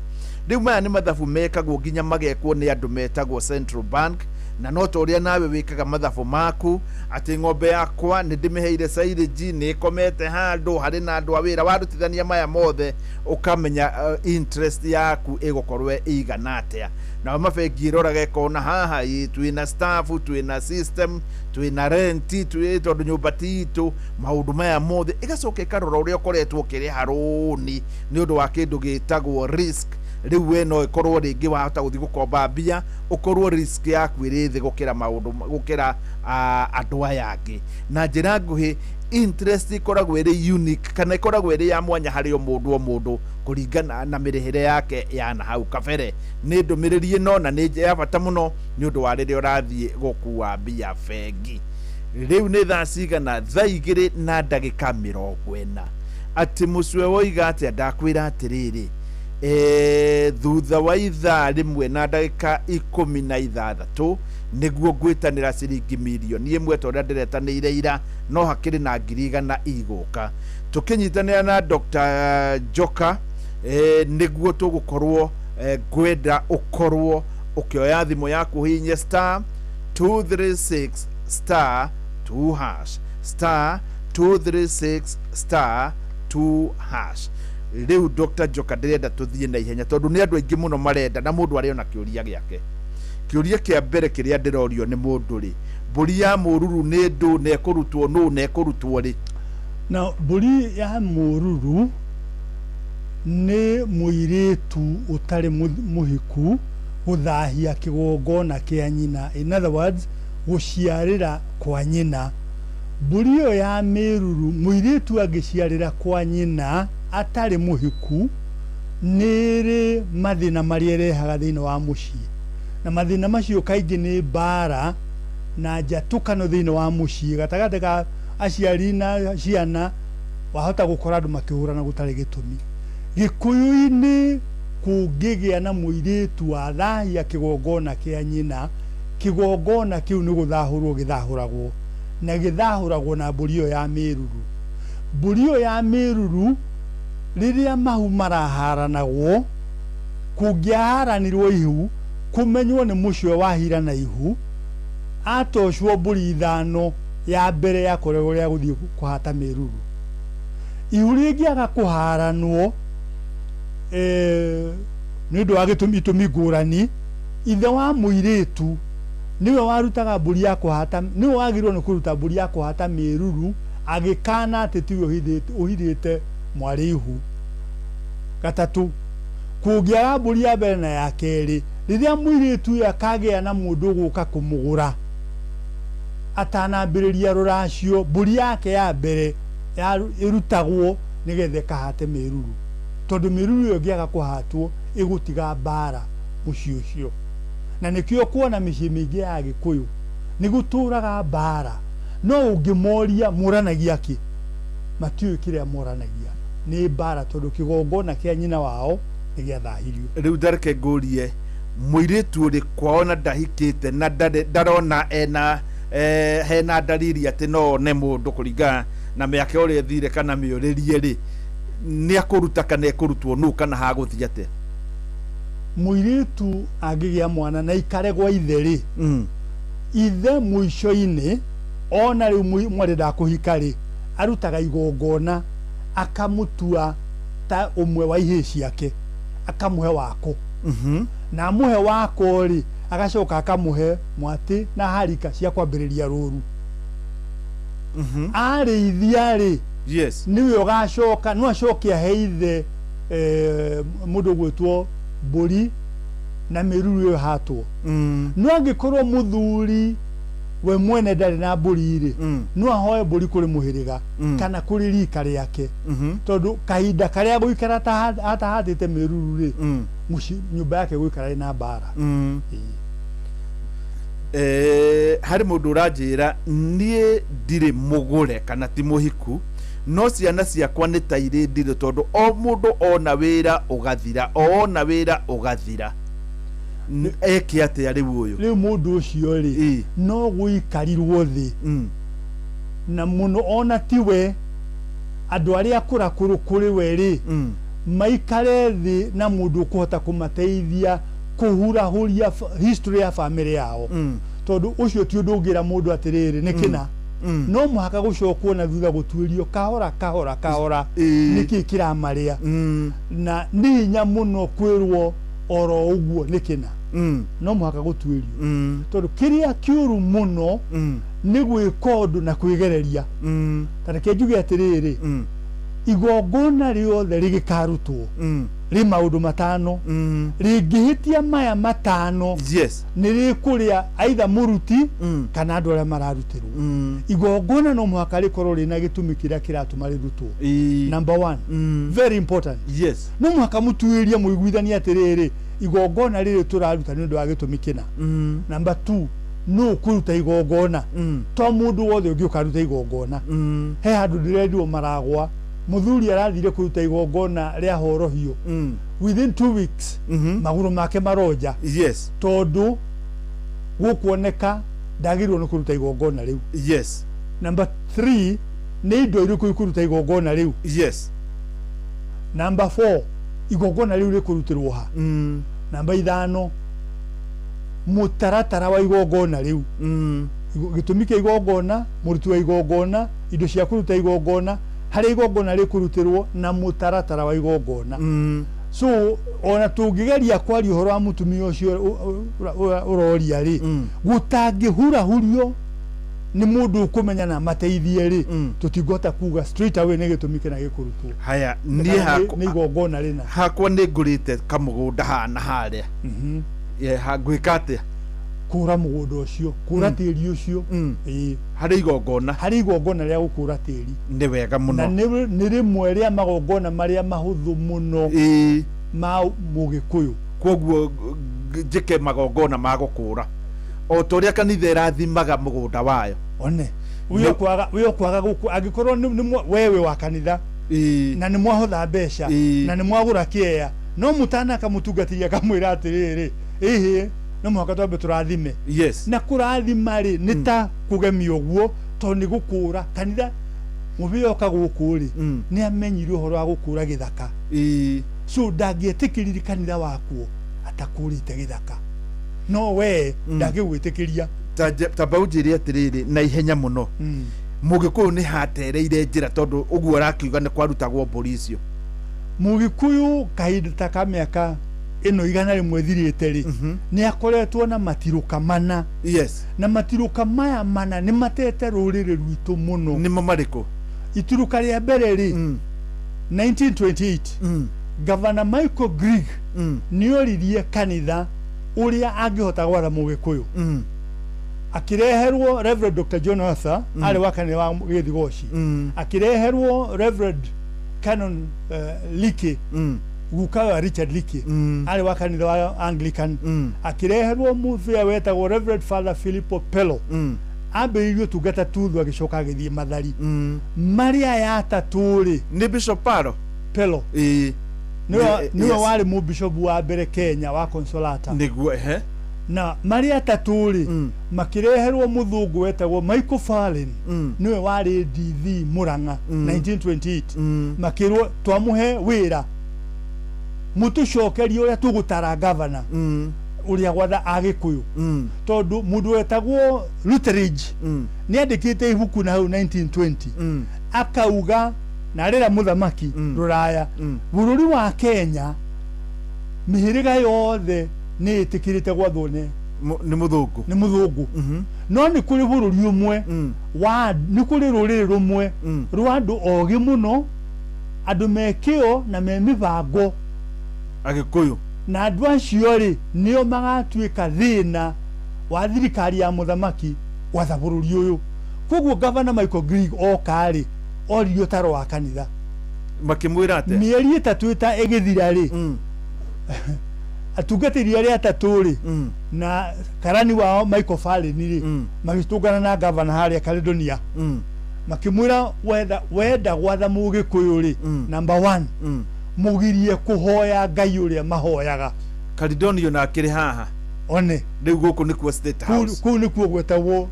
Rĩu maya nĩ mathabu mekagwo nginya magekwo nĩ andũ metagwo Central Bank, na no ta ũrĩa nawe wĩkaga mathabu maku atĩ ng'ombe yakwa nĩ ndĩmĩheire silage, nĩ ĩkomete handũ harĩ na andũ a wĩra, warutithania maya mothe ũkamenya interest yaku ĩgũkorwo ĩigana atĩa. Nao mabengi ĩroraga ĩkona haha ĩ, twĩna staff, twĩna system, twĩna renti, twĩ tondũ nyũmba ti itũ, maũndũ maya mothe. Ĩgacoka ĩkarora ũrĩa ũkoretwo ũkĩrĩha rũni nĩ ũndũ wa kĩndũ gĩtagwo risk. Rĩu we no ĩkorwo rĩngĩ wahota gũthiĩ gũkomba mbia, ũkorwo risk yaku ĩrĩ thĩ gũkĩra maũndũ, gũkĩra andũ aya angĩ. Na njĩra nguhĩ, Interest ĩkoragwo ĩrĩ unique kana ĩkoragwo ĩrĩ ya mwanya harĩ o mũndũ o mũndũ kũringana na mĩrĩhĩre yake ya na hau kabere. Nĩ ndũmĩrĩri ĩno na nĩ ya bata mũno nĩ ũndũ wa rĩrĩa ũrathiĩ gũkua mbia bengi. Rĩu nĩ thaa cigana? 2:40. Atĩ mũcwe woiga atĩa? Ndakwĩra atĩrĩrĩ, thutha wa 1:16 nĩguo ngwĩtanĩra ciringi 1 million ta ũrĩa ndĩretanĩire ira, no hakĩrĩ na 100,000 igũka tũkĩnyitanĩra na Dr. Joka. Nĩguo tũgũkorwo ngwenda ũkorwo ũkĩoya thimũ yaku, hihinye *236*2#, *236*2#. Rĩu Dr. Joka, ndĩrenda tũthiĩ na ihenya tondũ nĩ andũ aingĩ mũno marenda na mũndũ arĩ ona kĩũria gĩake. Kĩũria kĩa mbere kĩrĩa ndĩrorio nĩ mũndũ rĩ, mbũri ya mũruru nĩ ndũ na ĩkũrutwo nũ na ĩkũrutwo rĩ? Na mbũri ya mũruru nĩ mũirĩtu ũtarĩ mũhiku gũthahia kĩgongona kĩa nyina, in other words, gũciarĩra kwa nyina. Mbũri ĩyo ya mĩruru, mũirĩtu angĩciarĩra kwa nyina atarĩ mũhiku, nĩ ĩrĩ mathĩna marĩa ĩrehaga thĩinĩ wa mũciĩ, na mathĩna macio kaingĩ nĩ mbara na njatũkano thĩinĩ wa mũciĩ gatagatĩ ka aciari na ciana. Wahota gũkora andũ makĩhũrana gũtarĩ gĩtũmi. Gĩkũyũ-inĩ kũngĩgĩa na mũirĩtu wathahia kĩgongona kĩa nyina, kĩgongona kĩu nĩ gũthahũrwo gĩthahũragwo, na gĩthahũragwo na mbũri ĩyo ya mĩruru. Mbũri ĩyo ya mĩruru, rĩrĩa mahu maraharanagwo, kũngĩaharanirwo ihu kũmenywo nĩ mũcwe wahira na ihu, atocwo mbũri 5, ya mbere yakoragwo ya gũthiĩ kũhata mĩruru. Ihu rĩngĩaga kũharanwo nĩ ũndũ wa gĩtũmi itũmi ngũrani, ithe wa mũirĩtu nĩwe warutaga mbũri ya kũhata, nĩwe wagĩrĩirwo nĩ kũruta mbũri ya kũhata mĩruru, agĩkana atĩ tiwe ũhithĩte mwarĩ ihu. Gatatũ, kũngĩaga mbũri ya mbere na ya kerĩ, rĩrĩa mũirĩtu ũyũ akagĩa na mũndũ ũgũka kũmũgũra, atanambĩrĩria rũracio, mbũri yake ya mbere ĩrutagwo nĩgetha ĩkahate mĩruru, tondũ mĩruru ĩyo ĩngĩaga kũhatwo ĩgũtiga mbara mũciĩ ũcio. Na nĩkĩo kuona mĩciĩ mĩingĩ ya Gĩkũyũ nĩ gũtũraga mbara, no ũngĩmoria moranagia kĩ, matiũĩ kĩrĩa moranagia, nĩ mbara, tondũ kĩgongona kĩa nyina wao nĩ gĩathahirio. Rĩu ndareke ngũrie, mũirĩtu ũrĩ kwao na ndahikĩte na ndarona ena hena dalili atĩ no one mũndũ kũringana na mĩaka ũrĩa ĩthire kana mĩũrĩrie rĩ, nĩ akũruta kana ekũrutwo nũ kana hagũthiĩ atĩa? Mũirĩtu angĩgĩa mwana na ikare gwa ithe rĩ, ithe mũico-inĩ ona rĩu mwarĩ ndakũhika rĩ, arutaga igongona akamũtua ta ũmwe wa ihĩĩ ciake, akamũhe wako, na amũhe wako rĩ, agacoka akamũhe mwatĩ na harika cia kwambĩrĩria rũru. Arĩithia rĩ, nĩwe ũgacoka, no acoke ahe ithe mũndũ ũgwĩtwo mbũri na mĩruru ĩyo ĩhatwo. No angĩkorwo mũthuri we mwene ndarĩ na mbũri rĩ, no ahoe mbũri kũrĩ mũhĩrĩga kana kũrĩ rika rĩake, tondũ kahinda karĩa gũikara atahatĩte mĩruru rĩ, mũciĩ nyũmba yake gũikara ĩna mbara. Harĩ mũndũ ũranjĩra, niĩ ndirĩ mũgũre kana ti mũhiku, no ciana ciakwa nĩ ta irĩ ndirĩ, tondũ o mũndũ ona wĩra ũgathira, o ona wĩra ũgathira. Eke atĩa rĩu ũyũ? Rĩu mũndũ ũcio rĩ, no gũikarirwo thĩ na mũno, ona tiwe andũ arĩa akũrakũrũ kũrĩ we rĩ, maikare thĩ na mũndũ ũkũhota kũmateithia kũhurahũria history ya family yao, tondũ ũcio ti ũndũ ũngĩra mũndũ atĩrĩrĩ nĩ kĩna. No mũhaka gũcokwo na thutha, gũtuĩrio kahora kahora kahora nĩkĩ kĩramarĩa, na nĩ hinya mũno kwĩrwo oro ũguo nĩ kĩna. No mũhaka gũtuĩrio, tondũ kĩrĩa kĩũru mũno nĩ gwĩka ũndũ na kwĩgereria. Ta reke njuge atĩrĩrĩ, Igongona rĩothe rĩgĩkarutwo rĩ maũndũ matano, rĩngĩhĩtia maya matano, yes, nĩ rĩkũrĩa aitha mũruti kana andũ arĩa mararutĩrwo. Igongona no mũhaka rĩkorwo rĩna gĩtũmi kĩrĩa kĩratũma rĩrutwo. Number one, very important, yes, no mũhaka mũtuĩrie mũiguithanie atĩrĩrĩ, igongona rĩrĩ tũraruta nĩ ũndũ wa gĩtũmi kĩna. Number two, nũ ũkũruta igongona? To mũndũ wothe ũngĩũka aruta igongona. He handũ ndĩrerirwo maragwa, mũthuri arathire kũruta igongona rĩa horohio, within 2 weeks magũrũ make maronja, yes, tondũ gũkuoneka ndagĩrĩirwo nĩ kũruta igongona rĩu. Number three, nĩ indo irĩkũ ikũruta igongona rĩu? Yes. Number four, igongona rĩu rĩkũrutĩrwo ha? Namba 5, mũtaratara wa igongona rĩu. Gĩtũmi kĩa igongona, mũruti wa igongona, indo cia kũruta igongona, harĩa igongona rĩkũrutĩrwo, na mũtaratara wa igongona. So ona tũngĩgeria kwaria ũhoro wa mũtumia ũcio ũroria rĩ, gũtangĩhurahurio nĩ mũndũ ũkũmenya na mateithie rĩ, tũtingĩhota kuga straight away nĩ gĩtũmi kĩna gĩkũrutwo. Haya. Kana niĩ hakwa nĩ igongona rĩna. Hakwa nĩ ngũrĩte kamũgũnda haha na harĩa. Ngwĩka atĩa? Kũra mũgũnda ũcio, kũra tĩri ũcio. Ĩĩ. Harĩ igongona. Harĩ igongona rĩa gũkũra tĩri. Nĩ wega Na mũno. nĩ rĩmwe rĩa magongona marĩa mahũthũ mũno ma mũgĩkũyũ. Koguo njĩke magongona ma gũkũra o ta ũrĩa kanitha ĩrathimaga mũgũnda wayo. One wĩ kwaga gũkũ, angĩkorwo we wĩ wa kanitha na nĩ mwahotha mbeca na nĩ mwagũra kĩeya, no mũtanaka mũtungatĩri akamwĩra atĩrĩrĩ, ĩhĩ, no mũhaka twambe tũrathime. Na kũrathima rĩ, nĩ ta kũgemia ũguo, tondũ nĩ gũkũra kanitha. Mũbĩa oka gũkũ rĩ, nĩ amenyire ũhoro wa gũkũra gĩthaka, so ndangĩetĩkĩrire kanitha wakuo atakũrĩte gĩthaka, no we ndangĩgwĩtĩkĩria. Ta ũnjĩre atĩrĩrĩ na ihenya mũno, mũgĩkũyũ nĩ hatereire njĩra, tondũ ũguo arakiuga nĩ kwarutagwo mbũri icio? Mũgĩkũyũ kahinda ta ka mĩaka ĩno 100 ĩthirĩte rĩ, nĩ akoretwo na matirũka mana. Na matirũka maya mana nĩ matete rũrĩrĩ rwitũ mũno. Nĩmo marĩkũ? Iturũka rĩa mbere rĩ, 1928, Gavana Michael Grigg nĩ oririe kanitha ũrĩa angĩhota gwatha mũgĩkũyũ. Akĩreherwo Reverend Dr John Arthur, arĩ wa kanitha wa Gĩthigoci. Akĩreherwo Reverend Canon Leakey, guka wa Richard Leakey, arĩ wa kanitha wa Anglican. Akĩreherwo mũbĩa wetagwo Reverend Father Philip Pello, ambĩrĩirie ũtungata Tuthu, agĩcoka agĩthiĩ Mathari. Marĩ aya atatũ rĩ, Nĩ Bishop Paro? Pello. Nĩwe warĩ mũbishopu wa mbere Kenya wa Consolata. Nĩguo, ehe. Na marĩ atatũ rĩ, makĩreherwo mũthũngũ wetagwo Michael Farlin, nĩwe warĩ DC Murang'a 1928. Makĩrwo, twamũhe wĩra, mũtũcokerie ũrĩa tũgũtara gavana ũrĩa gwatha Agĩkũyũ, tondũ mũndũ wetagwo Lutheridge nĩ andĩkĩte ibuku na hau 1920, akauga na arĩra mũthamaki rũraya, bũrũri wa Kenya mĩhĩrĩga yothe nĩ ĩtĩkĩrĩte gwathwo nĩ Nĩ mũthũngũ. Nĩ mũthũngũ, no nĩ kũrĩ bũrũri ũmwe wa nĩ kũrĩ rũrĩrĩ rũmwe rwa andũ ogĩ mũno, andũ me kĩo na me mĩbango. Agĩkũyũ. Na andũ acio rĩ, nĩo magatuĩka thĩna wa thirikari ya mũthamaki gwatha bũrũri ũyũ. Koguo Gavana Michael Grigg oka rĩ, oririe ũtaro wa kanitha. Makĩmwĩra atĩa? Mĩeri 3 ĩta ĩgĩthira rĩ, atungatĩri arĩa atatũ rĩ, na karani wao Michael Farlin rĩ, magĩtũngana na gavana harĩa Caledonia, makĩmwĩra, wetha wenda gwatha mũgĩkũyũ rĩ, number one, mũgirie kũhoya Ngai ũrĩa mahoyaga. Caledonia na akĩrĩ haha? One. Rĩu gũkũ nĩkuo State House. Kũu nĩkuo gwetagwo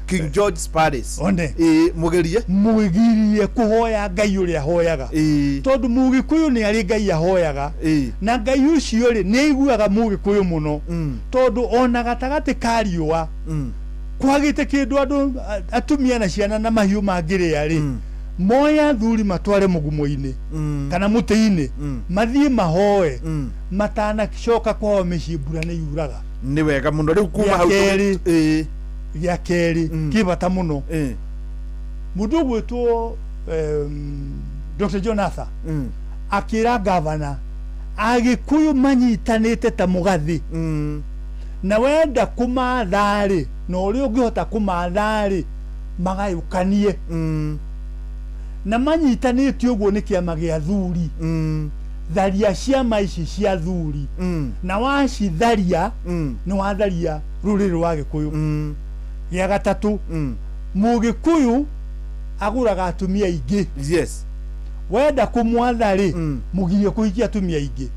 King George's Palace. One. Ĩĩ, mũgerie. Mũgirie kũhoya Ngai ũrĩa ahoyaga, tondũ mũgĩkũyũ nĩ arĩ Ngai ahoyaga, na Ngai ũcio rĩ, nĩ aiguaga mũgĩkũyũ mũno, tondũ ona gatagatĩ ka riũa kwagĩte kĩndũ andũ atumia na ciana na mahiũ mangĩrĩa rĩ, moya athuri matware mũgumo-inĩ kana mũtĩ-inĩ, mathiĩ mahoe, matanacoka kwao mĩciĩ mbura nĩ yuraga. Nĩ wega mũno. Rĩu kuma Gĩa hau kerĩ. Gĩa kerĩ kĩ bata mũno, mũndũ ũgwĩtwo Dr. John Arthur akĩra gavana Agĩkũyũ manyitanĩte ta mũgathĩ, na wenda kũmatha-rĩ, na ũrĩa ũngĩhota kũmatha-rĩ, magayũkanie. Na manyitanĩte ũguo nĩ kĩama gĩa athuri. Tharia ciama ici cia athuri, na wacitharia nĩ watharia rũrĩrĩ rwa Gĩkũyũ. Gĩa gatatũ, Mũgĩkũyũ agũraga atumia aingĩ. Yes. Wenda kũmwatha rĩ, mũgirie kũhikia atumia aingĩ.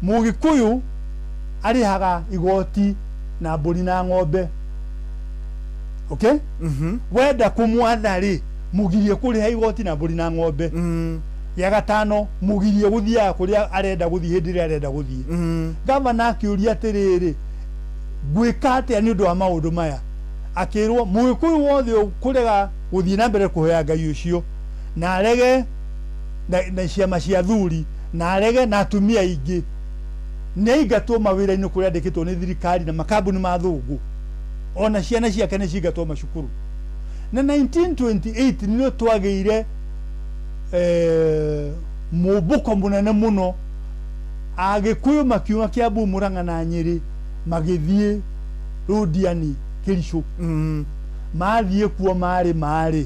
Mũgĩkũyũ arĩhaga igoti na mbũri na ng'ombe. Okay? Wenda kũmwatha rĩ, mũgirie kũrĩha igoti na mbũri na ng'ombe. Gĩa gatano, mũgirie gũthiaga kũrĩa arenda gũthiĩ hĩndĩ ĩrĩa arenda gũthiĩ. Gavana akĩũria atĩrĩrĩ, ngwĩka atĩa nĩ ũndũ wa maũndũ maya? Akĩrwo Mũgĩkũyũ wothe ũkũrega gũthiĩ na mbere kũhoya Ngai ũcio, na arege na ciama cia athuri, na arege na atumia aingĩ, nĩ aingatwo mawĩra-inĩ kũrĩa andĩkĩtwo nĩ thirikari na makambuni ma thũngũ. Ona ciana ciake nĩ cingatwo macukuru. Na 1928 nĩrĩo twagĩire mũmbũko mũnene mũno. Agĩkũyũ makiuma Kiambu, Murang'a na Nyĩrĩ, magĩthiĩ Rũndiani Kĩricũ. Mathiĩ kuo marĩ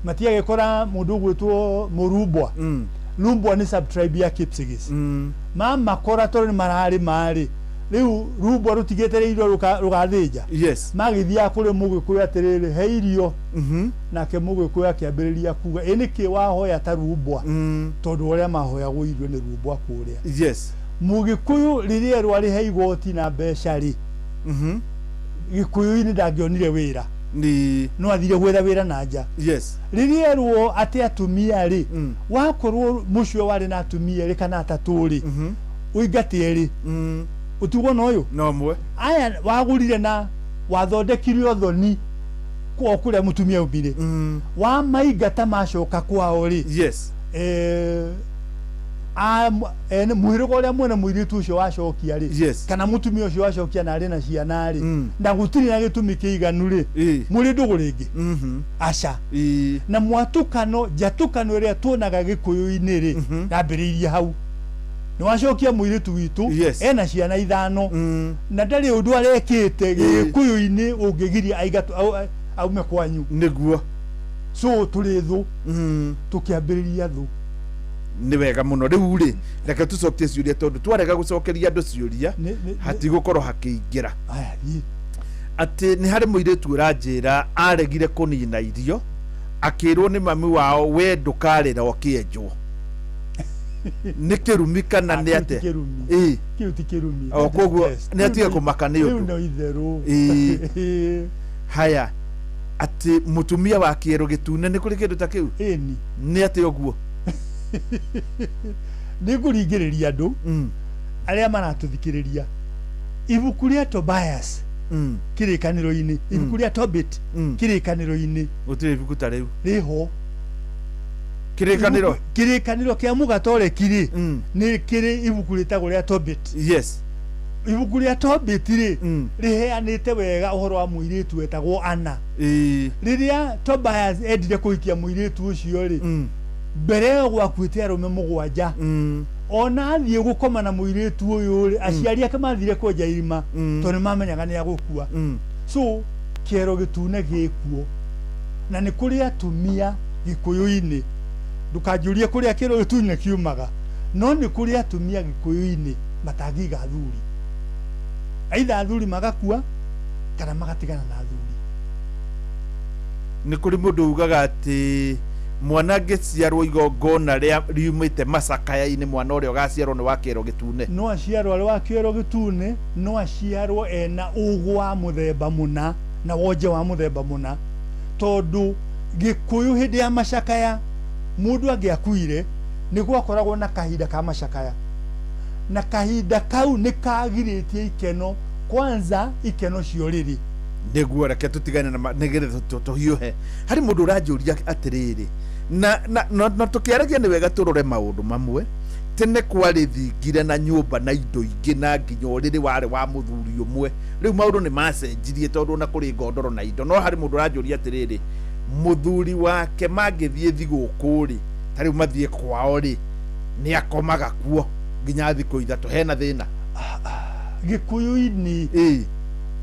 matiagĩkora mũndũ ũgwĩtwo Mũrumbwa. Rumbwa nĩ subtribe ya Kipsigis. Mamakora tondũ nĩ mararĩ marĩ rĩu rumbwa rũtigĩtereirwo rũgathĩnja. Yes. Magĩthiaga kũrĩ Mũgĩkũyũ atĩrĩrĩ, he irio. Nake Mũgĩkũyũ akĩambĩrĩria kuga, ĩ nĩkĩ wahoya ta rumbwa? Tondũ ũrĩa mahoyagwo irio nĩ rumbwa kũrĩa. Yes. Mũgĩkũyũ rĩrĩa erwo arĩhe igoti na mbeca rĩ, Gĩkũyũ-inĩ ndangĩonire wĩra. No athire gwetha wĩra na nja. Yes. Rĩrĩa erwo atĩ atumia rĩ, wakorwo mũciĩ warĩ na atumia erĩ kana atatũ rĩ, ũingate erĩ, ũtigwo na ũyũ no ũmwe. Aya wagũrire na wathondekire ũthoni o kũrĩa mũtumia aumire. Wamaingata macoka kwao rĩ, Yes. Mũhĩrĩga ũrĩa mwene mũirĩtu ũcio wacokia rĩ, Yes. kana mũtumia ũcio wacokia na arĩ na ciana rĩ, na gũtirĩ na gĩtũmi kĩiganu rĩ, mũrĩ ndũgũ rĩngĩ? Aca. Na mwatũkano, njatũkano ĩrĩa tuonaga Gĩkũyũ-inĩ rĩ, yambĩrĩirie hau. Nĩ wacokia mũirĩtu witũ, Yes. ena ciana 5, na ndarĩ ũndũ arekĩte Gĩkũyũ-inĩ ũngĩgiria aingatwo aume kwanyu. Nĩguo. So tũrĩ thũ, tũkĩambĩrĩria thũ. Nĩ wega mũno. Rĩu rĩ, reke tũcokie ciũria, tondũ twarega gũcokeria andũ ciũria hatigũkorwo hakĩingĩra. Atĩ nĩ harĩ mũirĩtu ũranjĩra aregire kũnina irio, akĩrwo nĩ mami wao, we ndũkarĩra ũkĩenjwo. Nĩ kĩrumi kana nĩ atĩa? Kĩu ti kĩrumi. O koguo nĩ atige kũmaka nĩ ũndũ. Rĩu no itherũ. Haya, atĩ mũtumia wa kĩero gĩtune, nĩ kũrĩ kĩndũ ta kĩu? Ĩni. Nĩ atĩ ũguo? Nĩ ngũringĩrĩria andũ arĩa maratũthikĩrĩria ibuku rĩa Tobias kĩrĩkanĩro-inĩ, ibuku rĩa Tobit kĩrĩkanĩro-inĩ. Gũtirĩ ibuku ta rĩu. Rĩho. Kĩrĩkanĩro? Kĩrĩkanĩro kĩa Mũgatoreki rĩ, nĩ kĩrĩ ibuku rĩtagwo rĩa Tobit. Yes. Ibuku rĩa Tobit rĩ, rĩheanĩte wega ũhoro wa mũirĩtu wetagwo Anna. Rĩrĩa Tobias endire kũhikia mũirĩtu ũcio rĩ, mbere ĩyo gwakuĩte arũme 7. Ona athiĩ gũkoma na mũirĩtu ũyũ rĩ, aciari ake mathire kwenja irima, tondũ nĩ mamenyaga nĩ agũkua. So kĩero gĩtune gĩkuo, na nĩ kũrĩ atumia Gĩkũyũ-inĩ, ndũkanjũrie kũrĩa kĩero gĩtune kiumaga, no nĩ kũrĩ atumia Gĩkũyũ-inĩ matangĩiga athuri, aitha athuri magakua kana magatigana na athuri. Nĩ kũrĩ mũndũ ugaga atĩ mwana angĩciarwo igongona rĩa riumĩte macakaya-inĩ, mwana ũrĩa ũgaciarwo nĩ wa kĩero gĩtune. No aciarwo arĩ wa kĩero gĩtune, no aciarwo ena ũgũ wa mũthemba mũna na wonje wa mũthemba mũna, tondũ Gĩkũyũ hĩndĩ ya macakaya mũndũ angĩakuire nĩ gwakoragwo na kahinda ka macakaya, na kahinda kau nĩ kagirĩtie ikeno, kwanza ikeno cia ũrĩrĩ. Nĩguo reke tũtigane na nĩgetha tũhiũhe. Harĩ mũndũ ũranjũria atĩrĩrĩ, na tũkĩaragia nĩ wega tũrore maũndũ mamwe. Tene kwarĩ thingira na nyũmba na indo ingĩ na nginya ũrĩrĩ warĩ wa mũthuri ũmwe. Rĩu maũndũ nĩ macenjirie tondũ ona kũrĩ ngondoro na indo. No harĩ mũndũ ũranjũria atĩrĩrĩ, Mũthuri wake mangĩthiĩ thigũkũ rĩ, ta rĩu mathiĩ kwao rĩ, nĩ akomaga kuo nginya thikũ 3, hena thĩna? Gĩkũyũ-inĩ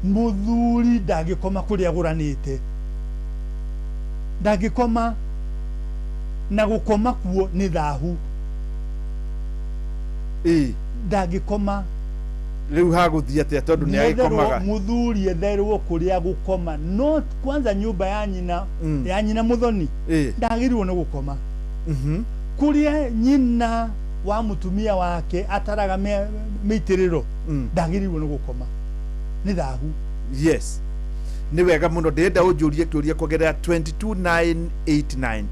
mũthuri ndangĩkoma kũrĩa agũranĩte, ndangĩkoma, na gũkoma kuo nĩ thahu. Ndangĩkoma. Rĩu hagũthiĩ atĩa tondũ nĩ agĩkomaga? Mũthuri etherwo kũrĩa gũkoma, no kwanza nyũmba ya nyina, ya nyina mũthoni, ndagĩrĩirwo nĩ gũkoma. Kũrĩa nyina wa mũtumia wake ataraga mĩitĩrĩro, ndagĩrĩirwo nĩ gũkoma, nĩ thahu. Yes, nĩ wega mũno. Ndĩrenda ũnjũrie kĩũria kũgerera 22989,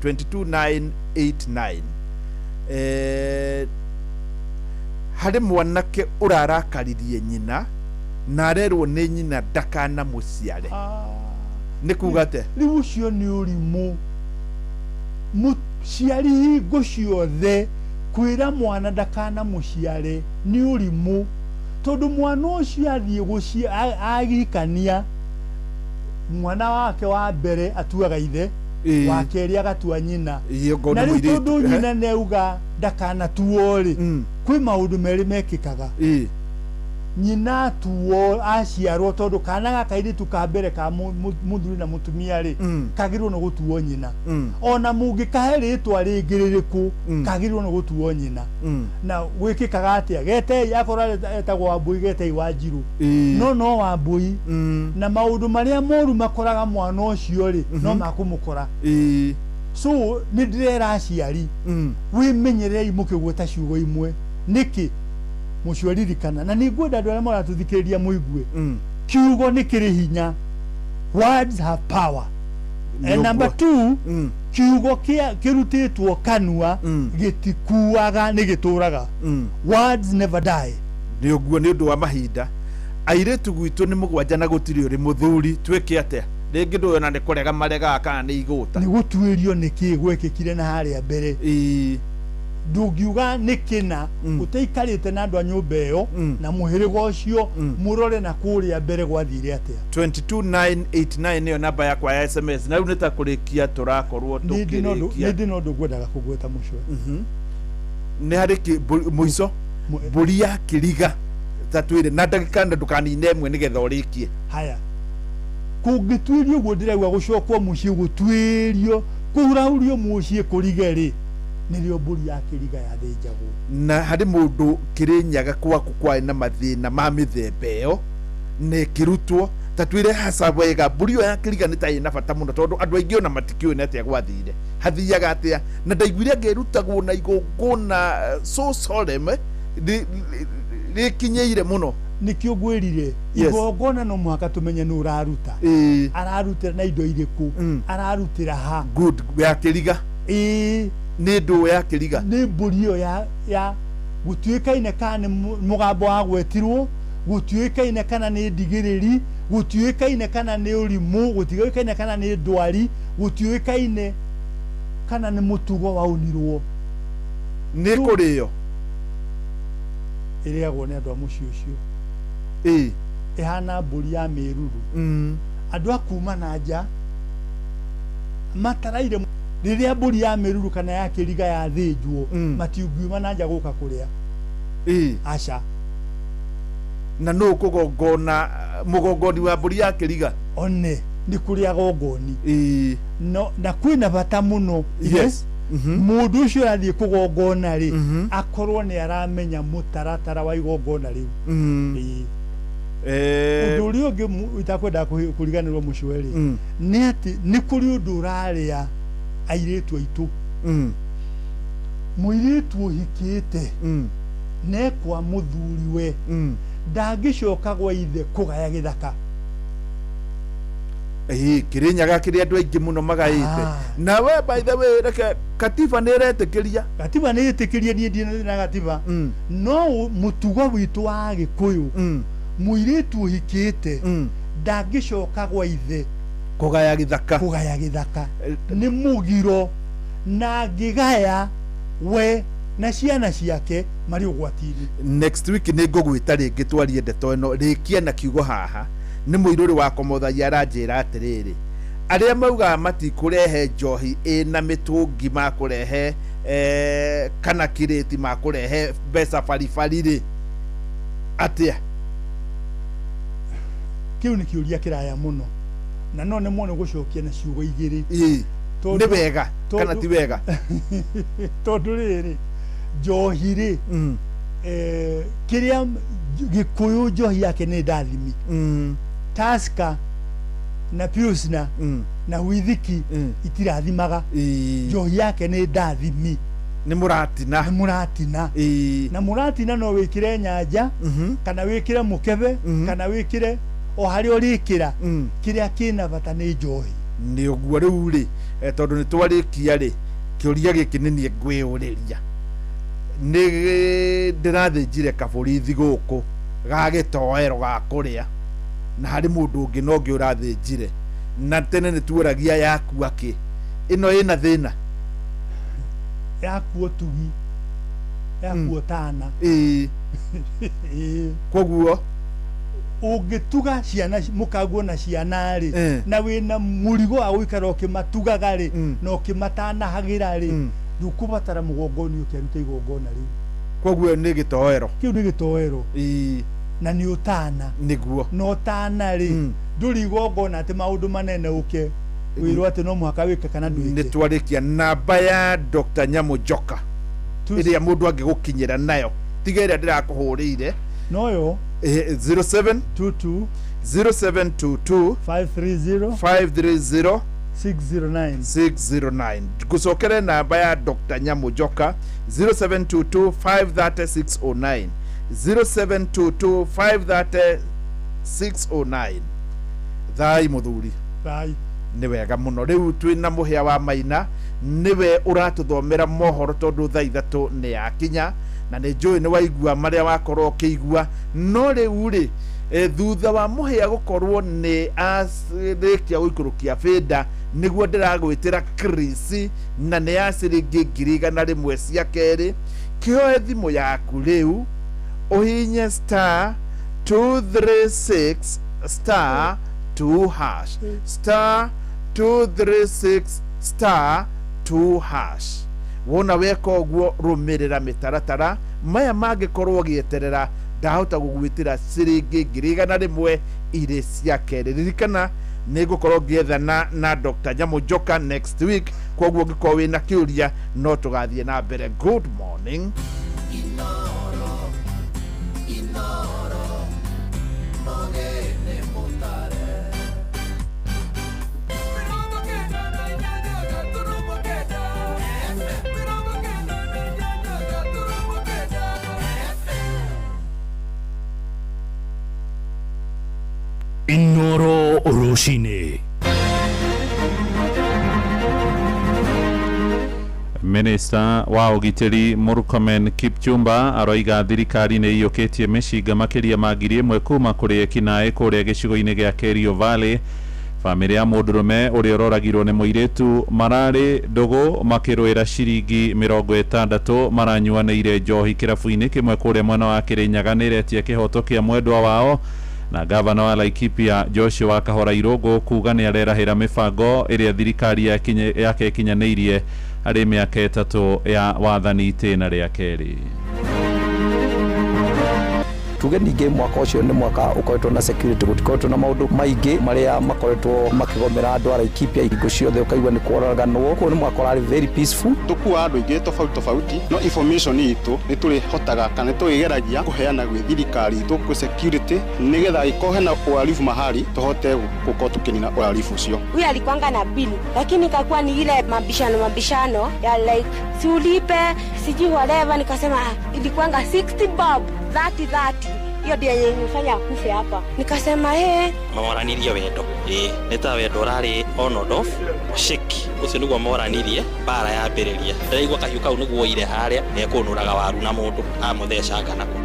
22989. Harĩ mwanake ũrarakaririe nyina na arerwo nĩ nyina ndakanamũciare, nĩ kuga atĩa? Rĩu ũcio nĩ ũrimũ. Mũciari hingo ciothe kwĩra mwana ndakanamũciare nĩ ũrimũ, tondũ mwana ũcio athiĩ agikania, mwana wake wa mbere atuaga ithe, wa kerĩ agatua nyina. Na rĩu tondũ nyina nĩauga ndakanatuo rĩ, kwĩ maũndũ merĩ mekĩkaga. Nyina atuo aciarwo, tondũ kana gaka kairĩtu ka mbere ka mũthuri na mũtumia rĩ, kagĩrĩirwo nĩ gũtuo nyina. Ona mũngĩkahe rĩtwa rĩngĩ rĩrĩkũ, kagĩrĩirwo nĩ gũtuo nyina. Na gwĩkĩkaga atĩa? Getei, akorwo etagwo Wambũi, getei Wanjirũ. No Wambũi. Na maũndũ marĩa moru makoraga mwana ũcio rĩ, no makũmũkora. So nĩ ndĩrera aciari, wĩmenyererei mũkĩgweta ciugo imwe. Nĩkĩ? Mũcio ririkana, na nĩ ngwenda andũ arĩa maratũthikĩrĩria mũigue, kiugo nĩ kĩrĩ hinya. Words have power. And number 2, kiugo kĩrutĩtwo kanua gĩtikuaga, nĩ gĩtũraga. Words never die. Nĩ ũguo, nĩ ũndũ wa mahinda. Airĩtu gwitũ nĩ 7 na gũtirĩ ũrĩ mũthuri, twĩke atĩa? Rĩngĩ ndũĩ ona nĩ kũrega maregaga kana nĩ igũta. Nĩ gũtuĩrio nĩkĩ gwekĩkire na harĩa mbere. Ndũngiuga nĩ kĩna ũtaikarĩte na andũ a nyũmba ĩyo na mũhĩrĩga ũcio, mũrore na kũrĩa mbere gwathire atĩa. 22989 nĩyo namba yakwa ya SMS. Na rĩu nĩ ta kũrĩkia tũrakorwo tũkĩrĩkia. Nĩ ndĩ na ũndũ ngwendaga kũgweta mũcwe. Nĩ harĩ mũico mbũri ya kĩriga ta twĩre na ndagĩka na ndũkanine ĩmwe nĩgetha ũrĩkie. Haya, kũngĩtuĩrio ũguo ndĩrauga gũcokwo mũciĩ gũtuĩrio kũhurahurio mũciĩ kũrige rĩ, nĩrĩo mbũri ya kĩriga yathĩnjagwo. Na harĩ mũndũ Kĩrĩnyaga kwaku kwarĩ na mathĩna ma mĩthemba ĩyo na ĩkĩrutwo, ta twĩre haca wega, mbũri ĩyo ya kĩriga nĩ ta ĩna bata mũno tondũ andũ aingĩ ona matikĩũĩ nĩ atĩa gwathire, hathiaga atĩa, na ndaiguire anga ĩrutagwo na igongona so solemn rĩkinyĩire mũno. Nĩkĩo ngwĩrire, igongona no mũhaka tũmenye nũ ũraruta, ararutĩra na indo irĩkũ, ararutĩra ha. Good, ya kĩriga. Nĩ ndũ ya kĩriga. Nĩ mbũri ĩyo ya gũtuĩkaine kana nĩ mũgambo wagwetirwo, gũtiũĩkaine kana nĩ ndigĩrĩri, gũtiũĩkaine kana nĩ ũrimũ, gũtiũĩkaine kana nĩ ndwari, gũtiũĩkaine kana nĩ mũtugo waunirwo. Nĩ kũrĩo. Ĩrĩagwo nĩ andũ a mũciĩ ũcio. Ĩhana mbũri ya mĩruru. Andũ a kuma na nja mataraire rĩrĩa mbũri ya mĩruru kana ya kĩriga yathĩnjwo, matiungiuma na nja gũka kũrĩa. Aca. Na nũ kũgongona mũgongoni wa mbũri ya kĩriga? One nĩ kũrĩ agongoni. No, na kwĩna bata mũno. Yes. Mũndũ ũcio ũrathiĩ kũgongona rĩ, akorwo nĩ aramenya mũtaratara wa igongona rĩu. Ũndũ ũrĩa ũngĩ itakwendaga kũriganĩrwo mũcwe rĩ, nĩ atĩ nĩ kũrĩ ũndũ ũrarĩa airĩtu aitũ. Mũirĩtu ũhikĩte nekwa mũthuriwe ndangĩcoka gwa ithe kũgaya gĩthaka. Kĩrĩnyaga kĩrĩ andũ aingĩ mũno magaĩte. Na we by the way, reke katiba nĩ ĩretĩkĩria. Gatiba nĩ ĩtĩkĩria, niĩ ndirĩ na gatiba. No mũtugo witũ wa Gĩkũyũ, mũirĩtu ũhikĩte ndangĩcoka gwa ithe kũgaya gĩthaka. Kũgaya gĩthaka nĩ mũgiro, na angĩgaya we na ciana ciake marĩ ũgwati-inĩ. Next week nĩ ngũgwĩta rĩngĩ twarie ndeto ĩno. Rĩkia na kiugo haha. Nĩ mũirũrĩ wa Komothaia aranjĩra atĩrĩrĩ, Arĩa maugaga matikũrehe njohi ĩna mĩtũngi makũrehe kana kirĩti makũrehe mbeca baribari rĩ, atĩa? Kĩu nĩ kĩũria kĩraya mũno na no nemwo nĩ gũcokia na ciugo igĩrĩ. Nĩ wega kana ti wega? Tondũ rĩrĩ, njohi rĩ, kĩrĩa Gĩkũyũ njohi yake nĩ ndathimi. Tusker na Pilsner na withiki itirathimaga. Njohi yake nĩ ndathimi. Nĩ mũratina. Nĩ mũratina. Na mũratina no wĩkĩre nyanja, kana wĩkĩre mũkebe, kana wĩkĩre o harĩa ũrĩkĩra. Kĩrĩa kĩna bata nĩ njohi. Nĩ ũguo rĩu rĩ, tondũ nĩ twarĩkia rĩ, kĩũria gĩkĩ nĩ niĩ ngwĩyũrĩria. Nĩ ndĩrathĩnjire kabũri thigũkũ ga gĩtoero ga kũrĩa, na harĩ mũndũ ũngĩ no ũngĩ ũrathĩnjire, na tene nĩ tuoragia yakua kĩ, ĩno ĩna thĩna? Yakuo tugi, yakuo tana. Koguo ũngĩtuga ciana mũkaguo na ciana rĩ, na wĩna mũrigo wa gũikara ũkĩmatugaga rĩ, na ũkĩmatanahagĩra rĩ, ndũkũbatara mũgongoni ũkĩruta igongona rĩu. Koguo nĩ gĩtoero. Kĩu nĩ gĩtoero. Na nĩ ũtana. Nĩguo. Na ũtana rĩ, ndũrĩ igongona atĩ maũndũ manene ũke wĩrwo atĩ no mũhaka wĩke kana ndwĩke. Nĩ twarĩkia namba ya Dr. Nyamu Njoka ĩrĩa mũndũ angĩgũkinyĩra nayo, tiga ĩrĩa ndĩrakũhũrĩire. Noyo 0722 0722 530 530 609 609. Ngũcokere namba ya Dr. Nyamu Njoka 0722 530 609 0722 530 609. Thai mũthuri. Thai. Nĩ wega mũno. Rĩu twĩna mũhĩa wa Maina, nĩwe ũratũthomera mohoro tondũ thaa 3 nĩ yakinya, na nĩ njũĩ nĩ waigua marĩa wakorwo ũkĩigua. No rĩu rĩ, thutha wa mũhĩa gũkorwo nĩ arĩkia gũikũrũkia bĩnda, nĩguo ndĩragwĩtĩra Chris, na nĩ ya ciringi 100,000 cia kerĩ. Kĩoe thimũ yaku rĩu, ũhinye star 236 star 2 hash, star 236 star 2 hash. Wona weka ũguo, rũmĩrĩra mĩtaratara maya mangĩkorwo ũgĩeterera, ndahota gũgwĩtĩra ciringi 100,000 irĩ cia kerĩ. Ririkana nĩ ngũkorwo ngĩethana na Dr. Nyamu Njoka next week, koguo ũngĩkorwo wĩna kĩũria no tũgathiĩ na mbere. Good morning. Inoro, Inoro, mogene mutare. Inoro Rũcinĩ. Minister wa ũgitĩri Murkomen Kipchumba aroiga thirikari nĩ iyũkĩtie mĩcinga makĩria ma 1,000 kuma kũrĩ ekinaĩ kũrĩa gĩcigo-inĩ gĩa Kerio Valley. Bamĩrĩ ya mũndũrũme ũrĩa ũroragirwo nĩ mũirĩtu mararĩ ndũgũ makĩrũĩra ciringi 60 maranyuanĩire njohi kĩrabu-inĩ kĩmwe kũrĩa mwena wa Kĩrĩnyaga nĩĩretia kĩhoto kĩa mwendwa wao. Na gavana wa Laikipia Joshua Kahora Irũngũ kuga nĩ arerahĩra mĩbango ĩrĩa thirikari yake ĩkinyanĩirie harĩ mĩaka 3 ya wathani itĩna rĩa kerĩ. Tuge ningĩ mwaka ũcio nĩ mwaka ũkoretwo na security, gũtikoretwo na maũndũ maingĩ marĩa makoretwo makĩgomera andũ a Laikipia hingo ciothe ũkaigua nĩ kworaganwo. Koguo nĩ mwaka ũrarĩ very peaceful. Tũkuaga andũ aingĩ tofauti tofauti, no information itũ nĩ tũrĩhotaga kana nĩ tũrĩgeragia kũheana gwĩ thirikari itũ gwĩ security, nĩgetha ĩkorwo hena uhalifu mahali tũhote gũkorwo tũkĩnina uhalifu ũcio. Huyu alikuanga na bill, lakini ikakuwa ni ile mabishano ya like si ulipe sijui whatever, nikasema ilikuanga 60 bob 30 hiyo ndio yenye nilifanya akufe hapa. Nikasema hey, maoranirie wendo nĩ ta wendo ũrarĩ on and off shake ũcio nĩguo moranirie mbara yambĩrĩria. Ndĩraigua kahiũ kau nĩguo oire harĩa nĩekũnũraga waru na mũndũ amũthecanga nako.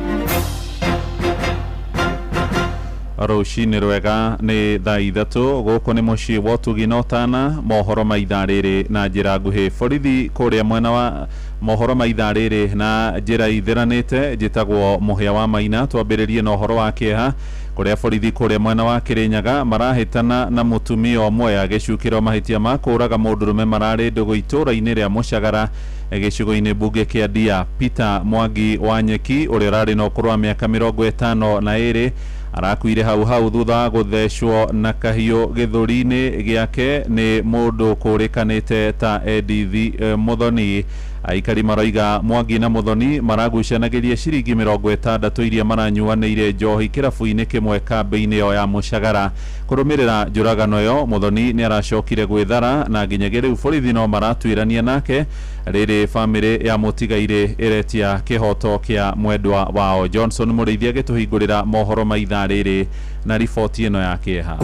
Rũcinĩ rwega nĩ thaa 3 gũkũ nĩ mũciĩ wa ũtugi na ũtana. Mohoro ma ithaa rĩrĩ na njĩra nguhĩ. Borithi kũrĩa mwena wa mohoro ma ithaa rĩrĩ na njĩra ithĩranĩte. Njĩtagwo Mũhĩa wa Maina. Twambĩrĩrie na ũhoro wa kĩeha Kũrĩa borithi kũrĩa mwena wa Kirinyaga marahĩtana na mũtumia ũmwe agĩcukĩrwo mahĩtia ma kũũraga mũndũrũme mararĩ ndũgũ itũũra-inĩ rĩa Mũcagara gĩcigo-inĩ mbunge kĩa Ndia. Peter Mwangi wa Nyeki ũrĩa ũrarĩ na ũkũrũ wa mĩaka 52 arakuire hau hau thutha wa gũthecwo na kahiũ gĩthũri-inĩ gĩake nĩ mũndũ kũrĩkanĩte ta Edith Muthoni. Aikari maroiga Mwangi na Muthoni maragucanagĩria ciringi 60 iria maranyuanĩire njohi kĩrabu-inĩ kĩmwe kambĩ-inĩ ĩyo ya Mũcagara. Kũrũmĩrĩra njũragano ĩyo, Muthoni nĩ aracokire gwĩthara na nginyagia rĩu borithi no maratuĩrania nake rĩrĩ bamĩrĩ ya mũtigairĩ ĩretia kĩhoto kĩa mwendwa wao. Johnson Mũrĩithi agĩtũhingũrĩra mohoro ma ithaa rĩrĩ na riboti ĩno ya kĩeha.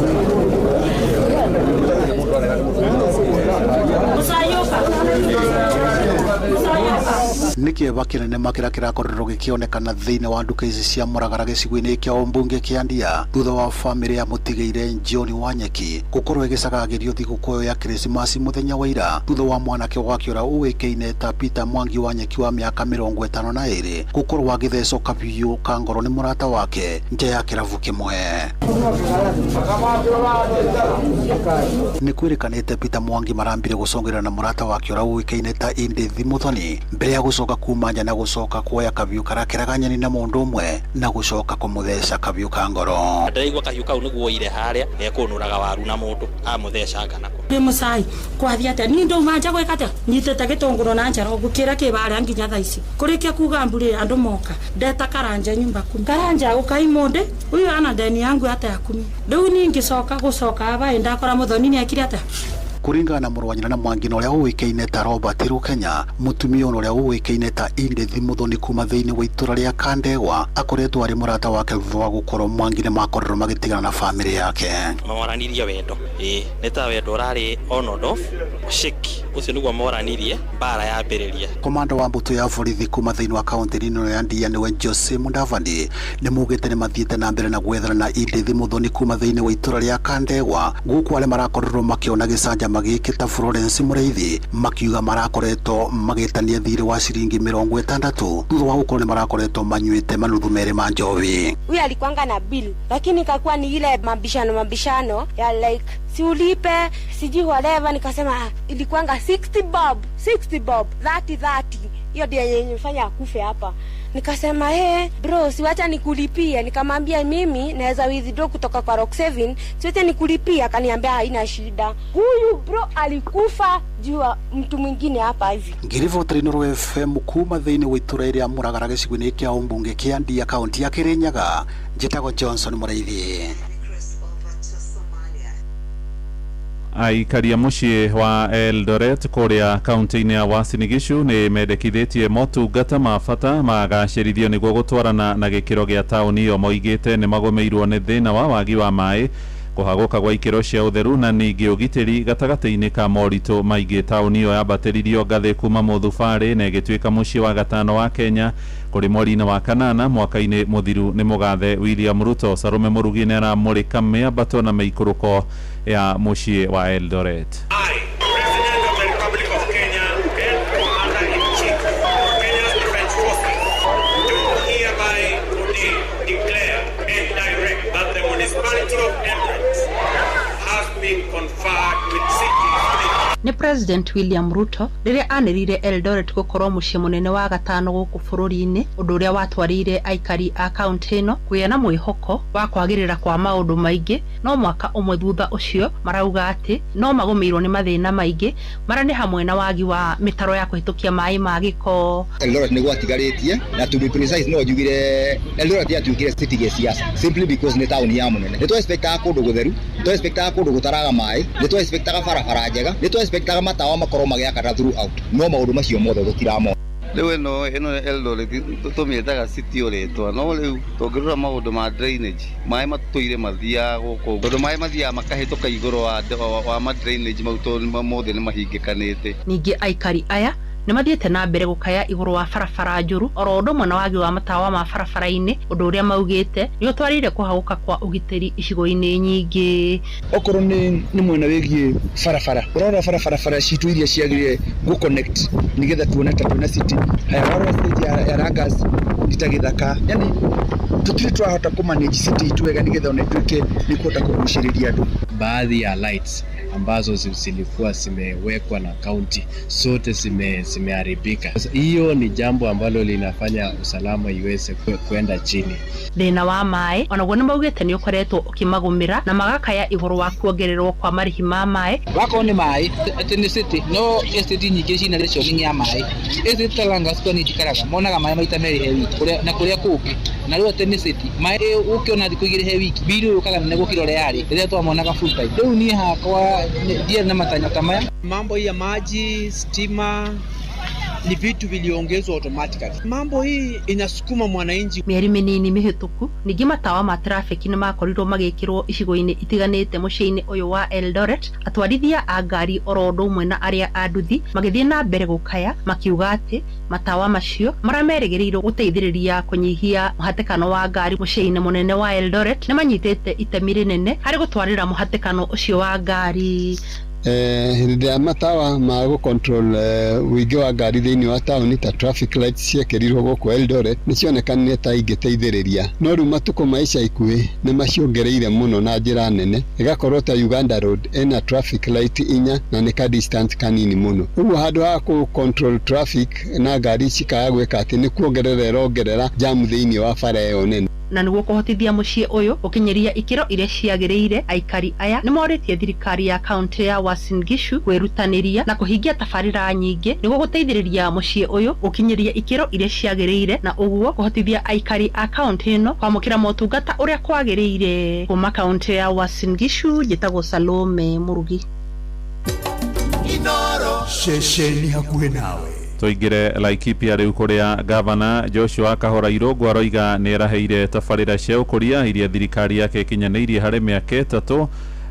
Nĩ kĩeva kĩnene makĩra kĩrakorirwo gĩkĩonekana thĩinĩ wa nduka ici cia Mũragara gĩcigo-inĩ kĩa ũmbunge kĩa Ndia thutha wa bamĩrĩ ya mũtigaire John Wanyeki gũkorwo ĩgĩcagagĩrio thigũkũ ĩyo ya Krismasi mũthenya wa ira thutha wa mwanake wake ũrĩa ũĩkaine ta Peter Mwangi Wanyeki wa mĩaka 52 gũkorwo agĩthecwo kabiũ ka ngoro nĩ mũrata wake nja ya kĩrabu kĩmwe. Nĩ kwĩrĩkanĩte Peter Mwangi marambire gũcongerera na mũrata wake ũrĩa ũĩkaine ta Edith Muthoni mbere ya gũcoka kuma nja na gũcoka kuoya kabiũ karakĩraga nyeni na mũndũ ũmwe na gũcoka kũmũtheca kabiũ ka ngoro. Ndĩraigua kahiũ kau nĩguo oire harĩa ekũnũraga waru na mũndũ amũthecanga nako. Ndĩ mũcai kwathiĩ atĩa niĩ ndauma nja gwĩka atĩa nyitĩte gĩtũngũrũ na njara ngũkĩra kĩbarĩa nginya thaa ici kũrĩkia kuga mburi andũ moka ndeta karanja nyumba kumi karanja ũkai mũndĩ huyu ana deni yangu hata ya 10 rĩu niĩ ngĩcoka gũcoka aba ndakora Muthoni nĩekire atĩa. Kũringana na mũrũ wa nyina na Mwangi na ũrĩa ũĩkaine ta Robert Rukenya, mũtumia ũrĩa ũĩkaine ta Edith Muthoni kuma thĩinĩ wa itũra rĩa Kandegwa akoretwo arĩ mũrata wake thutha wa gũkorwo Mwangi nĩ makorirwo magĩtigana na bamĩrĩ yake. Moranirie wendo ĩĩ nĩ ta wendo ũrarĩ on and off shake ũcio nĩguo moranirie mbara yambĩrĩria. Komanda wa mbũtũ ya borithi kuma thĩinĩ wa kaũntĩ ĩno ya Ndia nĩwe Jose Mudavadi nĩ maugĩte nĩ mathiĩte na mbere na gwethana na Edith Muthoni kuma thĩinĩ wa itũra rĩa Kandegwa gũkũ arĩa marakorirwo makĩona gĩcanjama gĩkĩ ta Florence Mũrĩithi makiuga marakoretwo magĩtania thirĩ wa ciringi 60 thutha wa gũkorwo nĩ marakoretwo manyuĩte manuthu merĩ ma njohi. Huyu alikuanga na bill lakini ikakuwa ni ile mabishano ya like si ulipe sijui whatever, nikasema ilikuanga 60 bob 60 bob 30 30 hiyo ndio yenye nilifanya akufe hapa. Nikasema hey bro, siwacha nikulipie. Nikamwambia mimi naweza withdraw kutoka kwa Rock 7, siwacha nikulipie. Akaniambia haina shida. Huyu bro alikufa juu mtu mwingine hapa hivi. Ngiribotera Inooro FM kuma thĩinĩ wa itũra rĩa Mũragara gĩcigo-inĩ kĩa ũmbunge kĩa Ndia kaũntĩ ya Kĩrĩnyaga. Njĩtagwo Johnson Mũrĩithi. Aikari a mũciĩ wa Eldoret kũrĩa kaunti-inĩ ya Uasin Gishu nĩ mendekithĩtie motungata ma bata magacĩrithio nĩguo gũtwarana na gĩkĩro gĩa taũni ĩyo. Moigĩte nĩ magũmĩirwo nĩ thĩna wa wagi wa maĩ, kũhagũka gwa ikĩro cia ũtheru na ningĩ ũgitĩri gatagatĩ-inĩ ka moritũ maingĩ. Taũni ĩyo yambatĩririo ngathĩ kuma Mũthubarĩ na ĩgĩtuĩka mũciĩ wa gatano wa Kenya kũrĩ mweri-inĩ wa kanana mwaka-inĩ mũthiru nĩ mũgathe William Ruto. Sarume Mũrugi nĩ aramũrĩka mĩambato na mĩikũrũko ya mũciĩ wa Eldoret. I, President of the Republic of Kenya and Commander-in-Chief of Kenya's Defense Forces, do hereby today declare and direct that the municipality of Eldoret has been conferred with city status. Nĩ President William Ruto rĩrĩa anĩrĩire Eldoret gũkorwo mũciĩ mũnene wa gatano gũkũ bũrũri-inĩ, ũndũ ũrĩa watwarĩire aikari a kaũntĩ ĩno kũgĩa na mwĩhoko wa kwagĩrĩra kwa maũndũ maingĩ. No mwaka ũmwe thutha ũcio marauga atĩ no magũmĩirwo nĩ mathĩna maingĩ marĩa nĩ hamwe na wagi wa mĩtaro ya kũhĩtũkia maĩ ma gĩko. Eldoret nĩ gwatigarĩtie na to be precise no njugire Eldoret yatuĩkire city gĩciaca simply because nĩ taũni ya mũnene. Nĩ twa-expectaga kũndũ gũtheru, nĩ twa-expectaga kũndũ gũtaraga maĩ, nĩ twa-expectaga barabara njega, nĩ twa-expectaga matawa makorwo magĩakana throughout, no maũndũ macio mothe tũtiramona. Rĩu ĩno Eldoret tũmĩetaga city o rĩtwa, no rĩu tũngĩrora maũndũ ma drainage, maĩ matũire mathiaga gũkũ tondũ maĩ mathiaga makahĩtũka igũrũ wa ma drainage mau tondũ mothe nĩ mahingĩkanĩte. Ningĩ aikari aya nĩ mathiĩte na mbere gũkaya igũrũ wa barabara njũru oro ũndũ ũmwe na wagi wa matawa ma barabara-inĩ, ũndũ ũrĩa maugĩte nĩ ũtwarĩire kũhagũka kwa ũgitĩri icigo-inĩ nyingĩ. Okorwo nĩ mwena wĩgiĩ barabara, ũrora barabara citũ iria ciagĩrĩire gũ connect nĩgetha tuone ta twĩna city. Haya, warora stage ya Langas ta gĩthaka, yani tũtirĩ twahota kũ manage city itũ wega nĩgetha ona ituĩke nĩ kũhota kũgucĩrĩria andũ. Baadhi ya lights ambazo zilikuwa zimewekwa na county zote zimeharibika. Hiyo ni jambo ambalo linafanya usalama iweze kwenda chini. Thĩna wa maĩ onaguo nĩ maugĩte nĩ ũkoretwo ũkĩmagũmĩra na magakaya igũrũ wa kuongererwo kwa marĩhi ma maĩ. Wakorwo nĩ maĩ atĩ nĩ city no estate nyingĩ cina rationing ya maĩ. Estate ta Langas kwa njikaraga monaga maĩ maita merĩ he wiki kũrĩa na kũrĩa kũngĩ, na rĩu atĩ nĩ city maĩ ũkĩona thikũ igĩrĩ he wiki bili yũkaga nene gũkĩra ũrĩa yarĩ rĩrĩa twamonaga full time. Rĩu niĩ hakwa ndiarĩ na matanya ta maya. Mambo ya maji, stima ni vitu viliongezwa automatically. Mambo hii inasukuma mwananchi. Mĩeri mĩnini mĩhĩtũku ningĩ matawa ma traffic nĩ makorirwo magĩkĩrwo icigo-inĩ itiganĩte mũciĩ-inĩ ũyũ wa Eldoret. Atwarithia a ngari oro ũndũ ũmwe na arĩa a nduthi magĩthiĩ na mbere gũkaya makiuga atĩ matawa macio marĩa merĩgĩrĩirwo gũteithĩrĩria kũnyihia mũhatĩkano wa ngari mũciĩ-inĩ mũnene wa Eldoret nĩ manyitĩte itemi rĩnene harĩ gũtwarĩra mũhatĩkano ũcio wa ngari. Hĩndĩ ĩrĩa matawa ma gũ control ũingĩ wa ngari thĩinĩ wa taũni ta traffic lights ciekĩrirwo gũkũ Eldoret nĩ cionekanire ta ingĩteithĩrĩria, no rĩu matukũ ma ica ikuhĩ nĩ maciongereire mũno na njĩra nene, ĩgakorwo ta Uganda Road ĩna traffic light 4 na nĩ ka distance kanini mũno. Ũguo handũ ha kũ control traffic na ngari cikaga gwĩka atĩ nĩ kuongerera ĩrongerera jam thĩinĩ wa bara ĩyo nene. Na nĩguo kũhotithia mũciĩ ũyũ gũkinyĩria ikĩro iria ciagĩrĩire, aikari aya nĩ morĩtie thirikari ya kaũntĩ ya Uasin Gishu kwĩrutanĩria na kũhingia tabarĩra nyingĩ nĩguo gũteithĩrĩria mũciĩ ũyũ gũkinyĩria ikĩro iria ciagĩrĩire, na ũguo kũhotithia aikari a kaũntĩ ĩno kwamũkĩra motungata ũrĩa kwagĩrĩire. Kuma kaũntĩ ya Uasin Gishu, njĩtagwo Salome Mũrugi. Ceceni hakuhĩ nawe. Tũingĩre Laikipia rĩu kũrĩa gavana Joshua Kahora Irũngũ aroiga nĩ eraheire tabarĩra cia ũkũria iria thirikari yake ĩkinyanĩirie harĩ mĩaka 3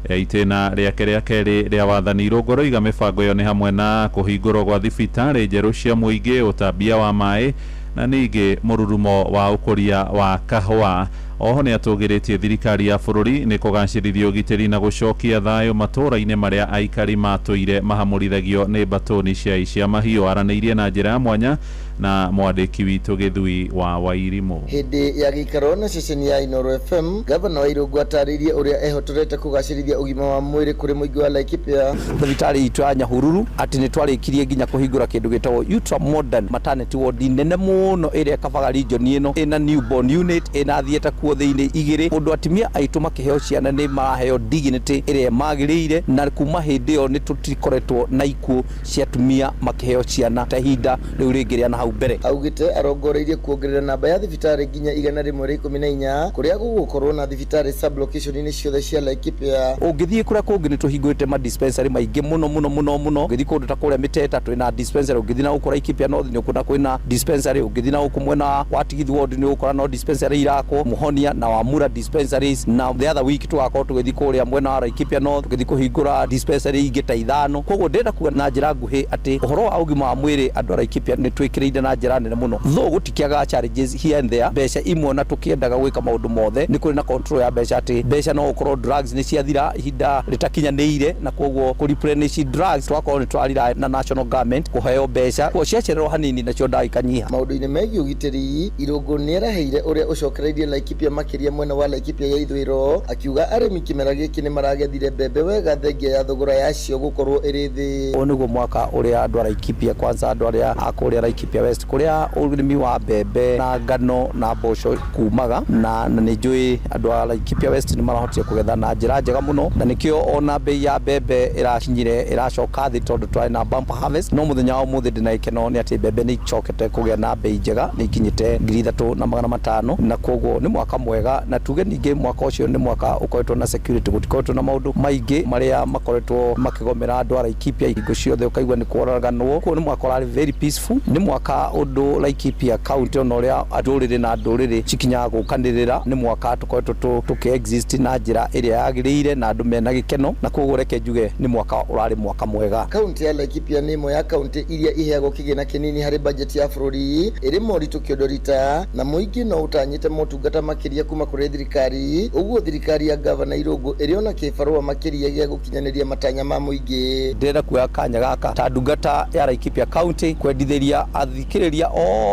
ya itĩna rĩake rĩa kerĩ rĩa wathani. Irũngũ aroiga mĩbango ĩyo nĩ hamwe na kũhingũrwo gwa thibitarĩ njerũ cia mũingĩ, ũtambia wa maĩ na ningĩ mũrurumo wa ũkũria wa kahũa. Oho nĩ atũgĩrĩtie thirikari ya bũrũri nĩ kũgacĩrithia ũgitĩri na gũcokia thayũ matũũra-inĩ marĩa aikari matũire mahamũrithagio nĩ mbatũni cia icia mahiũ. Aranĩirie na njĩra ya mwanya na mwandĩki witũ Gĩthui wa Wairimũ. Hĩndĩ ya gĩikaro na ceceni ya Inooro FM, gavana wa Irũngũ atarĩirie ũrĩa ehotorete kũgacĩrithia ũgima wa mwĩrĩ kũrĩ mũingĩ wa Laikipia. Thibitarĩ itũ ya Nyahururu atĩ nĩ twarĩkirie nginya kũhingũra kĩndũ gĩtagwo ultra modern maternity ward nene mũno ĩrĩa ĩkabaga region ĩno, ĩna newborn unit, ĩna theatre kuo thĩinĩ igĩrĩ. Ũndũ atumia aitũ makĩheo ciana nĩ maraheo dignity ĩrĩa magĩrĩire, na kuma hĩndĩ ĩyo nĩ tũtikoretwo na ikuũ cia atumia makĩheo ciana ta ihinda rĩu rĩngĩ rĩa na hau mbere. Augĩte arongoreirie kuongerera namba ya thibitarĩ nginya 114 kũrĩa gũgũkorwo na thibitarĩ sub-location-inĩ ciothe cia Laikipia. Ũngĩthiĩ kũrĩa kũngĩ nĩ tũhingũrĩte ma dispensary maingĩ mũno mũno mũno mũno. Ũngĩthiĩ kũndũ ta kũrĩa Mĩteta twĩna dispensary, ũngĩthiĩ na gũkũ Laikipia North nĩ ũkuona kwĩna dispensary, ũngĩthiĩ na gũkũ mwena wa Tigith Ward nĩ ũgũkora no dispensary irakwo, Muhonia na Wamura dispensaries, na the other week tũgakorwo tũgĩthiĩ kũrĩa mwena wa Laikipia North tũgĩthiĩ kũhingũra dispensary ingĩ ta 5. Koguo ndĩrenda kuga na njĩra nguhĩ atĩ ũhoro wa ũgima wa mwĩrĩ andũ a Laikipia nĩ twĩkĩrĩire na njĩra nene mũno. Though gũtikĩagaga challenges here and there, mbeca imwe na tũkĩendaga gwĩka maũndũ mothe nĩ kũrĩ na control ya mbeca, atĩ mbeca no ũkorwo drugs nĩ ciathira ihinda rĩtakinyanĩire, na koguo kũ replenish drugs twakorwo nĩ twarira na national government kũheo mbeca, koguo ciacererwo hanini nacio ndawa ikanyiha. Maũndũ-inĩ megiĩ ũgitĩri, Irũngũ nĩeraheire ũrĩa ũcokereirie Laikipia makĩria mwena wa Laikipia ya ithũĩro, akiuga arĩmi kĩmera gĩkĩ nĩ maragethire mbembe wega thengia ya thogora yacio gũkorwo ĩrĩ thĩ. Ũyũ nĩguo mwaka ũrĩa andũ a Laikipia, kwanza andũ arĩa a kũrĩa Laikipia West, kũrĩa ũrĩmi wa mbembe na ngano na mboco kumaga, na nĩ njũĩ andũ a Laikipia West nĩ marahotire kũgetha na njĩra njega mũno, na nĩkĩo ona bei ya mbembe ĩrakinyire ĩracoka thĩ tondũ twarĩ na bumper harvest. No mũthenya wa ũmũthĩ ndĩna gĩkeno nĩ atĩ mbembe nĩ icokete kũgĩa na bei njega, nĩ ikinyĩte 3,500, na koguo nĩ mwaka mwega. Na tuge ningĩ mwaka ũcio nĩ mwaka ũkoretwo na security, gũtikoretwo na maũndũ maingĩ marĩa makoretwo makĩgomera andũ a Laikipia hingo ciothe ũkaigua nĩ kworaganwo. Koguo nĩ mwaka ũrarĩ very peaceful, nĩ mwaka ũndũ Laikipia county ona ũrĩa ndũrĩrĩ na ndũrĩrĩ cikinyaga gũkanĩrĩra, nĩ mwaka tũkoretwo tũkĩ exist na njĩra ĩrĩa yagĩrĩire na andũ mena gĩkeno, na koguo reke njuge nĩ mwaka ũrarĩ mwaka mwega. Kaunti ya Laikipia nĩ ĩmwe ya kaunti iria iheagwo kĩgĩna kĩnini harĩ bajeti ya bũrũri, ĩrĩ moritũ kĩondorita na mũingĩ no ũtanyĩte motungata makĩria. makĩria kuma kũrĩ thirikari, ũguo thirikari ya gavana Irũngũ ĩrĩ ona kĩbarũa makĩria gĩa gũkinyanĩria matanya ma mũingĩ. Ndĩrenda kuoya kanya gaka ta ndungata ya Laikipia County kwendithĩria athikĩrĩria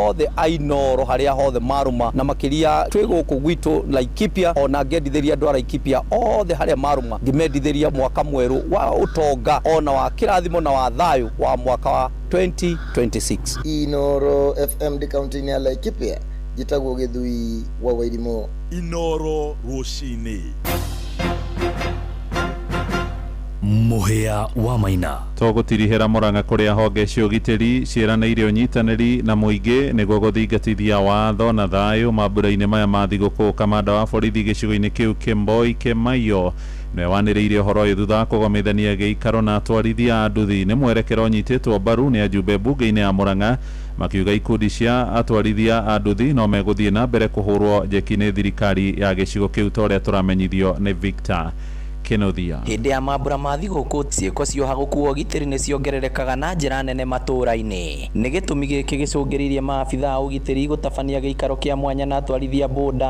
othe a Inooro harĩa hothe marũma, na makĩria twĩ gũkũ gwitũ Laikipia, ona ngendithĩria andũ a Laikipia othe harĩa marũma, ngĩmendithĩria mwaka mwerũ wa ũtonga ona wa kĩrathimo na wa thayũ wa mwaka wa 2026. Inooro FM ndĩ kaunti-inĩ ya Laikipia, njĩtagwo Gĩthui wa Wairimũ. Inooro rũcinĩ. Mũhĩa wa Maina. Tũgũtirihĩra Murang'a kũrĩa honge cia ũgitĩri ciĩranĩire ũnyitanĩri na mũingĩ nĩguo gũthingatithia watho na thayũ mambura-inĩ maya ma thigũkũ. Kamanda wa borithi gĩcigo-inĩ kĩu Kemboi Kemaiyo nĩwe wanĩrĩire ũhoro ũyũ thutha wa kũgomithania gĩikaro na atwarithia a nduthi. Nĩ mwerekera ũnyitĩtwo mbaru nĩ ajumbe mbunge-inĩ ya Murang'a, makiuga ikundi cia atwarithia a nduthi no megũthiĩ na mbere kũhũrwo njeki nĩ thirikari ya gĩcigo kĩu ta ũrĩa tũramenyithio nĩ Victor Kenothia. Hĩndĩ ya mambura ma thigũkũ, ciĩko cioha gũkuo ũgitĩri nĩ ciongererekaga na njĩra nene matũũra-inĩ. Nĩ gĩtũmi gĩkĩ gĩcũngĩrĩirie maabitha a ũgitĩri gũtabania gĩikaro kĩa mwanya na atwarithia boda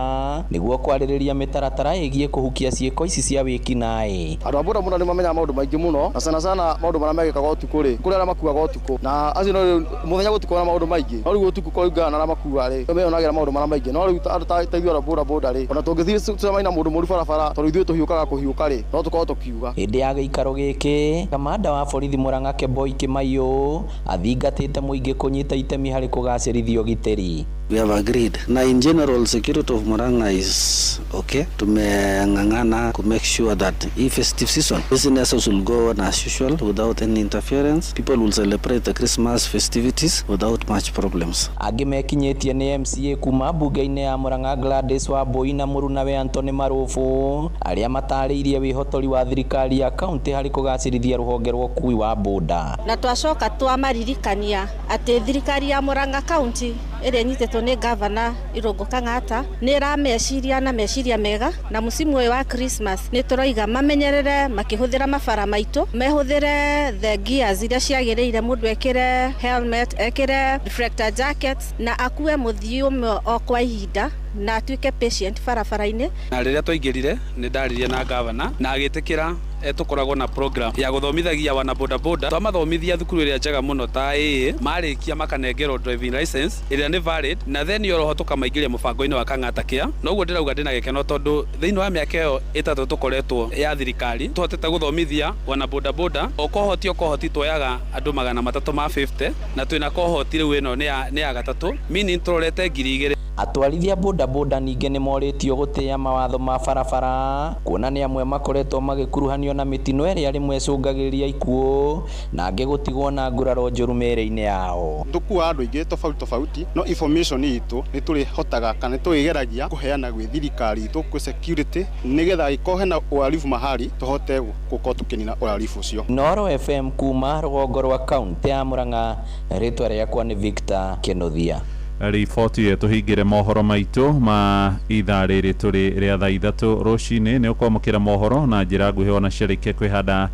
nĩguo kwarĩrĩria mĩtaratara ĩgiĩ kũhukia ciĩko ici cia wĩkinaĩ. Andũ a boda boda nĩ mamenyaga maũndũ maingĩ mũno, na sana sana maũndũ marĩa mekĩkaga ũtukũ rĩ, kũrĩ arĩa makuaga ũtukũ, na acio no rĩu mũthenya gũtikoragwo na maũndũ maingĩ, no rĩu ũtukũ kũringana na arĩa makuaga rĩ, nĩmeyonagĩra maũndũ marĩa maingĩ. No rĩu andũ ta ithuĩ andũ a boda boda rĩ, ona tũngĩthiĩ tũcemanie na mũndũ mũru barabara, tondũ ithuĩ tũhiũkaga kũhiũka rĩ, no tũkorwo tũkiuga. Hĩndĩ ya gĩikaro gĩkĩ, kamanda wa borithi Murang'a Kemboi Kimaiyo athingatĩte mũingĩ kũnyita itemi harĩ kũgacĩrithia ũgitĩri. We have agreed. Na in general, security of Murang'a is okay. Tumeng'ang'ana to make sure that if festive season, businesses will go on as usual without any interference. People will celebrate the Christmas festivities without much problems. Angĩ mekinyĩtie nĩ MCA kuma mbunge-inĩ ya Murang'a Gladys Wambui na mũrunawe Anthony Marũbũ, arĩa matarĩirie wĩhotori wa thirikari ya kaunti harĩ kũgacĩrithia rũhonge rwa ũkui wa boda. Na twacoka twamaririkania atĩ thirikari ya Murang'a County ĩrĩa ĩnyitĩtwo nĩ gavana Irũngũ Kang'ata nĩ ĩrameciria na meciria mega, na mũcimu ũyũ wa Christmas nĩ tũroiga mamenyerere makĩhũthĩra mabara maitũ, mehũthĩre the gears iria ciagĩrĩire, mũndũ ekĩre helmet, ekĩre reflector jackets, na akue mũthii ũmwe o kwa ihinda na atuĩke patient barabara-inĩ. Na rĩrĩa twaingĩrire nĩ ndaririe na gavana na agĩtĩkĩra tũkoragwo na program ya gũthomithagia wana boda boda. Twamathomithia thukuru ĩrĩa njega mũno ta ĩĩ, marĩkia makanengerwo driving license ĩrĩa nĩ valid, na then oroho tũkamaingĩria mũbango-inĩ wa Kang'ata Care. Noguo ndĩrauga ndĩna gĩkeno tondũ thĩinĩ wa mĩaka ĩyo 3 tũkoretwo ya thirikari tũhotete gũthomithia wana boda boda o kohoti o kohoti tuoyaga andũ 350, na twĩna kohoti rĩu ĩno nĩ ya gatatũ, meaning tũrorete 2000. Atwarithia boda boda ningĩ nĩ morĩtio gũtĩĩa mawatho ma barabara, kuona nĩ amwe makoretwo magĩkuruhanio na mĩtino ĩrĩa rĩmwe ĩcũngagĩrĩria ikuũ na angĩ gũtigwo na nguraro njũru mĩĩrĩ-inĩ yao. Tũkuaga andũ aingĩ tofauti tofauti, no information itũ nĩ tũrĩhotaga kana nĩ tũrĩgeragia kũheana gwĩ thirikari itũ gwĩ security, nĩgetha ĩkorwo hena ũhalifu mahali tũhote gũkorwo tũkĩnina ũhalifu ũcio. Inooro FM kuma rũgongo rwa kaunti ya Murang'a, rĩtwa rĩakwa nĩ Victor Kenothia. Riboti ĩyo tũhingĩre mohoro maitũ ma ithaa rĩrĩ tũrĩ rĩa thaa 3 rũcinĩ. Nĩ ũkwamũkĩra mohoro na njĩra nguhĩ ona ciarĩkia kwĩhanda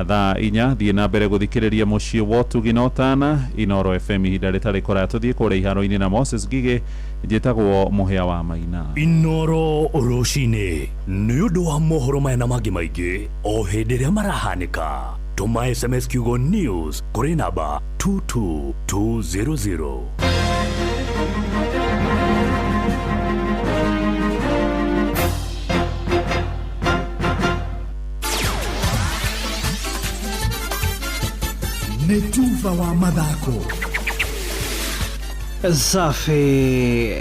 thaa 4. Thiĩ na mbere gũthikĩrĩria mũciĩ wa ũtugi na ũtana Inooro FM ihinda rĩtarĩ kũraya. Tũthiĩ kũrĩa iharo-inĩ na Moses Ngigĩ. Njĩtagwo Mũhĩa wa Maina. Inooro rũcinĩ nĩ ũndũ wa mohoro maya na mangĩ maingĩ o hĩndĩ ĩrĩa marahanĩka. Tũma SMS kiugo news kũrĩ namba 22200. Nĩ tuba wa mathako. Safi.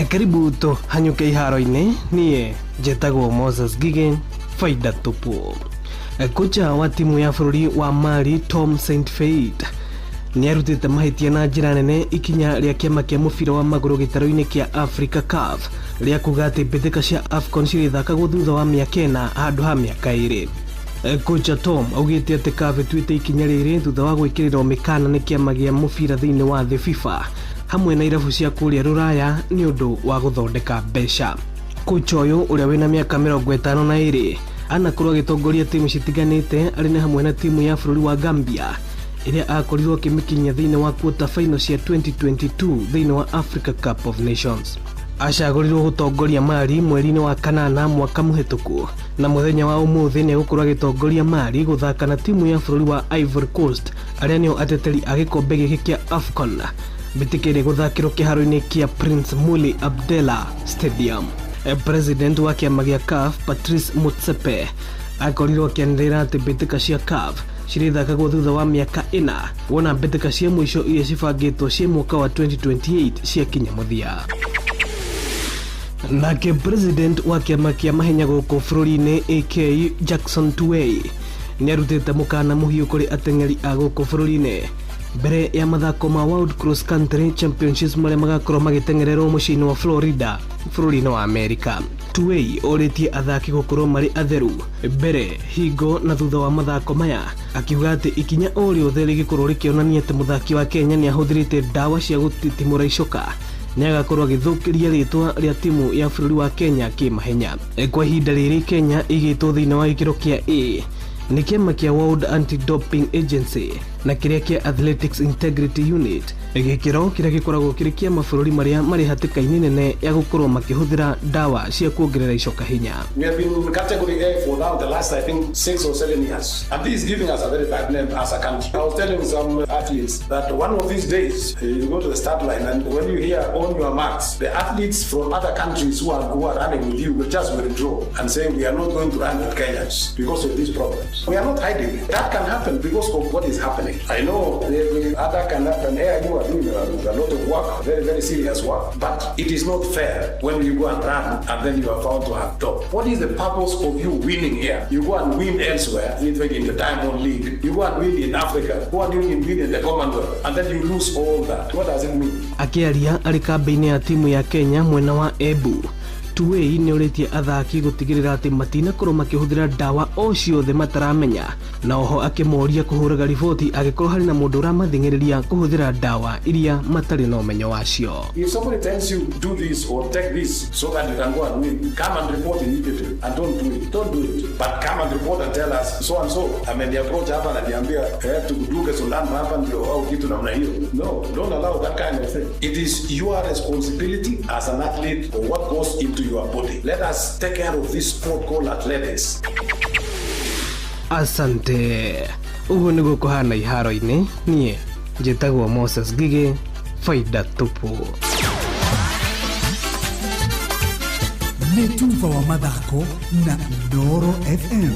Karibu tũhanyũke iharo-inĩ. Niĩ njĩtagwo Moses Ngigĩ, faida tupu. Kocha wa timu ya bũrũri wa Mali Tom Saintfiet nĩarutĩte mahĩtia na njĩra nene ikinya rĩa kĩama kĩa mũbira wa magũrũ gĩtarũ-inĩ kĩa Africa CAF rĩa kuga atĩ mbĩtĩka cia AFCON cirĩthakagwo thutha wa mĩaka 4 handũ ha mĩaka 2. Kocha Tom augĩte atĩ CAF ĩtuĩte ikinya rĩrĩ thutha wa gwĩkĩrĩrwo mĩkana nĩ kĩama gĩa mũbira thĩinĩ wa thĩ FIFA hamwe na irabu cia kũrĩa Rũraya nĩ ũndũ wa gũthondeka mbeca. Kocha ũyũ ũrĩa wĩna mĩaka 52 anakorwo agĩtongoria timu citiganĩte arĩ na hamwe na timu ya bũrũri wa Gambia ĩrĩa akorirwo akĩmĩkinyia thĩinĩ wa quarter final cia 2022 thĩinĩ wa Africa Cup of Nations. Acagũrirwo gũtongoria Mali mweri-inĩ wa kanana mwaka mũhĩtũku, na mũthenya wa ũmũthĩ nĩ egũkorwo agĩtongoria Mali gũthaka na timu ya bũrũri wa Ivory Coast arĩa nĩo ateteri a gĩkombe gĩkĩ kĩa AFCON. Mbĩtĩka ĩrĩa ĩgũthakĩrwo kĩharo-inĩ kĩa Prince Moulay Abdellah Stadium. President wa kĩama gĩa CAF Patrice Motsepe akorirwo akĩanĩrĩra atĩ mbĩtĩka cia CAF cirĩthakagwo thutha wa mĩaka 4 wona mbĩtĩka cia mũico iria cibangĩtwo cia mwaka wa 2028 ciakinya mũthia. Nake president wa kĩama kĩa mahenya gũkũ bũrũri-inĩ AK Jackson Tuwei nĩarutĩte mũkana mũhiũ kũrĩ ateng'eri a gũkũ bũrũri-inĩ mbere ya mathako ma World Cross Country Championships marĩa magakorwo magĩteng'ererwo mũciĩ-inĩ wa Florida bũrũri-inĩ wa Amerika. Tuwei orĩtie athaki gũkorwo marĩ atheru mbere, hingo na thutha wa mathako maya, akiuga atĩ ikinya o rĩothe rĩgĩkorwo rĩkĩonania atĩ mũthaki wa Kenya nĩahũthĩrĩte ndawa cia gũtitimũra icoka nĩagakorwo agĩthũkĩria rĩtwa rĩa timu ya bũrũri wa Kenya kĩmahenya. Kwa ihinda rĩrĩ Kenya ĩigĩtwo thĩinĩ wa gĩkĩro kĩa A nĩ kĩama kĩa World Anti-Doping Agency na kĩrĩa kĩa Athletics Integrity Unit, gĩkĩro kĩrĩa gĩkoragwo kĩrĩ kĩa mabũrũri marĩa marĩ hatĩka-inĩ nene ya gũkorwo makĩhũthĩra ndawa cia kuongerera icoka hinya. We have been in category A for now the last, I think, 6 or 7 years. And this is giving us a very bad name as a country. I was telling some athletes that one of these days, you go to the start line and when you hear on your marks, the athletes from other countries who are running with you will just withdraw and say, we are not going to run with Kenyans because of these problems. We are not hiding it. That can happen because of what is happening. I know the other can happen. AIU are doing a lot of work, very, very serious work, but it is not fair when you go and run and then you are found to have doped. What is the purpose of you winning here? You go and win elsewhere, even in the Diamond League. You go and win in Africa. Go and win in the Commonwealth, and then you lose all that. What does it mean? Akĩaria arĩ kambĩ-inĩ ya timu ya Kenya mwena wa Embu, Tuwei nĩorĩtie athaki gũtigĩrĩra atĩ matinakorwo makĩhũthĩra ndawa o ciothe mataramenya, na oho akĩmoria kũhũraga riboti angĩkorwo harĩ na mũndũ ũramathing'ĩrĩria kũhũthĩra ndawa iria matarĩ na ũmenyo wacio. If somebody tells you do this or take this so that you can go and win, come and report immediately and don't do it. Don't do it. But come and report and tell us so and so. Ameniapproach hapa na niambia tukuduke sundano hapa ndio au kitu namna hiyo. No, don't allow that kind of thing. It is your responsibility as an athlete for what goes into your body. Let us take care of this sport called athletics. Asante. Ũguo nĩguo kũhana iharo-inĩ. Niĩ njĩtagwo Moses Ngigĩ, faida tupu. Nĩ tuba wa mathako na Inooro FM.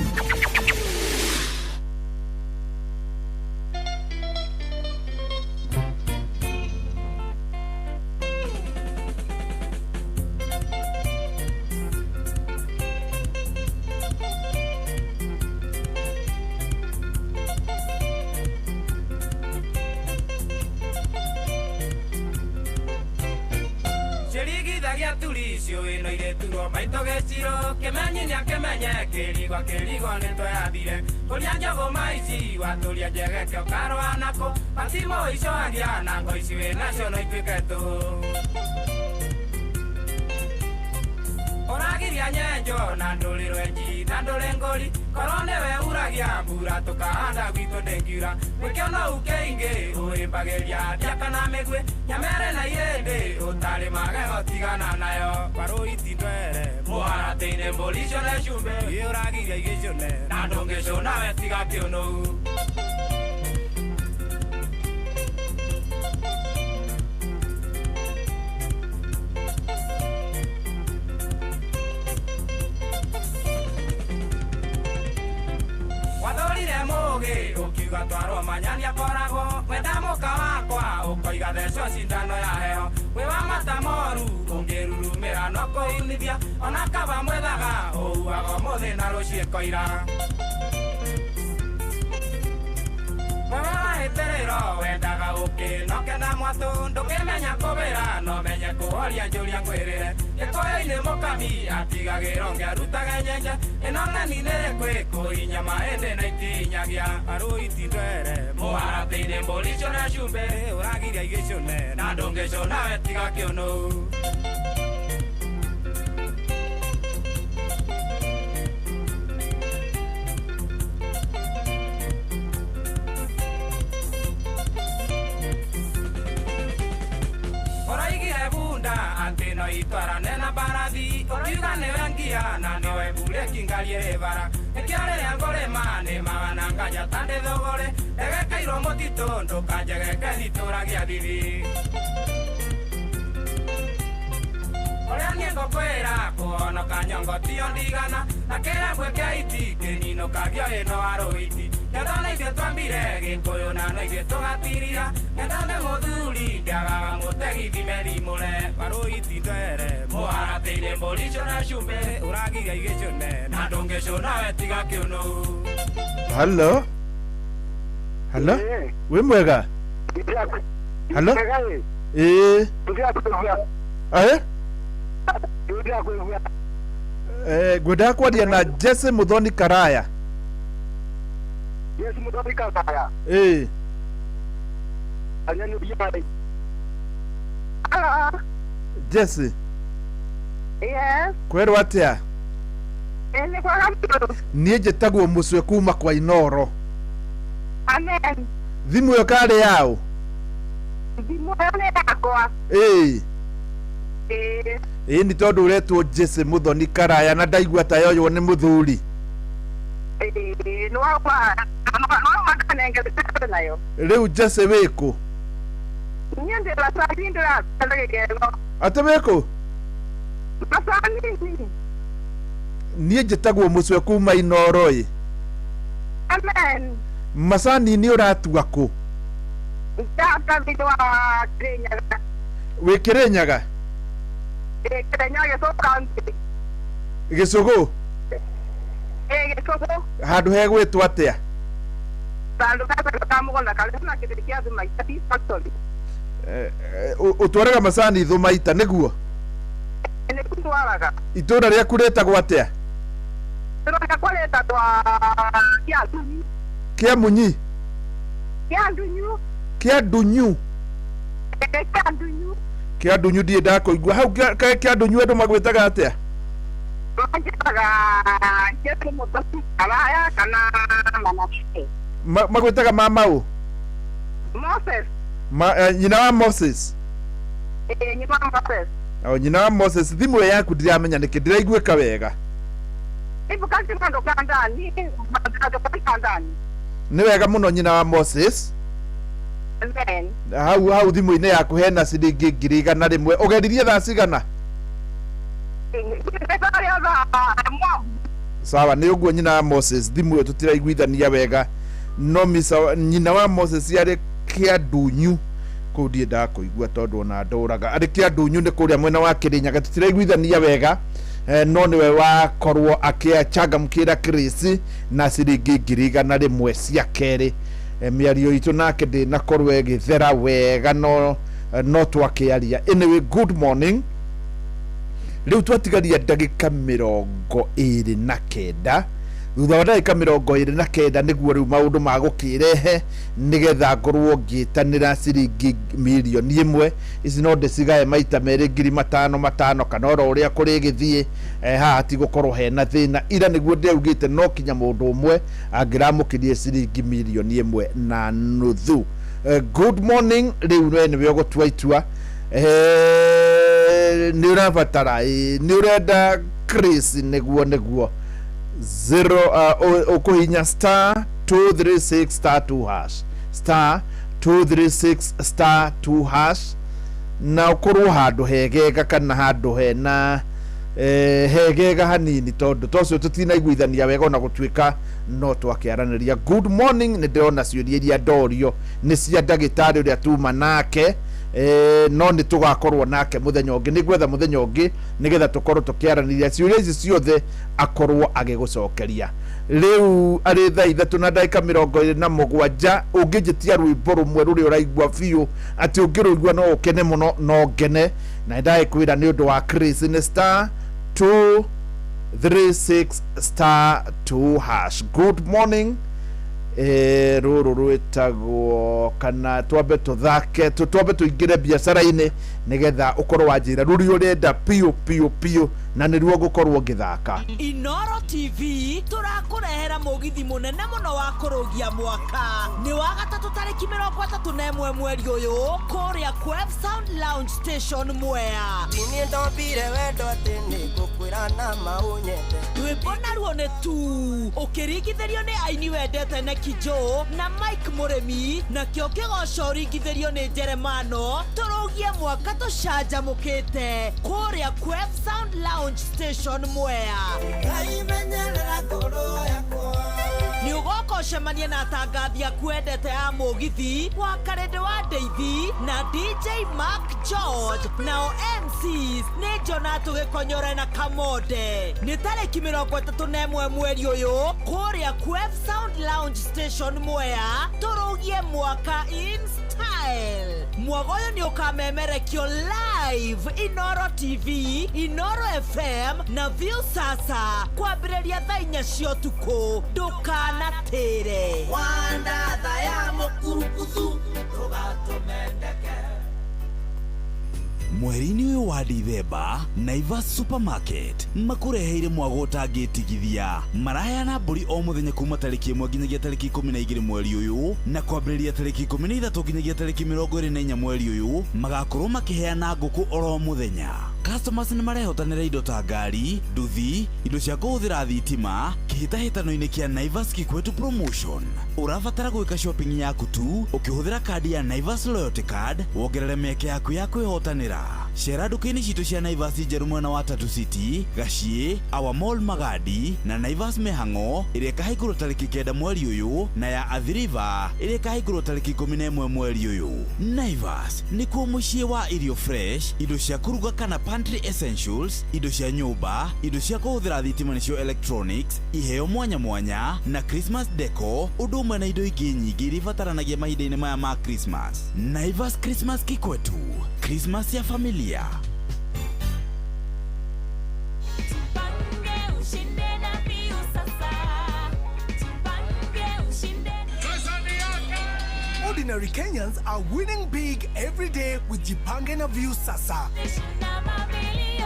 Ũtwarane na mbarathi ũkiuga nĩwe ngia na nĩwe mburĩki ngari ĩrĩ bara nĩkĩo rĩrĩa ngũrĩma nĩmaga na nganja ta ndĩ thũgũrĩ ndegekeirwo mũtitũ ndũkanjegeke itũra gĩa thithi ũrĩa niĩ ngũkwĩra kũhonoka nyongo tiyo ndigana na kĩrabwe kĩa iti kĩninũkagio ĩno warũiti ngetha na ithuĩ twambire gĩkũyũ na no ithuĩ tũgatiria ngetha nĩ mũthuri ndiagaga mũtegi thime rimũre warũiti ndwere mũharatĩire mbũri cũna cumbĩ ũragiria igĩcũne na ndũngĩcũna we tiga kĩũnũ. Hello. Hello. Wĩ mwega? Hello. Ĩĩ. Ae? Ngwendaga kwaria na Jesse Muthoni Karaya. Jesse Muthoni Karaya. Ĩĩ. Jesse. Yes. Kwerwo atia? Nĩ kwega mũno. Niĩ njĩtagwo Mũcwe kuma kwa Inoro. Amen. Thimũ ĩyo karĩ yaũ? Thimũ ĩyo nĩ yakwa. Ĩĩ. Ĩĩ. Ĩĩ nĩ tondũ ũretwo Jesse Muthoni Karaya na ndaigua ta yoywo nĩ mũthuri. Ĩĩ nĩ wauma ndanengerete nayo. Rĩu Jesse wĩkũ? Niĩ ndĩ Macani ndĩrathiĩ gĩkeno. Atĩ wĩkũ? Macani. Niĩ njĩtagwo Mũcwe kuma Inoro ĩ. Amen. Macani nĩ ũratua kũ? Ndata thĩinĩ wa Kĩrĩnyaga. Wĩ Kĩrĩnyaga? Ĩĩ Kĩrĩnyaga Gĩcũgũ County. Gĩcũgũ? Ĩĩ Gĩcũgũ. Handũ hegwĩtwo atĩa? Handũ hetagwo Kamũgũnda karĩ na kĩndũ kĩa Thumaita Tea Factory. Ũtwaraga macani Thumaita nĩguo? Nĩ ndwaraga. Itũũra rĩaku rĩtagwo atĩa? Itũũra rĩakwa rĩtagwo Kĩandunyu. Kĩamunyi? Kĩandunyu. Kĩandunyu? Ĩĩ Kĩandunyu. Kĩandunyu ndirĩ ndakũigua. Hau Kĩandunyu andũ magwĩtaga atĩa? Manjĩtaga Jesse Muthoni Karaya kana Manase. Magwĩtaga mama ũ? Moses. Nyina wa Moses? Ĩĩ nyina wa Moses. O nyina wa Moses, thimũ ĩyo yaku ndiramenya nĩkĩ ndĩraiguĩka wega. Nĩ wega mũno nyina wa Moses. Amen. Hau hau thimũ-inĩ yaku hena ciringi 100,000. Ũgeririe thaa cigana? Sawa, nĩ ũguo nyina wa Moses, thimũ ĩyo tũtiraiguithania wega. No misa nyina wa Moses arĩ Kĩandunyu kũu ndirĩ ndakũigua tondũ ona ndũraga. Arĩ Kĩandunyu nĩ kũrĩa mwena wa Kĩrĩnyaga tũtiraiguithania wega. No nĩwe wakorwo akĩchangamkĩra Chris na ciringi 100,000 cia kerĩ. Mĩario itũ nake ndĩnakorwo ĩgĩthera wega no twakĩaria. Anyway, good morning. Rĩu twatigaria ndagĩka 29. Thutha wa ndagĩka 29 nĩguo rĩu maũndũ magũkĩrehe nĩgetha ngorwo ngĩtanĩra ciringi 1,000,000. Ici no ndĩcigae maita merĩ 5,000 5,000 kana oro ũrĩa kũrĩgĩthiĩ. Haha tigũkorwo hena thĩna. Ira nĩguo ndĩraugĩte no kinya mũndũ ũmwe angĩramũkĩrie ciringi 1.5 million. Good morning. Rĩu we nĩwe ũgũtua itua. Nĩ ũrabatara nĩ ũrenda Chris nĩguo nĩguo 0 ũkũhinya star 236 star 2 hash star 236 star 2 hash na ũkorwo handũ hegega kana handũ hena hegega hanini tondũ tocio tũtinaiguithania wega ona gũtuĩka no twakĩaranĩria. Good morning. Nĩ ndĩrona ciũria iria ndorio nĩ cia ndagĩtarĩ ũrĩa tuma nake. No nĩ tũgakorwo nake mũthenya ũngĩ, nĩ gwetha mũthenya ũngĩ nĩgetha tũkorwo tũkĩaranĩria ciũria ici ciothe akorwo agĩgũcokeria. Rĩu arĩ thaa 3:27. Ũngĩnjĩtia rwĩmbo rũmwe rũrĩa ũraigua biũ atĩ ũngĩrũigua no ũkene mũno no ngene, na nĩndagĩkwĩra nĩ ũndũ wa Chris nĩ star 236 star 2 hash. Good morning. Rũrũ rwĩtagwo kana twambe tũthake twambe tũingĩre biacara-inĩ Nĩgetha ũkorwo wanjĩra rũrĩa ũrenda piũ piũ piũ, na nĩruo ngũkorwo ngĩthaka. Inoro TV tũrakũrehera mũgithi mũnene mũno wa kũrũgia mwaka. Nĩ wa gatatũ tarĩki 31 mweri ũyũ kũrĩa Quef Sound Lounge Station, Mwea. Niĩ ndombire wendo atĩ nĩngũkwĩra na maũnyende. Rwĩmbo naruo nĩ tu ũkĩringithĩrio nĩ aini wendete Neki Joe na Mike Mũrĩmi, nakĩo kĩgoco ũringithĩrio nĩ Jeremano. Tũrũgie mwaka tũcanjamũkĩte kũrĩa Quef Sound Lounge Station, Mwea. Ngaimenyerera ngoro yakwa. Nĩ ũgoka ũcemanie na atangathi aku wendete a mũgithi wa Karĩndĩ wa Ndeithi na DJ Mark George, nao MCs nĩ Jonathan Gĩkonyore na Kamonde. Nĩ tarĩki 31 mweri ũyũ kũrĩa Quef Sound Lounge Station, Mwea. Tũrũgie mwaka in style. Mwago ũyũ nĩ ũkamemerekio live Inoro TV, Inoro FM na View Sasa kwambĩrĩria thaa 4 cia ũtukũ. Ndũkanatĩre. Wandatha ya mũkurukuthu ndũgatũmendeke. Mweri-inĩ ũyũ wa Dithemba, Naivas Supermarket makũreheire mwago ũtangĩtigithia. Maraheana mbũri o mũthenya kuma tarĩki 1 nginyagia tarĩki 12 mweri ũyũ, na kwambĩrĩria tarĩki 13 nginyagia tarĩki 24 mweri ũyũ magakorwo makĩheana ngũkũ oro mũthenya. Customers nĩ marehotanĩra indo ta ngari, nduthi, indo cia kũhũthĩra thitima kĩhĩtahĩtano-inĩ kĩa Naivas Kikwetu Promotion. Ũrabatara gwĩka shopping yaku tu ũkĩhũthĩra kandi ya Naivas Loyalty Card, wongerere mĩeke yaku ya kwĩhotanĩra. Cera nduka-inĩ citũ cia Naivas njerũ mwena wa Tatu City, Gaciĩ, Our Mall Magadi na Naivas Mĩhang'o ĩrĩa ĩkahingũrwo tarĩki 9 mweri ũyũ, na ya Athi River ĩrĩa ĩkahingũrwo tarĩki 11 mweri ũyũ. Naivas nĩkuo mũciĩ wa irio fresh, indo cia kũruga kana pantry essentials, indo cia nyũmba, indo cia kũhũthĩra thitima nĩcio electronics, iheo mwanya mwanya na Christmas deco, ũndũ ũmwe na indo ingĩ nyingĩ iria ibataranagia mahinda-inĩ maya ma Christmas. Naivas Christmas Kikwetu, Christmas ya familia. Ushinde na View Sasa. Tupange ushinde. Ordinary Kenyans are winning big every day with Jipange na View Sasa.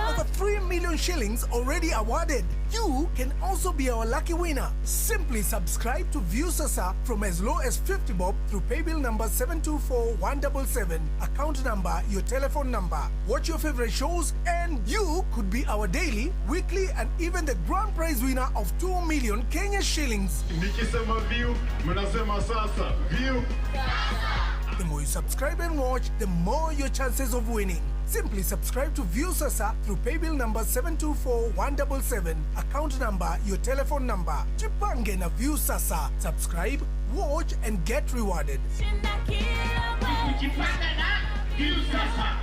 Over 3 million shillings already awarded. You can also be our lucky winner. Simply subscribe to View Sasa from as low as 50 bob through paybill number 724177, account number, your telephone number. Watch your favorite shows and you could be our daily, weekly and even the grand prize winner of 2 million Kenya shillings. Nikisema view, mnasema sasa. View. The more you subscribe and watch, the more your chances of winning. Simply subscribe to View Sasa through paybill number 724177, account number, your telephone number. Jipange na View Sasa. Subscribe, watch and get rewarded. Jipange na View Sasa.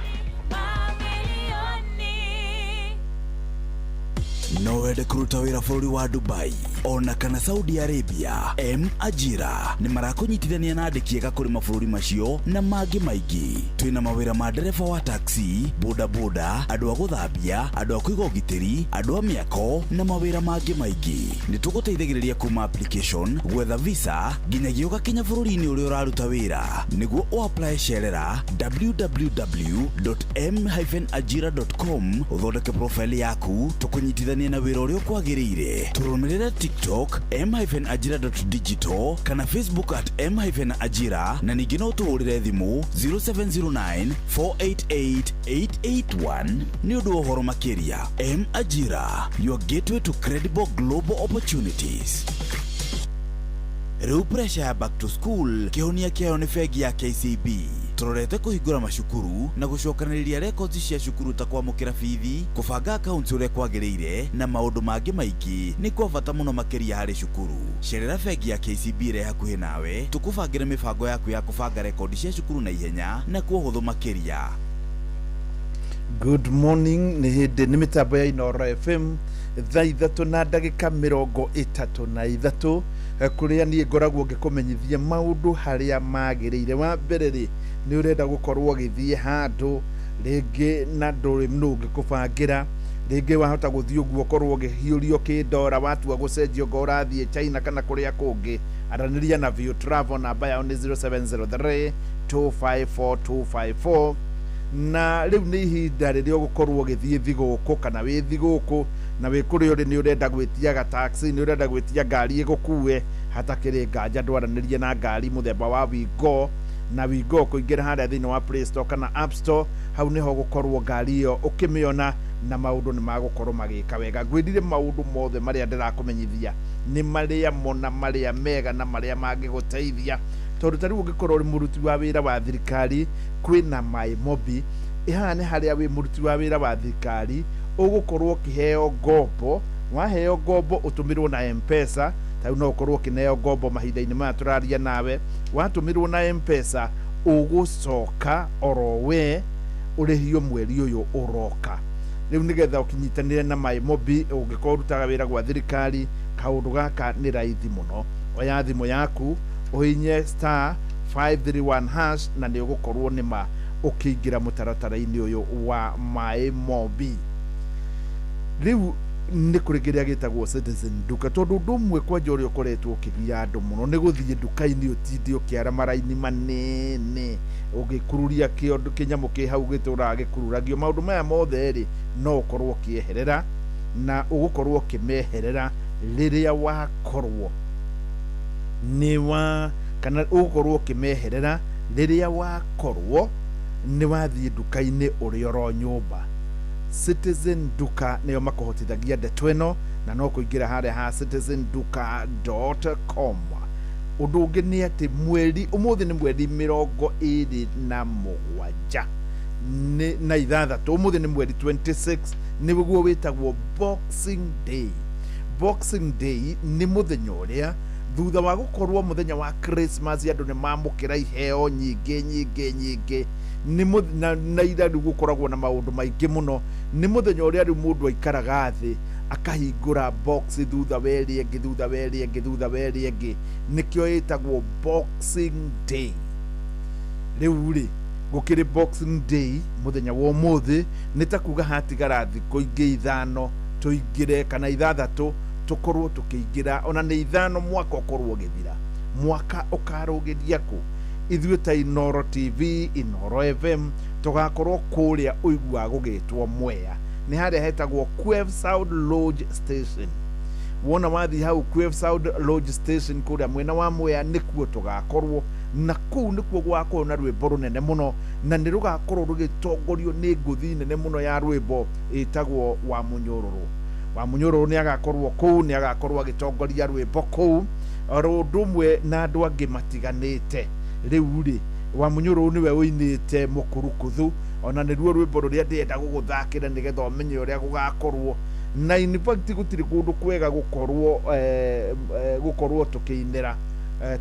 No wende kũruta wĩra bũrũri wa Dubai ona kana Saudi Arabia, M Ajira nĩ marakũnyitithania na andĩki ega kũrĩ mabũrũri macio na mangĩ maingĩ. Twĩna mawĩra ma ndereba wa taxi, boda boda, andũ a gũthambia, andũ a kũiga ũgitĩri, andũ a mĩako na mawĩra mangĩ maingĩ. Nĩ tũgũteithagĩrĩria kuma application, gwetha visa nginyagia ũgakinya bũrũri-inĩ ũrĩa ũraruta wĩra. Nĩguo ũapply cerera www.m-ajira.com ũthondeke profile yaku tũkũnyitithanie na wĩra ũrĩa ũkwagĩrĩire. Tũrũmĩrĩre TikTok m-ajira.digital kana Facebook at m-ajira, na ningĩ no ũtũhũrĩre thimũ 0709 488 881 nĩ ũndũ wa ũhoro makĩria. M Ajira, your gateway to credible global opportunities. Rĩu pressure ya back to school kĩhonia kĩayo nĩ bengi ya KCB. Tũrorete kũhingũra macukuru na gũcokanĩrĩria records cia cukuru ta kwamũkĩra bithi, kũbanga accounts ũrĩa kwagĩrĩire na maũndũ mangĩ maingĩ nĩ kwa bata mũno makĩria harĩ cukuru. Cerera bengi ya KCB ĩrĩa hakuhĩ nawe tũkũbangĩre mĩbango yaku ya kũbanga rekondi cia cukuru na ihenya na kwa ũhũthũ makĩria. Good morning, nĩ hĩndĩ nĩ mĩtambo ya Inoro FM thaa 3:33 kũrĩa niĩ ngoragwo ngĩkũmenyithia maũndũ harĩa magĩrĩire. Wa mbere rĩ, nĩ ũrenda gũkorwo ũgĩthiĩ handũ rĩngĩ na ndũrĩ nũ ũngĩkũbangĩra, rĩngĩ wahota gũthiĩ ũguo ũkorwo ũgĩhiũrio kĩndora watua gũcenjio ngo ũrathiĩ China kana kũrĩa kũngĩ. Aranĩria na View Travel, namba yao nĩ 0703 254 254. Na rĩu nĩ ihinda rĩrĩa ũgũkorwo ũgĩthiĩ thigũkũ kana wĩ thigũkũ na wĩ kũrĩa ũrĩ nĩ ũrenda gwĩtia gataxi, nĩ ũrenda gwĩtia ngari ĩgũkue, hatakĩrĩ nganja ndwaranĩrie na ngari mũthemba wa Wigo. Na Wigo kũingĩra harĩa thĩinĩ wa Play Store kana App Store, hau nĩho gũkorwo ngari ĩyo ũkĩmĩona na maũndũ nĩ magũkorwo magĩka wega. Ngwĩrire maũndũ mothe marĩa ndĩrakũmenyithia nĩ marĩa mona, marĩa mega na marĩa mangĩgũteithia, tondũ ta rĩu ũngĩkorwo ũrĩ mũruti wa wĩra wa thirikari, kwĩna MyMobi. Ĩhaha nĩ harĩa wĩ mũruti wa wĩra wa thirikari ũgũkorwo ũkĩheo ngombo. Waheo ngombo ũtũmĩrwo na M-Pesa. Ta rĩu no ũkorwo ũkĩneo ngombo mahinda-inĩ maya tũraria nawe. Watũmĩrwo na M-Pesa, ũgũcoka oro we ũrĩhio mweri ũyũ ũroka. Rĩu nĩgetha ũkinyitanĩre na MyMobi, ũngĩkorwo ũrutaga wĩra gwa thirikari, kaũndũ gaka nĩ raithi mũno. Oya thimũ yaku ũhinye star 531 hash na nĩ ũgũkorwo nĩma ũkĩingĩra mũtaratara-inĩ ũyũ wa MyMobi. Rĩu nĩ kũrĩ kĩrĩa gĩtagwo Citizen Duka, tondũ ũndũ ũmwe kwanja ũrĩa ũkoretwo ũkĩgia andũ mũno nĩ gũthiĩ nduka-inĩ ũtinde ũkĩara maraini manene ũgĩkururia kĩondo kĩnyamũ kĩ hau gĩtũraga gĩkururagio. Maũndũ maya mothe rĩ, no ũkorwo ũkĩeherera na ũgũkorwo ũkĩmeherera rĩrĩa wakorwo nĩ wa kana ũgũkorwo ũkĩmeherera rĩrĩa wakorwo nĩ wathiĩ nduka-inĩ ũrĩ oro nyũmba. Citizen Duka nĩyo makũhotithagia ndeto ĩno, na no kũingĩra harĩa ha citizenduka.com. Ũndũ ũngĩ nĩ atĩ mweri ũmũthĩ nĩ mweri 27 na 6, ũmũthĩ nĩ mweri 26, nĩguo wĩtagwo Boxing Day. Boxing Day nĩ mũthenya ũrĩa thutha wa gũkorwo mũthenya wa Christmas andũ nĩ mamũkĩra iheo nyingĩ nyingĩ nyingĩ, na ira rĩu gũkoragwo na maũndũ maingĩ mũno. Nĩ mũthenya ũrĩa rĩu mũndũ aikaraga thĩ akahingũra box thutha wa ĩrĩa ĩngĩ, thutha wa ĩrĩa ĩngĩ, thutha wa ĩrĩa ĩngĩ, nĩkĩo ĩtagwo Boxing Day. Rĩu rĩ, gũkĩrĩ Boxing Day mũthenya wa ũmũthĩ, nĩ ta kuga hatigara thikũ ingĩ 5 tũingĩre kana 6 tũkorwo tũkĩingĩra, ona nĩ 5 mwaka ũkorwo ũgĩthira. Mwaka ũkarũgĩria kũ? Ithuĩ ta Inooro TV, Inooro FM, tũgakorwo kũrĩa ũiguaga gũgĩtwo Mwea, nĩ harĩa hetagwo Quave Sound Lodge Station. Wona wathiĩ hau Quave Sound Lodge Station kũrĩa mwena wa Mwea nĩkuo tũgakorwo, na kũu nĩkuo gũgakorwo na rwĩmbo rũnene mũno, na nĩ rũgakorwo rũgĩtongorio nĩ ngũthi nene mũno ya rwĩmbo ĩtagwo wa Mũnyũrũrũ. Wa Mũnyũrũrũ nĩ agakorwo kũu, nĩ agakorwo agĩtongoria rwĩmbo kũu oro ũndũ ũmwe na andũ angĩ matiganĩte. Rĩu rĩ, wa Mũnyũrũrũ nĩwe ũinĩte Mũkurukuthu, ona nĩruo rwĩmbo rũrĩa ndĩrenda gũgũthakĩra nĩgetha ũmenye ũrĩa gũgakorwo. Na in fact gũtirĩ kũndũ kwega gũkorwo gũkorwo tũkĩinĩra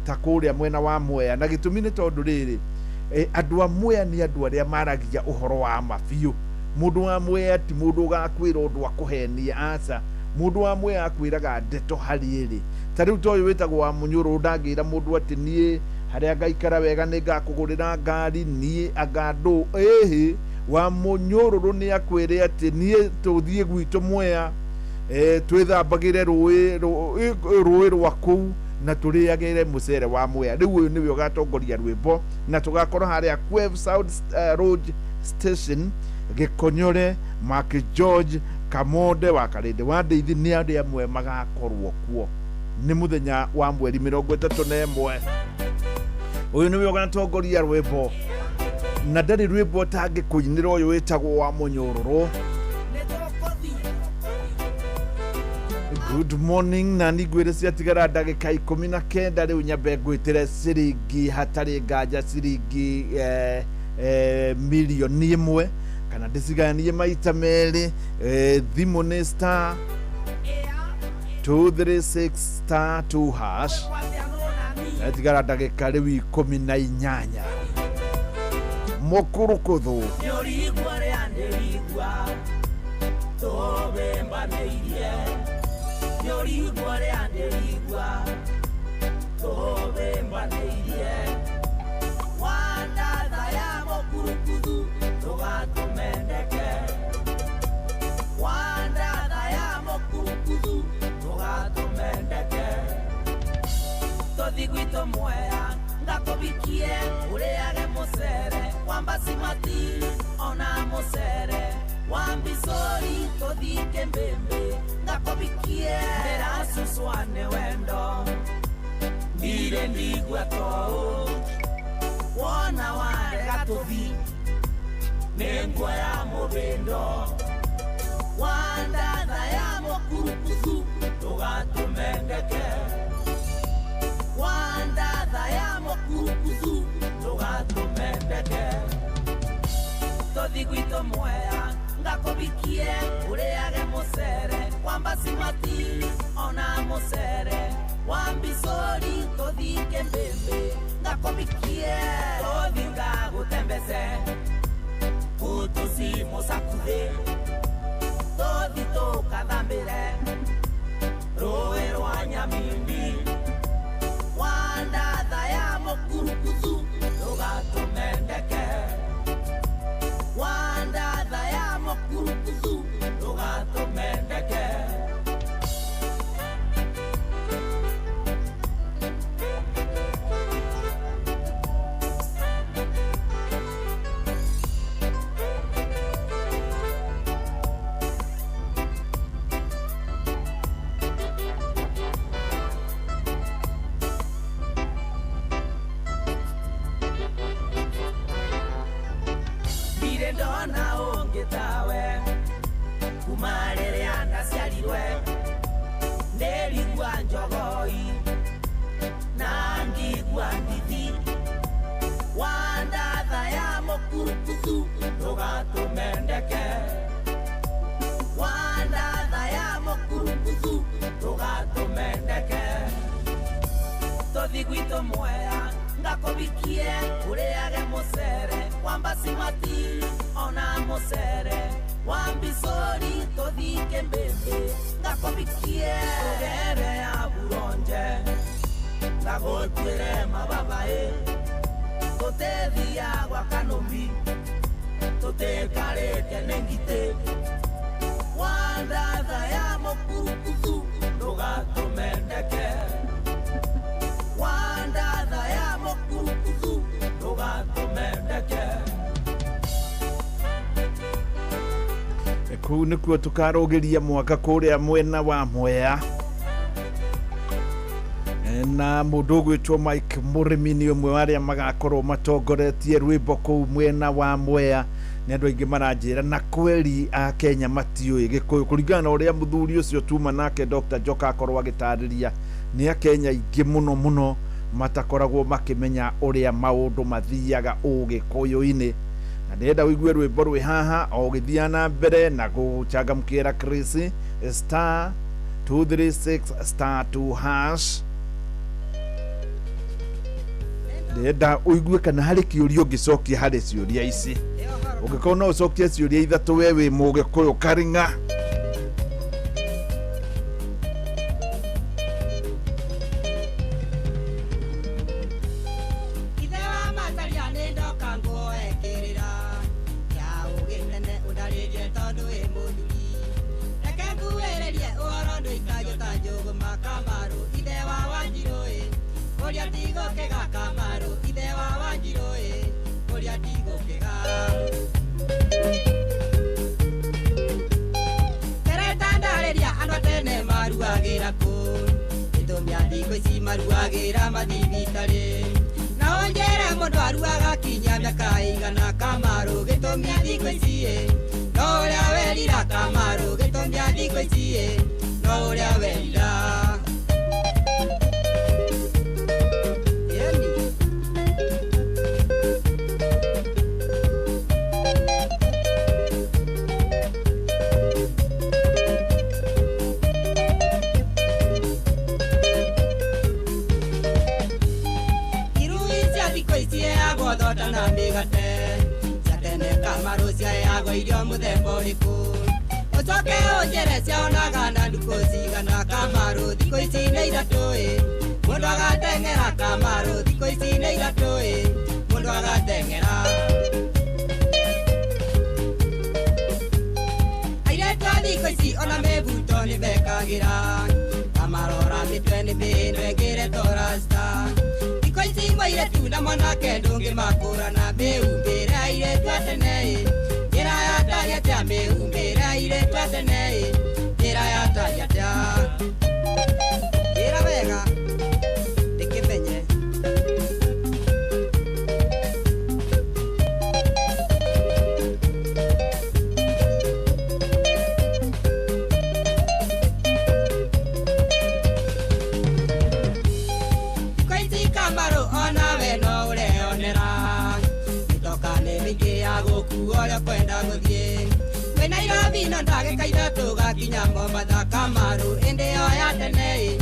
ta kũrĩa mwena wa Mwea, na gĩtũmi nĩ tondũ rĩrĩ, andũ a Mwea nĩ andũ arĩa maragia ũhoro wa ma biũ. Mũndũ wa Mwea ti mũndũ ũgakwĩra ũndũ akũhenie, aca. Mũndũ wa Mwea akwĩraga ndeto harĩ ĩrĩ. Ta rĩu ta ũyũ wĩtagwo wa Mũnyũrũrũ ndangĩra mũndũ atĩ niĩ harĩa ngaikara wega nĩ ngakũgũrĩra ngari, niĩ anga ndũ ĩhĩ. Wa Mũnyũrũrũ nĩ akwĩre atĩ niĩ tũthiĩ gwitũ Mwea, twĩthambagĩre rũĩ rwa kũu na tũrĩagĩre mũcere wa Mwea. Rĩu ũyũ nĩwe ũgatongoria rwĩmbo, na tũgakorwo harĩa Quave Sound Lodge Station, Gĩkonyore, Mark George Kamonde wa Karĩndĩ wa Ndeithi nĩ arĩa amwe magakorwo kuo. Nĩ mũthenya wa mweri 31. Ũyũ nĩwe ũgatongoria rwĩmbo, na ndarĩ rwĩmbo atangĩkũinĩra ũyũ wĩtagwo wa Mũnyũrũrũ. Good morning, na ningwĩre ciatigara ndagĩka 19 rĩu nyambe ngwĩtĩre ciringi hatarĩ nganja ciringi milioni 1 kana ndĩcigayanie maita merĩ. Thimũ nĩ star 236 star 2 hash. Yatigara ndagĩka rĩu 18. Mũkurukuthu Mwea ngakubikie uriage mucere wa mbasimati. ona mũcere wa mbicori tũthike mbĩmbĩ ngakũbikie ndĩracucwa nĩ wendo ndirĩ ndigua tou wona warega tũthi nĩ nguoya mũbĩndo wandatha ya mũkurukuthu ndũgatũmendeke wandatha ya mũkurukuthu ndũgatũmendeke tũthi gwitũ Mwea ngakũbikie ũrĩage mũcere wa mbasimati ona mũcere wa mbicori tũthike mbĩmbĩ ngakũbikie tũthi ngagũtembece kutusimusakuthi tũthi tũkathambĩre rũĩ rwa Nyamindi wandatha ya mũkurukuthu ndũgatũmendeke wandatha ya mũkurukuthu ndũgatũmendeke. Ndona ũngĩ tawe kuma rĩrĩa ndaciarirwe ndĩrigua njogoi na ngigua ndithi wandatha ya mũkurukuthu ndũgatũmendeke wandatha ya mũkurukuthu ndũgatũmendeke tũthi gwitũ Mwea ngakũbikie ũrĩage mũcere wa mbasimati ona mũcere wa mbicori tũthike mbĩmbĩ ngakũbikie tũgere ya buronje ngagũtuĩre mababaĩ tũtethia gwa kanũmi tũtĩkarĩte nĩ ngitĩ wandatha ya mũkurukuthu ndũgatũmendeke wandatha ya mũkurukuthu ndũgatũmendeke. Kũu nĩkuo tũkarũgĩria mwaka kũrĩa mwena wa Mwea na mũndũ ũgwĩtwo Mike Mũrĩmi nĩ ũmwe wa arĩa magakorwo matongoretie rwĩmbo kũu mwena wa Mwea. Nĩ andũ aingĩ maranjĩra na kweri a Kenya matiũĩ Gĩkũyũ kũringana na ũrĩa mũthuri ũcio tuma nake Dr. Njoka akorwo agĩtarĩria nĩ akenya aingĩ mũno mũno matakoragwo makĩmenya ũrĩa maũndũ mathiaga ũgĩkũyũ-inĩ. Na ndĩrenda ũigue rwĩmbo rwĩ haha o ũgĩthiaga na mbere na gũchangamkĩra Chris star 236 star 2 hash. Ndĩrenda ũigue kana harĩ kĩũria ũngĩcokia harĩ ciũria ici. Ũngĩkorwo no ũcokie ciũria ithatũ we wĩ mũgĩkũyũ karing'a. Thikũ ici mũirĩtu na mwanake ndũngĩmakũrana mĩhumbĩre airĩtu a tene. Mĩhumbĩre airĩtu a tene ĩ njĩra yatariĩ atĩa njĩra wega ndĩkĩmenye. Thikũ ici Kamaru onawe no ũreyonera mĩtoka nĩ mĩingĩ ya gũkua ũrĩa ũkwenda gũthiĩ kwĩ Nairobi na ndagĩka ithatũ gakinya Mombatha Kamaru ĩndĩ ĩyo ya tene ĩ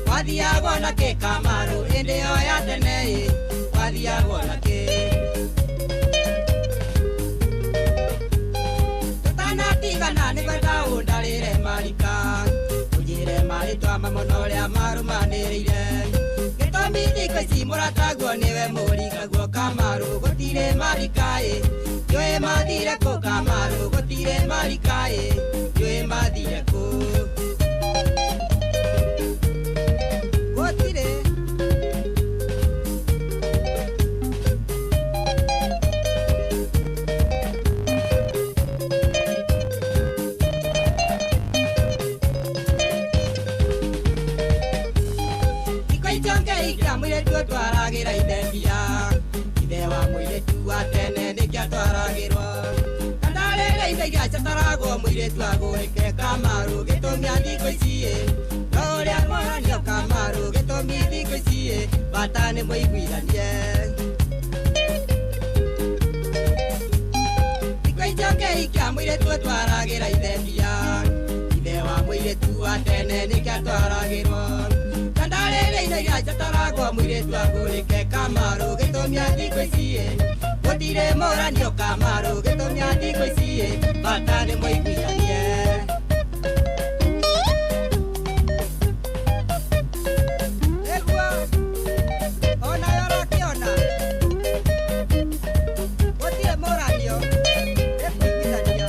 wathiagwo na kĩ Kamaru ĩndĩ ĩyo ya tene ĩ wathiagwo na kĩ. Tũtanatigana nĩ kwenda ũndarĩre marika ũnjĩre marĩtwa mamo na ũrĩa marũmanĩrĩire gĩtũmi thikũ ici mũrataguo nĩwe mũrikaguo Kamaru gũtirĩ marika ĩ njũĩ mathire kũ Kamaru gũtirĩ marika ĩ njũĩ mathire kũ gũtirĩ. Thikũ icio ngĩhikia mũirĩtu ũtwaragĩra ithe mbia ithe wa mũirĩtu wa tene nĩkĩo atwaragĩrwo na ndarĩrĩ indo iria ciataragwo mũirĩtu agũrĩke Kamaru gĩtũmi a thikũ ici ĩ no ũrĩa mũranio Kamaru gĩtũmi thikũ ici ĩ bata nĩ mũiguithanie. Thikũ icio ngĩhikia mũirĩtu ũtwaragĩra ithe mbia ithe wa mũirĩtu wa tene nĩkĩo atwaragĩrwo na ndarĩrĩ indo iria ciataragwo mũirĩtu agũrĩke Kamaru gĩtũmi a thikũ ici ĩ gũtirĩ mũranio Kamaru gĩtũmi a thikũ ici ĩ bata nĩ mũiguithanie. Nĩguo onawe ũrakĩona gũtirĩ mũranio nĩ kũiguithania.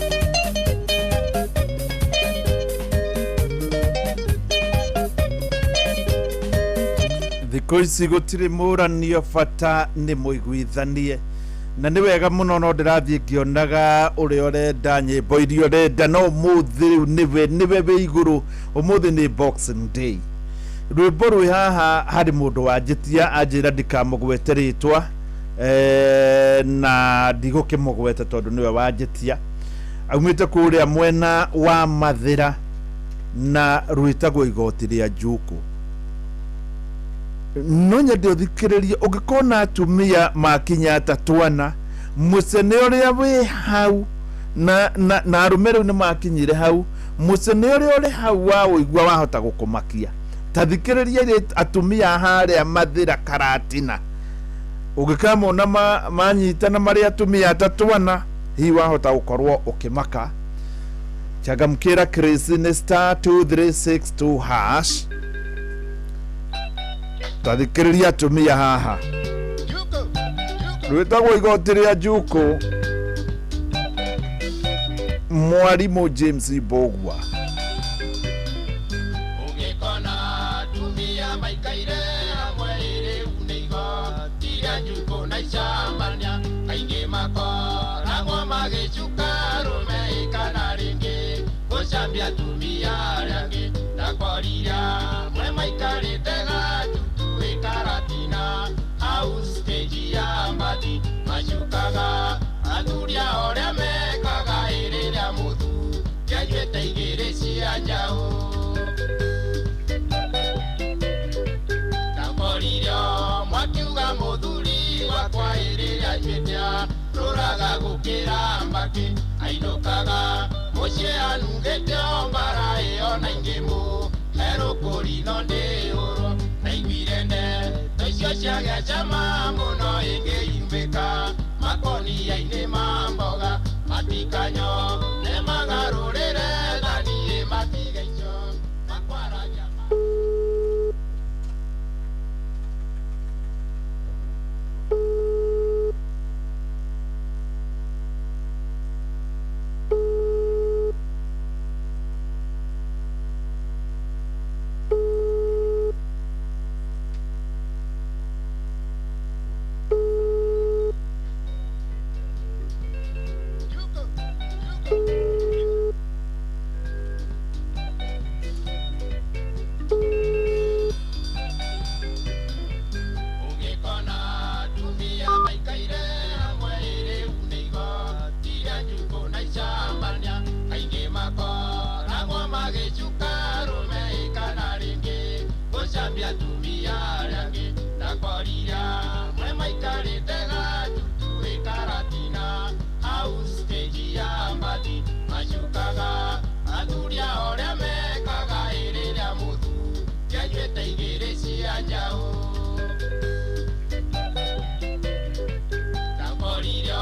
Thikũ ici gũtirĩ mũranio bata nĩ mũiguithanie na nĩ wega mũno no ndĩrathiĩ ngĩonaga ũrĩa ũrenda nyĩmbo iria ũrenda no ũmũthĩ rĩu nĩwe wĩ igũrũ ũmũthĩ nĩ Boxing Day. Rwĩmbo rwĩ haha harĩ mũndũ wanjĩtia anjĩra ndikamũgwete rĩtwa na ndigũkĩmũgweta tondũ nĩwe wanjĩtia aumĩte kũrĩa mwena wa Mathĩra na rwĩtagwo igoti rĩa Njũkũ. No nyende ũthikĩrĩrie ũngĩkona atumia makinya atatũ ana mũcene ũrĩa wĩ hau na arũme rĩu nĩ makinyire hau mũcene ũrĩa ũrĩ hau wa ũigua wahota gũkũmakia. Ta thikĩrĩria atumia harĩa Mathĩra Karatina ũngĩkamona manyitana marĩ atumia atatũ ana hihi wahota gũkorwo ũkĩmaka. Changamkĩra Chris nĩ star 2362 hash. Tathikĩrĩria atumia haha rwĩtagwo igoti rĩa Njũkũ mwarimũ James Mbũgua. Ũngĩkona atumia maikaire hamwe rĩu nĩ igoti rĩa Njũkũ na icambania kaingĩ makoragwo magĩcuka arũme kana rĩngĩ gũcambia atumia arĩa angĩ ndakorire amwe maikarĩte gatutu Karatina au stage ya mbathi macukaga athuri a ũrĩa mekaga ĩrĩrĩa mũthu kĩanyuĩte igĩrĩ cia njaũ ndakorire mwakiuga mũthuri wakwa ĩrĩrĩa anyuĩte rũraga gũkĩra mbakĩ ainũkaga mũciĩ anungĩte o mbara ĩyo na ingĩ mũ herũkũri no ndĩũrwo naiguire ndeto icio ciagĩa cama mũno ĩngĩimbĩka makonia-inĩ ma mboga matikanyo nĩ magarũrĩre thani matige icio makwaragia. magĩcuka arũme ikana rĩngĩ gũcambia atumia arĩa angĩ ndakorire amwe maikarĩte gatutu ĩkaratina hau stage ya mbathi macukaga athuri a ũrĩa mekaga ĩrĩrĩa mũthuri anyuĩte igĩrĩ cia njaũ. Ndakorire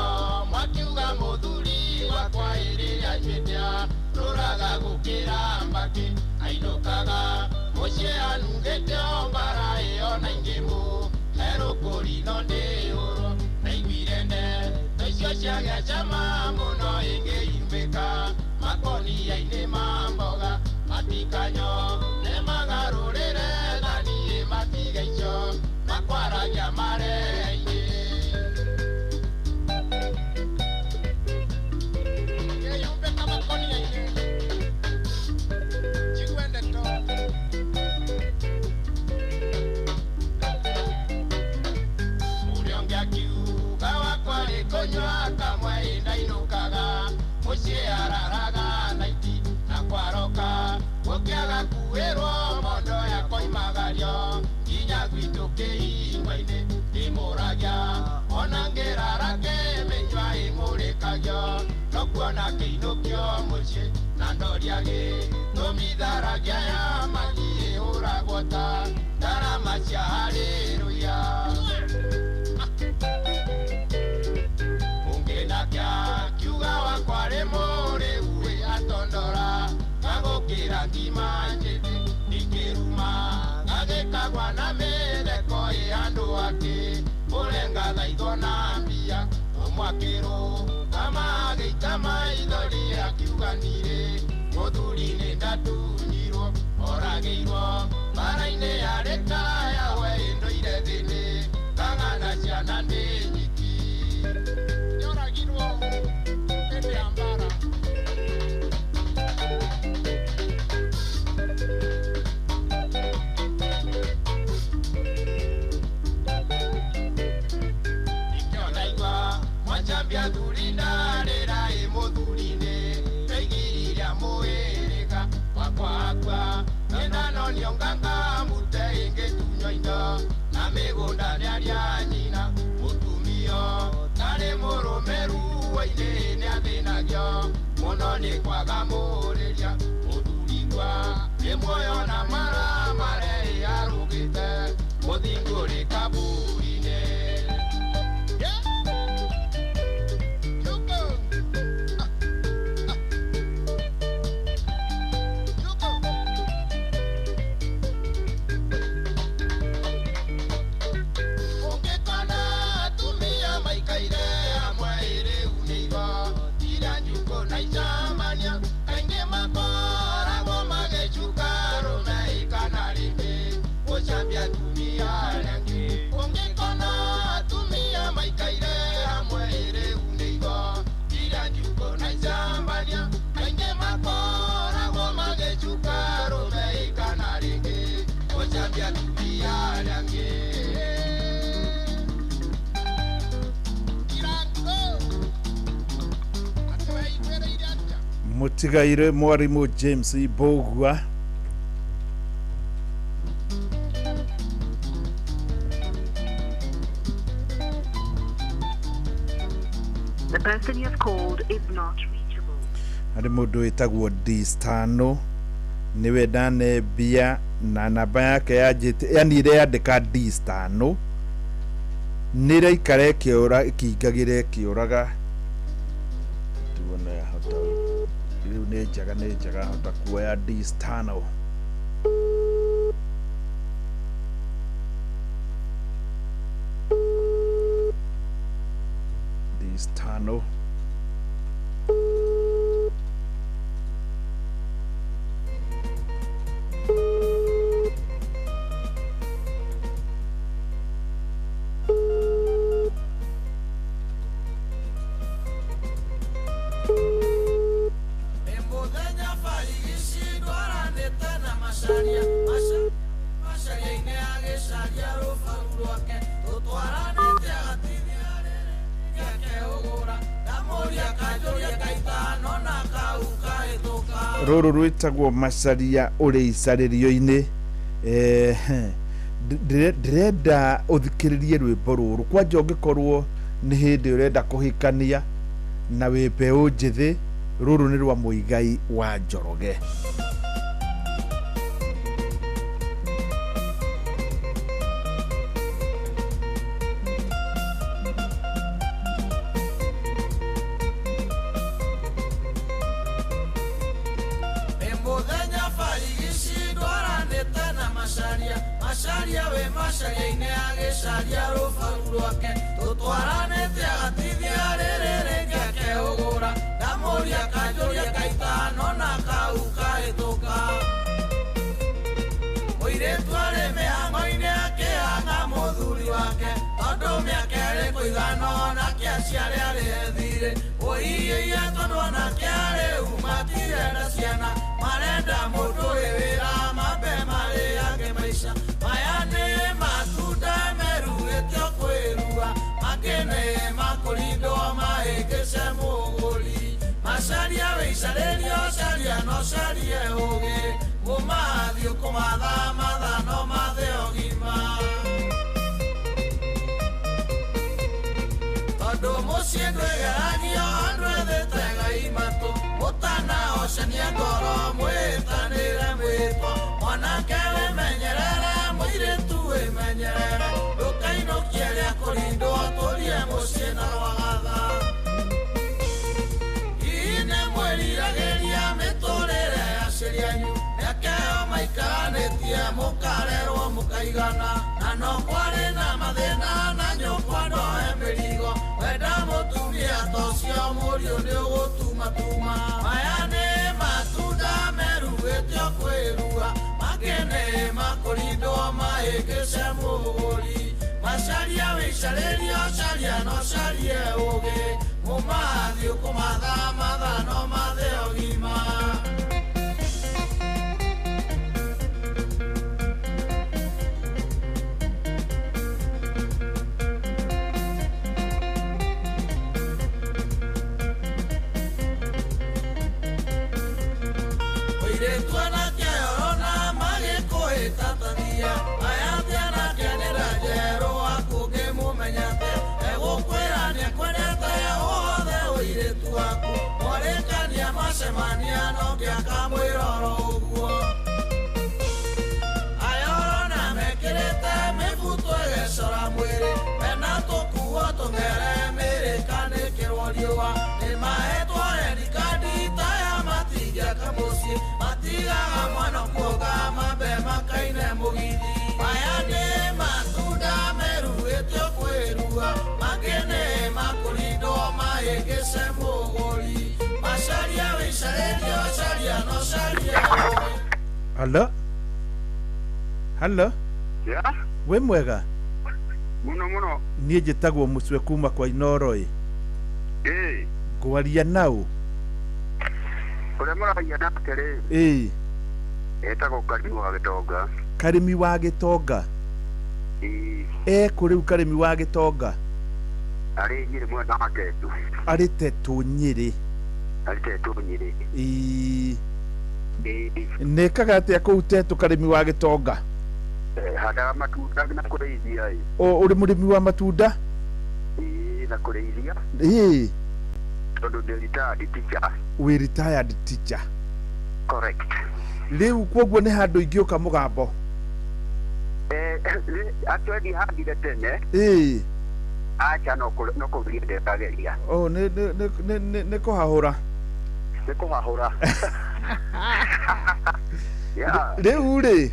mwakiuga mũthuri wakwa ĩrĩrĩa anyuĩte rũraga gũkĩra mbakĩ ainũkaga mũciĩ anungĩte o mbara ĩyo na ingĩmũ herũkũri no ndĩũrwo naiguire ndeto icio ciagĩa cama mũno ĩngĩyumĩka makonia-inĩ ma mboga matikanyo nĩmagarũrĩre thani matige icio makwaragia marehe-inĩ. Ngĩyumbĩka makonia-inĩ njigue ndeto mũrĩa ũngĩ akiuga wakwa rĩ kũnyua kamwe ĩndainũkaga mũciĩ araraga naiti na kwaroka gũkĩaga kuĩrwo mondo yakoimagario nginya gwitũ kĩhingwa-inĩ ndĩmũragia ona ngĩrara kĩmĩnyua ĩng'ũrĩkagio no kuona kĩinũkio mũciĩ na ndoriagĩ tũmitharagia ya magi ĩhũragwo ta ndarama cia haleluya. Ũngĩ nake akiuga wakwa rĩ mũrĩu ĩ atondora gagũkĩra ngima njĩthĩ ndingĩruma gagĩkagwa na mĩtheko ĩ andũ akĩ mũrenga thaithwo na mbia ũmwakĩrwo kama agĩita maithori akiuga nirĩ mũthuri nĩ ndatunyirwo oragĩirwo mbara-inĩ yarĩ kaya we ĩndũire thĩnĩ kang'ana ciana ndĩ nyiki nĩoragirwo hĩndĩ ya mbara. Ndaigua mwachambia thuri ndarĩra ĩ mũthuri-inĩ ndaigiriria mũhĩrĩga wakwa akua nĩndanonio nganga mute ĩngĩtunywo indo na mĩgũnda nĩarĩa nyina mũtumio tarĩ mũrũme ruo-inĩ nĩathĩnagio mũno nĩ kwaga mũrĩria mũthuri kwa nĩ muoyo na mara mare arũgĩte mũthingu ũrĩ kaburi-inĩ. Ũngĩkona atumia maikaire hamwe rĩu nĩ igo tira njukũ na icamania kaingĩ makoragwo magĩcuka arũme ikana rĩngĩ gũcambia atumia arĩa angĩ. Ũngĩkona atumia maikaire hamwe rĩu nĩ igo tira njukũ na icamania kaingĩ makoragwo magĩcuka arũme ikana rĩngĩ gũcambia atumia arĩa angĩ. Mũtigaire mwarimũ James Mbũgua The person you have called is not reachable. Harĩ mũndũ wĩtagwo Distano nĩwe ndanembia na namba yake yanjĩte yani ĩreyandĩka Distano nĩraikara ĩkĩũra ĩkĩingagĩra ĩkĩũraga tuone yahota rĩu nĩ njega hota kuoya Distano. Distano Mũthenya barigici ndwaranĩte na macaria macaria-inĩ agĩcaria rũbaru rwake tũtwaranĩte agatithia rĩrĩ gĩake ũgũra. Rũrũ rwĩtagwo Macaria ũrĩ icarĩrio-inĩ. Ndĩrenda ũthikĩrĩrie rwĩmbo rũrũ kwanja ũngĩkorwo nĩ hĩndĩ ũrenda kũhikania na wĩ mbeũ njĩthĩ. Rũrũ nĩ rwa Mũigai wa Njoroge. Mũthenya barigici ndwaranĩte na Macaria. Macaria wĩ Macaria-inĩ agĩcaria rũbaru rwake. Tũtwaranĩte agatithia rĩrĩ rĩngĩ akeũgũra. Ndamũria kanjũria kaitano na kau kahĩtũka. Mũirĩtu arĩ mĩhang'o-inĩ akĩhang'a mũthuri wake. Tondũ mĩaka ĩrĩ kũigana onake aciarĩ arĩhe thirĩ. Ũiĩie tondũ anake arĩu matirenda ciana. Marenda mũndũ wĩ wĩra mambe marĩange maica. Maya nĩ matunda meruĩtio kwĩrua. Mangĩ nĩ makũrindwo mahĩngĩce mũgũri. Macaria wĩicarĩrio caria no carie ũgĩ. Mũmathiĩ ũkũmatha matha no mathe ũgima. Tondũ mũciĩ ndwĩgeragio andũ ethĩ tegai matũ. Mũtanahocania ngoro mwĩtanĩre mwĩtwa. Mwanake wĩmenyerere mũirĩtu wĩmenyerere. Ndũkainũkie rĩa kũrindwo tũrie mũciĩ na rwagatha. Hihi nĩ mwĩriragĩria mĩtũrĩre ya aciari anyu. Mĩaka ĩyo maikaranĩtie mũkarerwo mũkaigana. Na no kwarĩ na mathĩna na nyũkwa ndoe mĩrigo. Wenda mũtumia ta ũcio mũriũ nĩ ũgũtumatuma. Maya nĩ matunda meruĩtio kwĩrua. Mangĩ nĩ makũrindwo mahĩngĩce mũgũri. Macaria wĩicarĩrio caria no carie ũgĩ. Mũmathiĩ ũkũmatha matha no mathe ũgima. Mũirĩtu anake orona magĩkũhĩtatania. Aya ti anake nĩ njerũ akũngĩmũmenya atĩa. Egũkwĩra nĩakwendete wothe ũirĩtu waku. Mwarĩkania macemania no ngĩakamwĩra oro ũguo. Aya orona mekĩrĩte mĩbuto ĩgecora mwĩrĩ. Mena tũkuo tũng'ere mĩrĩ kanĩkĩrwo riũa. Nĩmahetwo rendi kandi taya matingĩaka mũciĩ. Matigaga mwana kuonga mambe makaine mũgithi. Maya nĩ matunda meruĩtio kwĩrua. Mangĩ nĩ makũrindwo mahĩngĩce mũgũri. Macaria wĩicarĩrio caria no carie ũgĩ. Halo? Halo? Yeah? Wĩ mwega? Mũno mũno. Niĩ njĩtagwo Mũcwe kuma kwa Inooro ĩ. Ĩĩ. Ngwaria naũ? Ũrĩa mũragia nake rĩ? Ĩĩ. Etagwo Karimi wa Gĩtonga. Karimi wa Gĩtonga? Ĩĩ. Ekũ rĩu Karimi wa Gĩtonga? Arĩ Nyĩrĩ mwena wa Tetu. Arĩ Tetu Nyĩrĩ. Arĩ Tetu Nyĩrĩ. Ĩĩ. Ĩĩ. Nĩkaga atĩa kũu Tetu Karimi wa Gĩtonga? Handaga matunda na kũrĩithia ĩ. Ũrĩ mũrĩmi wa matunda? Ĩĩ na kũrĩithia. Ĩĩ. Tondũ ndĩ retired teacher. Wĩ retired teacher. Correct. Rĩu kwoguo nĩ handũ ingĩũka mũgambo? Actually handire tene. Ĩĩ. Acha no kũgeria ndĩrageria. Oh, nĩ kũhahũra. Nĩ kũhahũra. Yeah. Rĩu rĩ,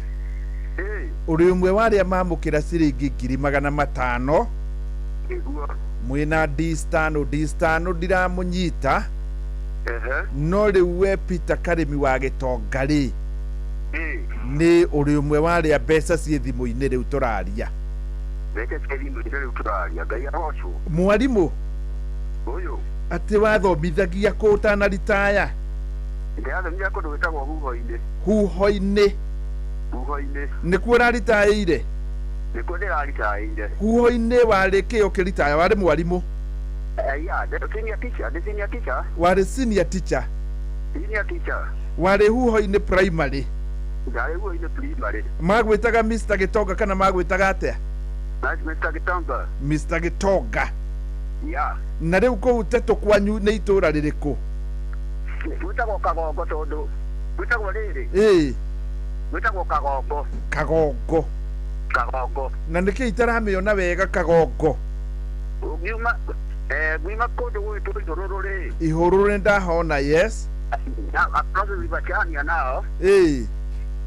ũrĩ ũmwe wa arĩa mamũkĩra ciringi 500,000. Nĩguo. Mwĩna D stano ndiramũnyita. No rĩu we Peter Karimi wa Gĩtonga rĩ, nĩ ũrĩ ũmwe wa arĩa mbeca ciĩ thimũ-inĩ rĩu tũraria. Mbeca ciĩ thimũ-inĩ rĩu tũraria. Ngai arocwo. Mwarimũ ũyũ atĩ wathomithagia kũ ũtanaritaya? Ndĩrathomithia kũndũ gwĩtagwo Huho-inĩ. Huho-inĩ. Huho-inĩ. Nĩkuo ũraritaĩire? Nĩkuo ndĩraritaĩire. Huho-inĩ warĩ kĩ ũkĩritaya? Warĩ mwarimũ? Yeah, the senior teacher, the senior teacher. Warĩ senior teacher. Senior teacher. Warĩ huho-inĩ primary? Ndarĩ huho-inĩ primary. Magwĩtaga Mr. Gĩtonga kana magwĩtaga atĩa? Mr. Gĩtonga. Mr. Gĩtonga. Yeah. Na rĩu kũu Tetũ kwanyu nĩ itũũra rĩrĩkũ? Gwĩtagwo Kagongo tondũ gwĩtagwo rĩrĩ. Ĩĩ. Gwĩtagwo Kagongo. Kagongo. Kagongo. Na nĩkĩ itaramĩona wega Kagongo? Ũngiuma ngiuma kũndũ gwitũ Ihũrũrũ rĩ. Ihũrũrũ nĩ ndahona, yes. Na across River Chania nao. Ĩĩ.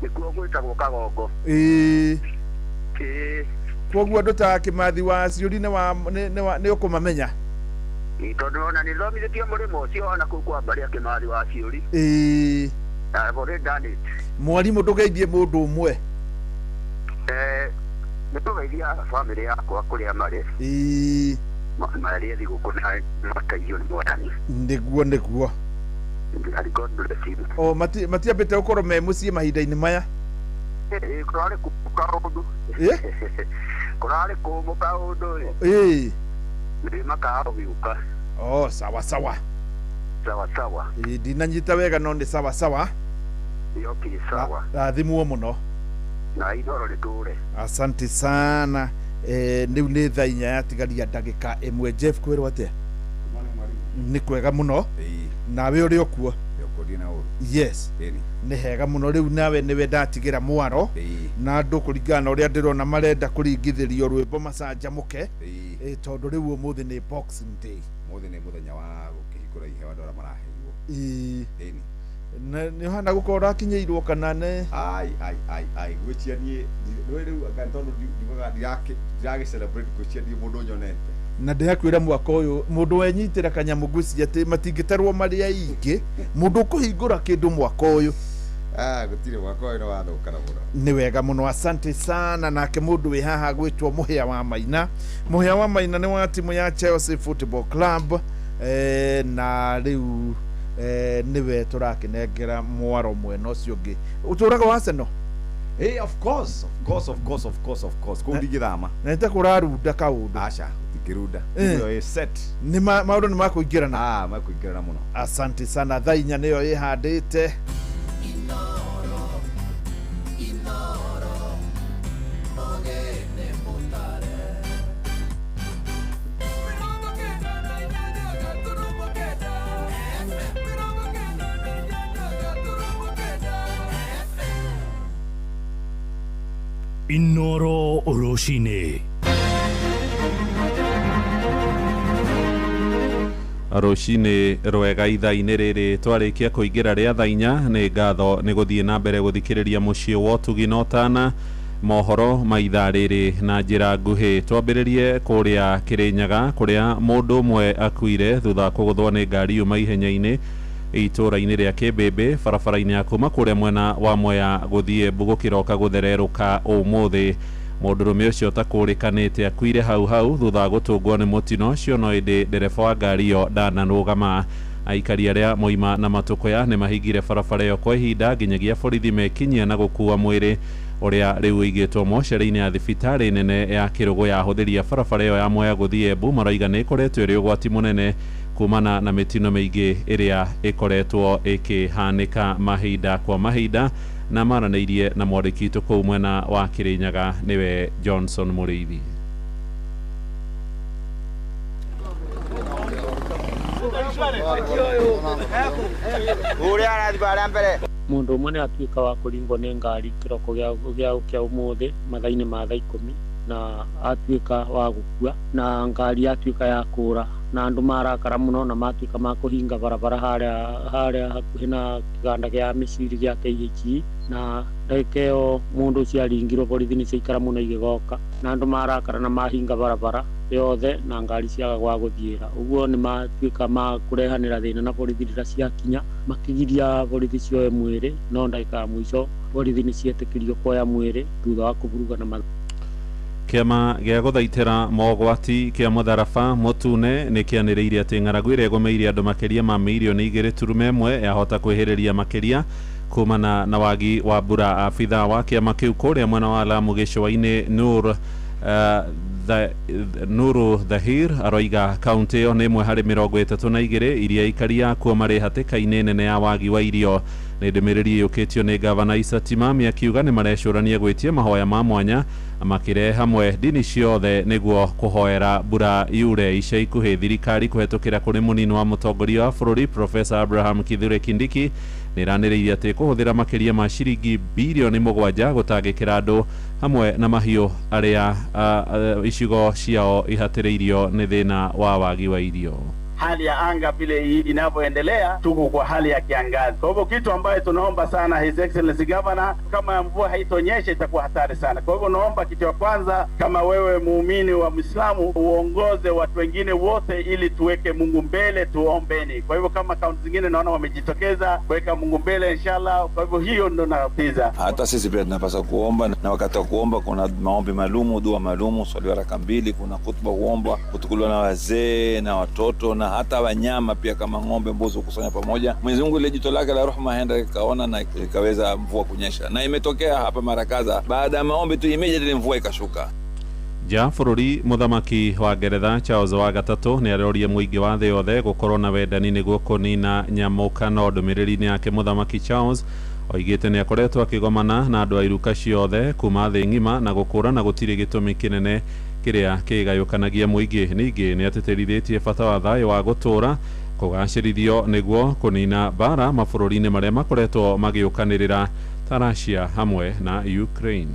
Nĩkuo gwĩtagwo Kagongo. Ĩĩ. Ĩĩ. Kwoguo andũ ta Kĩmathi wa Ciũri nĩ ũkũmamenya? Tondũ ona nĩ thomithĩtio mũrĩmo ũcio ona kũu kwa mbarĩ ya Kĩmathi wa Ciũri. Ĩĩ. I've already done it. Mwarimũ ndũgeithie mũndũ ũmwe. Nĩ tũgeithia bamĩrĩ yakwa kũrĩa marĩ. Ĩĩ. Marĩe thigũkũ na mateithio nĩ Mwathani. Nĩguo nĩguo. And God bless you. O matiambĩte gũkorwo me mũciĩ mahinda-inĩ maya? Ĩĩ, kũrarĩ kũmũ kaũndũ. Ĩĩ? Kũrarĩ kũmũ kaũndũ. Ĩĩ. Nĩ makaga gũgĩũka. Oh, sawa sawa. Sawa sawa. Ĩĩ, ndinanyita wega no nĩ sawa sawa. Okay, sawa. Rathimwo mũno. Na ithoro rĩtũre. Asante sana. Rĩu nĩ thaa inya yatigaria ndagĩka ĩmwe. Jeff, kwĩrwo atĩa? Nĩ kwega mũno. Nawe ũrĩ o kuo? Yes. Nĩ hega mũno. Rĩu nawe nĩwe ndatigĩra mwaro na andũ kũringana na ũrĩa ndĩrona marenda kũringithĩrio rwĩmbo macanjamũke, tondũ rĩu ũmũthĩ nĩ Boxing Day. Ũmũthĩ nĩ mũthenya wa gũkĩhingũra iheo andũ arĩa maraheirwo. Ĩĩ. Nĩ ũhana gũkorwo ũrakinyĩirwo kana nĩ? Ai ai ai ai, gwĩcia niĩ rĩu anga tondũ ndiugaga ndiragĩ celebrate gwĩcia niĩ mũndũ nyonete. Na ndĩrakwĩra mwaka ũyũ mũndũ wenyitĩra kanyamũ ngwĩciria atĩ matingĩtarwo marĩ aingĩ mũndũ ũkũhingũra kĩndũ mwaka ũyũ. Gũtirĩ, mwaka ũyũ nĩ wathũkana mũno. Nĩ wega mũno, asante sana. Nake mũndũ wĩ haha gwĩtwo Mũhĩa wa Maina. Mũhĩa wa Maina nĩ wa timu ya Chelsea Football Club, na rĩu nĩwe tũrakĩnengera mwaro mwena ũcio ũngĩ. Ũtũraga wa Arsenal? Hey, of course, of course, of course, of course, of course. Kũu ndingĩthama. Na nĩ ta kũrarunda kaũndũ. Aca, gũtingĩrunda. Ĩyo ĩ set. Nĩ maũndũ nĩ makũingĩrana. Makũingĩrana mũno. Asante sana. Thaa inya nĩyo ĩhandĩte. Inoro rũcinĩ. Rũcinĩ rwega ithaa-inĩ rĩrĩ twarĩkia kũingĩra rĩa thaa inya. Nĩ ngatho nĩ gũthiĩ na mbere gũthikĩrĩria mũciĩ wa ũtugi na ũtana mohoro ma ithaa rĩrĩ na njĩra nguhĩ. Twambĩrĩrie kũrĩa Kĩrĩnyaga kũrĩa mũndũ ũmwe akuire thutha wa kũgũthwo nĩ ngari yuma ihenya-inĩ itũũra-inĩ rĩa Kĩmbĩmbĩ barabara-inĩ ya kuma kũrĩa mwena wa Mwea gũthiĩ Embu gũkĩroka gũthererũka ũmũthĩ. Mũndũrũme ũcio ũtakũrĩkanĩte akuire hau hau thutha wa gũtũngwo nĩ mũtino ũcio, no ĩndĩ ndereba wa ngari ĩyo ndanarũgama. Aikari arĩa moima na matũkũya nĩ mahingire barabara ĩyo kwa ihinda nginyagia borithi mekinyia na gũkua mwĩrĩ ũrĩa rĩu ũigĩtwo mocarĩ-inĩ ya thibitarĩ nene ya Kĩrũgũ. Ya ahũthĩri a barabara ĩyo ya Mwea gũthiĩ Embu maroiga nĩ ĩkoretwo ĩrĩ ũgwati mũnene kumana na mĩtino mĩingĩ ĩrĩa ĩkoretwo ĩkĩhanĩka mahinda kwa mahinda. Na maranĩirie na mwandĩki witũ kũu mwena wa Kĩrĩnyaga nĩwe Johnson Mũrĩithi. Mũndũ ũmwe nĩ atuĩka wa kũringwo nĩ ngari kĩroko gĩa ũmũthĩ mathaa-inĩ ma thaa ikũmi na atuĩka wa gũkua na ngari yatuĩka ya kũra na andũ marakara mũno na matuĩka ma kũhinga barabara harĩa hakuhĩ na kĩganda kĩa mĩciri gĩa KHE na ndagĩka ĩyo mũndũ ũcio aringirwo borithi nĩ ciaikara mũno igĩgoka na andũ marakara na mahinga barabara yothe na ngari ciaga gwa gũthiĩra. Ũguo nĩ matuĩka ma kũrehanĩra thĩna na borithi rĩrĩa ciakinya makĩgiria borithi cioe mwĩrĩ, no ndagĩka ya mũico borithi nĩ cietĩkĩrio kuoya mwĩrĩ thutha wa kũvurugana. Kĩama gĩa gũthaitĩra mogwati kĩa mũtharaba mũtune nĩ kĩanĩrĩire atĩ ng'aragu ĩrĩa ĩgũmĩire andũ makĩria ma mirioni 2.1 yahota kwĩhĩrĩria makĩria kumana na wagi wa mbura. Abithaa wa kĩama kĩu kũrĩa mwena wa Lamu gĩcũa-inĩ Nuru Dhahir aroiga kaunti ĩyo nĩ ĩmwe harĩ 32 iria aikari akuo marĩ hatĩka-inĩ nene ya wagi wa irio. Nĩ ndũmĩrĩri ĩyũkĩtio nĩ gavana Issa Timami akiuga nĩ marecũrania gwĩtia mahoya ma mwanya makĩrehe hamwe ndini ciothe nĩguo kũhoera mbura yure. Ica ikuhĩ thirikari kũhetũkĩra kũrĩ mũnini wa mũtongoria wa bũrũri Professor Abraham Kithure Kindiki nĩ ĩranĩrĩirie atĩ kũhũthĩra makĩria ma ciringi birioni 7 gũtangĩkĩra andũ hamwe na mahiũ arĩa icigo ciao ihatĩrĩirio nĩ thĩna wa wagi wa irio. Hali ya anga vile inavyoendelea, tuko kwa hali ya kiangazi. Kwa hivyo kitu ambayo tunaomba sana His Excellency Governor, kama mvua haitonyesha itakuwa hatari sana. Kwa hivyo naomba kitu ya kwanza, kama wewe muumini wa Muislamu, uongoze watu wengine wote ili tuweke Mungu mbele, tuombeni. Kwa hivyo kama kaunti zingine naona wamejitokeza kuweka Mungu mbele, inshallah. Kwa hivyo hiyo ndo napiza. Hata sisi pia tunapaswa kuomba, na wakati wa kuomba kuna maombi maalumu, dua maalumu, swali raka 2, kuna khutba huombwa, kutukuliwa na wazee na watoto na hata wanyama pia kama ng'ombe, mbuzi kukusanya pamoja. Mwenyezi Mungu ile jito lake la rehema henda ikaona na ikaweza mvua kunyesha, na imetokea hapa mara kadha. Baada ya maombi tu immediately mvua ikashuka. Ja bũrũri mũthamaki wa Ngeretha Charles wa gatatũ nĩ aroria mũingĩ wa thĩ yothe gũkorwo na wendani nĩguo kũnina nyamũkano. Ndũmĩrĩri-inĩ yake mũthamaki Charles oigĩte nĩ akoretwo akĩgomana na andũ a iruka ciothe kuma thĩ ng'ima na gũkũrana gũtirĩ gĩtũmi kĩnene kĩrĩa kĩgayũkanagia mũingĩ. Ningĩ nĩ atĩtĩrithĩtie bata wa thayũ wa gũtũũra kũgacĩrithio nĩguo kũnina mbara mabũrũri-inĩ marĩa makoretwo magĩũkanĩrĩra ta Russia hamwe na Ukraine.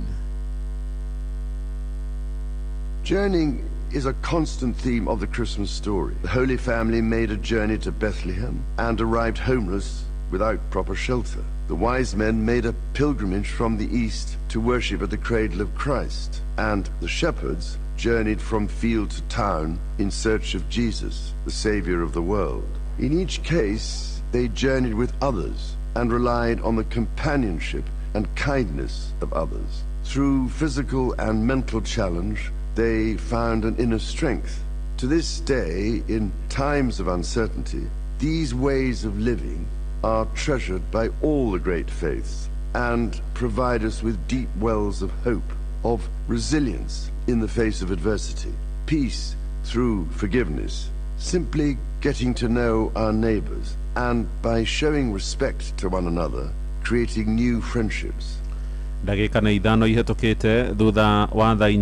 Journeying is a constant theme of the Christmas story. The Holy Family made a journey to Bethlehem and arrived homeless without proper shelter. The wise men made a pilgrimage from the east to worship at the cradle of Christ, and the shepherds journeyed from field to town in search of Jesus, the Savior of the world. In each case, they journeyed with others and relied on the companionship and kindness of others. Through physical and mental challenge, they found an inner strength. To this day, in times of uncertainty, these ways of living are treasured by all the great faiths and provide us with deep wells of hope, of resilience in the face of adversity, peace through forgiveness, simply getting to know our neighbors, and by showing respect to one another, creating new friendships. Ndagĩka nĩ 5 ihĩtũkĩte thutha wa thaa 4.